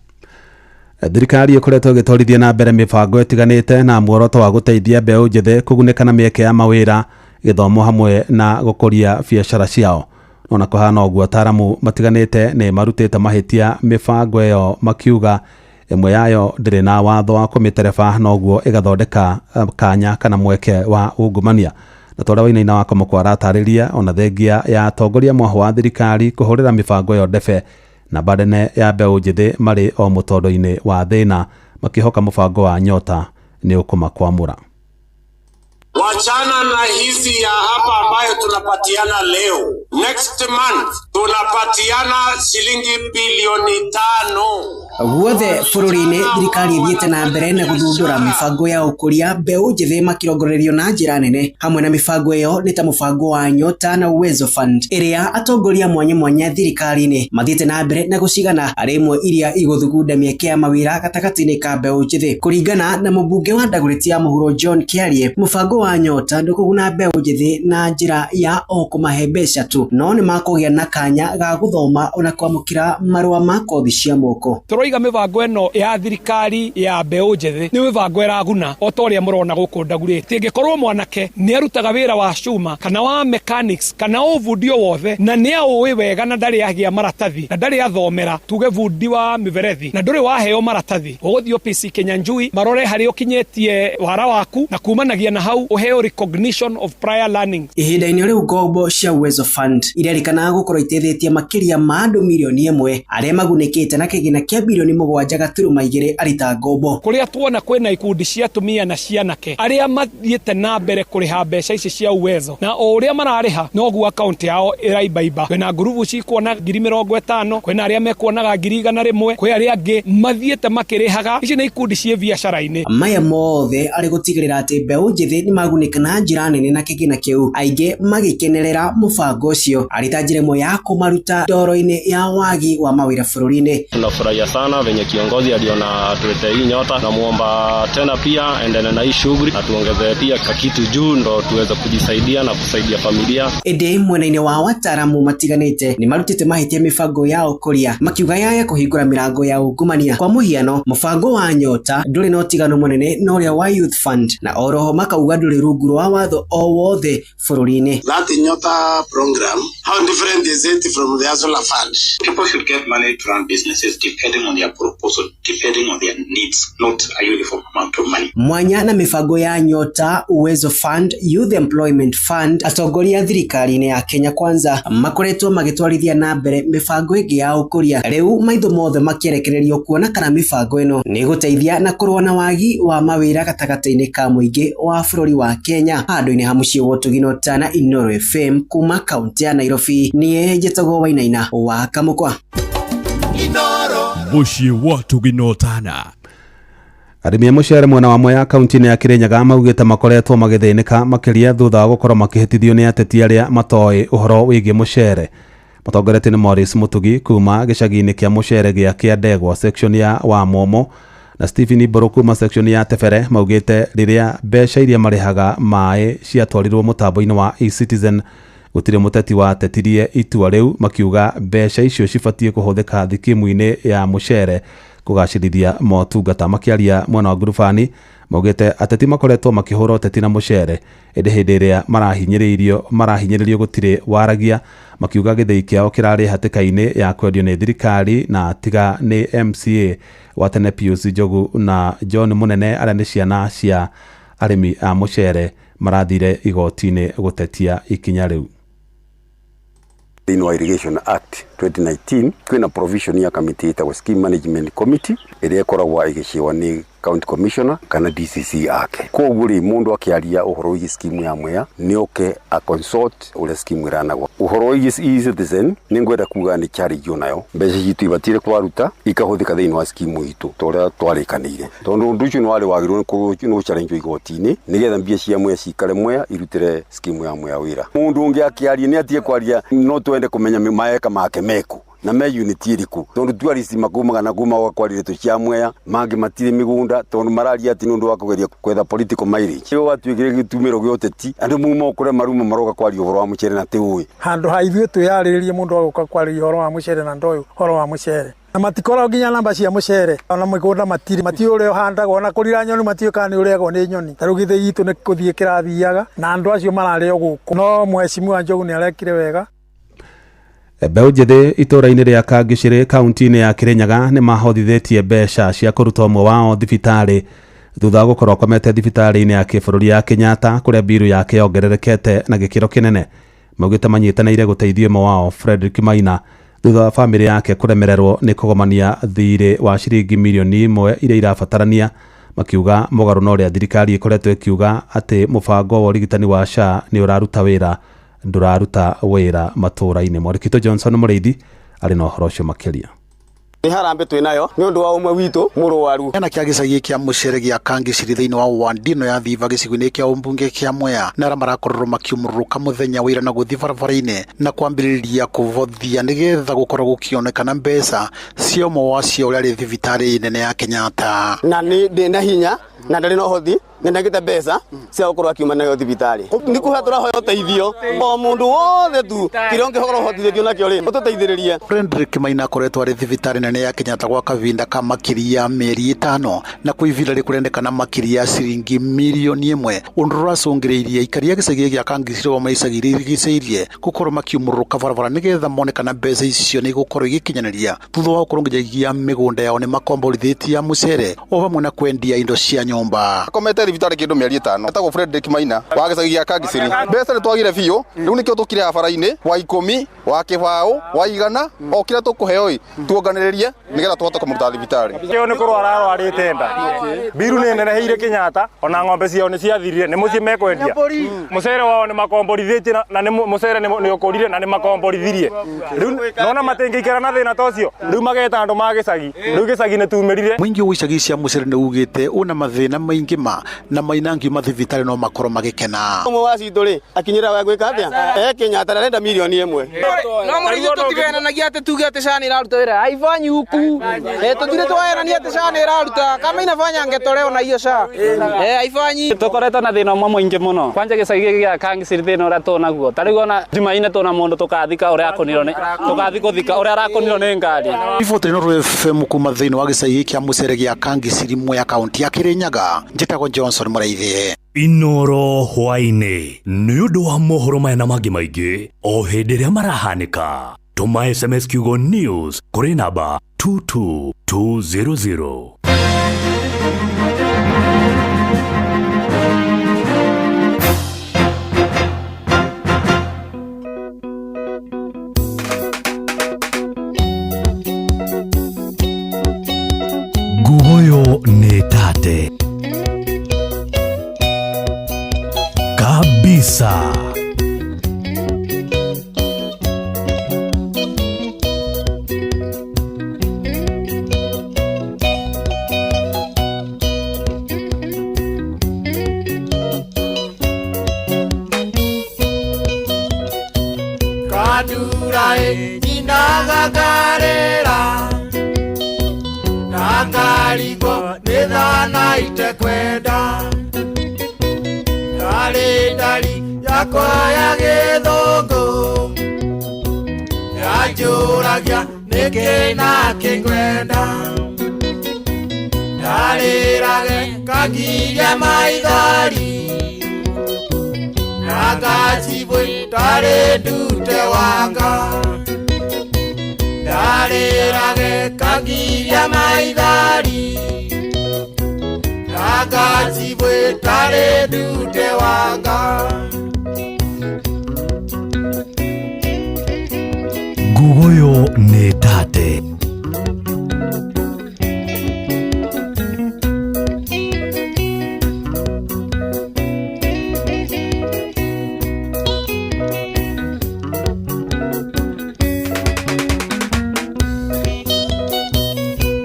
Thirikari ĩkoretwo ĩgĩtwarithia na mbere mĩbango ĩtiganĩte na muoroto wa gũteithia mbeũ njĩthĩ kũgunĩka na mĩeke ya mawĩra, gĩthomo hamwe na gũkũria biacara ciao. No na kũhana ũguo, ataaramu matiganĩte nĩ marutĩte mahĩtia mĩbango ĩyo, makiuga ĩmwe yayo ndĩrĩ na watho wa kũmĩtereba, noguo ĩgathondeka kanya kana mweke wa ungumania. Na ta ũrĩa Wainaina wa Kamũkwa aratarĩria, ona thengia ya atongoria mwaho wa thirikari kũhũrĩra mĩbango ĩyo ndebe, namba nene ya mbeũ njĩthĩ marĩ o mũtondo-inĩ wa thĩna makĩhoka mũbango wa Nyota nĩ ũkũmakwamũra. Wachana na hizi ya hapa ambayo tunapatiana leo. Next month tunapatiana shilingi bilioni 5. Guothe bũrũri-inĩ thirikari ĩthiĩte na mbere na gũthundũra mĩbango ya ũkũria mbeũ njĩthĩ makĩrongorerio na njĩra nene. Hamwe na mĩbango ĩyo nĩ ta mũbango wa Nyota na Uwezo Fund ĩrĩa atongoria mwanya mwanya thirikari-inĩ mathiĩte na mbere na gũcigana arĩ imwe iria igũthugunda mĩeke ya mawĩra gatagatĩ-inĩ ka mbeũ njĩthĩ. Kũringana na mũmbunge wa Dagoretti ya Mũhuro John Kĩarie, mũbango wa Nyota ndũkũguna mbeũ njĩthĩ na njĩra ya o kũmahe mbeca tu, no nĩ makũgĩa na kanya ga gũthoma ona kwamũkĩra marũa ma kothi cia moko. Tũroiga mĩbango ĩno ya thirikari ya mbeũ njĩthĩ nĩ mĩbango ĩraguna o ta ũrĩa mũrona gũkũ Dagoretti. Ĩngĩkorwo mwanake nĩ arutaga wĩra wa cuma kana wa mechanics kana ũbundi o wothe na nĩ aũĩ wega na ndarĩ agĩa maratathi na ndarĩ athomera, tuge bundi wa mĩberethi na ndũrĩ waheo maratathi, ũgũthiĩ OPC Kinyanjui marore harĩa ũkinyĩtie wara waku na kumanagia na hau ũheo recognition of prior learning. Ihinda-inĩ rĩu ngombo cia Uwezo Fund irerĩkana gũkorwo iteithĩtie makĩria ma andũ milioni 1 arĩa magunĩkĩte na kĩgĩna kĩa bilioni 7.2 arĩ ta ngombo. Kũrĩa tuona kwĩna ikundi cia atumia na cianake arĩa mathiĩte na mbere kũrĩha mbeca ici cia Uwezo, na o ũrĩa mararĩha noguo akaunti yao ĩraibaimba. Kwĩna ngurubu cikuona 50,000, kwĩna arĩa mekuonaga 100,000, kwĩ arĩa angĩ mathiĩte makĩrĩhaga. Ici nĩ ikundi ciĩ biacara-inĩ. Maya mothe arĩ gũtigĩrĩra atĩ mbeũ njĩthĩ nĩ magunĩka na njĩra nene na kĩgĩna kĩu, aingĩ magĩkenerera mũbango ũcio arĩ ta njĩra ĩmwe ya kũmaruta ndoro-inĩ ya wagi wa mawĩra bũrũri-inĩ. Tunafurahia sana venye kiongozi aliona tulete hii Nyota, namuomba tena pia endelee na hii shughuli na tuongeze pia kakitu juu ndo tuweze kujisaidia na kusaidia familia. Ĩndĩ mwena-inĩ wa wataaramu matiganĩte nĩ marutĩte mahĩtia mĩbango ya ũkũria makiuga yaya kũhingũra mĩrango ya ungumania. Kwa mũhiano, mũbango wa Nyota ndũrĩ na ũtiganu mũnene na ũrĩa wa Youth Fund, na oroho makauga ndũrĩ rungu rwa watho o wothe bũrũri-inĩ. That Nyota program, how different is it from the Hustler Fund? People should get money to run businesses depending on their proposal, depending on their needs, not a uniform amount of money. Mwanya na mĩbango ya Nyota, Uwezo Fund, Youth Employment Fund, atongoria thirikari-inĩ ya Kenya Kwanza makoretwo magĩtwarithia na mbere mĩbango ĩngĩ ya ũkũria. Rĩu maitho mothe makĩerekererio kuona kana mĩbango ĩno nĩ ĩgũteithia na kũrũa na wagi wa mawĩra gatagatĩ-inĩ ka mũingĩ wa bũrũri wa Kenya. Handũ-inĩ ha mũciĩ wa ũtugi na ũtana, Inooro FM kuma kaunti ya Nairobi, niĩ njĩtagwo Wainaina wa Kamũkwa. Mũciĩ wa ũtugi na ũtana. Arĩmi a mũcere mwena wa Mwea kaunti-inĩ ya Kirinyaga maugĩte makoretwo magĩthĩnĩka makĩria thutha wa gũkorwo makĩhĩtithio nĩ ateti arĩa matoĩ ũhoro wĩgiĩ mũcere. Matongoretio nĩ Maurice Mũtugi kuma gĩcagi-inĩ kĩa mũcere gĩa Kĩandegwa section ya Wamomo na Stephen Mbũrũ kuma section ya Tebere maugĩte rĩrĩa mbeca iria marĩhaga maĩ ciatwarirwo mũtambo-inĩ wa eCitizen gũtirĩ mũteti watetirie itua rĩu, makiuga mbeca icio cibatiĩ kũhũthĩka thikimu-inĩ ya mũcere kũgacĩrithia motungata. Makĩaria mwena wa Ngurubani maugĩte ateti makoretwo makĩhũra ũteti na mũcere ĩndĩ hĩndĩ ĩrĩa marahinyĩrĩrio gũtirĩ waragia, makiuga gĩthĩi kĩao kĩrarĩ hatĩka-inĩ ya kwendio nĩ thirikari na tiga nĩ MCA wa tene Pius Njogu na John Mũnene arĩa nĩ ciana cia arĩmi a mũcere marathire igoti-inĩ gũtetia ikinya rĩu. Thĩinĩ wa Irrigation Act 2019 kwĩna provision ya committee ĩtagwo Scheme Management Committee ĩrĩa ĩkoragwo ĩgĩciĩwa nĩ County Commissioner kana DCC ake. Koguo rĩ mũndũ akĩaria ũhoro wĩgiĩ scheme ya Mwea nĩ oke a consult ũrĩa scheme ĩranagwo. Ũhoro wĩgiĩ eCitizen nĩ ngwenda kuga nĩ challenge onayo, mbeca citũ ibatire kwaruta ikahũthĩka thĩinĩ wa scheme itũ ta ũrĩa twarĩkanĩire, tondũ ũndũ ũcio nĩ warĩ wagĩrĩirwo nĩ gũchallenge igoti-inĩ nĩgetha mbia cia Mwea cikare Mwea irutĩre scheme ya Mwea wĩra. Mũndũ ũngĩ akĩaria nĩ atige kwaria, no twende kũmenya maeka make meku na me unit ĩrĩkũ, tondũ tourist makumaga na kuma gwa kwarĩrĩtwo cia Mwea mangĩ matirĩ mĩgũnda tondũ mararia atĩ nĩ ũndũ wa kũgeria kwetha political mileage. Ĩyo watuĩkire gĩtumĩro gĩa ũteti, andũ mauma kũrĩa maruma maroka kwaria ũhoro wa mũcere na ti ũĩ. Handũ ha ithuĩ twĩyarĩrĩrie mũndũ agũka kwarĩria ũhoro wa mũcere na ndoĩ ũhoro wa mũcere, na matikoragwo nginya namba cia mũcere ona mĩgũnda matirĩ, matiũĩ ũrĩa ũhandagwo, ona kũrira nyoni matiũĩ kana nĩ ũrĩagwo nĩ nyoni. Ta rĩu gĩthĩi gitũ nĩ kũthiĩ kĩrathiaga na andũ acio mararĩo gũkũ, no mheshimiwa Njogu nĩ arekire wega. Mbeũ njĩthĩ itũũra-inĩ rĩa Kangĩcĩrĩ kaunti-inĩ ya Kirinyaga nĩ mahothithĩtie mbeca cia kũruta ũmwe wao thibitarĩ thutha wa gũkorwo akomete thibitarĩ-inĩ ya kĩbũrũri ya Kenyatta kũrĩa mbiru yake yongererekete na gĩkĩro kĩnene. Maugĩte manyitanĩire gũteithia ũmwe wao Frederick Maina thutha wa bamĩrĩ yake kũremererwo nĩ kũgomania thirĩ wa ciringi milioni 1 iria irabatarania, makiuga mũgarũ na ũrĩa thirikari ĩkoretwo ĩkiuga atĩ mũbango wa ũrigitani wa SHA nĩ ũraruta wĩra. Ndũraruta wĩra matũũra-inĩ. Mwandĩki Johnson Mũrĩithi arĩ na ũhoro ũcio makĩria. Nĩ harambĩ twĩ nayo nĩ ũndũ wa ũmwe witũ mũrwaru. Kĩana kĩa gĩcagi kĩa Mũcere gĩa Kangiciri thĩinĩ wa Wandino ya Thiva gĩcigo-inĩ kĩa ũmbunge kĩa Mwea na arĩa marakorirwo makiumũrũrũka mũthenya wa ira na gũthiĩ barabara-inĩ na kwambĩrĩria kũbothia nĩgetha gũkorwo gũkĩonekana mbeca cia ũmwe wacio ũrĩa arĩ thibitarĩ nene ya Kenyatta. Na nĩ ndĩ na hinya na ndarĩ na ũhoti nĩ ndagĩte mbeca cia gũkorwo akiuma nayo thibitarĩ. Nĩ kũhoya tũrahoya ũteithio o mũndũ wothe tu kĩrĩa ũngĩhota ũhotithĩtio nakĩo rĩ ũtũteithĩrĩrie. Frederick Maina akoretwo arĩ thibitarĩ nene ya Kenyatta gwa kahinda ka makĩria mĩeri 5 na kwa ihinda rĩkũrendekana makĩria ya ciringi mirioni 1 ũndũ ũracũngĩrĩirie aikari a gĩcagi gĩa Kangiciri o icagi iria irigicĩirie gũkorwo makiumũrũrũka barabara nĩgetha mone kana mbeca icio nĩ igũkorwo igĩkinyanĩria thutha wa gũkorwo nginyagia mĩgũnda yao nĩ makomborithĩtie ya mũcere o hamwe na kwendia indo cia nyũmba. Akomete thibitarĩ kĩndũ mĩeri 5 etagwo Frederick Maina wa gĩcagi gĩa Kangiciri. Mbeca nĩ twagire biũ rĩu nĩkĩo tũkire barabara-inĩ wa 10 wa kĩbaũ wa 100 o kĩrĩa tũkũheo ĩ tuonganĩrĩrie nĩgetha tũhote kũmũruta thibitarĩ. Kĩo nĩ kũrwara arwarĩte nda mbiru nĩ neneheire Kenyatta ona ng'ombe ciao nĩ ciathirire nĩ mũciĩ mekwendia mũcere wao nĩ makomborithĩtie na nĩ mũcere nĩ ũkũrire na nĩ makomborithirie rĩu nona matingĩikara na thĩna ta ũcio rĩu mageta andũ ma gĩcagi rĩu gĩcagi nĩ tumĩrire. Mũingĩ wa icagi cia mũcere nĩ ugĩte ũna mathĩna maingĩ ma na Maina angiuma thibitarĩ no makorwo magĩkena. Ũmwe wa citũ rĩ akinyĩra wa gwĩka atĩa e Kenyatta arenda milioni 1. No mũrĩithi tũtigenanagia atĩ tuge atĩ SHA nĩ ĩraruta wĩra haifanyi huku tutire twaherania atĩ SHA nĩ ĩraruta kama inafanya angetolewa na hiyo SHA haifanyi. Tukoretwo na thĩna ũmwe mũingĩ mũno kwanja gĩcagi gĩkĩ gĩa Kangiciri thĩna ũrĩa tũnaguo ta rĩu ona Jumaine tũna mũndũ tũkathika ũrĩa akonirwo nĩ tũkathi gũthika ũrĩa arakonirwo nĩ ngari. Riboti ĩno FM kuma thĩinĩ wa gĩcagi kĩa Mũcere gĩa Kangiciri Mwea kaunti ya Kirinyaga njĩtagwo Johnson Mũrĩithi. Inoro hwaĩ-inĩ nĩ ũndũ wa mohoro maya na mangĩ maingĩ o hĩndĩ ĩrĩa marahanĩka tũma SMS kiugo news kũrĩ namba 22200. Ngugoyo nĩ tate kabisa. Kadurai ninagagarera Nangarigo nithana itekwenda Ndari ndari yakwa ya gĩthũngũ Yanjũragia nĩkĩ na kĩngwenda Ndarĩrage ngagiria maithori Na ngacibũ ndarĩ ndute wanga Ndarĩrage ngagiria maithori Na ngacibũ ndarĩ ndute wanga. Ngugoyo nĩ tate.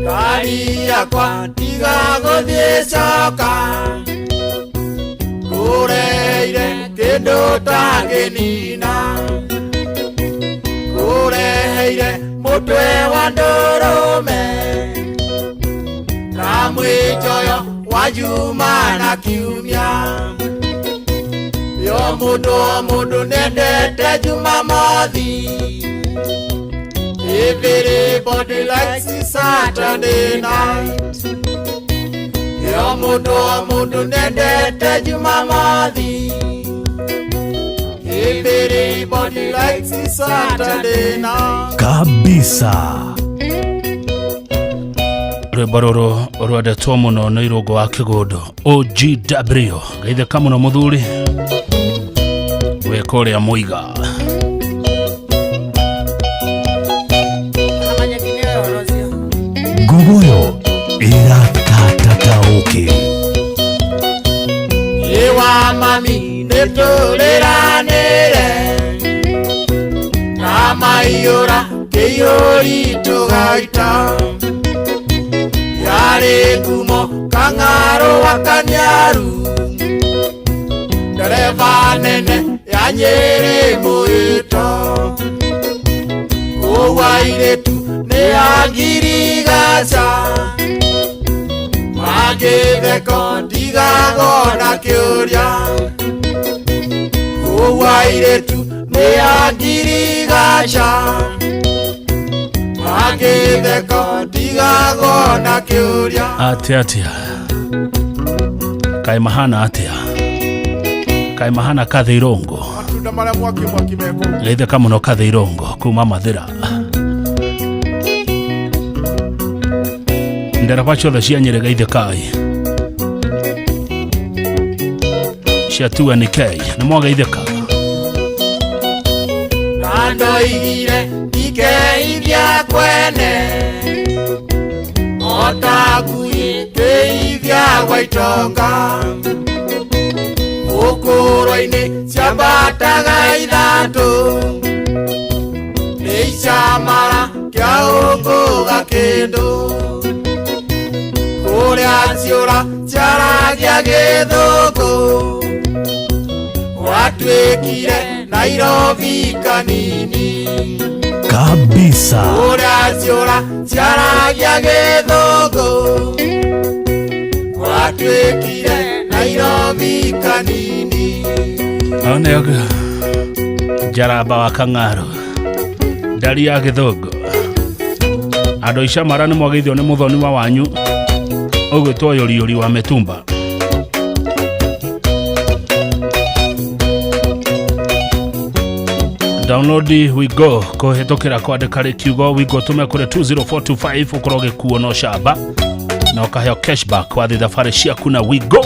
Ngari yakwa tiga gũthiĩ coka Ngũreire kĩndũ tangĩnina Ngũreheire mũtwe wa ndũrũme Na mwĩnjoyo wa Juma na Kiumia Yo mũndũ o mũndũ nĩendete Jumamothi Everybody likes it Saturday night. Yo mũndũ o mũndũ nĩendete Jumamothi. Everybody likes it Saturday night. Kabisa. Rwĩmbo rũrũ rwendetwo mũno nĩ Irũngũ wa Kĩgũndũ OGW geithĩka mũno mũthuri wĩ kũrĩa Mũiga. Ngugoyo ĩratatata ũkĩ. Ĩwa mami nĩtũrĩranĩre Maiyũra kĩiyũri tũgaita yarĩ ngumo kang'arũ wa Kaniaru ndereba nene ya Nyĩrĩ mũĩto kũu airĩtu nĩ a ngirigaca magĩtheko ndigagwo na kĩũria kũu airĩtu nĩ a ngirigaca magĩtheko ndigagwo na kĩũria. Atia atia kaĩ mahana atia kaĩ mahana Kathĩ Irũngũ matunda marĩa mwaki mwaki mekũ geithĩka mũno Kathĩ Irũngũ kuma Mathĩra ndereba ciothe cia Nyĩrĩ geithĩkai cia 2NK nĩ mwageithĩka na ndoigire ndikeithia kwene ota ngui ndeithia gwa itonga ũkũrwa-inĩ ciambataga ithatũ nĩ icamara kĩa ũngũga kĩndũ kũrĩa ciũra ciaragia gĩthũngũ gwatuĩkire Nairobi kanini kabisa kũrĩa ciũra ciaragia gĩthũngũ gwatuĩkire Nairobi kanini. One njaramba wa Kang'aro ndari ya gĩthũngũ andũ icamara nĩ mwageithio nĩ mũthoni wa wanyu ũgwĩtwo Yũriyũri wa Mĩtumba. Download Wigo kũhĩtũkĩra kwandĩka rĩ kiugo Wigo tũme kũrĩ 20425 ũkorwo ũgĩkuo no camba na ũkaheo cashback wathiĩ thabarĩ ciaku na Wigo.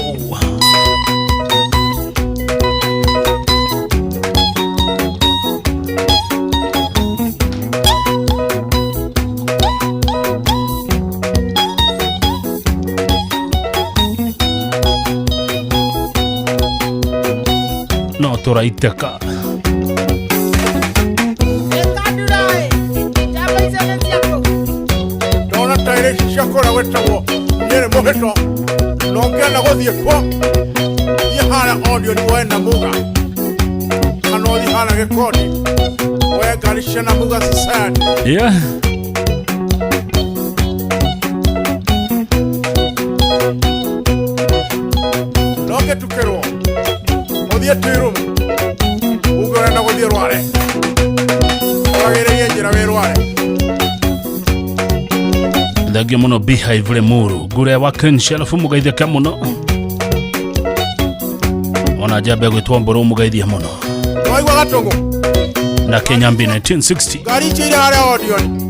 No tũraitĩka ndona tairĩ ici cia kũrĩa gwĩtagwo Nyĩrĩ mũhĩto na ũngĩenda gũthiĩ kuo thiĩ harĩa Odion woe Namuga kana ũthiĩ harĩa Gĩkondi woe ngari cia Namuga Society. Yeah. Na ũngĩtukĩrwo ũthiĩ Tuirumu uge ũrenda gũthiĩ Rware ũragĩrĩrie njĩra wĩ Rware. Thengio mũno Beehive Limuru ngure wa Clean Shelf mũgeithĩke mũno ona njambe gwĩtwo Mbũrũ mũgeithie mũno Waigua Gatũngũ na Kenyambi 1960 ngari icio irĩ harĩa Odion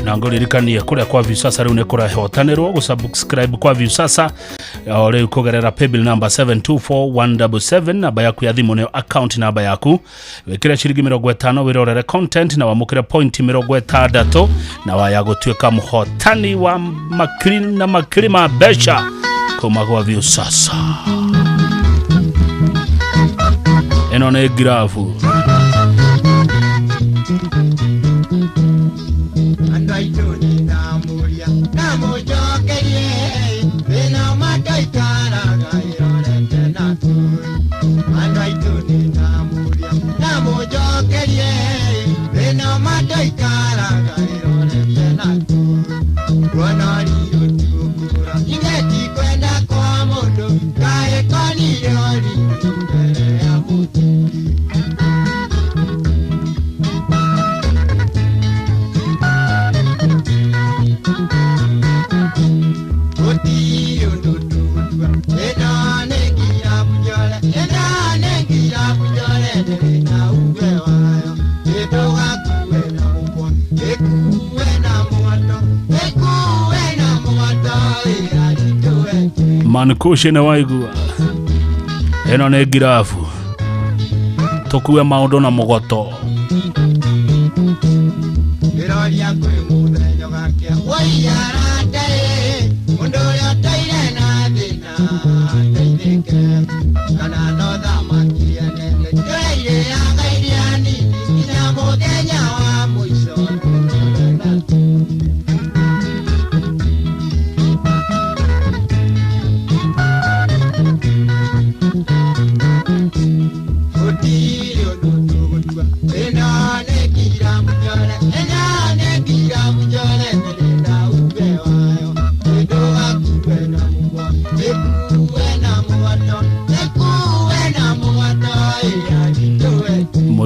na ngũririkanie kũrĩa kwa Viusasa rĩu nĩ kũrahotanĩrwo gũsubscribe kwa Viusasa o rĩu kũgerera paybill number 724177 namba yaku ya thimũ nĩyo account namba yaku wĩkĩre ciringi 50 wĩrorere content na wamũkĩre point 60 na waya gũtuĩka mũhotani wa makiri na makiri ma mbeca kuma kwa Viusasa. Ĩno nĩ ngirabu. Andũ aitũ nĩ ndamũria na mũnjokerie thĩna mataikaraga ĩrorete na kũu. Andũ aitũ nĩ ndamũria na mũnjokerie thĩna mataikaraga ĩrorete na kũu. Kuona riũtũkũra ingetikwenda kwa mũndũ kaĩ konire ũritũ mbere ya mũthuri. Mankushe na waigua ĩno nĩ ngirabu tũkue maũndũ na mũgoto. Ndĩroria kwĩ mũthenya ũgakĩa woiarate mũndũ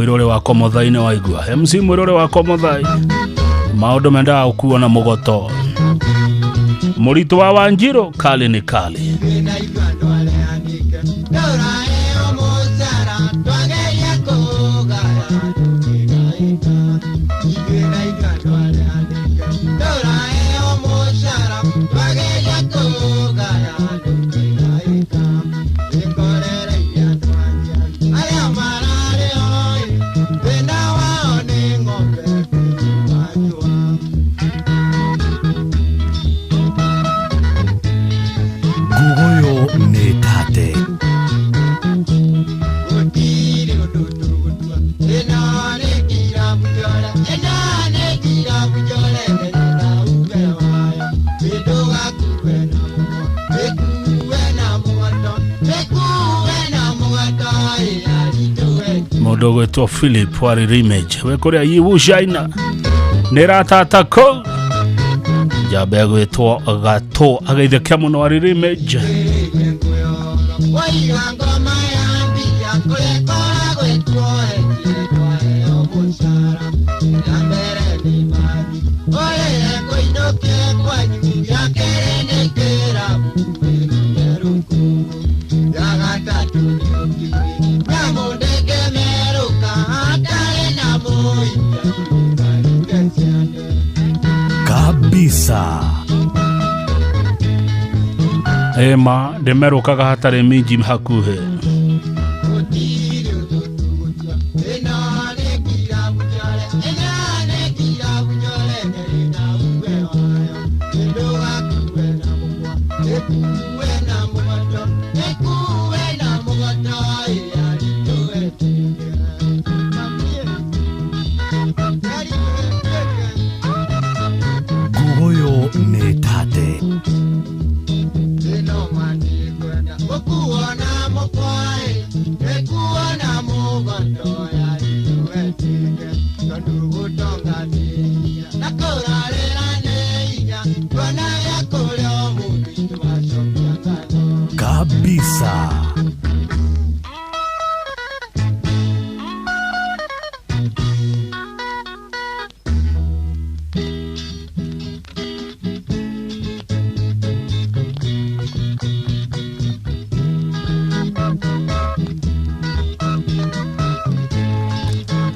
Mwirore wakwa Muthai nĩ waigua MC mwirore wakwa Muthai maũndũ mendaga gũkuo na mũgoto mũritũ wa Wanjiru kali ni kali. Nguguyo nĩ tate. Mũndũ ũgwĩtwo Philip warĩ Rimage wĩ kũrĩa Yiwu China nĩ ratata kũu njamba ĩgwĩtwo Gatũ ageithĩkia mũno warĩ Rimage. Kabisa. Ema ndĩmerũkaga hatarĩ minji hakuhĩ. Nguguyo nĩ tate. Kabisa.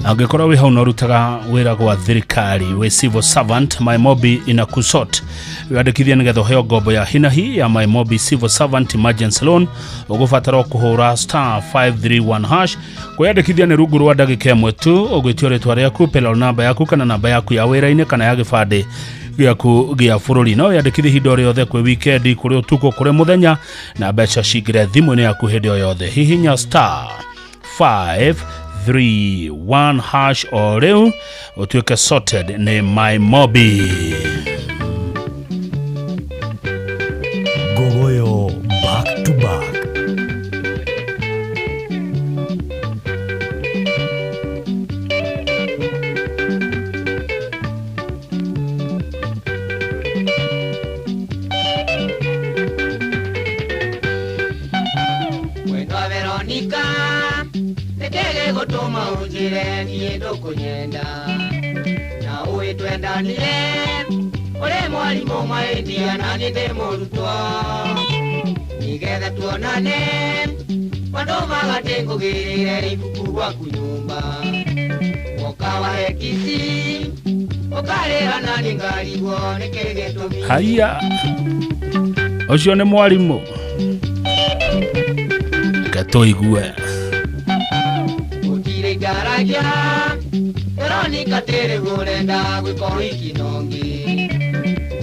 Angĩkorwo wĩ hau na ũrutaga wĩra gwa thirikari wĩ civil servant, Mymobi ina kusort wĩandĩkithie nĩgetha ũheo ngombo ya hinahi ya Mymobi civil servant emergency loan. Ũgũbatara kũhũra star 531 hash. Kwĩandĩkithia nĩ rungu rwa ndagĩka ĩmwe tu. Ũgwĩtio rĩtwa rĩaku, payroll namba yaku kana namba yaku ya wĩra-inĩ kana ya gĩbandĩ gĩaku gĩa bũrũri. No wĩandĩkithie ihinda o rĩothe, kwĩ wikendi, kũrĩ ũtukũ, kũrĩ mũthenya, na mbeca cingĩre thimũ-inĩ yaku hĩndĩ o yothe. Hihinya star 531 hash o rĩu ũtuĩke sorted nĩ Mymobi. Nguguyo back to back. Mwendwa Veronica nĩkĩĩ gĩgũtũma ũnjĩre niĩ ndũkũnyenda na ũĩ twendanire ũrĩ mwarimũ mahĩtia na niĩ ndĩ mũrutwo nĩgetha tuonane andũ magatĩ ngũgĩrĩre ibuku gwaku nyũmba woka wahe kici ũkarĩra na niĩ ngarigwo nĩkĩĩ gĩtũmi. Haiya, ũcio nĩ mwarimũ, reke tũigue. Gũtirĩ ngaragia Veronica tĩrĩ ũrenda gwĩka ũhiki nongi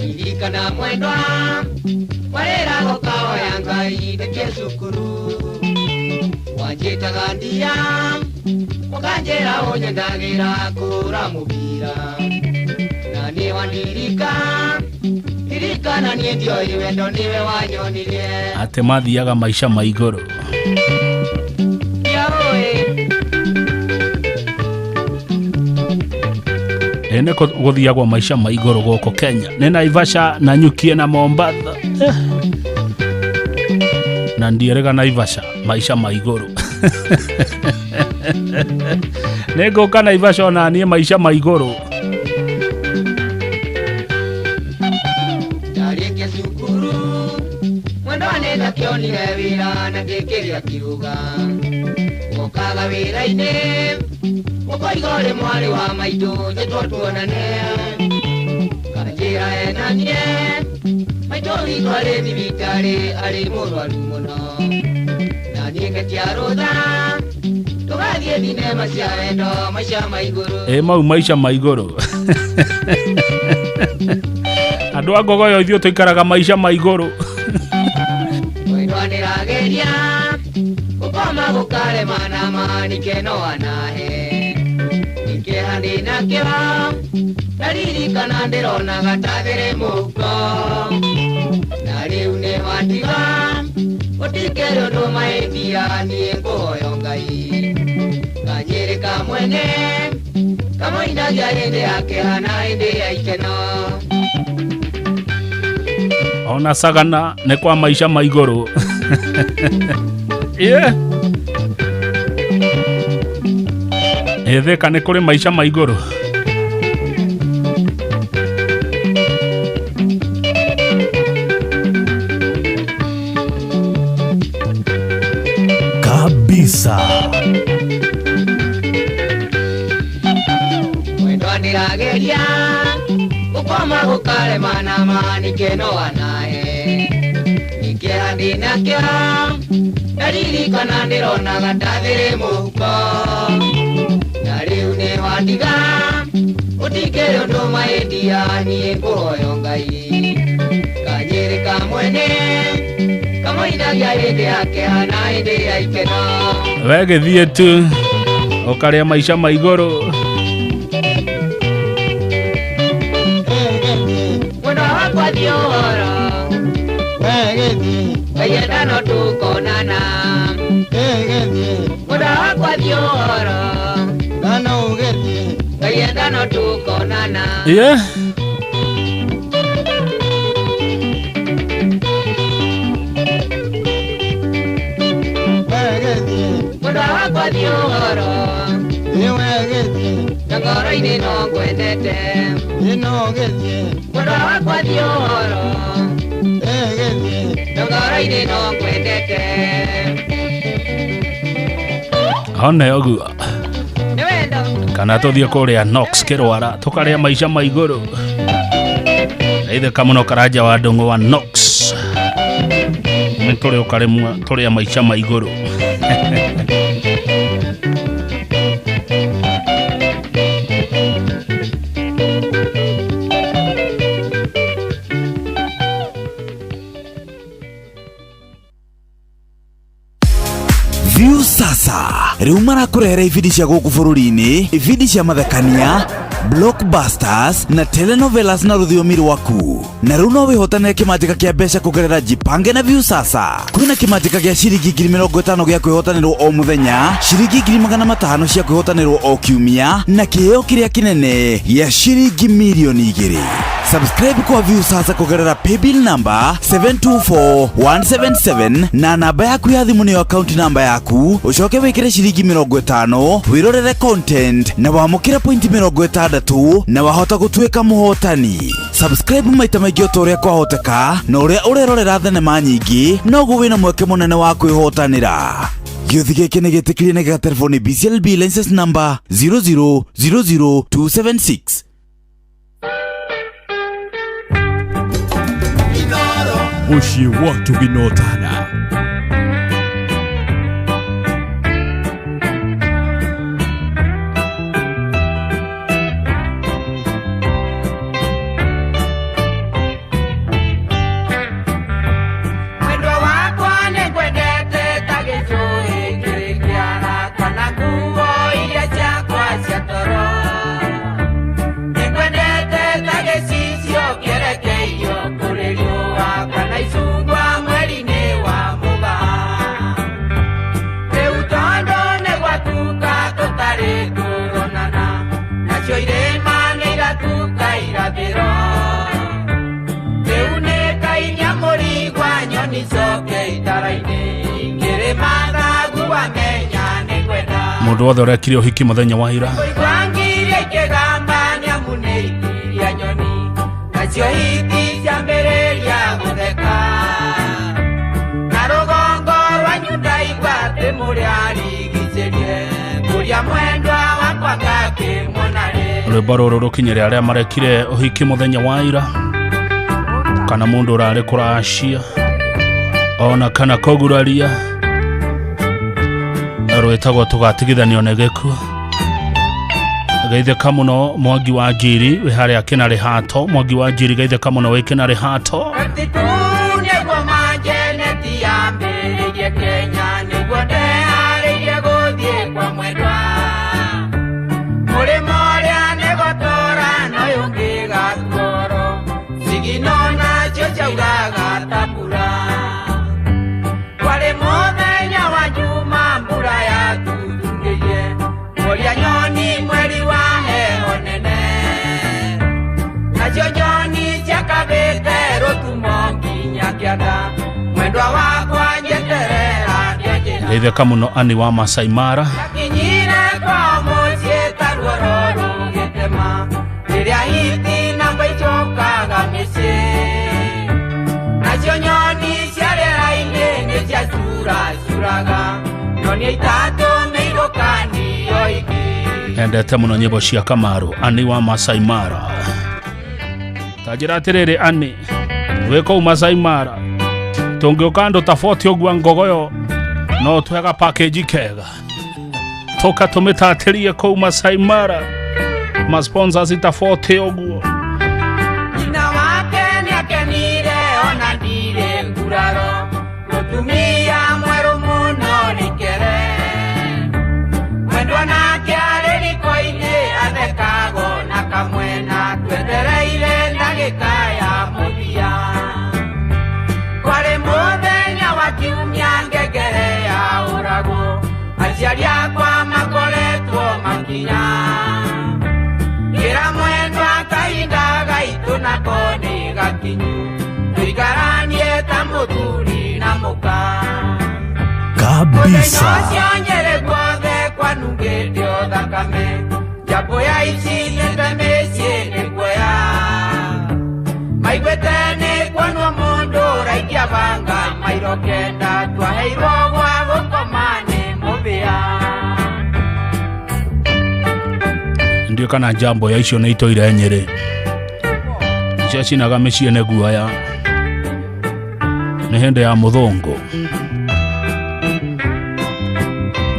ririkana mwendwa warĩrago kahoya Ngai ndĩkie cukuru wanjĩtaga ndia ũkanjĩra ũnyendagĩra kũra mũbira na nĩ wandirika ririkana niĩ ndioĩ wendo nĩwe wanyonirie Atĩ mathiaga maica ma igũrũ. Ene gũthiagwo maica ma igũrũ gũkũ Kenya nĩ Naivasha na Nyukie na Mombatha. Na ndierega Naivasha maica ma igũrũ. Nĩ ngũka Naivasha ona niĩ maica ma igũrũ. Ndarĩkia cukuru mwendwa nĩ ndakĩonire wĩra na ngĩkĩria kiuga ũkaga wĩra-inĩ ũkoiga ũrĩ mwarĩ wa maitũ njĩtwo tuonane kanjĩra enanie maitũ witũ arĩ thibitarĩ arĩ mũrwaru mũno na niĩ ngetia rũtha tũgathiĩ thinema cia wendo maica ma igũrũ. Ĩ mau maica ma igũrũ. Andũ a Ngogoyo ithuĩ tũikaraga maica ma igũrũ. Mwendwa nĩrageria gũkoma gũkarema na manike no anahe nĩkĩeha ndĩnakĩo ndaririkana ndĩronaga ta thĩrĩ mũhuko na rĩu nĩ watiga gũtikĩrĩ ũndũ mahĩtia niĩ ngũhoyo Ngai kanyĩrĩ ka mwene kamũinagia hĩndĩ ya kĩeha na hĩndĩ ya ikeno. Ona Sagana nĩ kwa maica ma igũrũ. Yeah. Ĩthĩka nĩ kũrĩ maica ma igũrũ. Kabisa. Mwendwa nĩrageria gũkoma gũkarema na manike no anahe nĩkĩeha ndĩnakĩo ndaririkana ndĩronaga ta thĩrĩ mũhuko na rĩu nĩ watiga gũtikĩrĩ ũndũ mahĩtia niĩ ngũhoyo Ngai kanyĩrĩ ka mwene kamũinagia hĩndĩ ya kĩeha na hĩndĩ ya ikeno. We gĩthiĩ tu ũkarĩa maica ma igũrũ. Mwendwa wakwa thiĩ ũhoro Ngai no tũkonana Mwendwa wakwa thiĩ ũhoro Ngai enda no tũkonana. Yeah. Mwendwa wakwa thiĩ ũhoro na ngoro-inĩ no ngwendete Mwendwa wakwa thiĩ ũhoro na ngoro-inĩ no ngwendete. One ũguo Nĩ wendo kana tũthiĩ kũrĩa Knox Kĩrwara tũkarĩa maica ma igũrũ. Ithĩka mũno Karanja wa Ndũng'ũ wa Knox nĩ tũrĩ ũkarĩmwa tũrĩa maica ma igũrũ. Viusasa rĩu marakũrehera ibindi cia gũkũ bũrũri-inĩ, ibindi cia mathekania, blockbusters na telenovelas na rũthiomi rwaku. Na rĩu no wĩhotanĩre kĩmanjĩka kĩa mbeca kũgerera Jipange na Viusasa. Kwĩna kĩmanjĩka gĩa ciringi 50,000 gĩa kwĩhotanĩrwo o mũthenya, ciringi 500,000 cia kwĩhotanĩrwo o kiumia, na kĩheo kĩrĩa kĩnene gĩa ciringi 2,000,000. Subscribe kwa Viusasa kũgerera paybill number 724177 na namba yaku ya thimũ nĩyo account number yaku, ũcoke wĩkĩre ciringi 50 wĩrorere content na wamũkĩre point 60 na wahota gũtuĩka mũhotani. Subscribe maita maingĩ o ta ũrĩa kwahoteka na ũrĩa ũrerorera thenema nyingĩ noguo wĩna mweke mũnene wa kwĩhotanĩra. Gĩũthi gĩkĩ nĩ gĩtĩkĩrie nĩ gĩgaterefoni BCLB license number 0000276. Muciĩ wa Tũginotana. Mwendwa wakwa nĩngwendete ta gĩcũhĩ kĩrĩ kĩara kana nguo iria ciakwa cia toro. Nĩngwendete ta gĩcicio kĩerekeirio kũrĩ riũa kana icungwa mweri-inĩ wa mũgaa. Rĩu tondũ nĩgwatuka tũtarĩ tũronana, nacio irĩma nĩiratuka irathĩro. Rĩu nĩ kainia mũrigwa nyoni coke itara-inĩ, kĩrĩma thagu wamenya nĩngwenda. Mũndũ wothe ũrekire ũhiki mũthenya wa ira. Kwangirie ikĩgamba nĩamu nĩ itiria nyoni nacio hiti ciambĩrĩria gũtheka na rũgongo rwanyu ndaigua atĩ mũrĩ arigicĩrie kũrĩa mwendwa wakwa ngakĩmuona rĩ. Rwĩmbo rũrũ rũkinyĩre arĩa marekire ũhiki mũthenya wa ira kana mũndũ ũrarĩ kũracia ona kana kũguraria rwĩtagwo tũgatigithanio nĩ gĩkuũ. Geithĩka mũno Mwangi wa Njiri wĩ harĩa Kĩnarĩ Hato. Mwangi wa Njiri geithĩka mũno wĩ Kĩnarĩ Hato. Mtitu nĩguo manjeneti yambĩrĩirie Kenya nĩguo ndeharĩirie gũthiĩ kwa mwendwa mũrĩmo ũrĩa nĩgũtũra noyũ ngĩgatuoro cigino nacio ciauraga ta mbura kwarĩ mũthenya wa Juma mbura yatutungĩire kũrĩa nyoni mweri wa heho nene nacio nyoni ciakabĩte rũtumo nginya kĩanda mwendwa wakwa njeterera ndĩanjĩra. Geithĩka mũno Ani wa Masai Mara. Kinyire kwao mũciĩ ta ruoro rũgĩtema rĩrĩa hiti namba icokaga mĩciĩ nacio nyoni cia rĩera-inĩ nĩ ciacuracuraga nyoni itatũ nĩirũkanio ingĩ. Endete mũno nyĩmbo cia Kamaru. Ani wa Masai Mara. Ta njĩra atĩrĩrĩ Ani wĩ kũu Masai Mara tũngĩũka andũ ta 40 ũguo ngogoyo no twega package kega tũka tũmĩtatĩrie kũu Masai Mara ma sponsors ta 40 ũguo. Nyina wake nĩakenire ona ndirĩ nguraro mũtumia mwerũ mũno rĩkere mwendwa nake arĩ riko-inĩ athekago na kamwena twetereire ndagĩka ya mũthia kwarĩ mũthenya wa kiumia ngengere ya ũragwo aciari akwa makoretwo makinya kĩra mwendwa kahinda gaitũ nako nĩ gakinyu tũikaranie ta mũthuri na mũka. Kabisa. Mũthenya ũcio Nyĩrĩ guothe kwanungĩte o thakame njambũ ya icindĩte mĩciĩ nĩ kuoya maiguĩte nĩ kuonwo mũndũ ũraikia banga mairo kenda twaheirwo gwa gũkoma nĩ mũbĩa. Ndiũ kana njambo ya icio nĩ itũire Nyĩrĩ icio cinaga mĩciĩ nĩ guoya nĩ hĩndĩ ya mũthũngũ.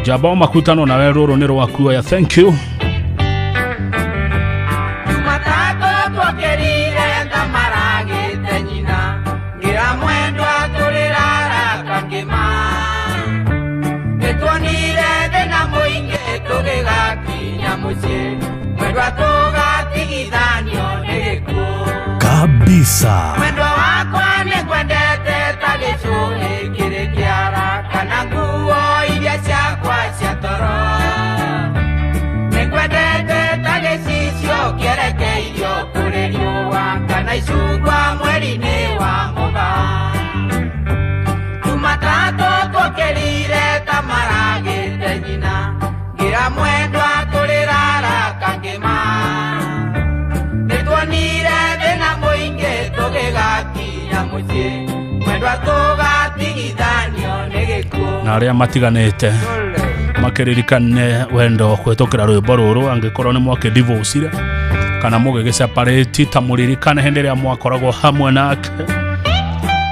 Njamba makutano nawe rũrũ nĩ rwakuoya. Thank you. Jumatatũ twokĩrire thamaragĩte nyina ngĩra mwendwa tũrĩrara kangĩma nĩtuonire thĩna mũingĩ tũgĩgakinya mũciĩ mwendwa tũgatigithanio nĩ gĩkuũ. Kabisa. Mwendwa wakwa nĩngwendete ta gĩcũhĩ kĩrĩ kĩara kana nguo iria ciakwa cia toro nĩngwendete ta gĩcicio kĩerekeirio kũrĩ riũa kana icungwa mweri-inĩ wa mũgaa. Jumatatũ twokĩrire ta maragĩte nyina ngĩra mwendwa tũrĩrara kangĩma nĩtuonire thĩna mũingĩ tũgĩgakinya mũciĩ mwendwa tũgatigithanio nĩ gĩkuũ. Na arĩa matiganĩte makĩririkane wendo kũhĩtũkĩra rwĩmbo rũrũ angĩkorwo nĩ mwakĩdivorcire kana mũgĩgĩseparate ta mũririkane hĩndĩ ĩrĩa mwakoragwo hamwe nake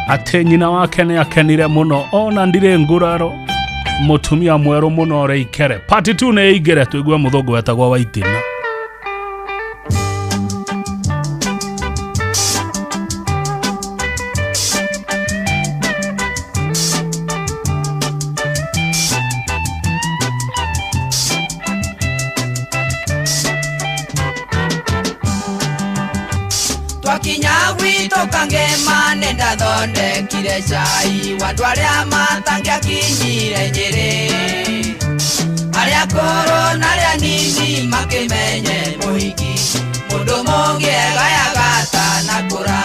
atĩ nyina wake nĩ akenire mũno ona ndirĩ nguraro mũtumia mwerũ mũno ũrĩa ikere. Part 2 nĩ ĩingĩre tũigue mũthũngũ wetagwo Waitina. Twakinya gwitũ Kangema nĩndathondekire cai wa andũ arĩa matangĩakinyire Nyĩrĩ arĩa akũrũ na arĩa anini makĩmenye mũhiki mũndũ mũngĩ egayaga atanakũra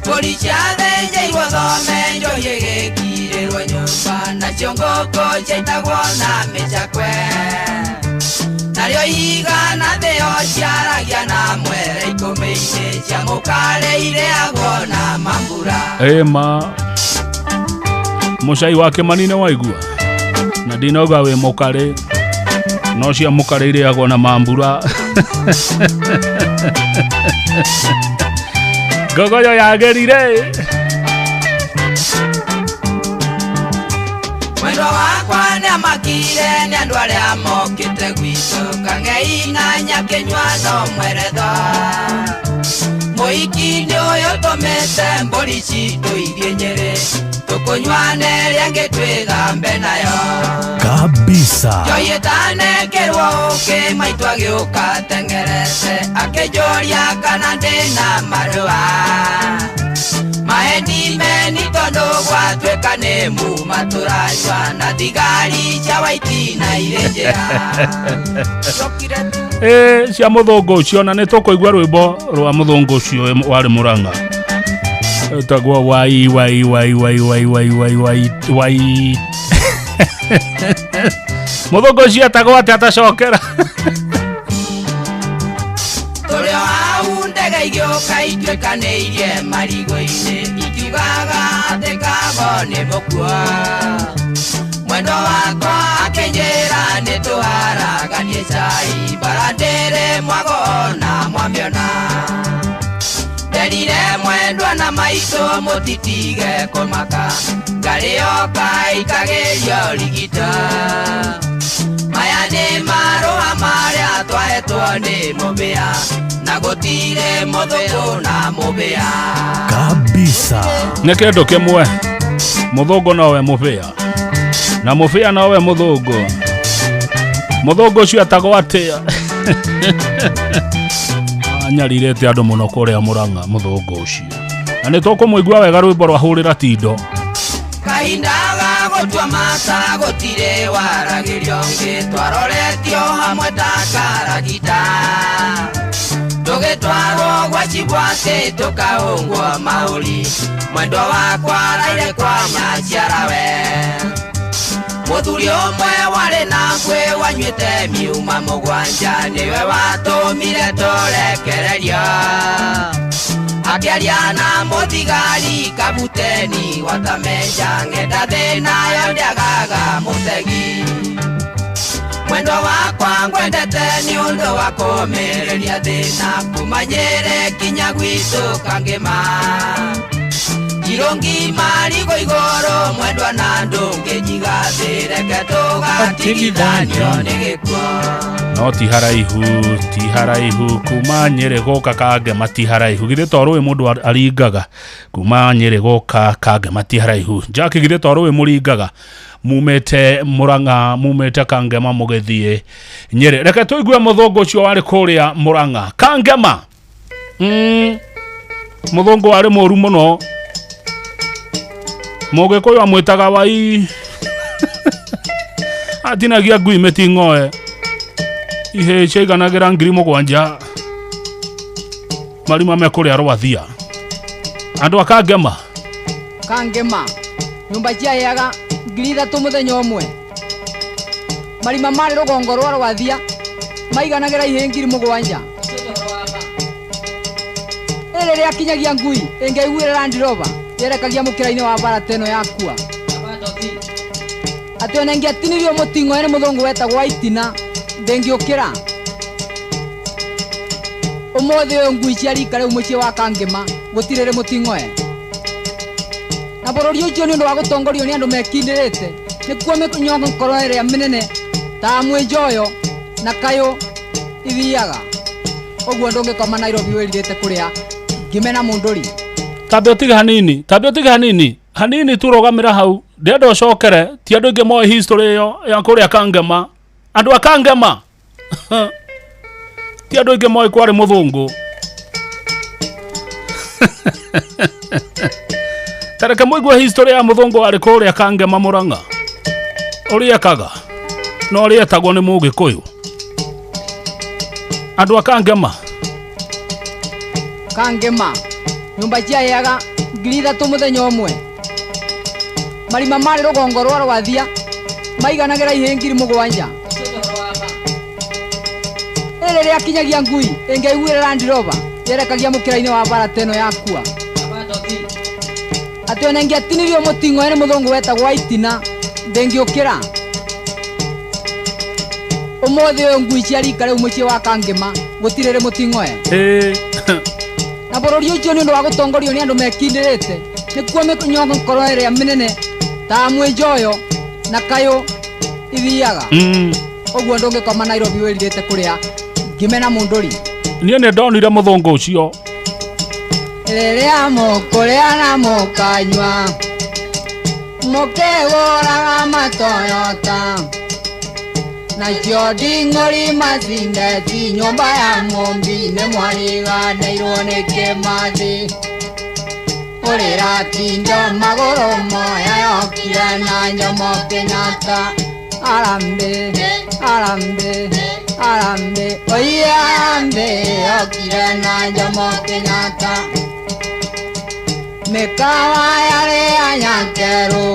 mbũri ciathĩnjĩirwo thome njohi ĩgĩkirĩrwo nyũmba nacio ngũkũ ngũkũ ciaitagwo na mĩcakwe narĩo igana thĩo ciaragia na mwere ikũmĩ-inĩ cia mũkare irĩagwo na mambura. Ĩma mũcai wa Kĩmani nĩ waigua na ndinauga wĩ mũkarĩ no cia mũkarĩ irĩagwo na mambura. Ngogoyo yagĩrire. Mwendwa wakwa nĩamakire nĩ andũ arĩa mokĩte gwitũ kang'ei na nyakĩnyua no mweretho mũhiki nĩ ũyũ tũmĩte mbũri citũ ithiĩ Nyĩrĩ tũkũnyua na ĩrĩa ĩngĩ twĩgambe nayo kabisa. Njoi ĩtanekĩrwo ũkĩ maitũ agĩũka teng'erete akĩnjũria kana ndĩna marũa maheni meni tondũ gwatuĩka nĩ muma tũranyua na thigari cia waiti na irĩ njĩra. Ĩ cia mũthũngũ ũcio na nĩ tũkũigua rwĩmbo rwa mũthũngũ ũcio warĩ Mũrang'a ĩtagwo wai wai wai wai wai wai wai wai wai. Mũthũngũ ũcio etagwo atĩa atacokera? Tũrĩ o hau ndege igĩũka ituĩkanĩirie marigũ-inĩ ikiugaga atĩ kago nĩ mũkuo mwendwa wakwa akĩnjĩra nĩ tũharaganie cai bara ndĩrĩ mwago na mwamĩona nderire mwendwa na maitũ mũtitige kũmaka ngarĩ yoka ikagĩrio rigita maya nĩ marũa marĩa twahetwo nĩ mũbĩa na gũtirĩ mũthũngũ na mũbĩa kabisa. Nĩ kĩndũ kĩmwe mũthũngũ nowe mũbĩa na mũbĩa nowe mũthũngũ. Mũthũngũ ũcio etagwo atĩa? Anyarirĩte andũ mũno kũrĩa Mũrang'a mũthũngũ ũcio na nĩ tũkũmũigua wega rwĩmbo rwa hũrĩra tindo. Kahinda ga gũtua mata gũtirĩ waragĩrio ũngĩ twaroretio hamwe ta karagita tũgĩtwarwo gwa cibwatĩ tũkahũngwo mahũri mwendwa wakwa araire kwa nyaciarawe mũthuri ũmwe warĩ na ngwĩ wanyuĩte miuma mũgwanja nĩwe watũmire tũrekererio akĩaria na mũthigari kabuteni watamenja ng'enda thĩna yo ndĩagaga mũtegi mwendwa wakwa ngwendete nĩ ũndũ wa kũũmĩrĩria thĩna kuma Nyĩrĩ kinya gwitũ Kangĩma irũngi marigũ igũrũ mwendwa na ndũngĩnjigathĩ reke tũgatigithanio nĩ gĩkuo. No ti haraihu ti haraihu kuma Nyĩrĩ gũka Kangema ti haraihu githĩ to rũĩ mũndũ aringaga kuma Nyĩrĩ gũka Kangema ti haraihu. Jack githĩ to rũĩ mũringaga mumĩte Mũrang'a mumĩte Kangema mũgĩthiĩ Nyĩrĩ. Reke tũigue mũthũngũ ũcio warĩ kũrĩa Mũrang'a Kangema. Mũthũngũ warĩ mũru mũno mũgĩkũyũ amwĩtaga wai atinagia ngui mĩting'oe ihĩĩ ciaiganagĩra 7,000 marima me kũrĩa Rwathia. Andũ a Kangema Kangema nyũmba ciaheaga 3,000 mũthenya ũmwe marima marĩ rũgongo rwa Rwathia maiganagĩra ihĩĩ 7,000 ĩrĩ rĩakinyagia ngui ĩngĩaiguire Land Rover yerekagia mũkĩra-inĩ wa bara ta ĩno yakua atĩ ona ingĩatinirio mũting'oe nĩ mũthũngũ wetagwo Waitina ndĩngĩũkĩra. Ũmũthĩ ũyũ ngui cia rika rĩu mũciĩ wa Kangema gũtirĩ rĩ mũting'oe na bũrũri ũcio nĩ ũndũ wa gũtongorio nĩ andũ mekindĩrĩte nĩkuo mĩnyongoro ĩrĩa mĩnene ta Mwĩnjoyo na Kayũ ithiaga ũguo ndũngĩkoma Nairobi wĩrirĩte kũrĩa ngime na mũndũri. Tambe ũtige hanini tambe ũtige hanini hanini tu rũgamĩra hau ndĩrenda ũcokere ti andũ aingĩ moĩ history ĩyo ya kũrĩa Kangema. Andũ a Kangema ti andũ aingĩ moĩ kwarĩ mũthũngũ. Tareke mũigue history ya mũthũngũ warĩ kũrĩa Kangema Mũrang'a ũrĩa ekaga na ũrĩa etagwo nĩ mũgĩkũyũ. Andũ a Kangema Kangema nyũmba ciaheaga 3,000 mũthenya ũmwe marima marĩ rũgongo rwa Rwathia Maiganagĩra ihĩĩ 7,000. Ĩrĩ rĩakinyagia ngui ĩngĩaiguire Land Rover yerekagia mũkĩra-inĩ wa bara ta ĩno yakua. Atĩ ona ĩngĩatinirio mũting'oe nĩ mũthũngũ wetagwo Waitina ndĩngĩũkĩra. Ũmũthĩ ũyũ ngui cia rika rĩu mũciĩ wa Kangĩma gũtirĩ rĩ mũting'oe. Na bũrũri ũcio nĩ ũndũ wa gũtongorio nĩ andũ mekindĩrĩte nĩkuo mĩnyongoro ĩrĩa mĩnene ta mwĩnjoyo na kayũ ithiaga. Ũguo ndũngĩkoma Nairobi wĩrirĩte kũrĩa ngime na mũndũri. Niĩ nĩ ndonire mũthũngũ ũcio. Rĩrĩa mũkũrĩa na mũkanyua mũkĩgũraga matoyota nacio nding'ori macindeti nyũmba ya mũmbi nĩ mwariganĩirwo nĩ Kĩmathi. Ũrĩra tindo magũrũ moya yokire na Jomo Kenyatta. Arambe, arambe, arambe, oye arambe yokire na Jomo Kenyatta. Mĩkawa yarĩ ya Nyakerũ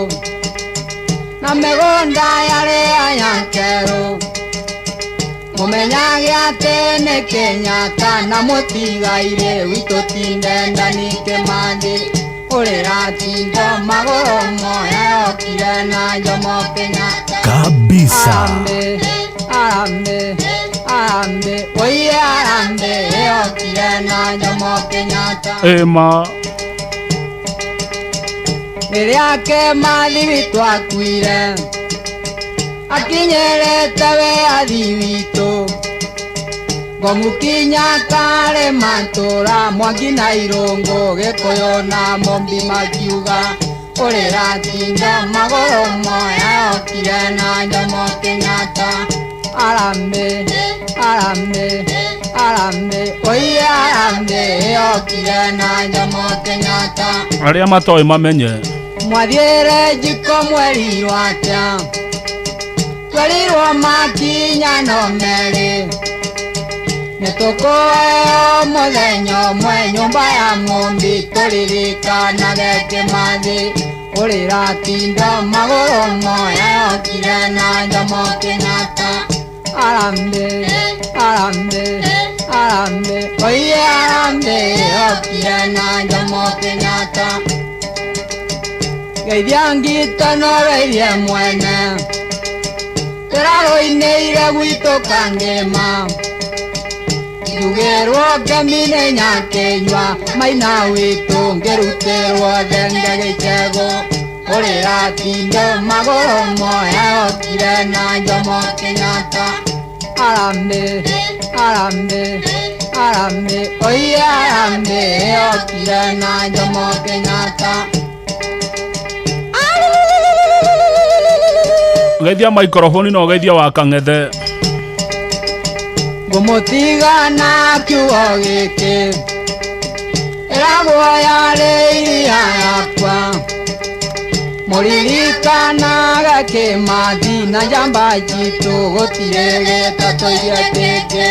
na mĩgũnda yarĩ ya Nyakerũ. Mũmenyage atĩ nĩ Kenyatta na mũtigairĩ witũ ti Ndendani Kĩmathi. Ũrĩra tindo magũrũ moya yokire na Jomo Kenyatta. Kabisa. Arambe, arambe, arambe, oye arambe yokire na Jomo Kenyatta. Ema. Rĩrĩa Kĩmathi witũ akuire akinyĩrĩte wĩyathi witũ. Ngũmũkinya karĩ matũra Mwangi na Irũngũ Gĩkũyũ na Mũmbi makiuga ũrĩra tindo magũrũ moya yokire na Jomo Kenyatta. Arambe, arambe, arambe, oye arambe yokire na Jomo Kenyatta. Arĩa matoĩ mamenye. Mwathiĩre njiko mwerirwo atĩa? Twerirwo makinya no merĩ. Nĩtũkũheo mũthenya ũmwe nyũmba ya mũmbi tũririkanage Kĩmathi. Ũrĩra tindo magũrũ moya yokire na Jomo Kenyatta. Arambe, arambe, arambe, oye arambe yokire na Jomo Kenyatta. Geithia ngito no geithie mwene tũrarũinĩire gwitũ Kangĩma. Njugĩrwo ngemi nĩ Nyakĩnyua maina witũ ngĩrutĩrwo thenge gĩcegũ. Ũrĩra tindo magũrũ moya yokire na Jomo Kenyatta. Arambe, arambe, arambe, oye arambe yokire na Jomo Kenyatta. Geithia maikroboni na ũgeithia wa Kang'ethe. Ngũmũtiga na kiugo gĩkĩ ĩragwo yarĩ iria yakwa. Mũririkanage Kĩmathi na njamba citũ gũtirĩ gĩtatũire kĩngĩ.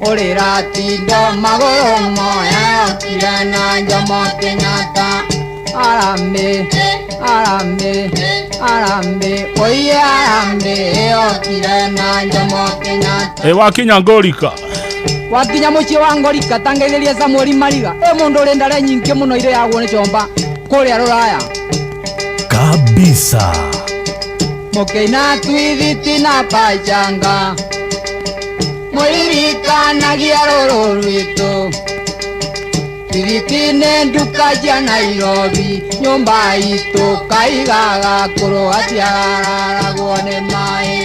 Ũrĩra tindo magũrũ moya yokire na Jomo Kenyatta. Arambe, arambe, arambe, oye arambe yokire na Jomo Kenyatta. Wakinya Ngorika. Wakinya mũciĩ wa Ngorika tangeithĩria Samuel Mariga. Ĩ mũndũ ũrĩ ndare nyingĩ mũno irĩagwo nĩ comba kũrĩa Rũraya. Kabisa. Mũkĩina twithiti na pachanga mũririkanagia rũrũ rwitũ. Twithiti nĩ nduka cia Nairobi nyũmba itũ kaigaga kũrũ gatiararagwo nĩ maĩ.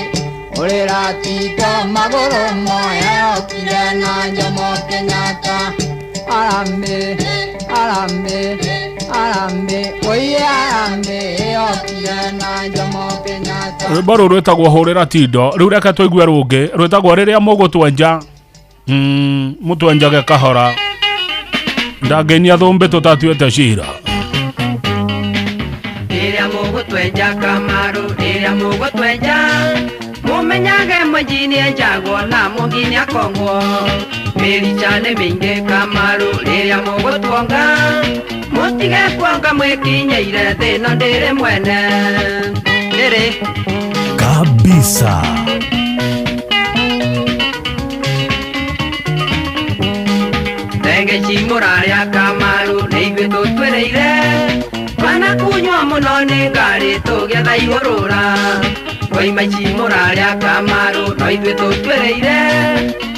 Ũrĩra tindo magũrũ moya yokire na Jomo Kenyatta. Arambe, arambe, arambe, oye arambe yokire na Jomo Kenyatta. Rwĩmbo rũrũ rwĩtagwo hũrĩra tindo. Rĩu reke tũigue rũngĩ rwĩtagwo rĩrĩa mũgũtwenja. Mũtwenjage kahora. Ndangĩinia thũmbĩ tũtatuĩte cira. Rĩrĩa mũgũtwenja Kamaru, rĩrĩa mũgũtwenja mũmenyage mwenji nĩenjagwo na mũngi nĩakongwo. Mĩrica nĩ mĩingĩ Kamaru, rĩrĩa mũgũtuonga mũtige kuonga mwĩkinyĩire thĩna ndĩrĩ mwene. Ndĩrĩ. Kabisa. Thenge cimũrarĩa Kamaru nĩ ithuĩ tũtwĩrĩire twana kunyua mũno nĩ ngari tũgĩetha igũrũra waima cimũrarĩa Kamaru no ithuĩ tũtwĩrĩire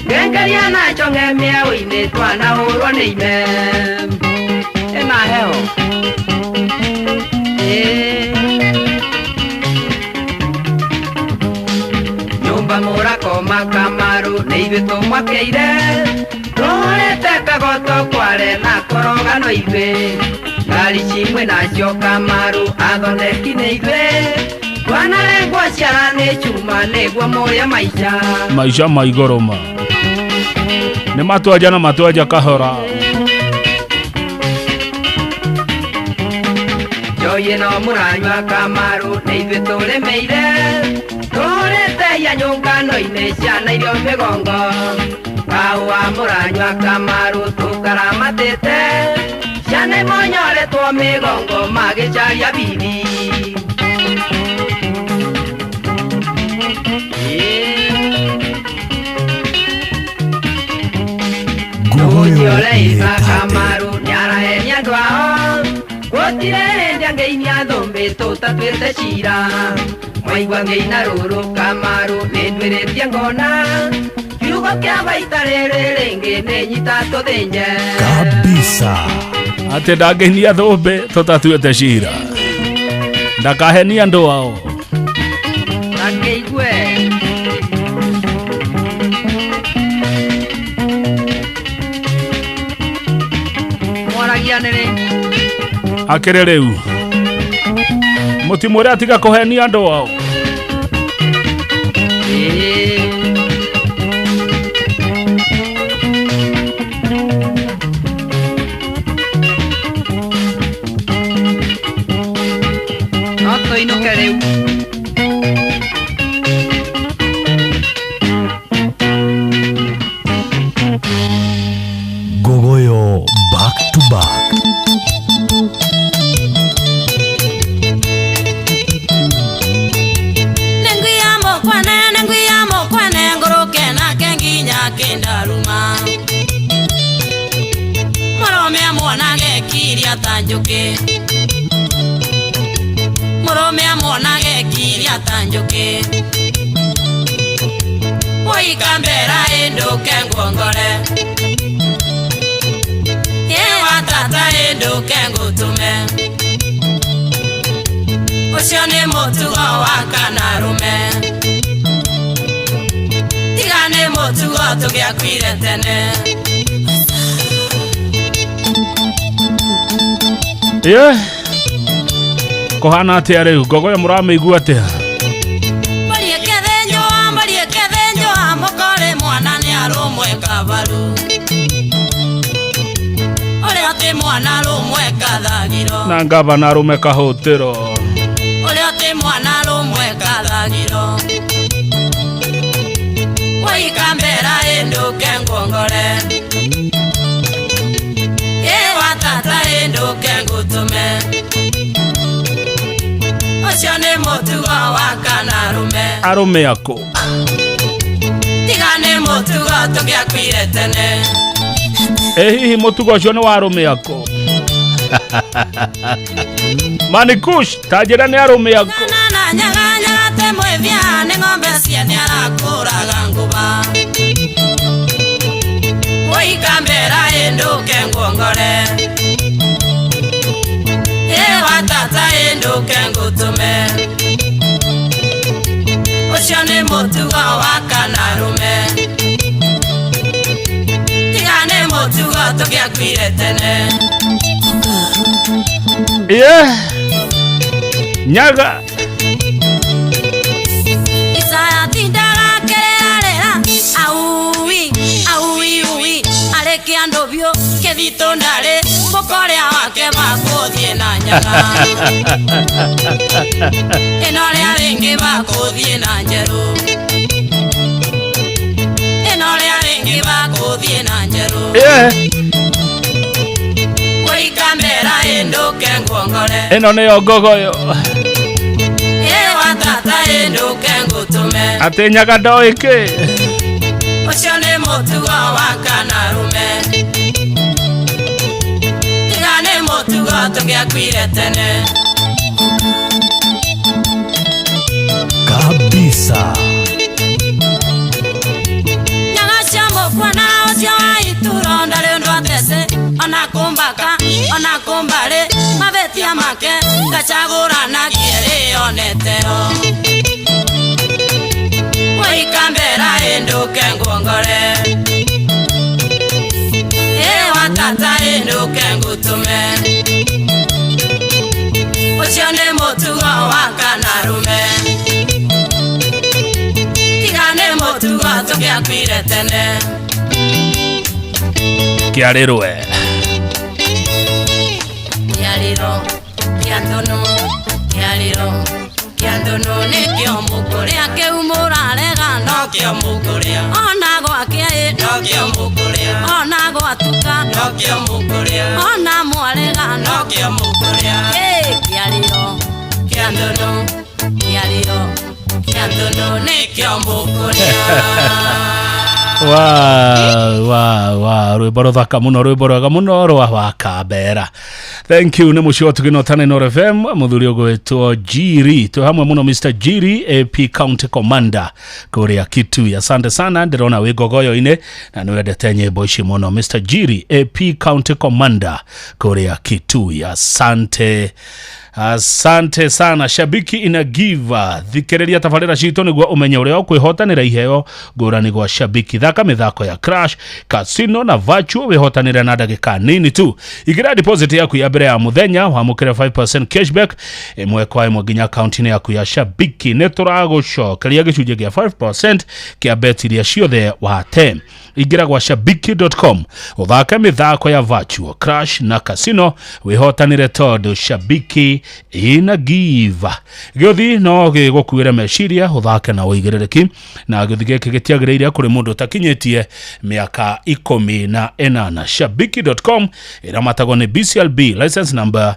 ngengeria na chong'e mĩaũ-inĩ twanahũrwo nĩ ime ĩna heho nyũmba mũrakoma Kamaru nĩ ithuĩ tũmwakĩire tũhũrĩte kagoto kware na korogano ithuĩ ngari cimwe nacio Kamaru athondeki nĩ ithuĩ twanarengwo ciara nĩ cuma nĩguo mũrĩe maica Maisha ma igũrũ ma nĩ matwenja na matwenja kahora. Njohi ĩno mũranyua Kamaru nĩ ithuĩ tũrĩmĩire tũhũrĩte hinya nyũngano-inĩ ciana irio mĩgongo kahũa mũranyua Kamaru tũkaramatĩte ciana imonyoretwo mĩgongo magĩcaria bibi. Ngogoyo Ũcio nĩ Kamaru nĩarahenia andũ ao gũtirĩ hĩndĩ angĩinia thũmbĩ tũtatuĩte cira mwaigua ngĩina rũrũ Kamaru nĩnduĩrĩtie ngona kiugo kĩa baita rĩrĩ rĩngĩ nĩ nyita tũthĩnje. Kabisa. Atĩ ndangĩinia thũmbĩ tũtatuĩte cira ndakahenie andũ ao. Akĩigue mwaragia nĩrĩ Akĩrĩ rĩu mũtimwĩre atiga kũhenia andũ ao. No tũinũke rĩu. Ngogoyo back to back. Nengwiyamo kwane ngũrũke nake nginya kĩndaruma mũrũme amuonage kiria ta njũkĩ mũrũme amuonage kiria ta njũkĩ ũikambera ĩndũke nguongore ĩwa tata ĩndũke ngũtũme ũcio nĩ mũtugo wa kanarume tiga nĩ mũtugo tũgĩakuire tene. Ĩ kũhana atĩa rĩu Ngogoyo mũramĩigua atĩa? Mbũri ĩkĩthĩnjwo mbũri ĩkĩthĩnjwo mũkore mwana nĩ arũmwe kabaru ũrĩa atĩ mwana arũmwe kathagiro Na ngavana arũme kahũtĩro ũrĩa atĩ mwana arũmwe kathagiro waikambera ĩndũke nguongore ĩwa tata ĩndũke ngũtũme ũcio nĩ mũtugo wa kanarume arũme akũ tiga nĩ mũtugo tũgĩakuire tene. Ĩ hihi mũtugo ũcio nĩ wa arũme akũ? Manikush ta njĩra nĩ arũme akũ. Na nyaganyaga te mwĩthia nĩ ng'ombe ciene arakũraga ngũba waikambera ĩndũke nguongore ĩwa tata ĩndũke ngũtũme ũcio nĩ mũtugo wa kanarume tiga nĩ mũtugo tũgĩakuire tene. Ĩ nyaga Isaya tindaga kererarera aui aui ui arĩkia andũ biũ kĩthitũ ndarĩ mũkoria wake makũthiĩ na nyaga ĩno rĩa rĩngĩ makũthiĩ na njerũ ĩno rĩa rĩngĩ makũthiĩ na njerũ Waikamera ĩndũke nguongore ĩno nĩyo Ngogoyo ĩwa tata ĩndũke rume. Atä nyaga ndoä kä. Ũcio nĩ mũtugo wa kana rume. Tiga nĩ mũtugo tũngĩakuire tene. Kabisa. Nyaga cia mũkwana ũcio wa ituro ndarĩ ũndũ atece. Ona kũmbaka, ona kũmbarĩ, mavĩtia make ngacagũranagie rĩoneteo. Waikambera ĩndũke nguongore. Ĩ watata ĩndũke ngũtũme. Ũcio nĩ mũtugo wa kana rume. Tiga nĩ mũtugo tũngĩakuire tene. Kä arä rwe. Kĩarĩro kĩa ndũnũ, kĩarĩro kĩa ndũnũ nĩkĩo mũkũrĩa kĩu mũrarega nokĩo mũkũrĩa. Ona gwakĩa ĩ nokĩo mũkũrĩa. Ona gwatuka nokĩo mũkũrĩa. Ona mwarega nokĩo mũkũrĩa. Ĩ kĩarĩro kĩa ndũnũ, kĩarĩro kĩa ndũnũ nĩkĩo mũkũrĩa. Wa rwĩmbo rũthaka mũno, rwĩmbo rwega mũno rwa Wakambera. Thank you. Nĩ mũciĩ wa Tugino Tana Inooro FM, mũthuri ũgwĩtwo Jiri, twĩ hamwe mũno Mr Jiri, AP County Commander kũrĩa Kitui. Asante sana, ndĩrona wĩ ngogoyo-inĩ na nĩ wendete nyĩmbo ici mũno. Mr Jiri, AP County Commander kũrĩa Kitui, asante. Asante sana. Shabiki ina give. Thikĩrĩria tabarĩra citũ nĩguo ũmenye ũrĩa ũkwĩhotanĩra iheo ngũrani gwa Shabiki. Thaka mĩthako ya Crash, Casino na Virtual wĩhotanĩre na ndagĩka nini tu. Igĩra deposit yaku ya mbere ya mũthenya wamũkĩre 5% cashback ĩmwe kwa ĩmwe nginya akaunti-inĩ yaku ya Shabiki. Nĩ tũragũcokeria gĩcunjĩ kĩa 5% kĩa bet iria ciothe wate. Ingĩra gwa shabiki.com ũthake mĩthako ya Virtual, Crash na Casino wĩhotanĩre tondũ Shabiki ina give. Gĩũthi no gĩgũkuĩre meciria ũthake na ũigĩrĩrĩki, na gĩũthi gĩkĩ gĩtiagĩrĩire kũrĩ mũndũ ũtakinyĩtie mĩaka 18. Shabiki.com ĩramatagwo nĩ BCLB license number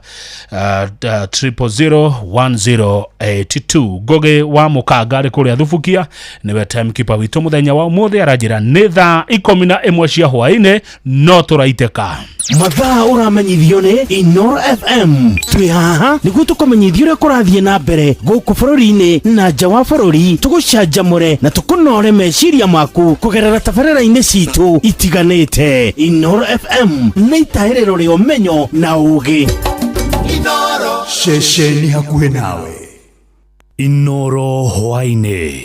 0001082. Ngũgĩ wa Mũkanga arĩ kũrĩa Thubukia nĩwe timekeeper witũ mũthenya wa ũmũthĩ, aranjĩra nĩ thaa 11 cia hwaĩ-inĩ no tũraitĩka. Mathaa ũramenyithio nĩ Inooro FM. Twĩ haha nĩguo tũkũmenyithia ũrĩa kũrathiĩ na mbere gũkũ bũrũri-inĩ na nja wa bũrũri, tũgũcanjamũre na tũkũnore meciria maku kũgerera tabarĩra-inĩ citũ itiganĩte. Inooro FM nĩ itahĩrĩro rĩa ũmenyo na ũgĩ. Ceceni hakuhĩ nawe. Inooro hwaĩ-inĩ.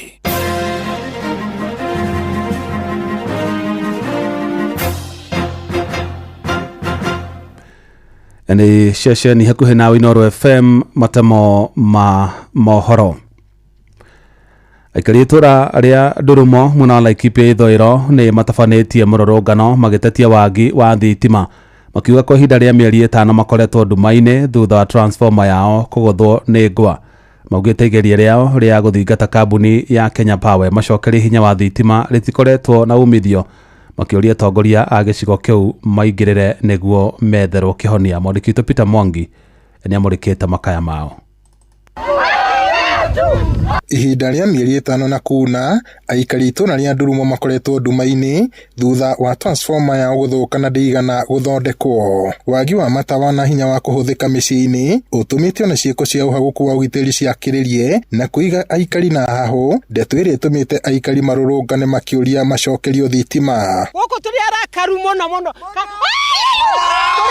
Nĩ ceceni hakuhĩ nawe Inooro FM, matemo ma mohoro. Aikari itũra rĩa Ndurumo mwena wa Laikipia ithũĩro nĩ matabanĩtie mũrũrũngano magĩtetia wagi wa thitima, makiuga kwa ihinda rĩa mĩeri 5 makoretwo nduma-inĩ thutha wa transformer yao kũgũthwo nĩ ngwa. Maugĩte igeria rĩao rĩa gũthingata kambuni ya Kenya Power macokerie hinya wa thitima rĩtikoretwo na umithio, makĩũria atongoria a gĩcigo kĩu maingĩrĩre nĩguo metherwo kĩhonia. Mwandĩki witũ Peter Mwangi nĩamũrĩkĩte makaya mao. Ihinda rĩa mĩeri 5 na kuna, aikari itũra rĩa Ndurumo makoretwo nduma-inĩ thutha wa transformer yao gũthũka na ndĩigana gũthondekwo. Wagi wa matawa na hinya wa kũhũthĩka mĩciĩ-inĩ ũtũmĩte ona ciĩko cia ũhagũku wa ũgitĩri ciakĩrĩrie na kũiga aikari na hahũ, ndeto ĩrĩa ĩtũmĩte aikari marũrũngane makĩũria macokerio thitima. Gũkũ tũrĩ arakaru mũno mũno. Tũrĩ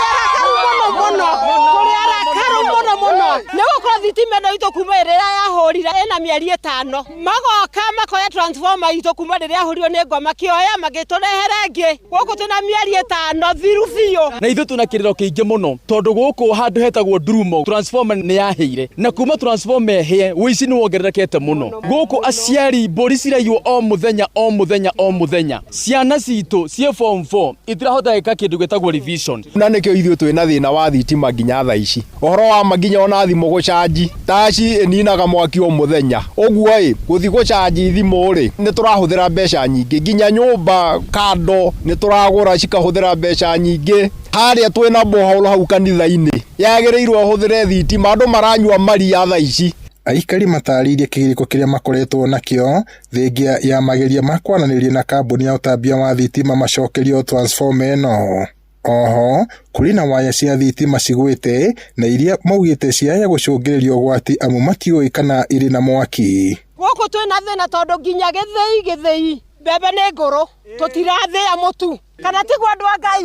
arakaru mũno mũno. Tũrĩ arakaru mũno mũno. Nĩ gũkorwo thitima ĩno itũ kuma ĩrĩa yahũrire ĩna mĩeri 5. Magoka makoya transformer itũ kuma rĩrĩa yahũrirwo nĩ ngwa, makĩoya magĩtũrehere ĩngĩ. Gũkũ twĩna mĩeri 5 thiru biũ. Na ithuĩ twĩna kĩrĩro kĩingĩ mũno tondũ gũkũ handũ hetagwo Ndurumo transformer nĩ yahĩire, na kuma transformer ĩhĩe ũici nĩ wongererekete mũno. Gũkũ aciari mbũri ciraiywo o mũthenya o mũthenya o mũthenya. Ciana citũ ciĩ form 4 itirahota gwĩka kĩndũ gĩtagwo revision. Na nĩkĩo ithuĩ twĩna thĩna wa thitima nginya thaa ici. Ũhoro wa ma nginya ona thimũ gũcanji, taci ĩninaga mwaki o mũthenya. Ũguo ĩ, gũthiĩ gũcanji thimũ rĩ, nĩ tũrahũthĩra mbeca nyingĩ, nginya nyũmba kando nĩ tũragũra cikahũthĩra mbeca nyingĩ. Harĩa twĩna borehole hau kanitha-inĩ yagĩrĩirwo ĩhũthĩre thitima, andũ maranyua maria thaa ici. Aikari matarĩirie kĩgirĩko kĩrĩa makoretwo nakĩo thengia ya mageria ma kwaranĩria na kambuni ya ũtambia wa thitima macokerio transformer ĩno. Oho kũrĩ na waya cia thitima cigwĩte na iria maugĩte ciaya gũcũngĩrĩria ũgwati amu matiũĩ kana irĩ na mwaki. Gũkũ twĩna thĩna tondũ nginya gĩthĩi gĩthĩi mbembe nĩ ngũrũ, tũtirathĩa mũtu kana tiguo andũ a Ngai?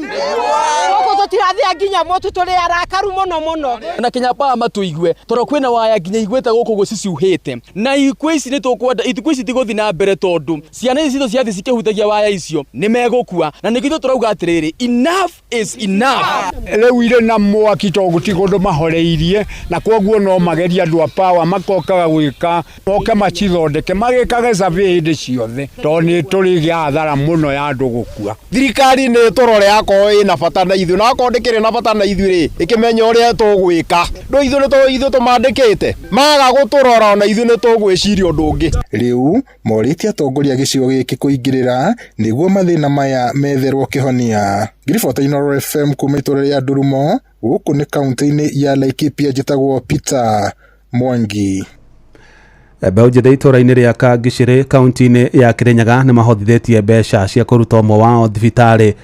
Gũkũ tũtirathĩa nginya mũtu, tũrĩ arakaru mũno mũno. Na Kenya Power matũigue tondũ kwĩna waya nginya igwĩte gũkũ ũguo ciciuhĩte, na ikuũ ici nĩ tũkwenda ikuũ ici tigũthiĩ na mbere tondũ ciana ici citũ ciathiĩ cikĩhutagia waya icio nĩ megũkua, na nĩkĩo ithuĩ tũrauga atĩrĩrĩ, enough is enough. Rĩu irĩ na mwaki tondũ gũtirĩ kũndũ mahoreirie, na kwoguo no magerie andũ a power makokaga gwĩka moke macithondeke magĩkage survey hĩndĩ ciothe tondũ nĩ tũrĩgĩa hathara mũno ya andũ gũkua. Thirikari nĩ ĩtũrore akorwo ĩna bata na ithuĩ, na akorwo ndĩkĩrĩ na bata na ithuĩ rĩ, ĩkĩmenye ũrĩa tũgwĩka. Ndũ ithuĩ nĩ ithuĩ tũmandĩkĩte, maga gũtũrora ona ithuĩ nĩ tũgwĩciria ũndũ ũngĩ. Rĩu morĩtie atongoria a gĩcigo gĩkĩ kũingĩrĩra nĩguo mathĩna maya metherwo kĩhonia. Ngĩribota Inooro FM kuma itũũra rĩa Ndurumo, gũkũ nĩ kaunti-inĩ ya Laikipia, njĩtagwo Peter Mwangi. Mbeũ njĩthĩ itũũra-inĩ rĩa Kangicĩrĩ kaunti-inĩ ya Kĩrĩnyaga nĩ mahothithĩtie mbeca cia kũruta ũmwe wao thibitarĩ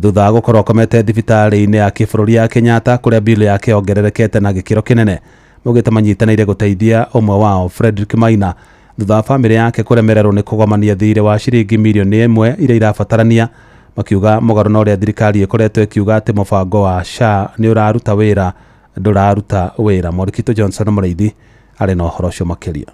thutha wa gũkorwo akomete thibitarĩ-inĩ ya kĩbũrũri ya Kenyatta kũrĩa bill yake yongererekete na gĩkĩro kĩnene. Maugĩte manyitanĩire gũteithia ũmwe wao Frederick Maina thutha wa bamĩrĩ yake kũremererwo nĩ kũgomania thirĩ wa ciringi mirioni 1 iria irabatarania, makiuga mũgarũ na ũrĩa thirikari ĩkoretwo ĩkiuga atĩ mũbango wa SHA nĩ ũraruta wĩra ndũraruta wĩra. Mwarĩkitũ Johnson Mũrĩithi arĩ na ũhoro ũcio makĩria.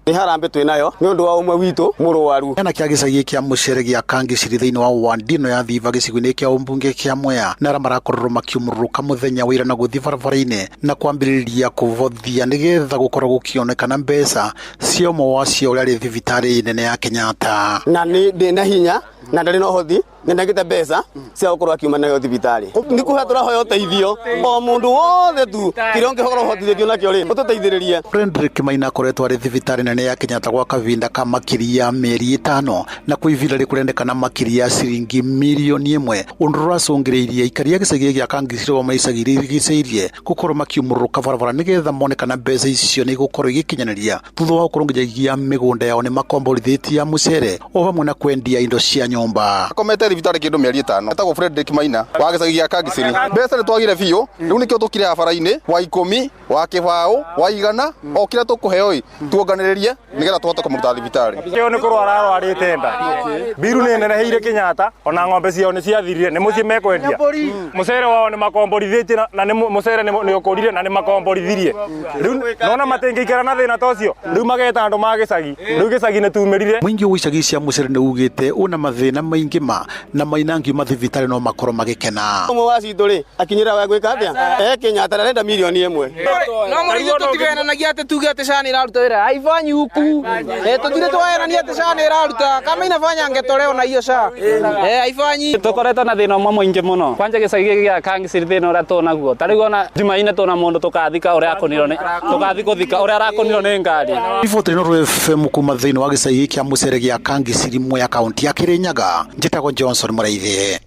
Nĩ harambĩ twĩ nayo nĩ ũndũ wa ũmwe witũ mũrwaru. Kĩana kĩa gĩcagi kĩa mũcere gĩa Kangiciri thĩinĩ wa wandino ya Thiva gĩcigo-inĩ kĩa ũmbunge kĩa Mwea na arĩa marakorirwo makiumũrũrũka mũthenya wa ira na gũthiĩ barabara-inĩ na kwambĩrĩria kũbothia nĩgetha gũkorwo gũkĩonekana mbeca cia ũmwe wacio ũrĩa arĩ thibitarĩ nene ya Kenyatta. Na nĩ ndĩ na hinya na ndarĩ na ũhoti, nĩ ndagĩte mbeca cia gũkorwo akiuma nayo thibitarĩ. Nĩ kũhoya tũrahoya ũteithio o mũndũ wothe tu kĩrĩa ũngĩhota ũhotithĩtio nakĩo rĩ, ũtũteithĩrĩrie. Frederick Maina akoretwo arĩ thibitarĩ nene ya Kenyatta gwa kahinda ka makĩria mĩeri 5 na kwa ihinda rĩkũrendekana makĩria ya ciringi mirioni 1, ũndũ ũracũngĩrĩirie aikari a gĩcagi gĩa Kangiciri o maicagi iria irigicĩirie gũkorwo makiumũrũrũka barabara nĩgetha mone kana mbeca icio nĩ igũkorwo igĩkinyanĩria thutha wa gũkorwo nginyagia mĩgũnda yao nĩ makomborithĩtie ya mũcere o hamwe na kwendia indo cia nyũmba. Akomete thibitarĩ kĩndũ mĩeri 5. Etagwo Frederick Maina wa gĩcagi gĩa Kangiciri. Mbeca nĩ twagire biũ, rĩu nĩkĩo tũkire barabara-inĩ wa 10, wa 20, wa 100, o kĩrĩa tũkũheo ĩ tuonganĩrĩrie nĩgetha tũhote kũmũruta thibitarĩ. Kĩo nĩ kũrwara arwarĩte nda. Biru nĩ neneheire Kenyatta, ona ng'ombe ciao nĩ ciathirire, nĩ mũciĩ mekwendia. Mũcere wao nĩ makomborithĩtie na nĩ mũcere nĩ ũkũrire na nĩ makomborithirie. Rĩu nona matingĩikara na thĩna ta ũcio, rĩu mageta andũ ma gĩcagi, rĩu gĩcagi nĩ tumĩrire. Mũingĩ wa icagi cia mũcere nĩ ugĩte ũna mathĩna maingĩ ma na Maina ngiuma thibitarĩ no makorwo magĩkena. Ũmwe wa citũ rĩ, akinyĩra wa gwĩka atĩa? Kenyatta arenda mirioni 1. No mũrĩithi tũtigenanagia atĩ tuge atĩ SHA nĩ ĩraruta wĩra, haifanyi huku. Tũtirĩ twahenania atĩ SHA nĩ ĩraruta, kama inafanya angetoleo na hiyo SHA. Haifanyi. Tũkoretwo na thĩna ũmwe mũingĩ mũno. Kwanja gĩcagi gĩkĩ gĩa Kangiciri thĩna ũrĩa tũnaguo. Ta rĩu ona Jumaine tũna mũndũ tũkathika ũrĩa akũnirwo nĩ, tũkathi gũthika ũrĩa arakũnirwo nĩ ngari. Riboti ĩno FM kuma thĩinĩ wa gĩcagi kĩa mũcere gĩa Kangiciri Mwea kaunti ya Kĩrĩnyaga. Njĩtagwo Johnson Mũrĩithi.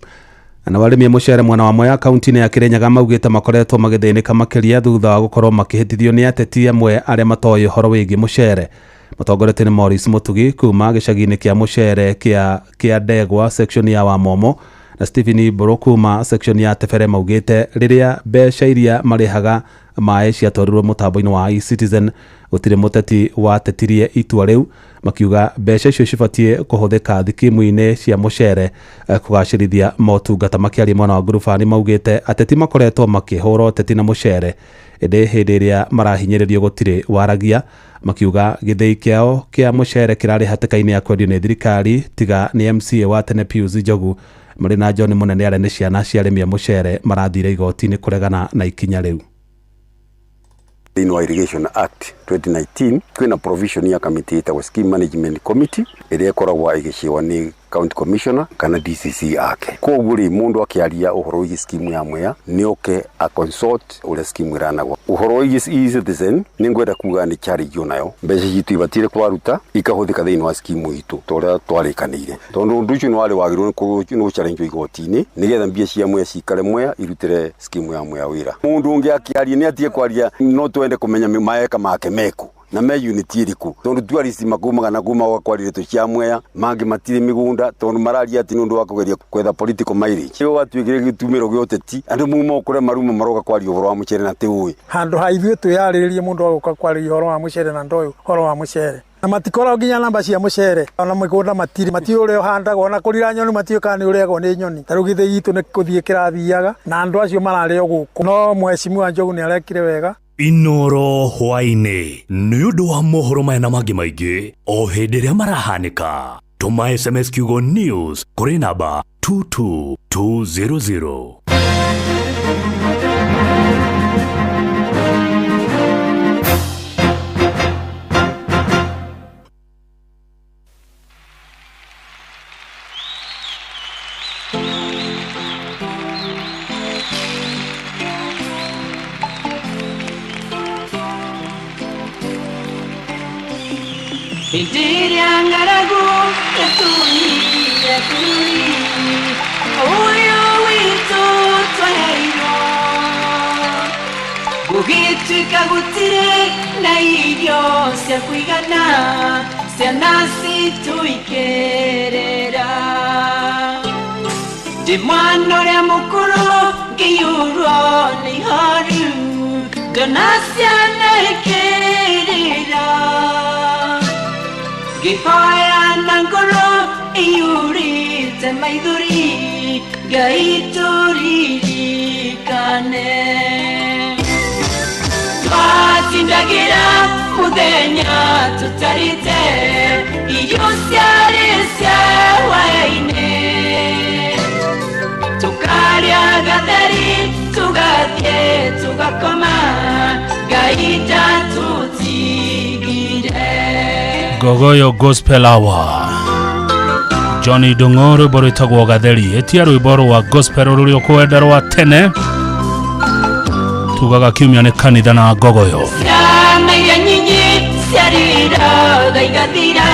Na arĩmi a mũcere mwena wa Mwea kaunti-inĩ ya Kĩrĩnyaga maugĩte makoretwo magĩthĩnĩka makĩria thutha wa gũkorwo makĩhĩtithio nĩ ateti amwe arĩa matoĩ ũhoro wĩgiĩ mũcere. Mũtongoretie nĩ Maurice Mũtugi kuma gĩcagi-inĩ kĩa mũcere kĩa Ndegwa section ya Wamomo na Stephen Mbũrũ kuma section ya Tebere maugĩte rĩrĩa mbeca iria marĩhaga maĩ ciatwarirwo mũtambo-inĩ wa eCitizen gũtirĩ mũteti watetirie itua rĩu, makiuga mbeca icio cibatiĩ kũhũthĩka thikimu-inĩ cia mũcere kũgacĩrithia motungata. Makĩaria mwena wa Ngurubani maugĩte ateti makoretwo makĩhũra ũteti na mũcere ĩndĩ hĩndĩ ĩrĩa marahinyĩrĩrio gũtirĩ waragia, makiuga gĩthĩi kĩao kĩa mũcere kĩrarĩ hatĩka-inĩ ya kwendio nĩ thirikari tiga nĩ MCA wa tene Pius Njogu marĩ na John Mũnene arĩa nĩ ciana cia arĩmi a mũcere marathire igoti-inĩ kũregana na ikinya rĩu. Thĩinĩ wa Irrigation Act 2019 kwĩna provision ya committee ĩtagwo Scheme Management Committee ĩrĩa ĩkoragwo ĩgĩciĩwa nĩ County Commissioner kana DCC ake. Koguo rĩ, mũndũ akĩaria ũhoro wĩgiĩ scheme ya Mwea nĩ oke a consult ũrĩa scheme ĩranagwo. Ũhoro wĩgiĩ eCitizen nĩ ngwenda kuga nĩ challenge onayo, mbeca citũ ibatire kwaruta ikahũthĩka thĩinĩ wa scheme itũ ta ũrĩa twarĩkanĩire, tondũ ũndũ ũcio nĩ warĩ wagĩrĩirwo nĩ gũchallenge igoti-inĩ nĩgetha mbia cia Mwea cikare Mwea irutĩre scheme ya Mwea wĩra. Mũndũ ũngĩ akĩaria nĩ atige kwaria, no twende kũmenya maeka make meku. Na me unit ĩrĩkũ? Tondũ tourist makumaga na kuma gwa cia Mwea, mangĩ matirĩ mĩgũnda, tondũ mararia atĩ nĩ ũndũ wa kũgeria kwetha political mileage. Ĩyo gwatuĩkire gĩtumĩro gĩa ũteti, andũ mauma o kũrĩa maruma maroka kwaria ũhoro wa mũcere na ti ũĩ. Handũ ha ithuĩ twĩyarĩrĩrie, mũndũ agũka kwarĩria ũhoro wa mũcere na ndoĩ ũhoro wa mũcere, na matikoragwo nginya namba cia mũcere, ona mĩgũnda matirĩ, matiũĩ ũrĩa ũhandagwo, ona kũrira nyoni matiũĩ kana nĩ ũrĩagwo nĩ nyoni. Ta rĩu gĩthĩi gitũ nĩ kũthiĩ kĩrathiaga na andũ acio mararĩo gũkũ, no mheshimiwa Njogu nĩ arekire wega. Inoro hwaĩ-inĩ nĩ ũndũ wa mohoro maya na mangĩ maingĩ o hĩndĩ ĩrĩa marahanĩka, tũma SMS kiugo news kũrĩ namba 22200. Hĩndĩ ĩrĩa ng'aragu yatũmire bũrũri ũyũ witũ twaheirwo, gũgĩtuĩka gũtirĩ na irio cia kũigana, ciana citũ ikĩrĩra. Ndĩ mwana ũrĩa mũkũrũ ngĩiyũrwo nĩ ihoru, ngona ciana ikĩrĩra, ngĩhoya na ngoro iyũrĩte maithori, Ngai tũririkane. Twatindagĩra mũthenya tũtarĩte irio ciarĩ cia hwaĩ-inĩ, tũkarĩa gatheri tũgathiĩ tũgakoma, Ngai ndatũtigire. Gogoyo Gospel Hour, Johnny Ndung'u, rwĩmbo rwĩtagwo Gatheri. Ĩtia rwĩmbo rwa gospel rũrĩa ũkwenda rwa tene. Tugaga kiumia nĩ kanitha na Ngogoyo. Ciana iria nyingĩ ciarĩraga igathira,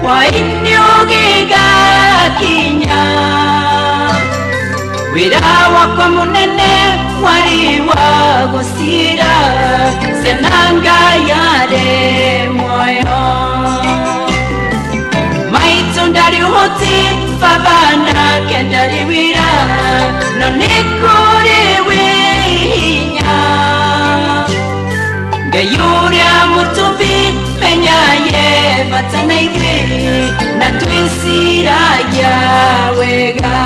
hwaĩ-inĩ ũgĩgakinya, wĩra wakwa mũnene warĩ wa gũcira ciana Ngai arĩ muoyo. Maitũ ndarĩ ũhoti, baba nake ndarĩ wĩra, no nĩ kũrĩ wĩ hinya. Ngai ũrĩa mũtũmbi menyaye bata na ithuĩ, na twĩciragia wega.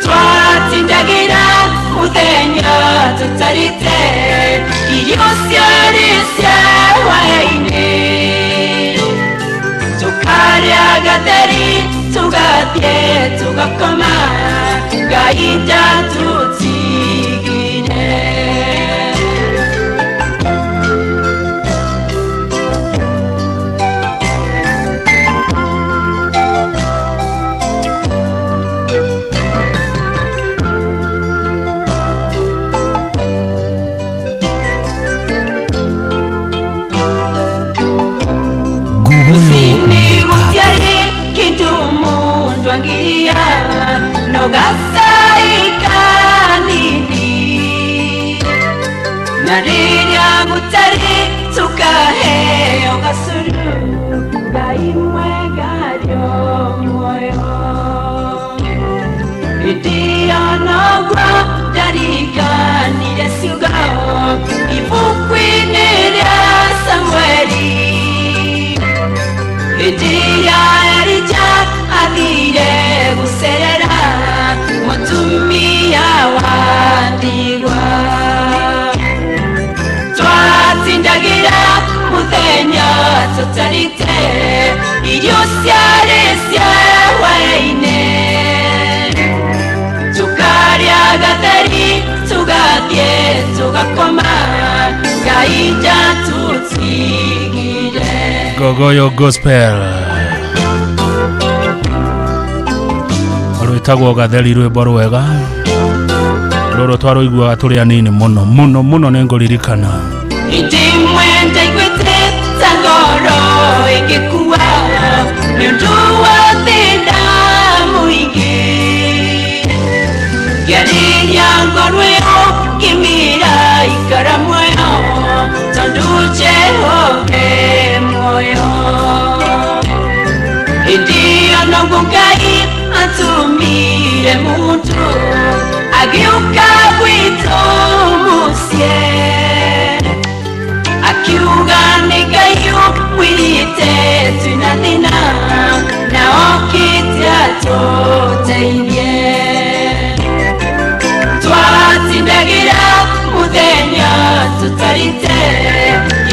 Twatindagĩra mũthenya tũtarĩte irio ciarĩ cia hwaĩ-inĩ, tũkarĩa gatheri tũgathiĩ tũgakoma, Ngai ndatũtigire. Rũcinĩ gũtiarĩ kĩndũ mũndũ angĩrĩa no gacai kanini, na rĩrĩa gũtarĩ tũkaheo gacũrũ, Ngai mwega arĩ o muoyo. Hĩndĩ ĩyo noguo ndariganire ciugo ibuku-inĩ rĩa Samueli, hĩndĩ ĩrĩa Elija athire gũcerera mũtumia wa ndigwa. Twatindagĩra mũthenya tũtarĩte irio ciarĩ cia hwaĩ-inĩ, tũkarĩa gatheri tũgathiĩ tũgakoma, Ngai ndatũtigire. Gogoyo Gospel rwĩtagwo Gatheri, rwĩmbo rwega rũrũ twarũiguaga tũrĩ anini mũno mũno mũno, nĩ ngũririkana. Hĩndĩ ĩmwe ndaiguĩte ta ngoro ĩngĩkua nĩ ũndũ wa thĩna mũingĩ, ngĩarĩria ngoro ĩyo ngĩmĩra ikara muoyo, tondũ Noguo Ngai atũmire mũndũ agĩũka gwitũ mũciĩ akiuga nĩ Ngai ũmwĩrĩte twĩna thĩna na okĩte atũteithie. Twatindagĩra mũthenya tũtarĩte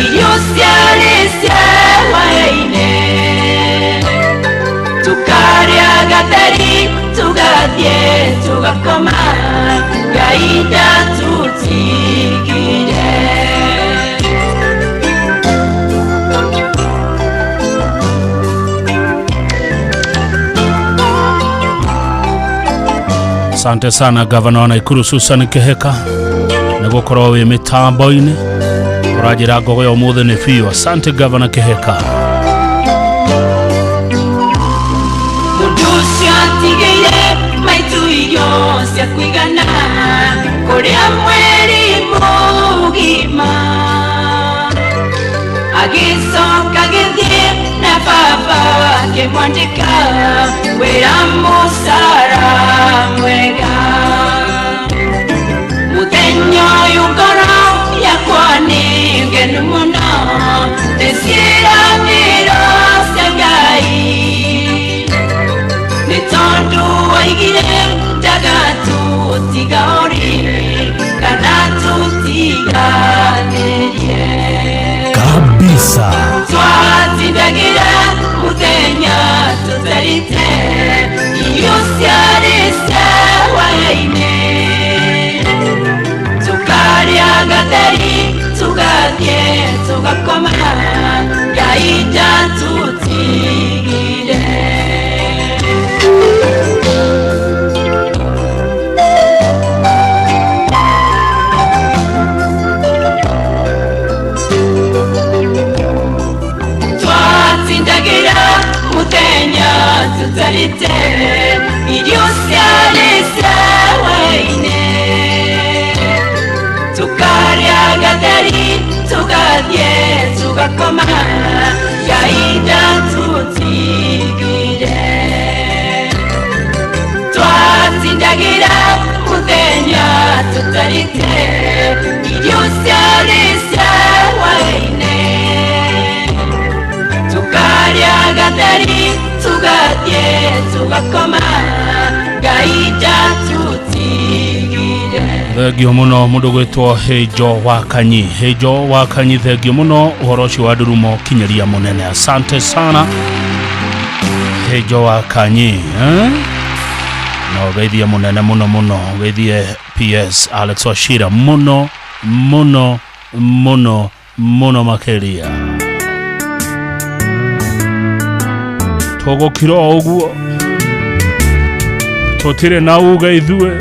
irio ciarĩ cia hwaĩ-inĩ tukarĩa gatheri tugathiĩ tugakoma Ngai ndatũtigire. Asante sana gavana wa Nakuru Susan Kihika nĩ gũkorwo wĩ mĩtambo-inĩ ũranjĩra ngogo ya ũmũthĩ nĩ biũ. Asante gavana Kihika. Mũndũ ũcio atigĩire maitũ irio cia kũigana kũrĩa mweri mũgima agĩcoka agĩthiĩ na baba akĩmwandĩka wĩra mũcara mwega. Mũthenya ũyũ ngoro yakwa nĩ ngenu mũno nĩ ciĩranĩro cia Ngai nĩ tondũ oigire ndagatũtiga ũrĩ kana tũtiganĩrie kabisa. Twatindagĩra mũthenya tũtarĩte irio ciarĩ cia hwaĩ-inĩ tukarĩa gatheri tugathiĩ tugakoma Ngai ndatũtigire. Twatindagĩra mũthenya tũtarĩte irio ciarĩ cia hwaĩ-inĩ tukarĩa gatheri tugathiĩ tugakoma Ngai ndatũtigire. Twatindagĩra mũthenya tũtarĩte irio ciarĩ cia hwaĩ-inĩ tukarĩa gatheri tugathiĩ tugakoma Ngai ndatũtigire. Thengio mũno mũndũ gwĩtwo Hĩnjo wa Kanyi. Hĩnjo wa Kanyi, thengio mũno ũhoro ũcio wa ndurumo kinyĩria mũnene. Asante sana Hĩnjo wa Kanyi, eh? Na ũgeithie mũnene mũno mũno, ũgeithie PS Alex Wachira mũno mũno mũno mũno makĩria. Tũgũkira o ũguo tũtirĩ na uge ithuĩ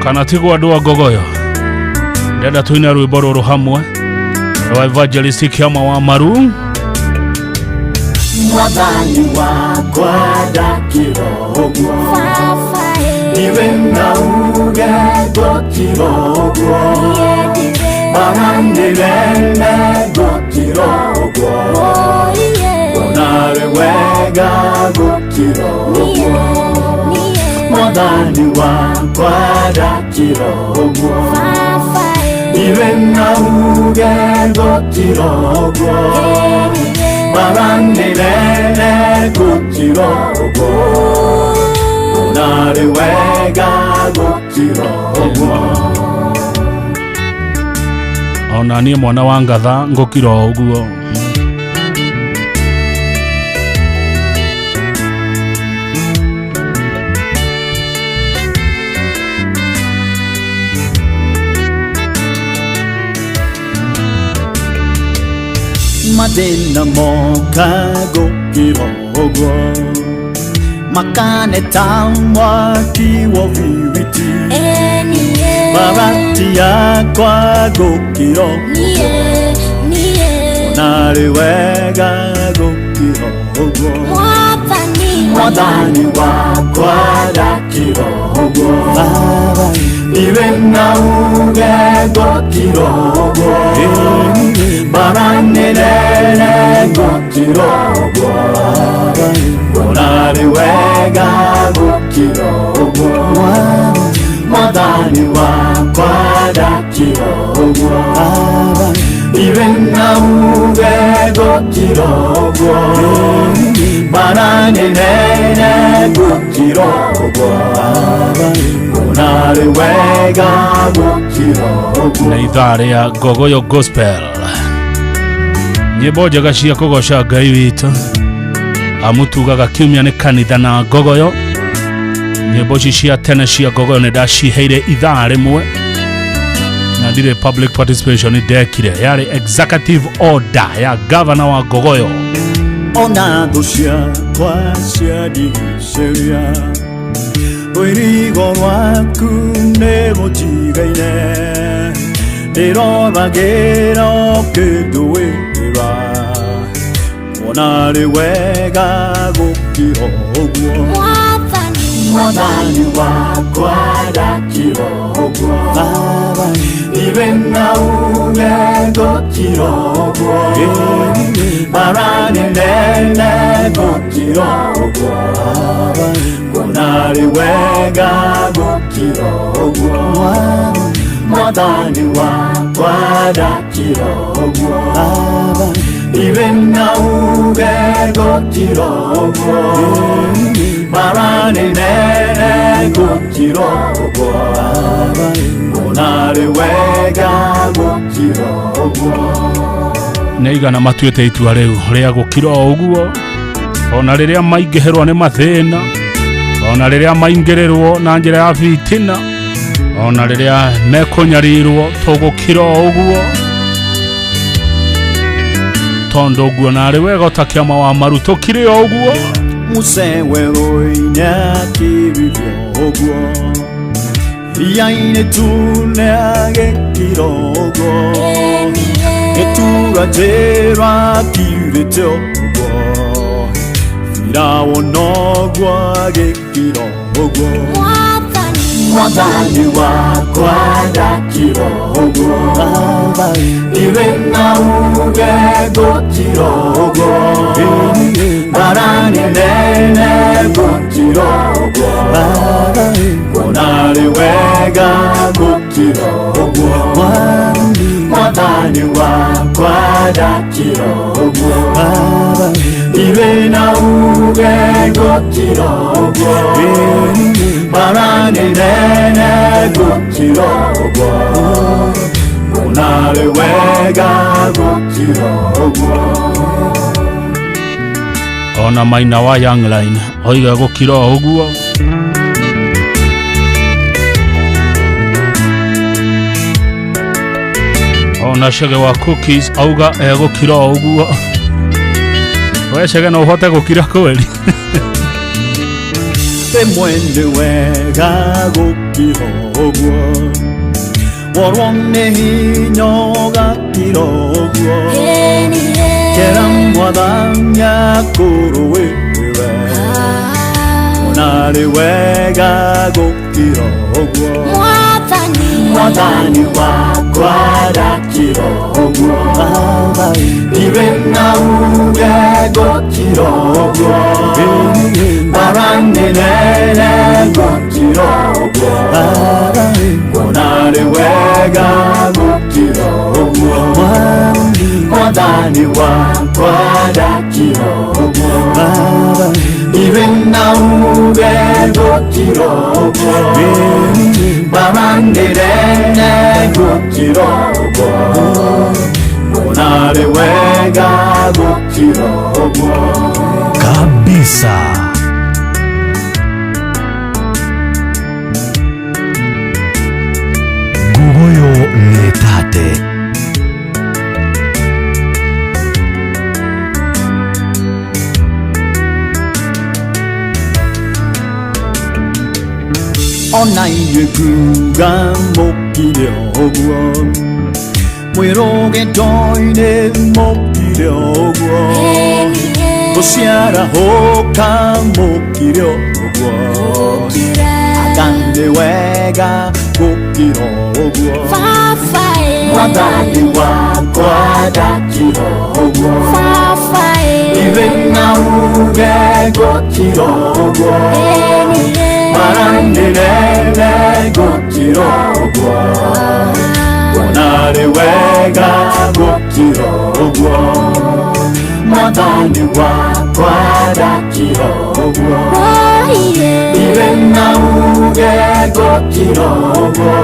kana tigwo andũ a ngogoyo. Ndenda tũine rwĩmbo rũrũ hamwe rwa Evangelist Kĩama wa Maru. Mwathani wakwa ndakĩrogwo niwe na uge ngũtirogwo maranĩrene ngũtirogwo onarĩ wega ngũtirogwo Mwathani wakwa ndakĩrogwo niwe na uge ngũtirogwo maranĩrene ngũtirogwo onarĩ wega ngũtirogwo. Ona niĩ mwana wa ngatha ngũkira o ũguo. Mathĩna moka gũkira ũguo makane ta mwaki wa biriti bahati yakwa gũkira ũguo onarĩ wega gũkira ũguo Mwathani wakwa ndakĩra ũguo niwe na uge ngũkira ũguo maranĩrene gũkira ũguo, nguona arĩ wega gũkira ũguo. Mwathani wakwa ndakira ũguo, iwe na uge gũkira ũguo, mbara nĩ nene gũkira ũguo, nguona arĩ wega gũkira ũguo. Nĩ ithaa rĩa Ngogoyo Gospel, nyĩmbo njega cia kũgoca Ngai witũ. Amutugaga kiumia nĩ kanitha na Ngogoyo. Nyĩmbo ici cia tene cia Ngogoyo nĩ ndaciheire ithaa rĩmwe na ndirĩ public participation ndekire, yarĩ executive order ya gavana wa Ngogoyo. Ona thũ ciakwa ciandigicĩria, rũirigo rwaku nĩ rũnjigaine, ndĩroragĩra kĩndũ wĩra, kuona arĩ wega gũkira ũguo. Mwathani wakwa ndakira ũguo, iwe na uge gũkira ũguo, mbara nĩ nene gũkira ũguo, kuona arĩ wega gũkira ũguo. Mwathani wakwa ndakira ũguo, iwe na uge gũkira ũguo, mbara nĩ nene gũkira ũguo, kuona arĩ wega gũkira ũguo. Nĩ igana matuĩte itua rĩu rĩa gũkira o ũguo, ona rĩrĩa maingĩhĩrwo nĩ mathĩna, ona rĩrĩa maingĩrĩrwo na njĩra ya bitina, ona rĩrĩa mekũnyarirwo, tũgũkira o ũguo, tondũ nguona arĩ wega ũtakĩama wa maru, tũkire o ũguo. Musa werũ-inĩ akiririo ũguo, iria-inĩ tune agĩkira ũguo, gĩtura njĩra akirĩte ũguo, Firaũni noguo agĩkira ũguo. Mwathani wakwa ndakira ũguo, iwe na uge gũkira ũguo, mbara nĩ nene gũkira ũguo, kuona arĩ wega gũkira ũguo. Mwathani wakwa ndakira ũguo, iwe na uge gũkira ũguo, mbara nĩ nene gũkira ũguo, kuona arĩ wega gũkira ũguo. Ona maina wa Young Line oiga gũkira o ũguo. Ona Chege wa Cookies auga egũkira o ũguo. We Chege no ũhote gũkira kweli? Rĩmwe nĩ wega gũkira ũguo, worwo nĩ hinya ũgakira ũguo, kera Mwathani akũrũĩrĩre, kuona arĩ wega gũkira ũguo. Mwathani wakwa ndakira ũguo, iwe na uge gũkira ũguo, mbara nĩ nene gũkira ũguo, kuona arĩ wega gũkira ũguo. Mwathani wakwa ndakira ũguo, iwe na uge gũkira ũguo, mbara nĩ nene gũkira ũguo, kuona arĩ wega gũkira ũguo. Kabisa. Ngugoyo nĩtate. Ona inyuĩ kuga mũkire ũguo, mwĩrũgendo-inĩ mũkire ũguo, gũciarahũka mũkire ũguo, anga nĩ wega gũkira ũguo. Mwathani wakwa ndakira ũguo, uge gũkira ũguo Mara nĩ nene gũkira ũguo Kuona rĩ wega gũkira ũguo Mwathani wakwa ndakira ũguo Ndirĩ na uge gũkira ũguo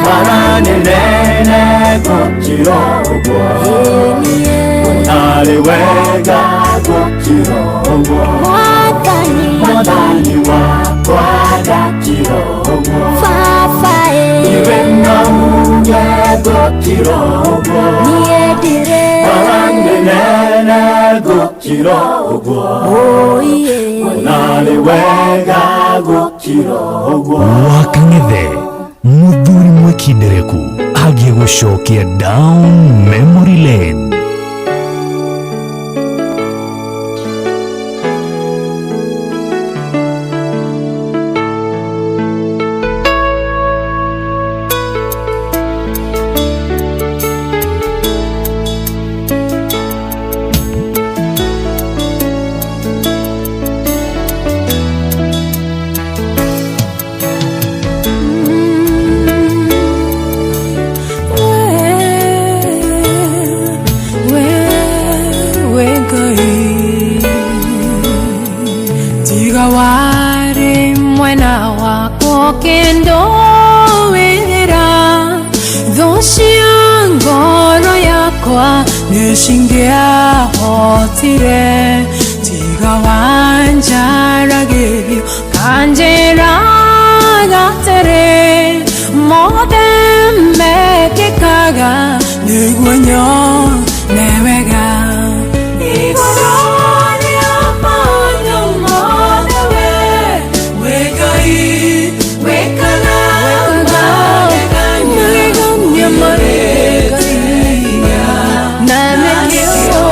Mara nĩ nene gũkira ũguo Kuona rĩ wega gũkira ũguo Mwathani wakwa ndakira ũguo Ndirĩ na uge gũkira ũguo Mara nĩ nene gũkira ũguo Kuona rĩ wega gũkira ũguo Wakang'ethe muthuri mwikindereku agie gũcokia down memory lane. Nĩcingĩahotire tiga wanjaragĩrio kanjĩra gatĩrĩ mothe mekĩkaga nĩguo nyone wega igũrũ rĩa maũndũ mothe we wĩ Ngai wĩkaga magegania magegania na nĩkĩo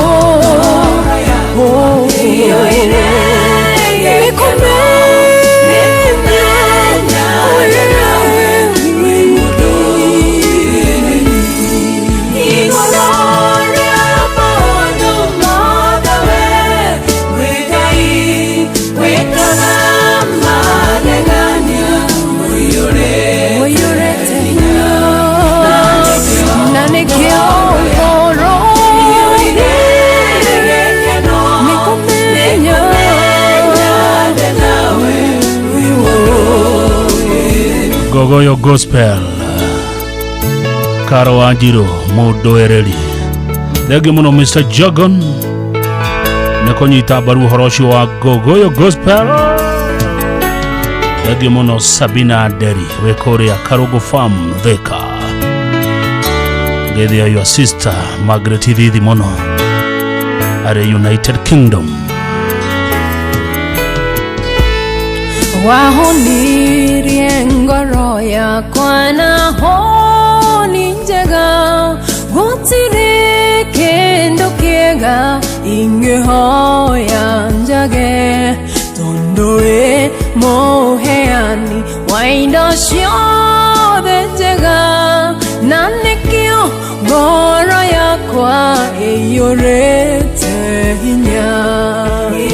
Gogoyo Gospel Karo Wanjiru mũndũĩrĩri thengiũ mũno Mr. Jogon nĩ kũnyita mbaru ũhoro ũcio wa Gogoyo Gospel. Thengiũ mũno Sabina Nderi wĩ kũrĩa Karũngũ Farm Thika. Ngethia your sister Margaret Thithi mũno arĩ United Kingdom. Wahonirie ngoro yakwa na honi njega gũtirĩ kĩndũ kĩega ingĩhoya njage tondũ wĩ mũheani wa indo ciothe njega na nĩkĩo ngoro yakwa ĩiyũrĩte hinya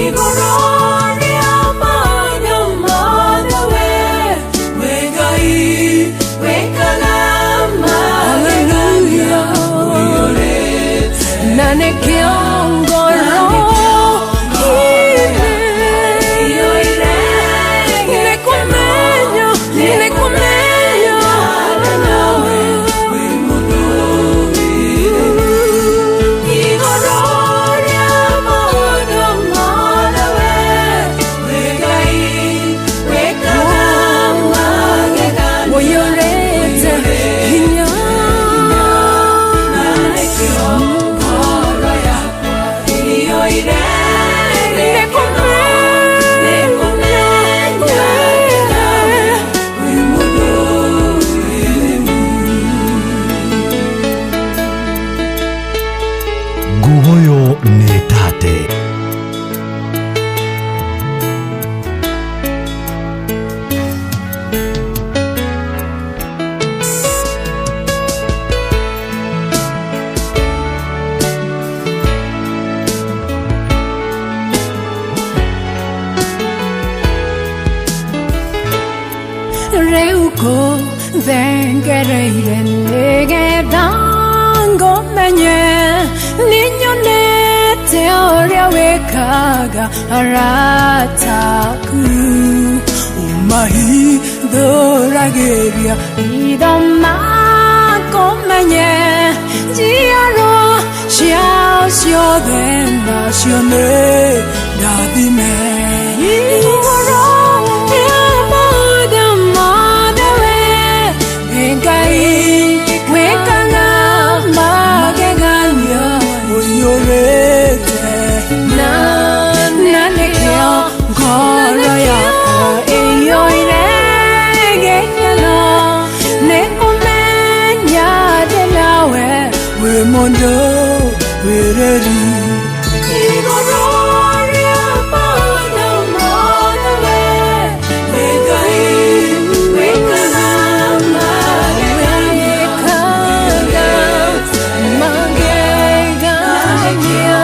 igũrũ rĩa maũndũ mothe we wĩ Ngai wĩkaga magegania na nĩkĩo ngoro nĩkũmenya igũrũ rĩa maũndũ mothe we wĩ Ngai wĩkaga magegania ũiyũrĩte hinya na nĩkĩo ngoro yakwa ĩiyũire nĩkũmenya nawe wĩ mũndũ Gogoyo nĩ tate. Njokire nĩgetha ngũmenye, nĩnyonete ũrĩa wĩkaga arata aku, ũmahithũragĩria itho makũmenye, njiarwa ciao ciothe nacio nĩ ndathime. Igũrũ rĩa maũndũ mothe we wĩ Ngai wĩkaga magegania, ũiyũrĩte na nĩkĩo ngoro yakwa ĩiyũire gĩkeno, nĩ kũmenya ndĩ nawe wĩ mũndũ wĩrĩri. Igũrũ rĩa maũndũ mothe we wĩ Ngai wĩkaga magegania, magegania,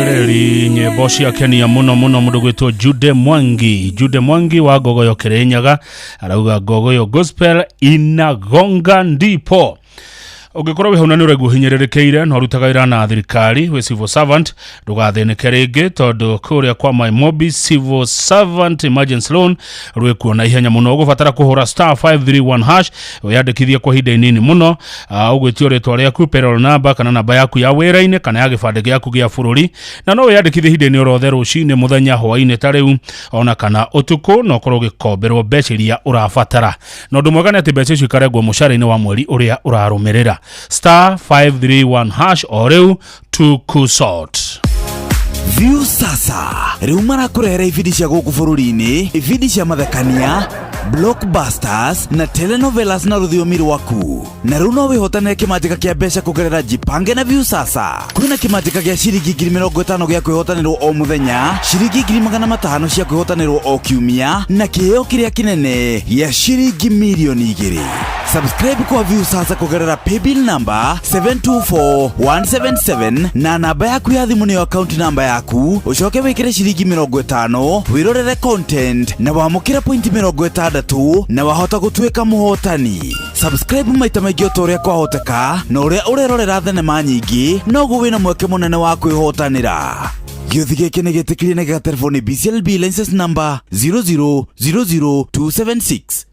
Reri nyĩmbo cia kenia mũno mũno mũndũ gwĩtwo Jude Mwangi, Jude Mwangi wa Ngogoyo Kirinyaga arauga Ngogoyo Gospel inagonga ndipo. Ũngĩkorwo wĩ hau na nĩ ũraigua ũhinyĩrĩrĩkĩire na ũrutaga wĩra na thirikari wĩ civil servant, ndũgathĩnĩke rĩngĩ tondũ kũrĩa kwa Mymobi Civil Servant Emergency Loan rwĩkuo na ihenya mũno. Ũgũbatara kũhũra star 531 hash wĩyandĩkithie kwa ihinda inini mũno. Ũgwĩtio rĩtwa rĩaku, payroll number kana namba yaku ya wĩra-inĩ kana ya gĩbandĩ gĩaku gĩa bũrũri, na no wĩyandĩkithie ihinda-inĩ o rothe, rũcinĩ, mũthenya, hwaĩ-inĩ ta rĩu ona kana ũtukũ, na ũkorwo ũgĩkomberwo mbeca iria ũrabatara. Na ũndũ mwega nĩ atĩ mbeca icio ikarengwo mũcara-inĩ wa mweri ũrĩa ũrarũmĩrĩra. Star 531 hash o rĩu tukusort. View Sasa rĩu marakũrehera ibindi cia gũkũ bũrũri-inĩ, ibindi cia mathekania, blockbusters na telenovelas na rũthiomi rwaku. Na rĩu no wĩhotanĩre kĩmanjĩka kĩa mbeca kũgerera Jipange na View Sasa. Kwĩna kĩmanjĩka gĩa ciringi 50,000 gĩa kwĩhotanĩrwo o mũthenya, ciringi 500,000 cia kwĩhotanĩrwo o kiumia, na kĩheo kĩrĩa kĩnene gĩa ciringi 2,000,000. Subscribe kwa View Sasa kũgerera paybill number 724177 na namba yaku ya thimũ nĩyo account number yaku, ũcoke wĩkĩre ciringi 50 wĩrorere content na wamũkĩre pointi 60 na wahota gũtuĩka mũhotani. Subscribe maita maingĩ o ta ũrĩa kwahoteka, na ũrĩa ũrerorera thenema nyingĩ noguo wĩna mweke mũnene wa kwĩhotanĩra. Gĩũthi gĩkĩ nĩ gĩtĩkĩrie na gĩgaterwo nĩ BCLB license number 0000276.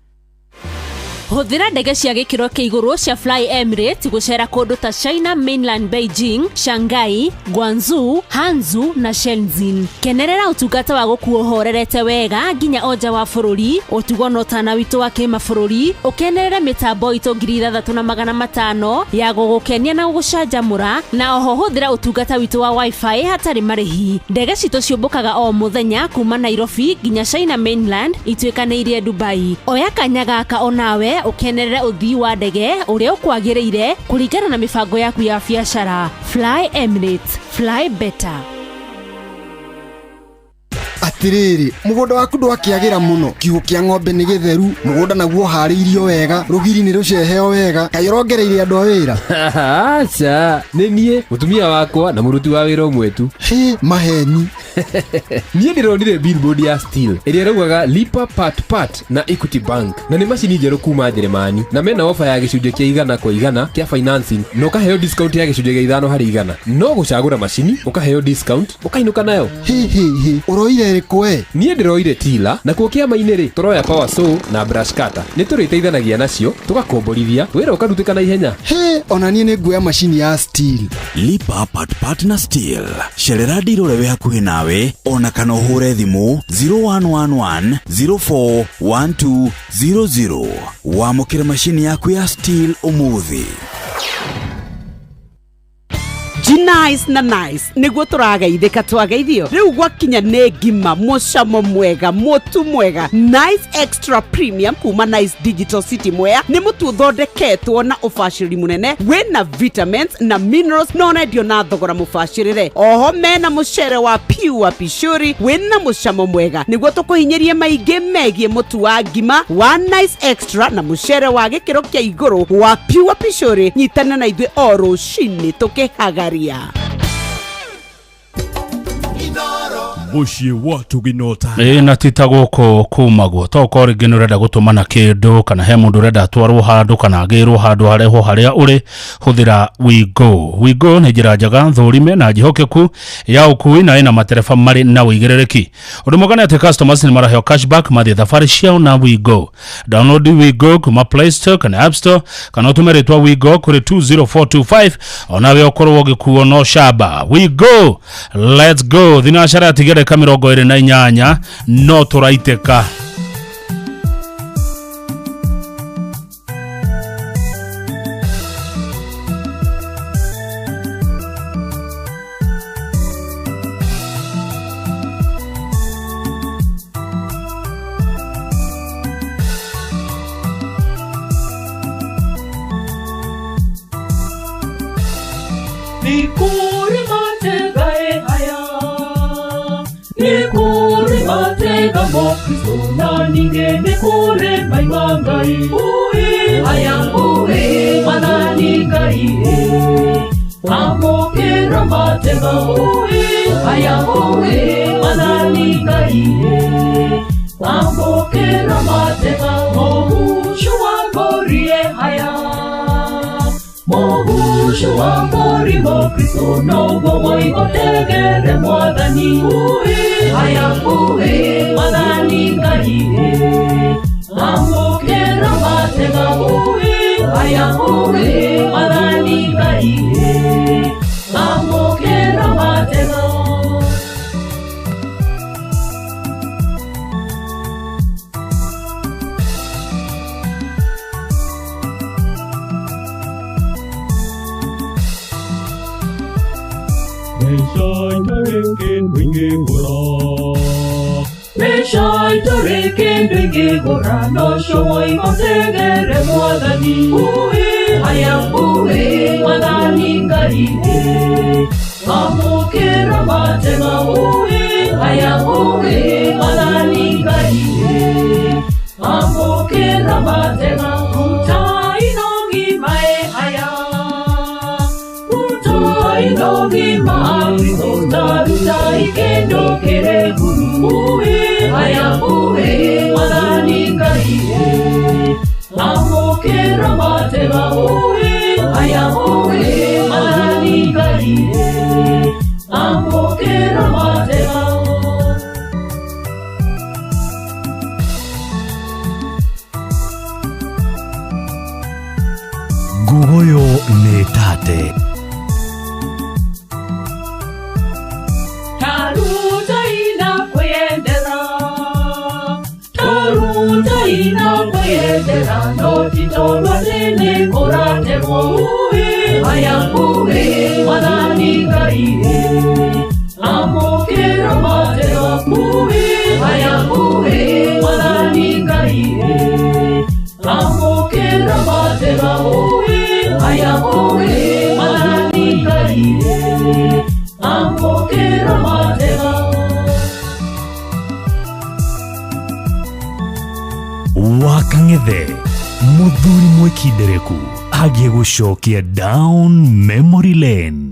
Hũthĩra ndege cia gĩkĩro kĩa igũrũ cia Fly Emirates gũcera kũndũ ta China Mainland, Beijing, Shanghai, Guangzhou, Hangzhou na Shenzhen. Kenerera ũtungata wa gũkuo ũhorerete wega nginya o nja wa bũrũri, ũtugo na ũtana witũ wa kĩmabũrũri, ũkenerere mĩtambo itũ 6500 ya gũgũkenia na gũgũcanjamũra, na oho hũthĩra ũtungata witũ wa wifi hatarĩ marĩhi. Ndege citũ ciũmbũkaga o mũthenya kuma Nairobi nginya China Mainland ituĩkanĩirie Dubai. Oya kanya gaka onawe ũkenerere ũthii wa ndege ũrĩa ũkwagĩrĩire kũringana na mĩbango yaku ya biacara. Fly Emirates, fly better. Atiriri, mũgũnda waku ndwakĩagĩra mũno, kiugũ kĩa ng'ombe nĩ gĩtheru, mũgũnda naguo ũharĩirio wega, rũgiri nĩ rũceheo wega, kaĩ ũrongereire andũ a wĩra? Aca, nĩ niĩ, mũtumia wakwa na mũruti wa wĩra ũmwe tu. Hĩ, maheni. Niĩ ndĩronire billboard ya Steel ĩrĩa ĩraugaga lipa part part na Equity Bank, na nĩ macini njerũ kuma Njeremani, na mena ofa ya gĩcunjĩ kĩa 100% kĩa financing na ũkaheo discount ya gĩcunjĩ gĩa 5%. No gũcagũra macini ũkaheo discount ũkainũka nayo. Hĩ hĩ hĩ, ũroire ĩrĩkũ we? Niĩ ndĩroire tila, nakuo kĩama-inĩ rĩ tũroya power saw na brush cutter. Nĩ tũrĩteithanagia nacio tũgakomborithia wĩra ũkarutĩka na ihenya. Hĩ, ona niĩ nĩ nguoya macini ya Steel. Lipa part part na Steel. Cerera ndiro ũrĩa wĩ hakuhĩ nawe ona kana ũhũre thimũ 0111 041200 wamũkĩre macini yaku ya Steel ũmũthĩ. Nice na Nice nĩguo tũrageithĩka twageithio rĩu gwakinya nĩ ngima mũcamo mwega mũtu mwega. Nice Extra Premium kuma Nice Digital City Mwea nĩ mũtu ũthondeketwo na ũbacĩrĩri mũnene wĩna vitamins na minerals na ũrendio na thogora mũbacĩrĩre. Oho mena mũcere wa Pure Pishuri wĩna mũcamo mwega nĩguo tũkũhinyĩrie maingĩ megiĩ mũtu wa ngima wa Nice Extra na mũcere wa gĩkĩro kĩa igũrũ wa Pure Pishuri. Nyitana na ithuĩ o rũcinĩ tũkĩhagaria. Mũciĩ wa Tũginota. Ĩ na ti ta gũkũ kumagwo to korwo rĩngĩ nĩ ũrenda gũtũmana kĩndũ kana he mũndũ ũrenda atwarwo handũ kana agĩrwo handũ harehwo harĩa ũrĩ, hũthĩra WeGo. WeGo nĩ njĩra njega thũrime na njĩhokeku ya ũkui na ĩna matereba marĩ na ũigĩrĩrĩki. Ũndũ mwega nĩ atĩ customers nĩ maraheo cashback mathiĩ thabarĩ ciao na WeGo. Download WeGo kuma Play Store kana App Store kana ũtũme rĩtwa WeGo kũrĩ 20425 onawe ũkorwo ũgĩkuo no shaba. WeGo, let's go. Thinacara yatigĩrĩka 28 no tũraitĩka. Ngugoyo nĩ tate. Wakang'ethe muthuri mwikindereku agie gucokia down memory lane.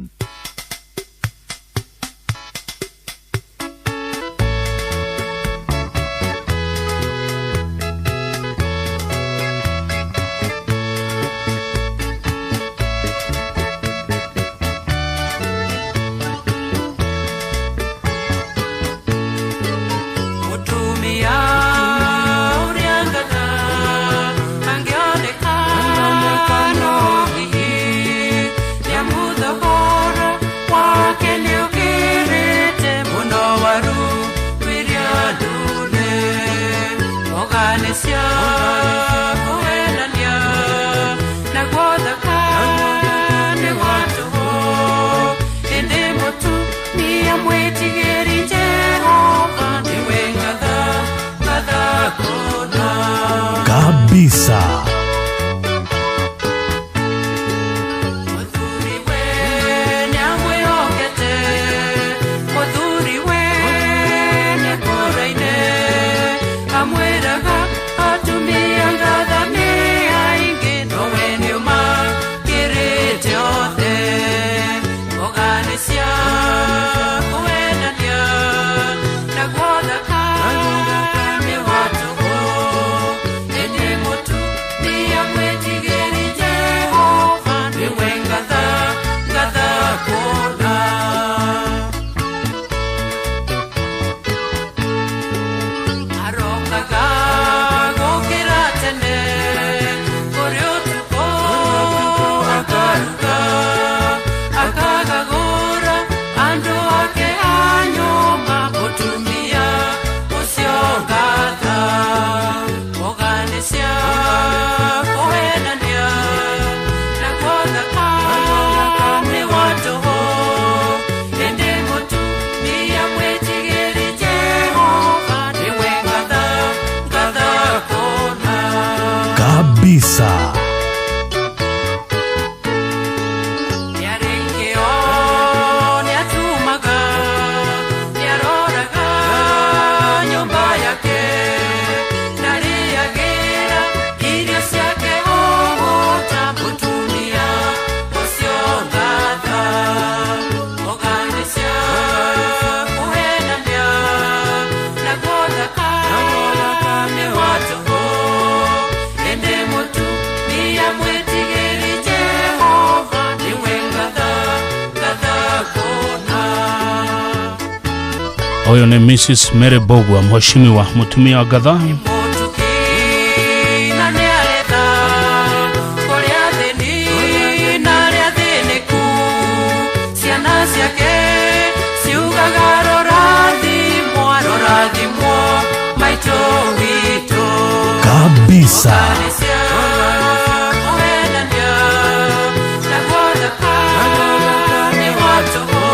Kabisa. Nĩarĩkĩo nĩatumaga nĩaroraga nyũmba yake ndarĩagĩra irio ciake ũgũta mũtumia ũcio ngatha ũgane cia kũhenania naguo thaka nĩ wa tũhũ ĩndĩ mũtumia mwĩtigĩri Jehova nĩwe ngatha ngatha kũna. Ũyũ nĩ Mrs Mary Bogwa, mheshimiwa mũtumia wa ngatha. Na nĩaretha kũrĩ athĩni na arĩa athĩnĩku ciana ciake ciugaga rorathimwo rorathimwo maitũ witũ. Kabisa. Nĩ cia kũhenania naguo thaka nĩ wa tũhũ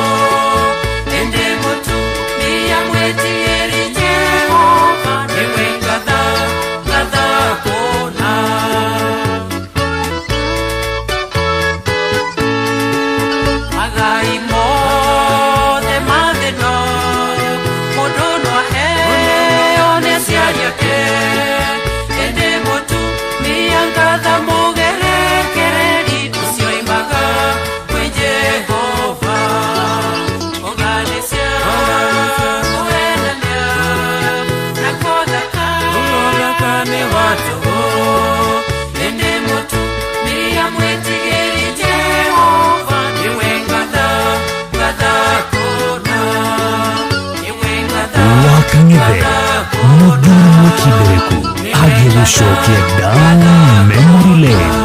ĩndĩ mũtumia mwĩtigĩri Jehova nĩwe ngatha ngatha kũna. Magai mothe ma thĩno mũndũ no aheo nĩ aciari ake ĩndĩ mũtumia ngatha mũgerekereri ũcio oimaga kwĩ Jehova. Ũgane cia kũhenania naguo thaka nĩ wa tũhũ ĩndĩ mũtumia mwĩtigĩri Jehova nĩwe ngatha ngatha kũna nĩwe ngatha Wakang'ethe mũthuri mwĩkindĩrĩku agĩgũcokia down memory lane.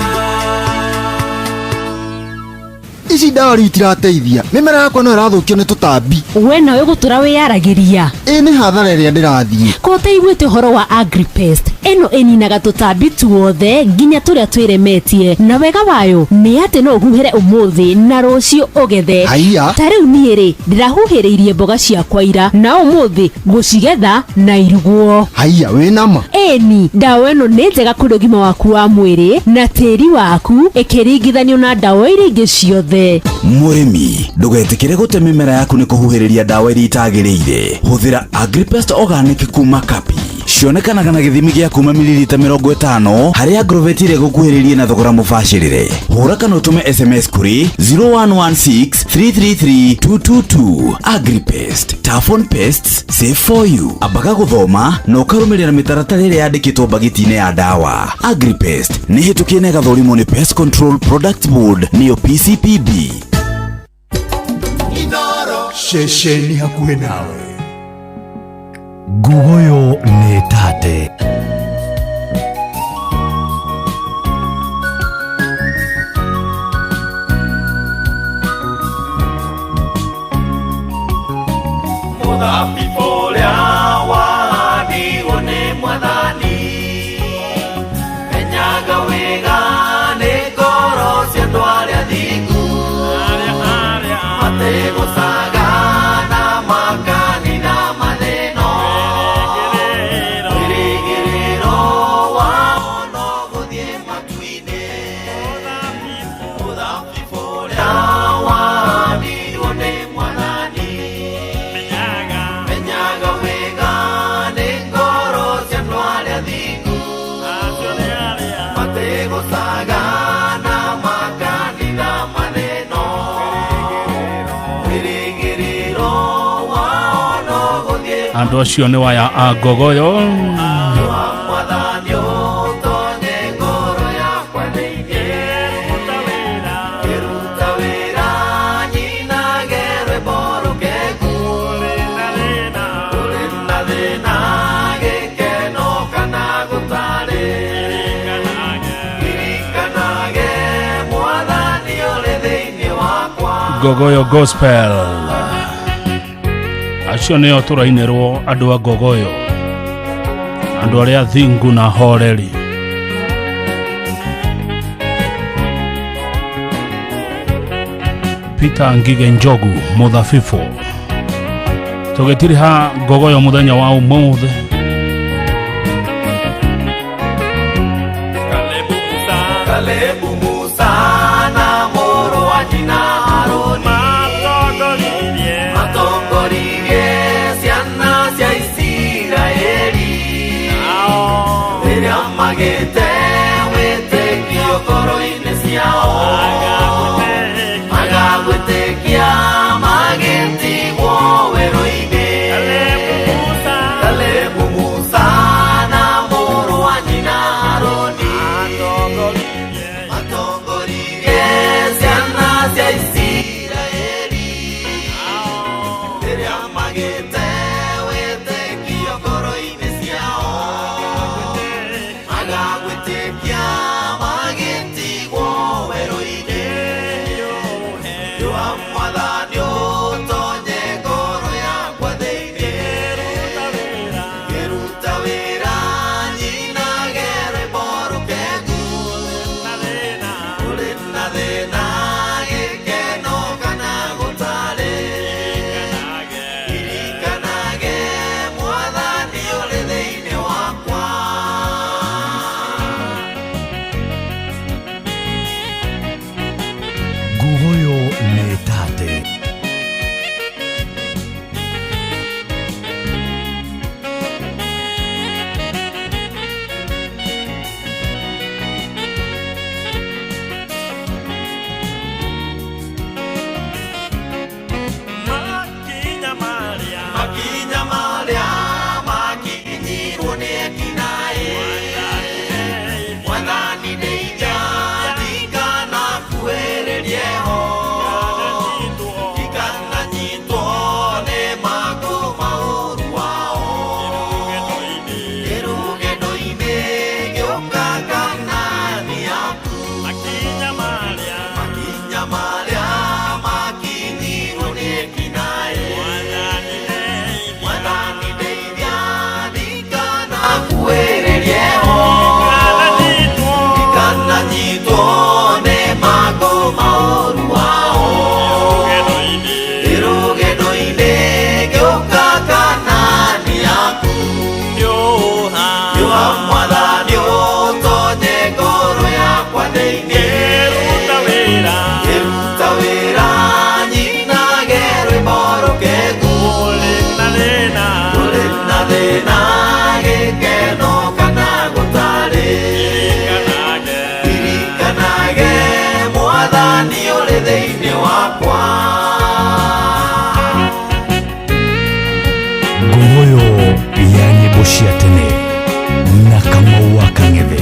Ici ndawa rĩu itirateithia, mĩmera yakwa no ĩrathũkio nĩ tũtambi. We nawe gũtũra wĩyaragĩria. Ĩ nĩ hathara ĩrĩa ndĩrathiĩ. Ko ũtaiguĩte ũhoro wa Agripest? Ĩno ĩninaga tũtambi tuothe nginya tũrĩa twĩremetie, na wega wayo nĩ atĩ no ũhuhĩre ũmũthĩ na rũciũ ũgethe. Haiya. Ta rĩu niĩ rĩ, ndĩrahuhĩrĩirie mboga ciakwa ira na ũmũthĩ ngũcigetha na irugwo. Haiya, wĩ nama? Ĩni, ndawa ĩno nĩ njega kũrĩ ũgima waku wa mwĩrĩ na tĩri waku ĩkĩringithanio na ndawa iria ingĩ ciothe. Mũrĩmi, ndũgetĩkĩre gũte mĩmera yaku nĩ kũhuhĩrĩria ndawa iria itagĩrĩire. Hũthĩra Agripest Organic kuma Kapi. Cionekanaga na gĩthimi gĩa kuma mililita 50 harĩ Agrovet ĩrĩa ĩgũkuhĩrĩrie na thogora mũbacĩrĩre. Hũra kana ũtũme SMS kũrĩ 0116333222. Agripest, tough on pests, safe for you. Ambaga gũthoma na ũkarũmĩrĩra mĩtaratara ĩrĩa yandĩkĩtwo mbagiti-inĩ ya ndawa. Agripest nĩ hĩtũkie na ĩgathũrimwo nĩ Pest Control Products Board nĩyo PCPB. Ceceni hakuhĩ nawe. Ngugoyo nĩ tate. Mũthabibũ ũrĩa wahandirwo nĩ Mwathani, menyaga wega nĩ ngoro cia andũ arĩa athingu, matigũcaga na makanina mathĩna. Wĩrĩgĩrĩro wao no gũthiĩ matu-inĩ. Mũthabibũ ũrĩa wahandirwo nĩ Mwathani, menyaga wega nĩ ngoro cia andũ arĩa athingu, matigũcaga na makanina mathĩna. Wĩrĩgĩrĩro wao no gũthiĩ Andũ acio nĩ waya a Ngogoyo. Mwathani ũtonye ngoro yakwa thĩinĩ, ngĩruta wĩra nyinage rwĩmbo rũkengu. Kũrĩ na thĩna gĩkeno kana gũtarĩ, ririkanage Mwathani ũrĩ thĩinĩ wakwa. Ngogoyo Gospel, acio nĩo tũrainĩrwo andũ a Ngogoyo, andũ arĩa thingu na horeri. Peter Ngige Njogu mũthabibũ, tũgĩtiriha Ngogoyo mũthenya wa ũmũthĩ. Kalebu magĩte wĩtĩkio ngoro-inĩ ciao magagwĩtĩkia magĩtigwo werũ-inĩ Kalebu Musa na mũrũ wa nyina Harũni matongoririe ciana cia Isiraeli rĩrĩa magĩte wĩtĩkio ngoro-inĩ ciao magagwĩtĩkia magĩtigwo werũ-inĩ Yua mwathani ũtonye ngoro yakwa thĩinĩ ngĩruta wĩra nyinage rwĩmbo rũkengu kũrĩ na thĩna gĩkeno kana gũtarĩ ririkanage mwathani ũrĩ thĩinĩ wakwa. Nguguyo nĩ tate. Makinya marĩa makinyirwo nĩ ekinaĩ mwathani ndeithia ndikanakuhĩrĩrie ho ndikananyitwo nĩ mangũ ma ũũru wao kĩrugendo-inĩ gĩũka Kanaani yaku makinya marĩa makinyirwo nĩ ekinaĩ mwathani ndeithia ndikanakuhĩrĩrie ho ndikananyitwo nĩ mangũ ma ũũru wao kĩrugendo-inĩ gĩũka Kanaani yaku Yũha mwathani ũtonye ngoro yakwa thĩinĩ ngĩruta wĩra nyinage rwĩmbo rũkengu kũrĩ na thĩna gĩkeno kana gũtarĩ ririkanage mwathani ũrĩ thĩinĩ wakwa. Nguguyo ya nyĩmbo cia tene na Kamau wa Kang'ethe.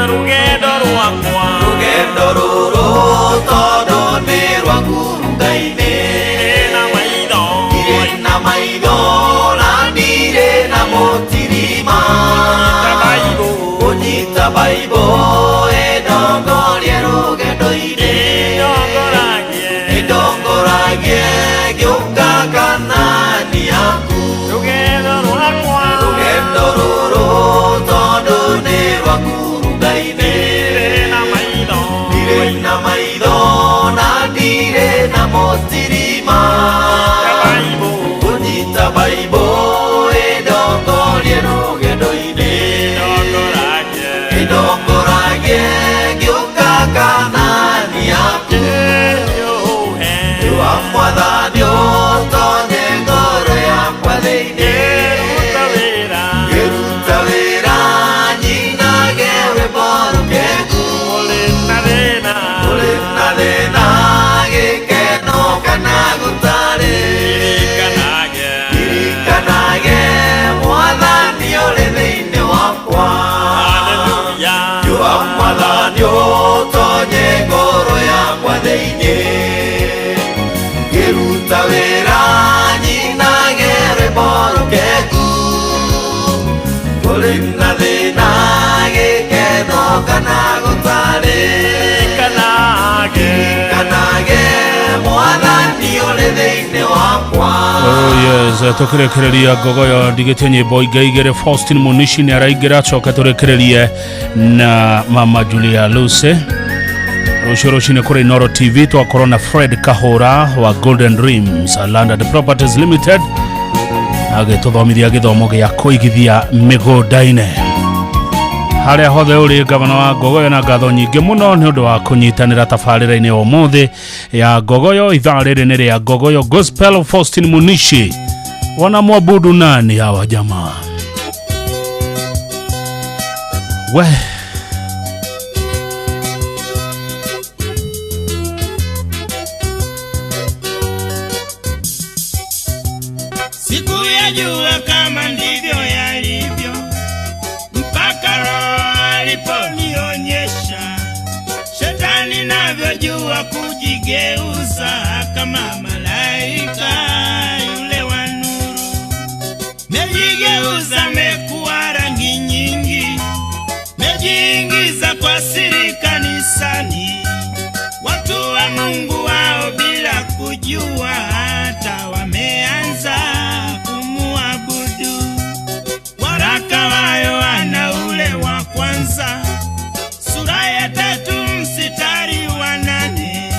Rugendo rwakwa rugendo rũrũ tondũ nĩ rwa ngurunga-inĩ ndirĩ na maitho na ndirĩ na mũtirima kũnyita baibũ ĩndongorie rũgendo-inĩ ĩndongoragie ngĩũka Kanaani yaku rugendo rũrũ tondũ nĩ rwa ngurunga-inĩ ndirĩ na maitho na ndirĩ na mũtirima kũnyita baibũ ĩndongorie rũgendo-inĩ ĩndongoragie ngĩũka Kanaani yaku Yua mwathani ũtonye ngoro yakwa thĩinĩ ngĩruta wĩra nyinage rwĩmbo rũkengu kũrĩ na thĩna gĩkeno kana gũtarĩ ririkanage mwathani ũrĩ thĩinĩ wakwa Yua mwathani ũtonye ngoro yakwa thĩinĩ ngĩruta wĩra nyinage rwĩmbo rũkengu kũrĩ na thĩna gĩkeno kana gũtarĩ ririkanage mwathani ũrĩ thĩinĩ wakwa. Oh yes, tũkĩrĩkĩrĩria ngogoyo ndigĩtie nyĩmbo ingĩ igĩrĩ. Faustin Munishi nĩ araingĩra acoke tũrĩkĩrĩrie na Mama Julia Lucy. Rũciũ rũcinĩ kũrĩ Inoro TV twakorwo na Fred Kahũra wa Golden Dreams Land and Properties Limited agĩtũthomithia gĩthomo gĩa kũigithia mĩgũnda-inĩ. Harĩa hothe ũrĩ gavana wa Ngogoyo na ngatho nyingĩ mũno nĩ ũndũ wa kũnyitanĩra tabarĩra-inĩ ya ũmũthĩ ya Ngogoyo. Ithaa rĩrĩ nĩ rĩa Ngogoyo Gospel. Faustin Munishi wanamwabudu nani hawa jamaa? We Sikuyajua kama ndivyo yalivyo, mpaka Roho aliponionyesha shetani navyojua kujigeuza kama malaika yule wa nuru. Mejigeuza, mekuwa rangi nyingi, mejiingiza kwa siri kanisani, watu wa Mungu wao bila kujua hata wameanza kumuabudu. Waraka wa Yohana ule wa kwanza sura ya 3 mstari wa 8,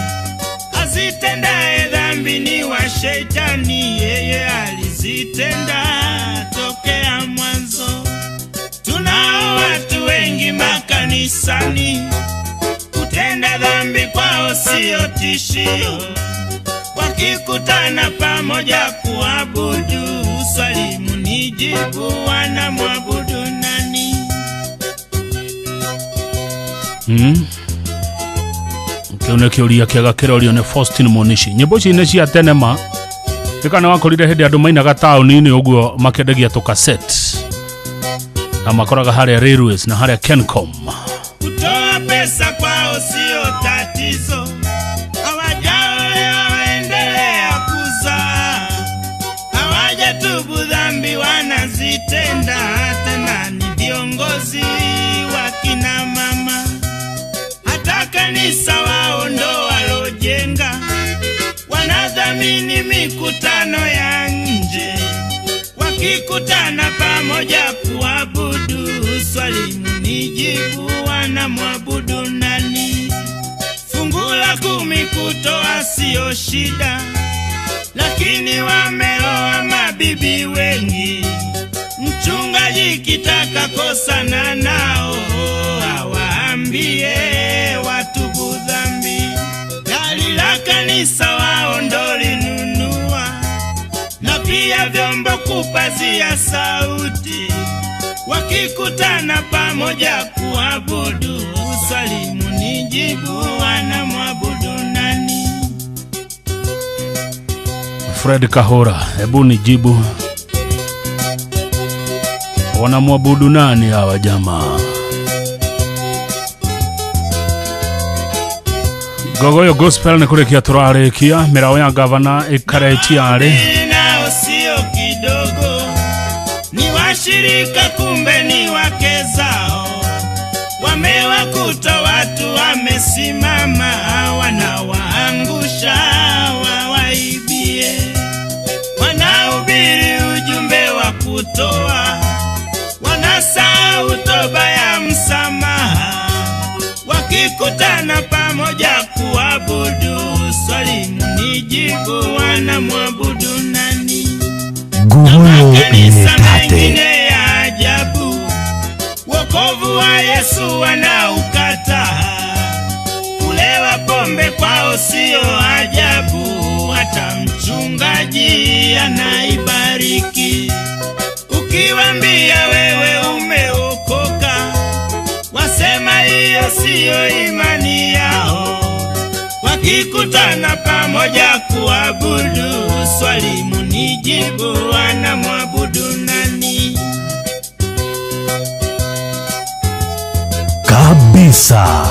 azitendaye dhambi ni wa shetani, yeye alizitenda tokea mwanzo. Tunao watu wengi makanisani, kutenda dhambi kwao sio tishio, wakikutana pamoja kuabudu. Swali munijibu, wanamwabudu nani? Kĩu nĩ kĩũria kĩega kĩrorio nĩ Faustin Munishi. Nyĩmbo ici nĩ cia tene ma ĩka nĩ wakorire hĩndĩ andũ mainaga taũni-inĩ ũguo makĩendagia tũkaseti na makoraga harĩa Railways na harĩa Kencom. Kutoa pesa kwao sio tatizo, hawajaolewa waendelea kuzaa, hawajatubu dhambi wanazitenda, tena ni viongozi wa kina mama. Hata kanisa wao ndo walojenga, wanadhamini mikutano ya nje, wakikutana pamoja kuabudu. Swali munijibu, wanamwabudu nani? Fungu la 10 kutoa sio shida, lakini wameoa mabibi wengi. Mchungaji kitaka kosana nao, awaambie watubu dhambi. Gari la kanisa wao ndo linunua, na pia vyombo kupazia sauti, wakikutana pamoja kuabudu. Swali munijibu, wanamwabudu nani? Fred Kahora, hebu nijibu, wanamwabudu nani hawa jamaa? Ngogoyo Gospel nĩ kũrĩkia tũrarĩkia mĩraũ ya gavana ĩkaretia arĩ Nao sio kidogo, ni washirika kumbe ni wake zao, wamewakuta watu wamesimama, wanawaangusha wawaibie, wanahubiri ujumbe wa kutoa, wanasahau toba ya msamaha, wakikutana pamoja kuabudu. Swali munijibu, wanamwabudu nani? Ngogoyo Kanisa nĩ tate. mengine ya ajabu, wokovu wa Yesu wanaukataa, kulewa pombe kwao sio ajabu, hata mchungaji anaibariki. Ukiwaambia wewe umeokoka, wasema hiyo siyo imani yao, wakikutana pamoja kuabudu. Swali munijibu, wanamwabudu nani? Kabisa.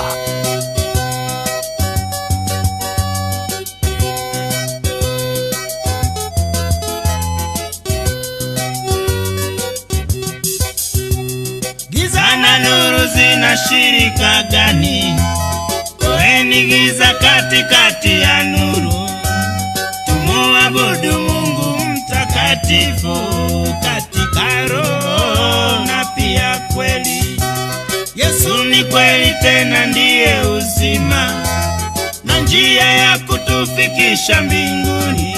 Giza na nuru zina shirika gani? Toeni giza katikati ya nuru, tumuabudu Mungu mtakatifu katika roho na pia kweli. Yesu ni kweli tena ndiye uzima na njia ya kutufikisha mbinguni.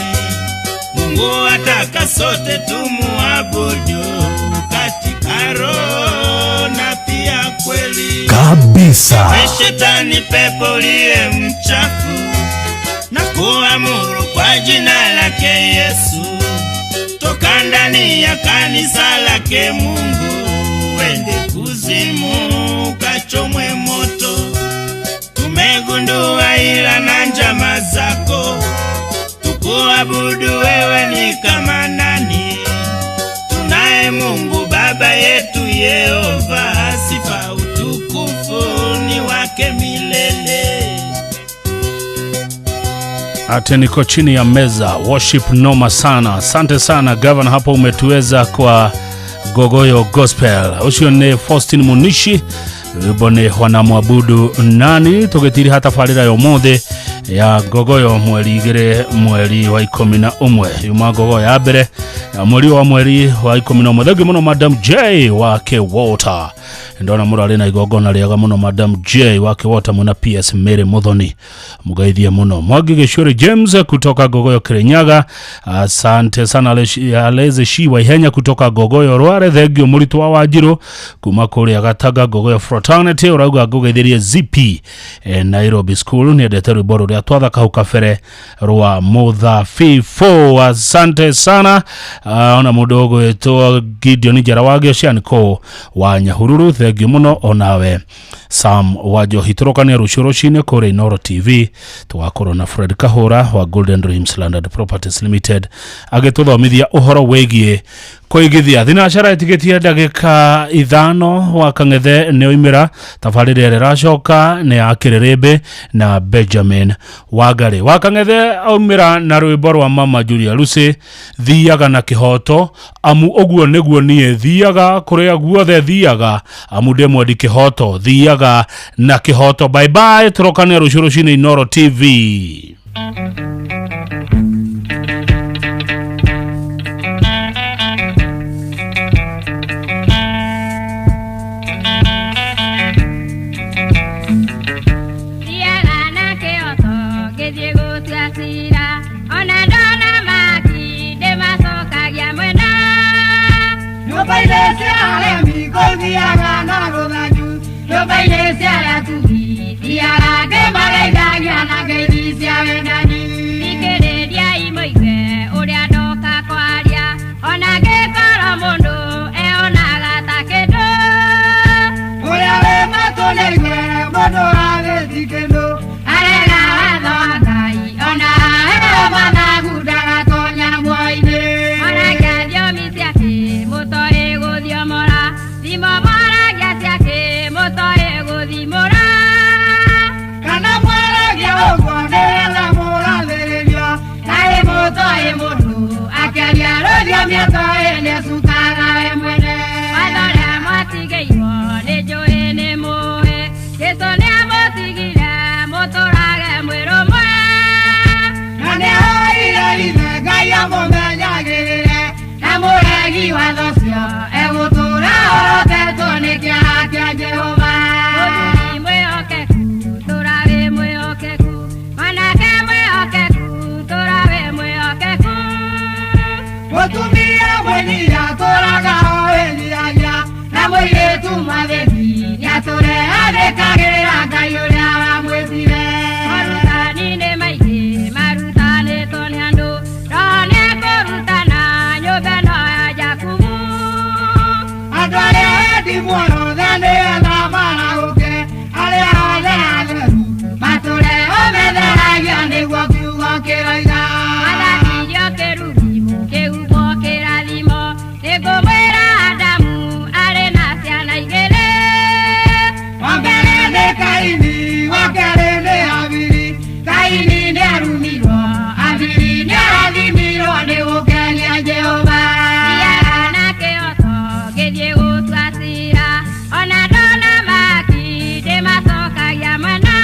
Mungu ataka sote tumuabudu katika roho na pia kweli Kabisa. We shetani pepo uliye mchafu, na kuamuru kwa jina lake Yesu, toka ndani ya kanisa lake Mungu, wende kuzimu ukachomwe moto. Tumegundua ila na njama zako, tukuabudu wewe ni kama nani? Tunaye Mungu Baba yetu Yehova, sifa utukufu ni wake milele. Ate niko chini ya meza worship noma sana. Asante sana gavana, hapo umetuweza kwa Gogoyo Gospel. Ucio ni Faustin Munishi, rwimbo ni wanamwabudu nani. Tugitiri hatabarĩra ya ũmũthĩ ya Gogoyo mweri igĩrĩ mweri wa 11, yuma Gogoyo ya mbere ya mweri wa 11. Thengiũ mũno Madam J wa K Walter, ndona mũrarĩ na igongona rĩega mũno. Madam J wa K Walter mwena PS Mary Muthoni, mũgeithie mũno. Mwangi Gĩcũrĩ James kutoka Gogoyo Kirinyaga, asante sana. Aleze Shi wa Ihenya kutoka Gogoyo Rware, thengio. Mũritũ wa Wanjirũ kuma kũrĩa Gataga Gogoyo Fraternity, ũrauga ngũgeithĩrie ZP Nairobi School, nĩendete rwĩmbo rũrĩa twathaka hau kabere rwa Mũthabibũ. Asante sana. Ona mũndũ ũgwĩtwo Gideon Njarawangi Oceanco wa Nyahururu, thengio mũno onawe. Sam Wanjohi, tũrokania rũciũ rũcinĩ kũrĩa Inooro TV, tũgakorwo na Fred Kahũra wa Golden Dreams Landed Properties Limited agĩtũthomithia ũhoro wĩgiĩ kũigithia. Thinacara ĩtigĩtie ndagĩka 5 wa kang'ethe nĩ oimĩra. Tabarĩra ĩrĩa ĩracoka nĩ ya Kĩrĩrĩmbĩ na Benjamin Wangari. Wa kang'ethe aumĩra na rwĩmbo rwa Mama Julia Lucy, thiaga na kĩhoto, amu ũguo nĩguo niĩ thiaga kũrĩa guothe thiaga, amu ndĩ mwendi kĩhoto, thiaga na kĩhoto. Bye bye, tũrokane rũciũ rũcinĩ Inooro TV. Thiaga na kĩhoto ngĩthiĩ gũtua cira, ona ndona maki ndĩmacokagia mwena. Nyũmba-inĩ cia aremi ngũthiaga na rũthanju, nyũmba-inĩ cia arĩa atugi thiaga ngĩmageithagia na ngeithi cia wendani. Thikĩrĩriai mũigue ũrĩa ndoka kwaria, ona ngĩkorwo mũndũ eonaga ta kĩndũ. Ũrĩa wĩ matũ nĩaigue mũndũ agĩthi kĩndũ, arega watho wa Ngai ona aheo mathagu ndagatonya muoyo-inĩ. Mwaragia thiomi cia kĩmũtoĩ gũthiomora, thimo mwaragia cia kĩmũtoĩ gũthimũra. Kana mwaragia ũguo nĩgetha mũrathĩrĩrio, kaĩ mũtoĩ mũndũ akĩaria rũthiomi atoĩ nĩecukaga we mwene. Watho ũrĩa mwatigĩirwo nĩnjũĩ nĩmũĩ, Jesũ nĩamũtigire mũtũrage mwĩ rũmwe. Na nĩahoire ithe Ngai amũmenyagĩrĩre, na mũregi watho ũcio egũtũũra ahorotetwo nĩ kĩaha kĩa Jehova. Mũthuri mwĩhokeku tũra wĩ mwĩhokeku, mwanake mwĩhokeku tũra wĩ mwĩhokeku. Mũtumia mwĩnyihia atũũraga o wĩnyihagia, na mũirĩtu mwathĩki nĩatũre athĩkagĩra Ngai ũrĩa wamwĩtire. Morutani nĩ maingĩ marutanĩtwo nĩ andũ, Roho nĩekũrutana nyũmba ĩno ya Jakubu. Andũ arĩa endi muoyo othe nĩgetha marahũke, arĩa othe atheru matũre ũmetheragia nĩguo kiugo kĩroiga. Mwathathirio kĩrumi mũkĩhumbwo kĩrathimo, nĩngũmwĩra Adamu arĩ na ciana igĩrĩ. Wa mbere nĩ Kaini, wa kerĩ nĩ Habili. Kaini nĩarumirwo, Habili nĩarathimirwo nĩ gũkenia Jehova. Thiaga na kĩhoto ngĩthiĩ gũtua cira, ona ndona maki ndĩmacokagia mwena.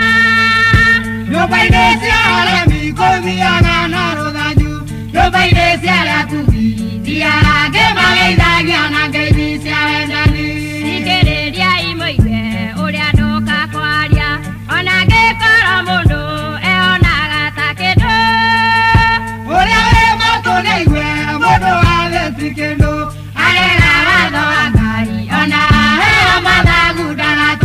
Nyũmba-inĩ cia aremi ngũthiaga na rũthanju, nyũmba-inĩ cia arĩa atugi thiaga ngĩmageithagia na ngeithi cia wendani. Thikĩrĩriai mũigue ũrĩa ndoka kwaria, ona ngĩkorwo mũndũ eonaga ta kĩndũ. Ũrĩa wĩ matũ nĩaigue mũndũ athĩti kĩndũ, arega watho wa Ngai ona aheo mathagu ndagatonya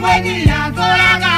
Mwĩgiria tũraga.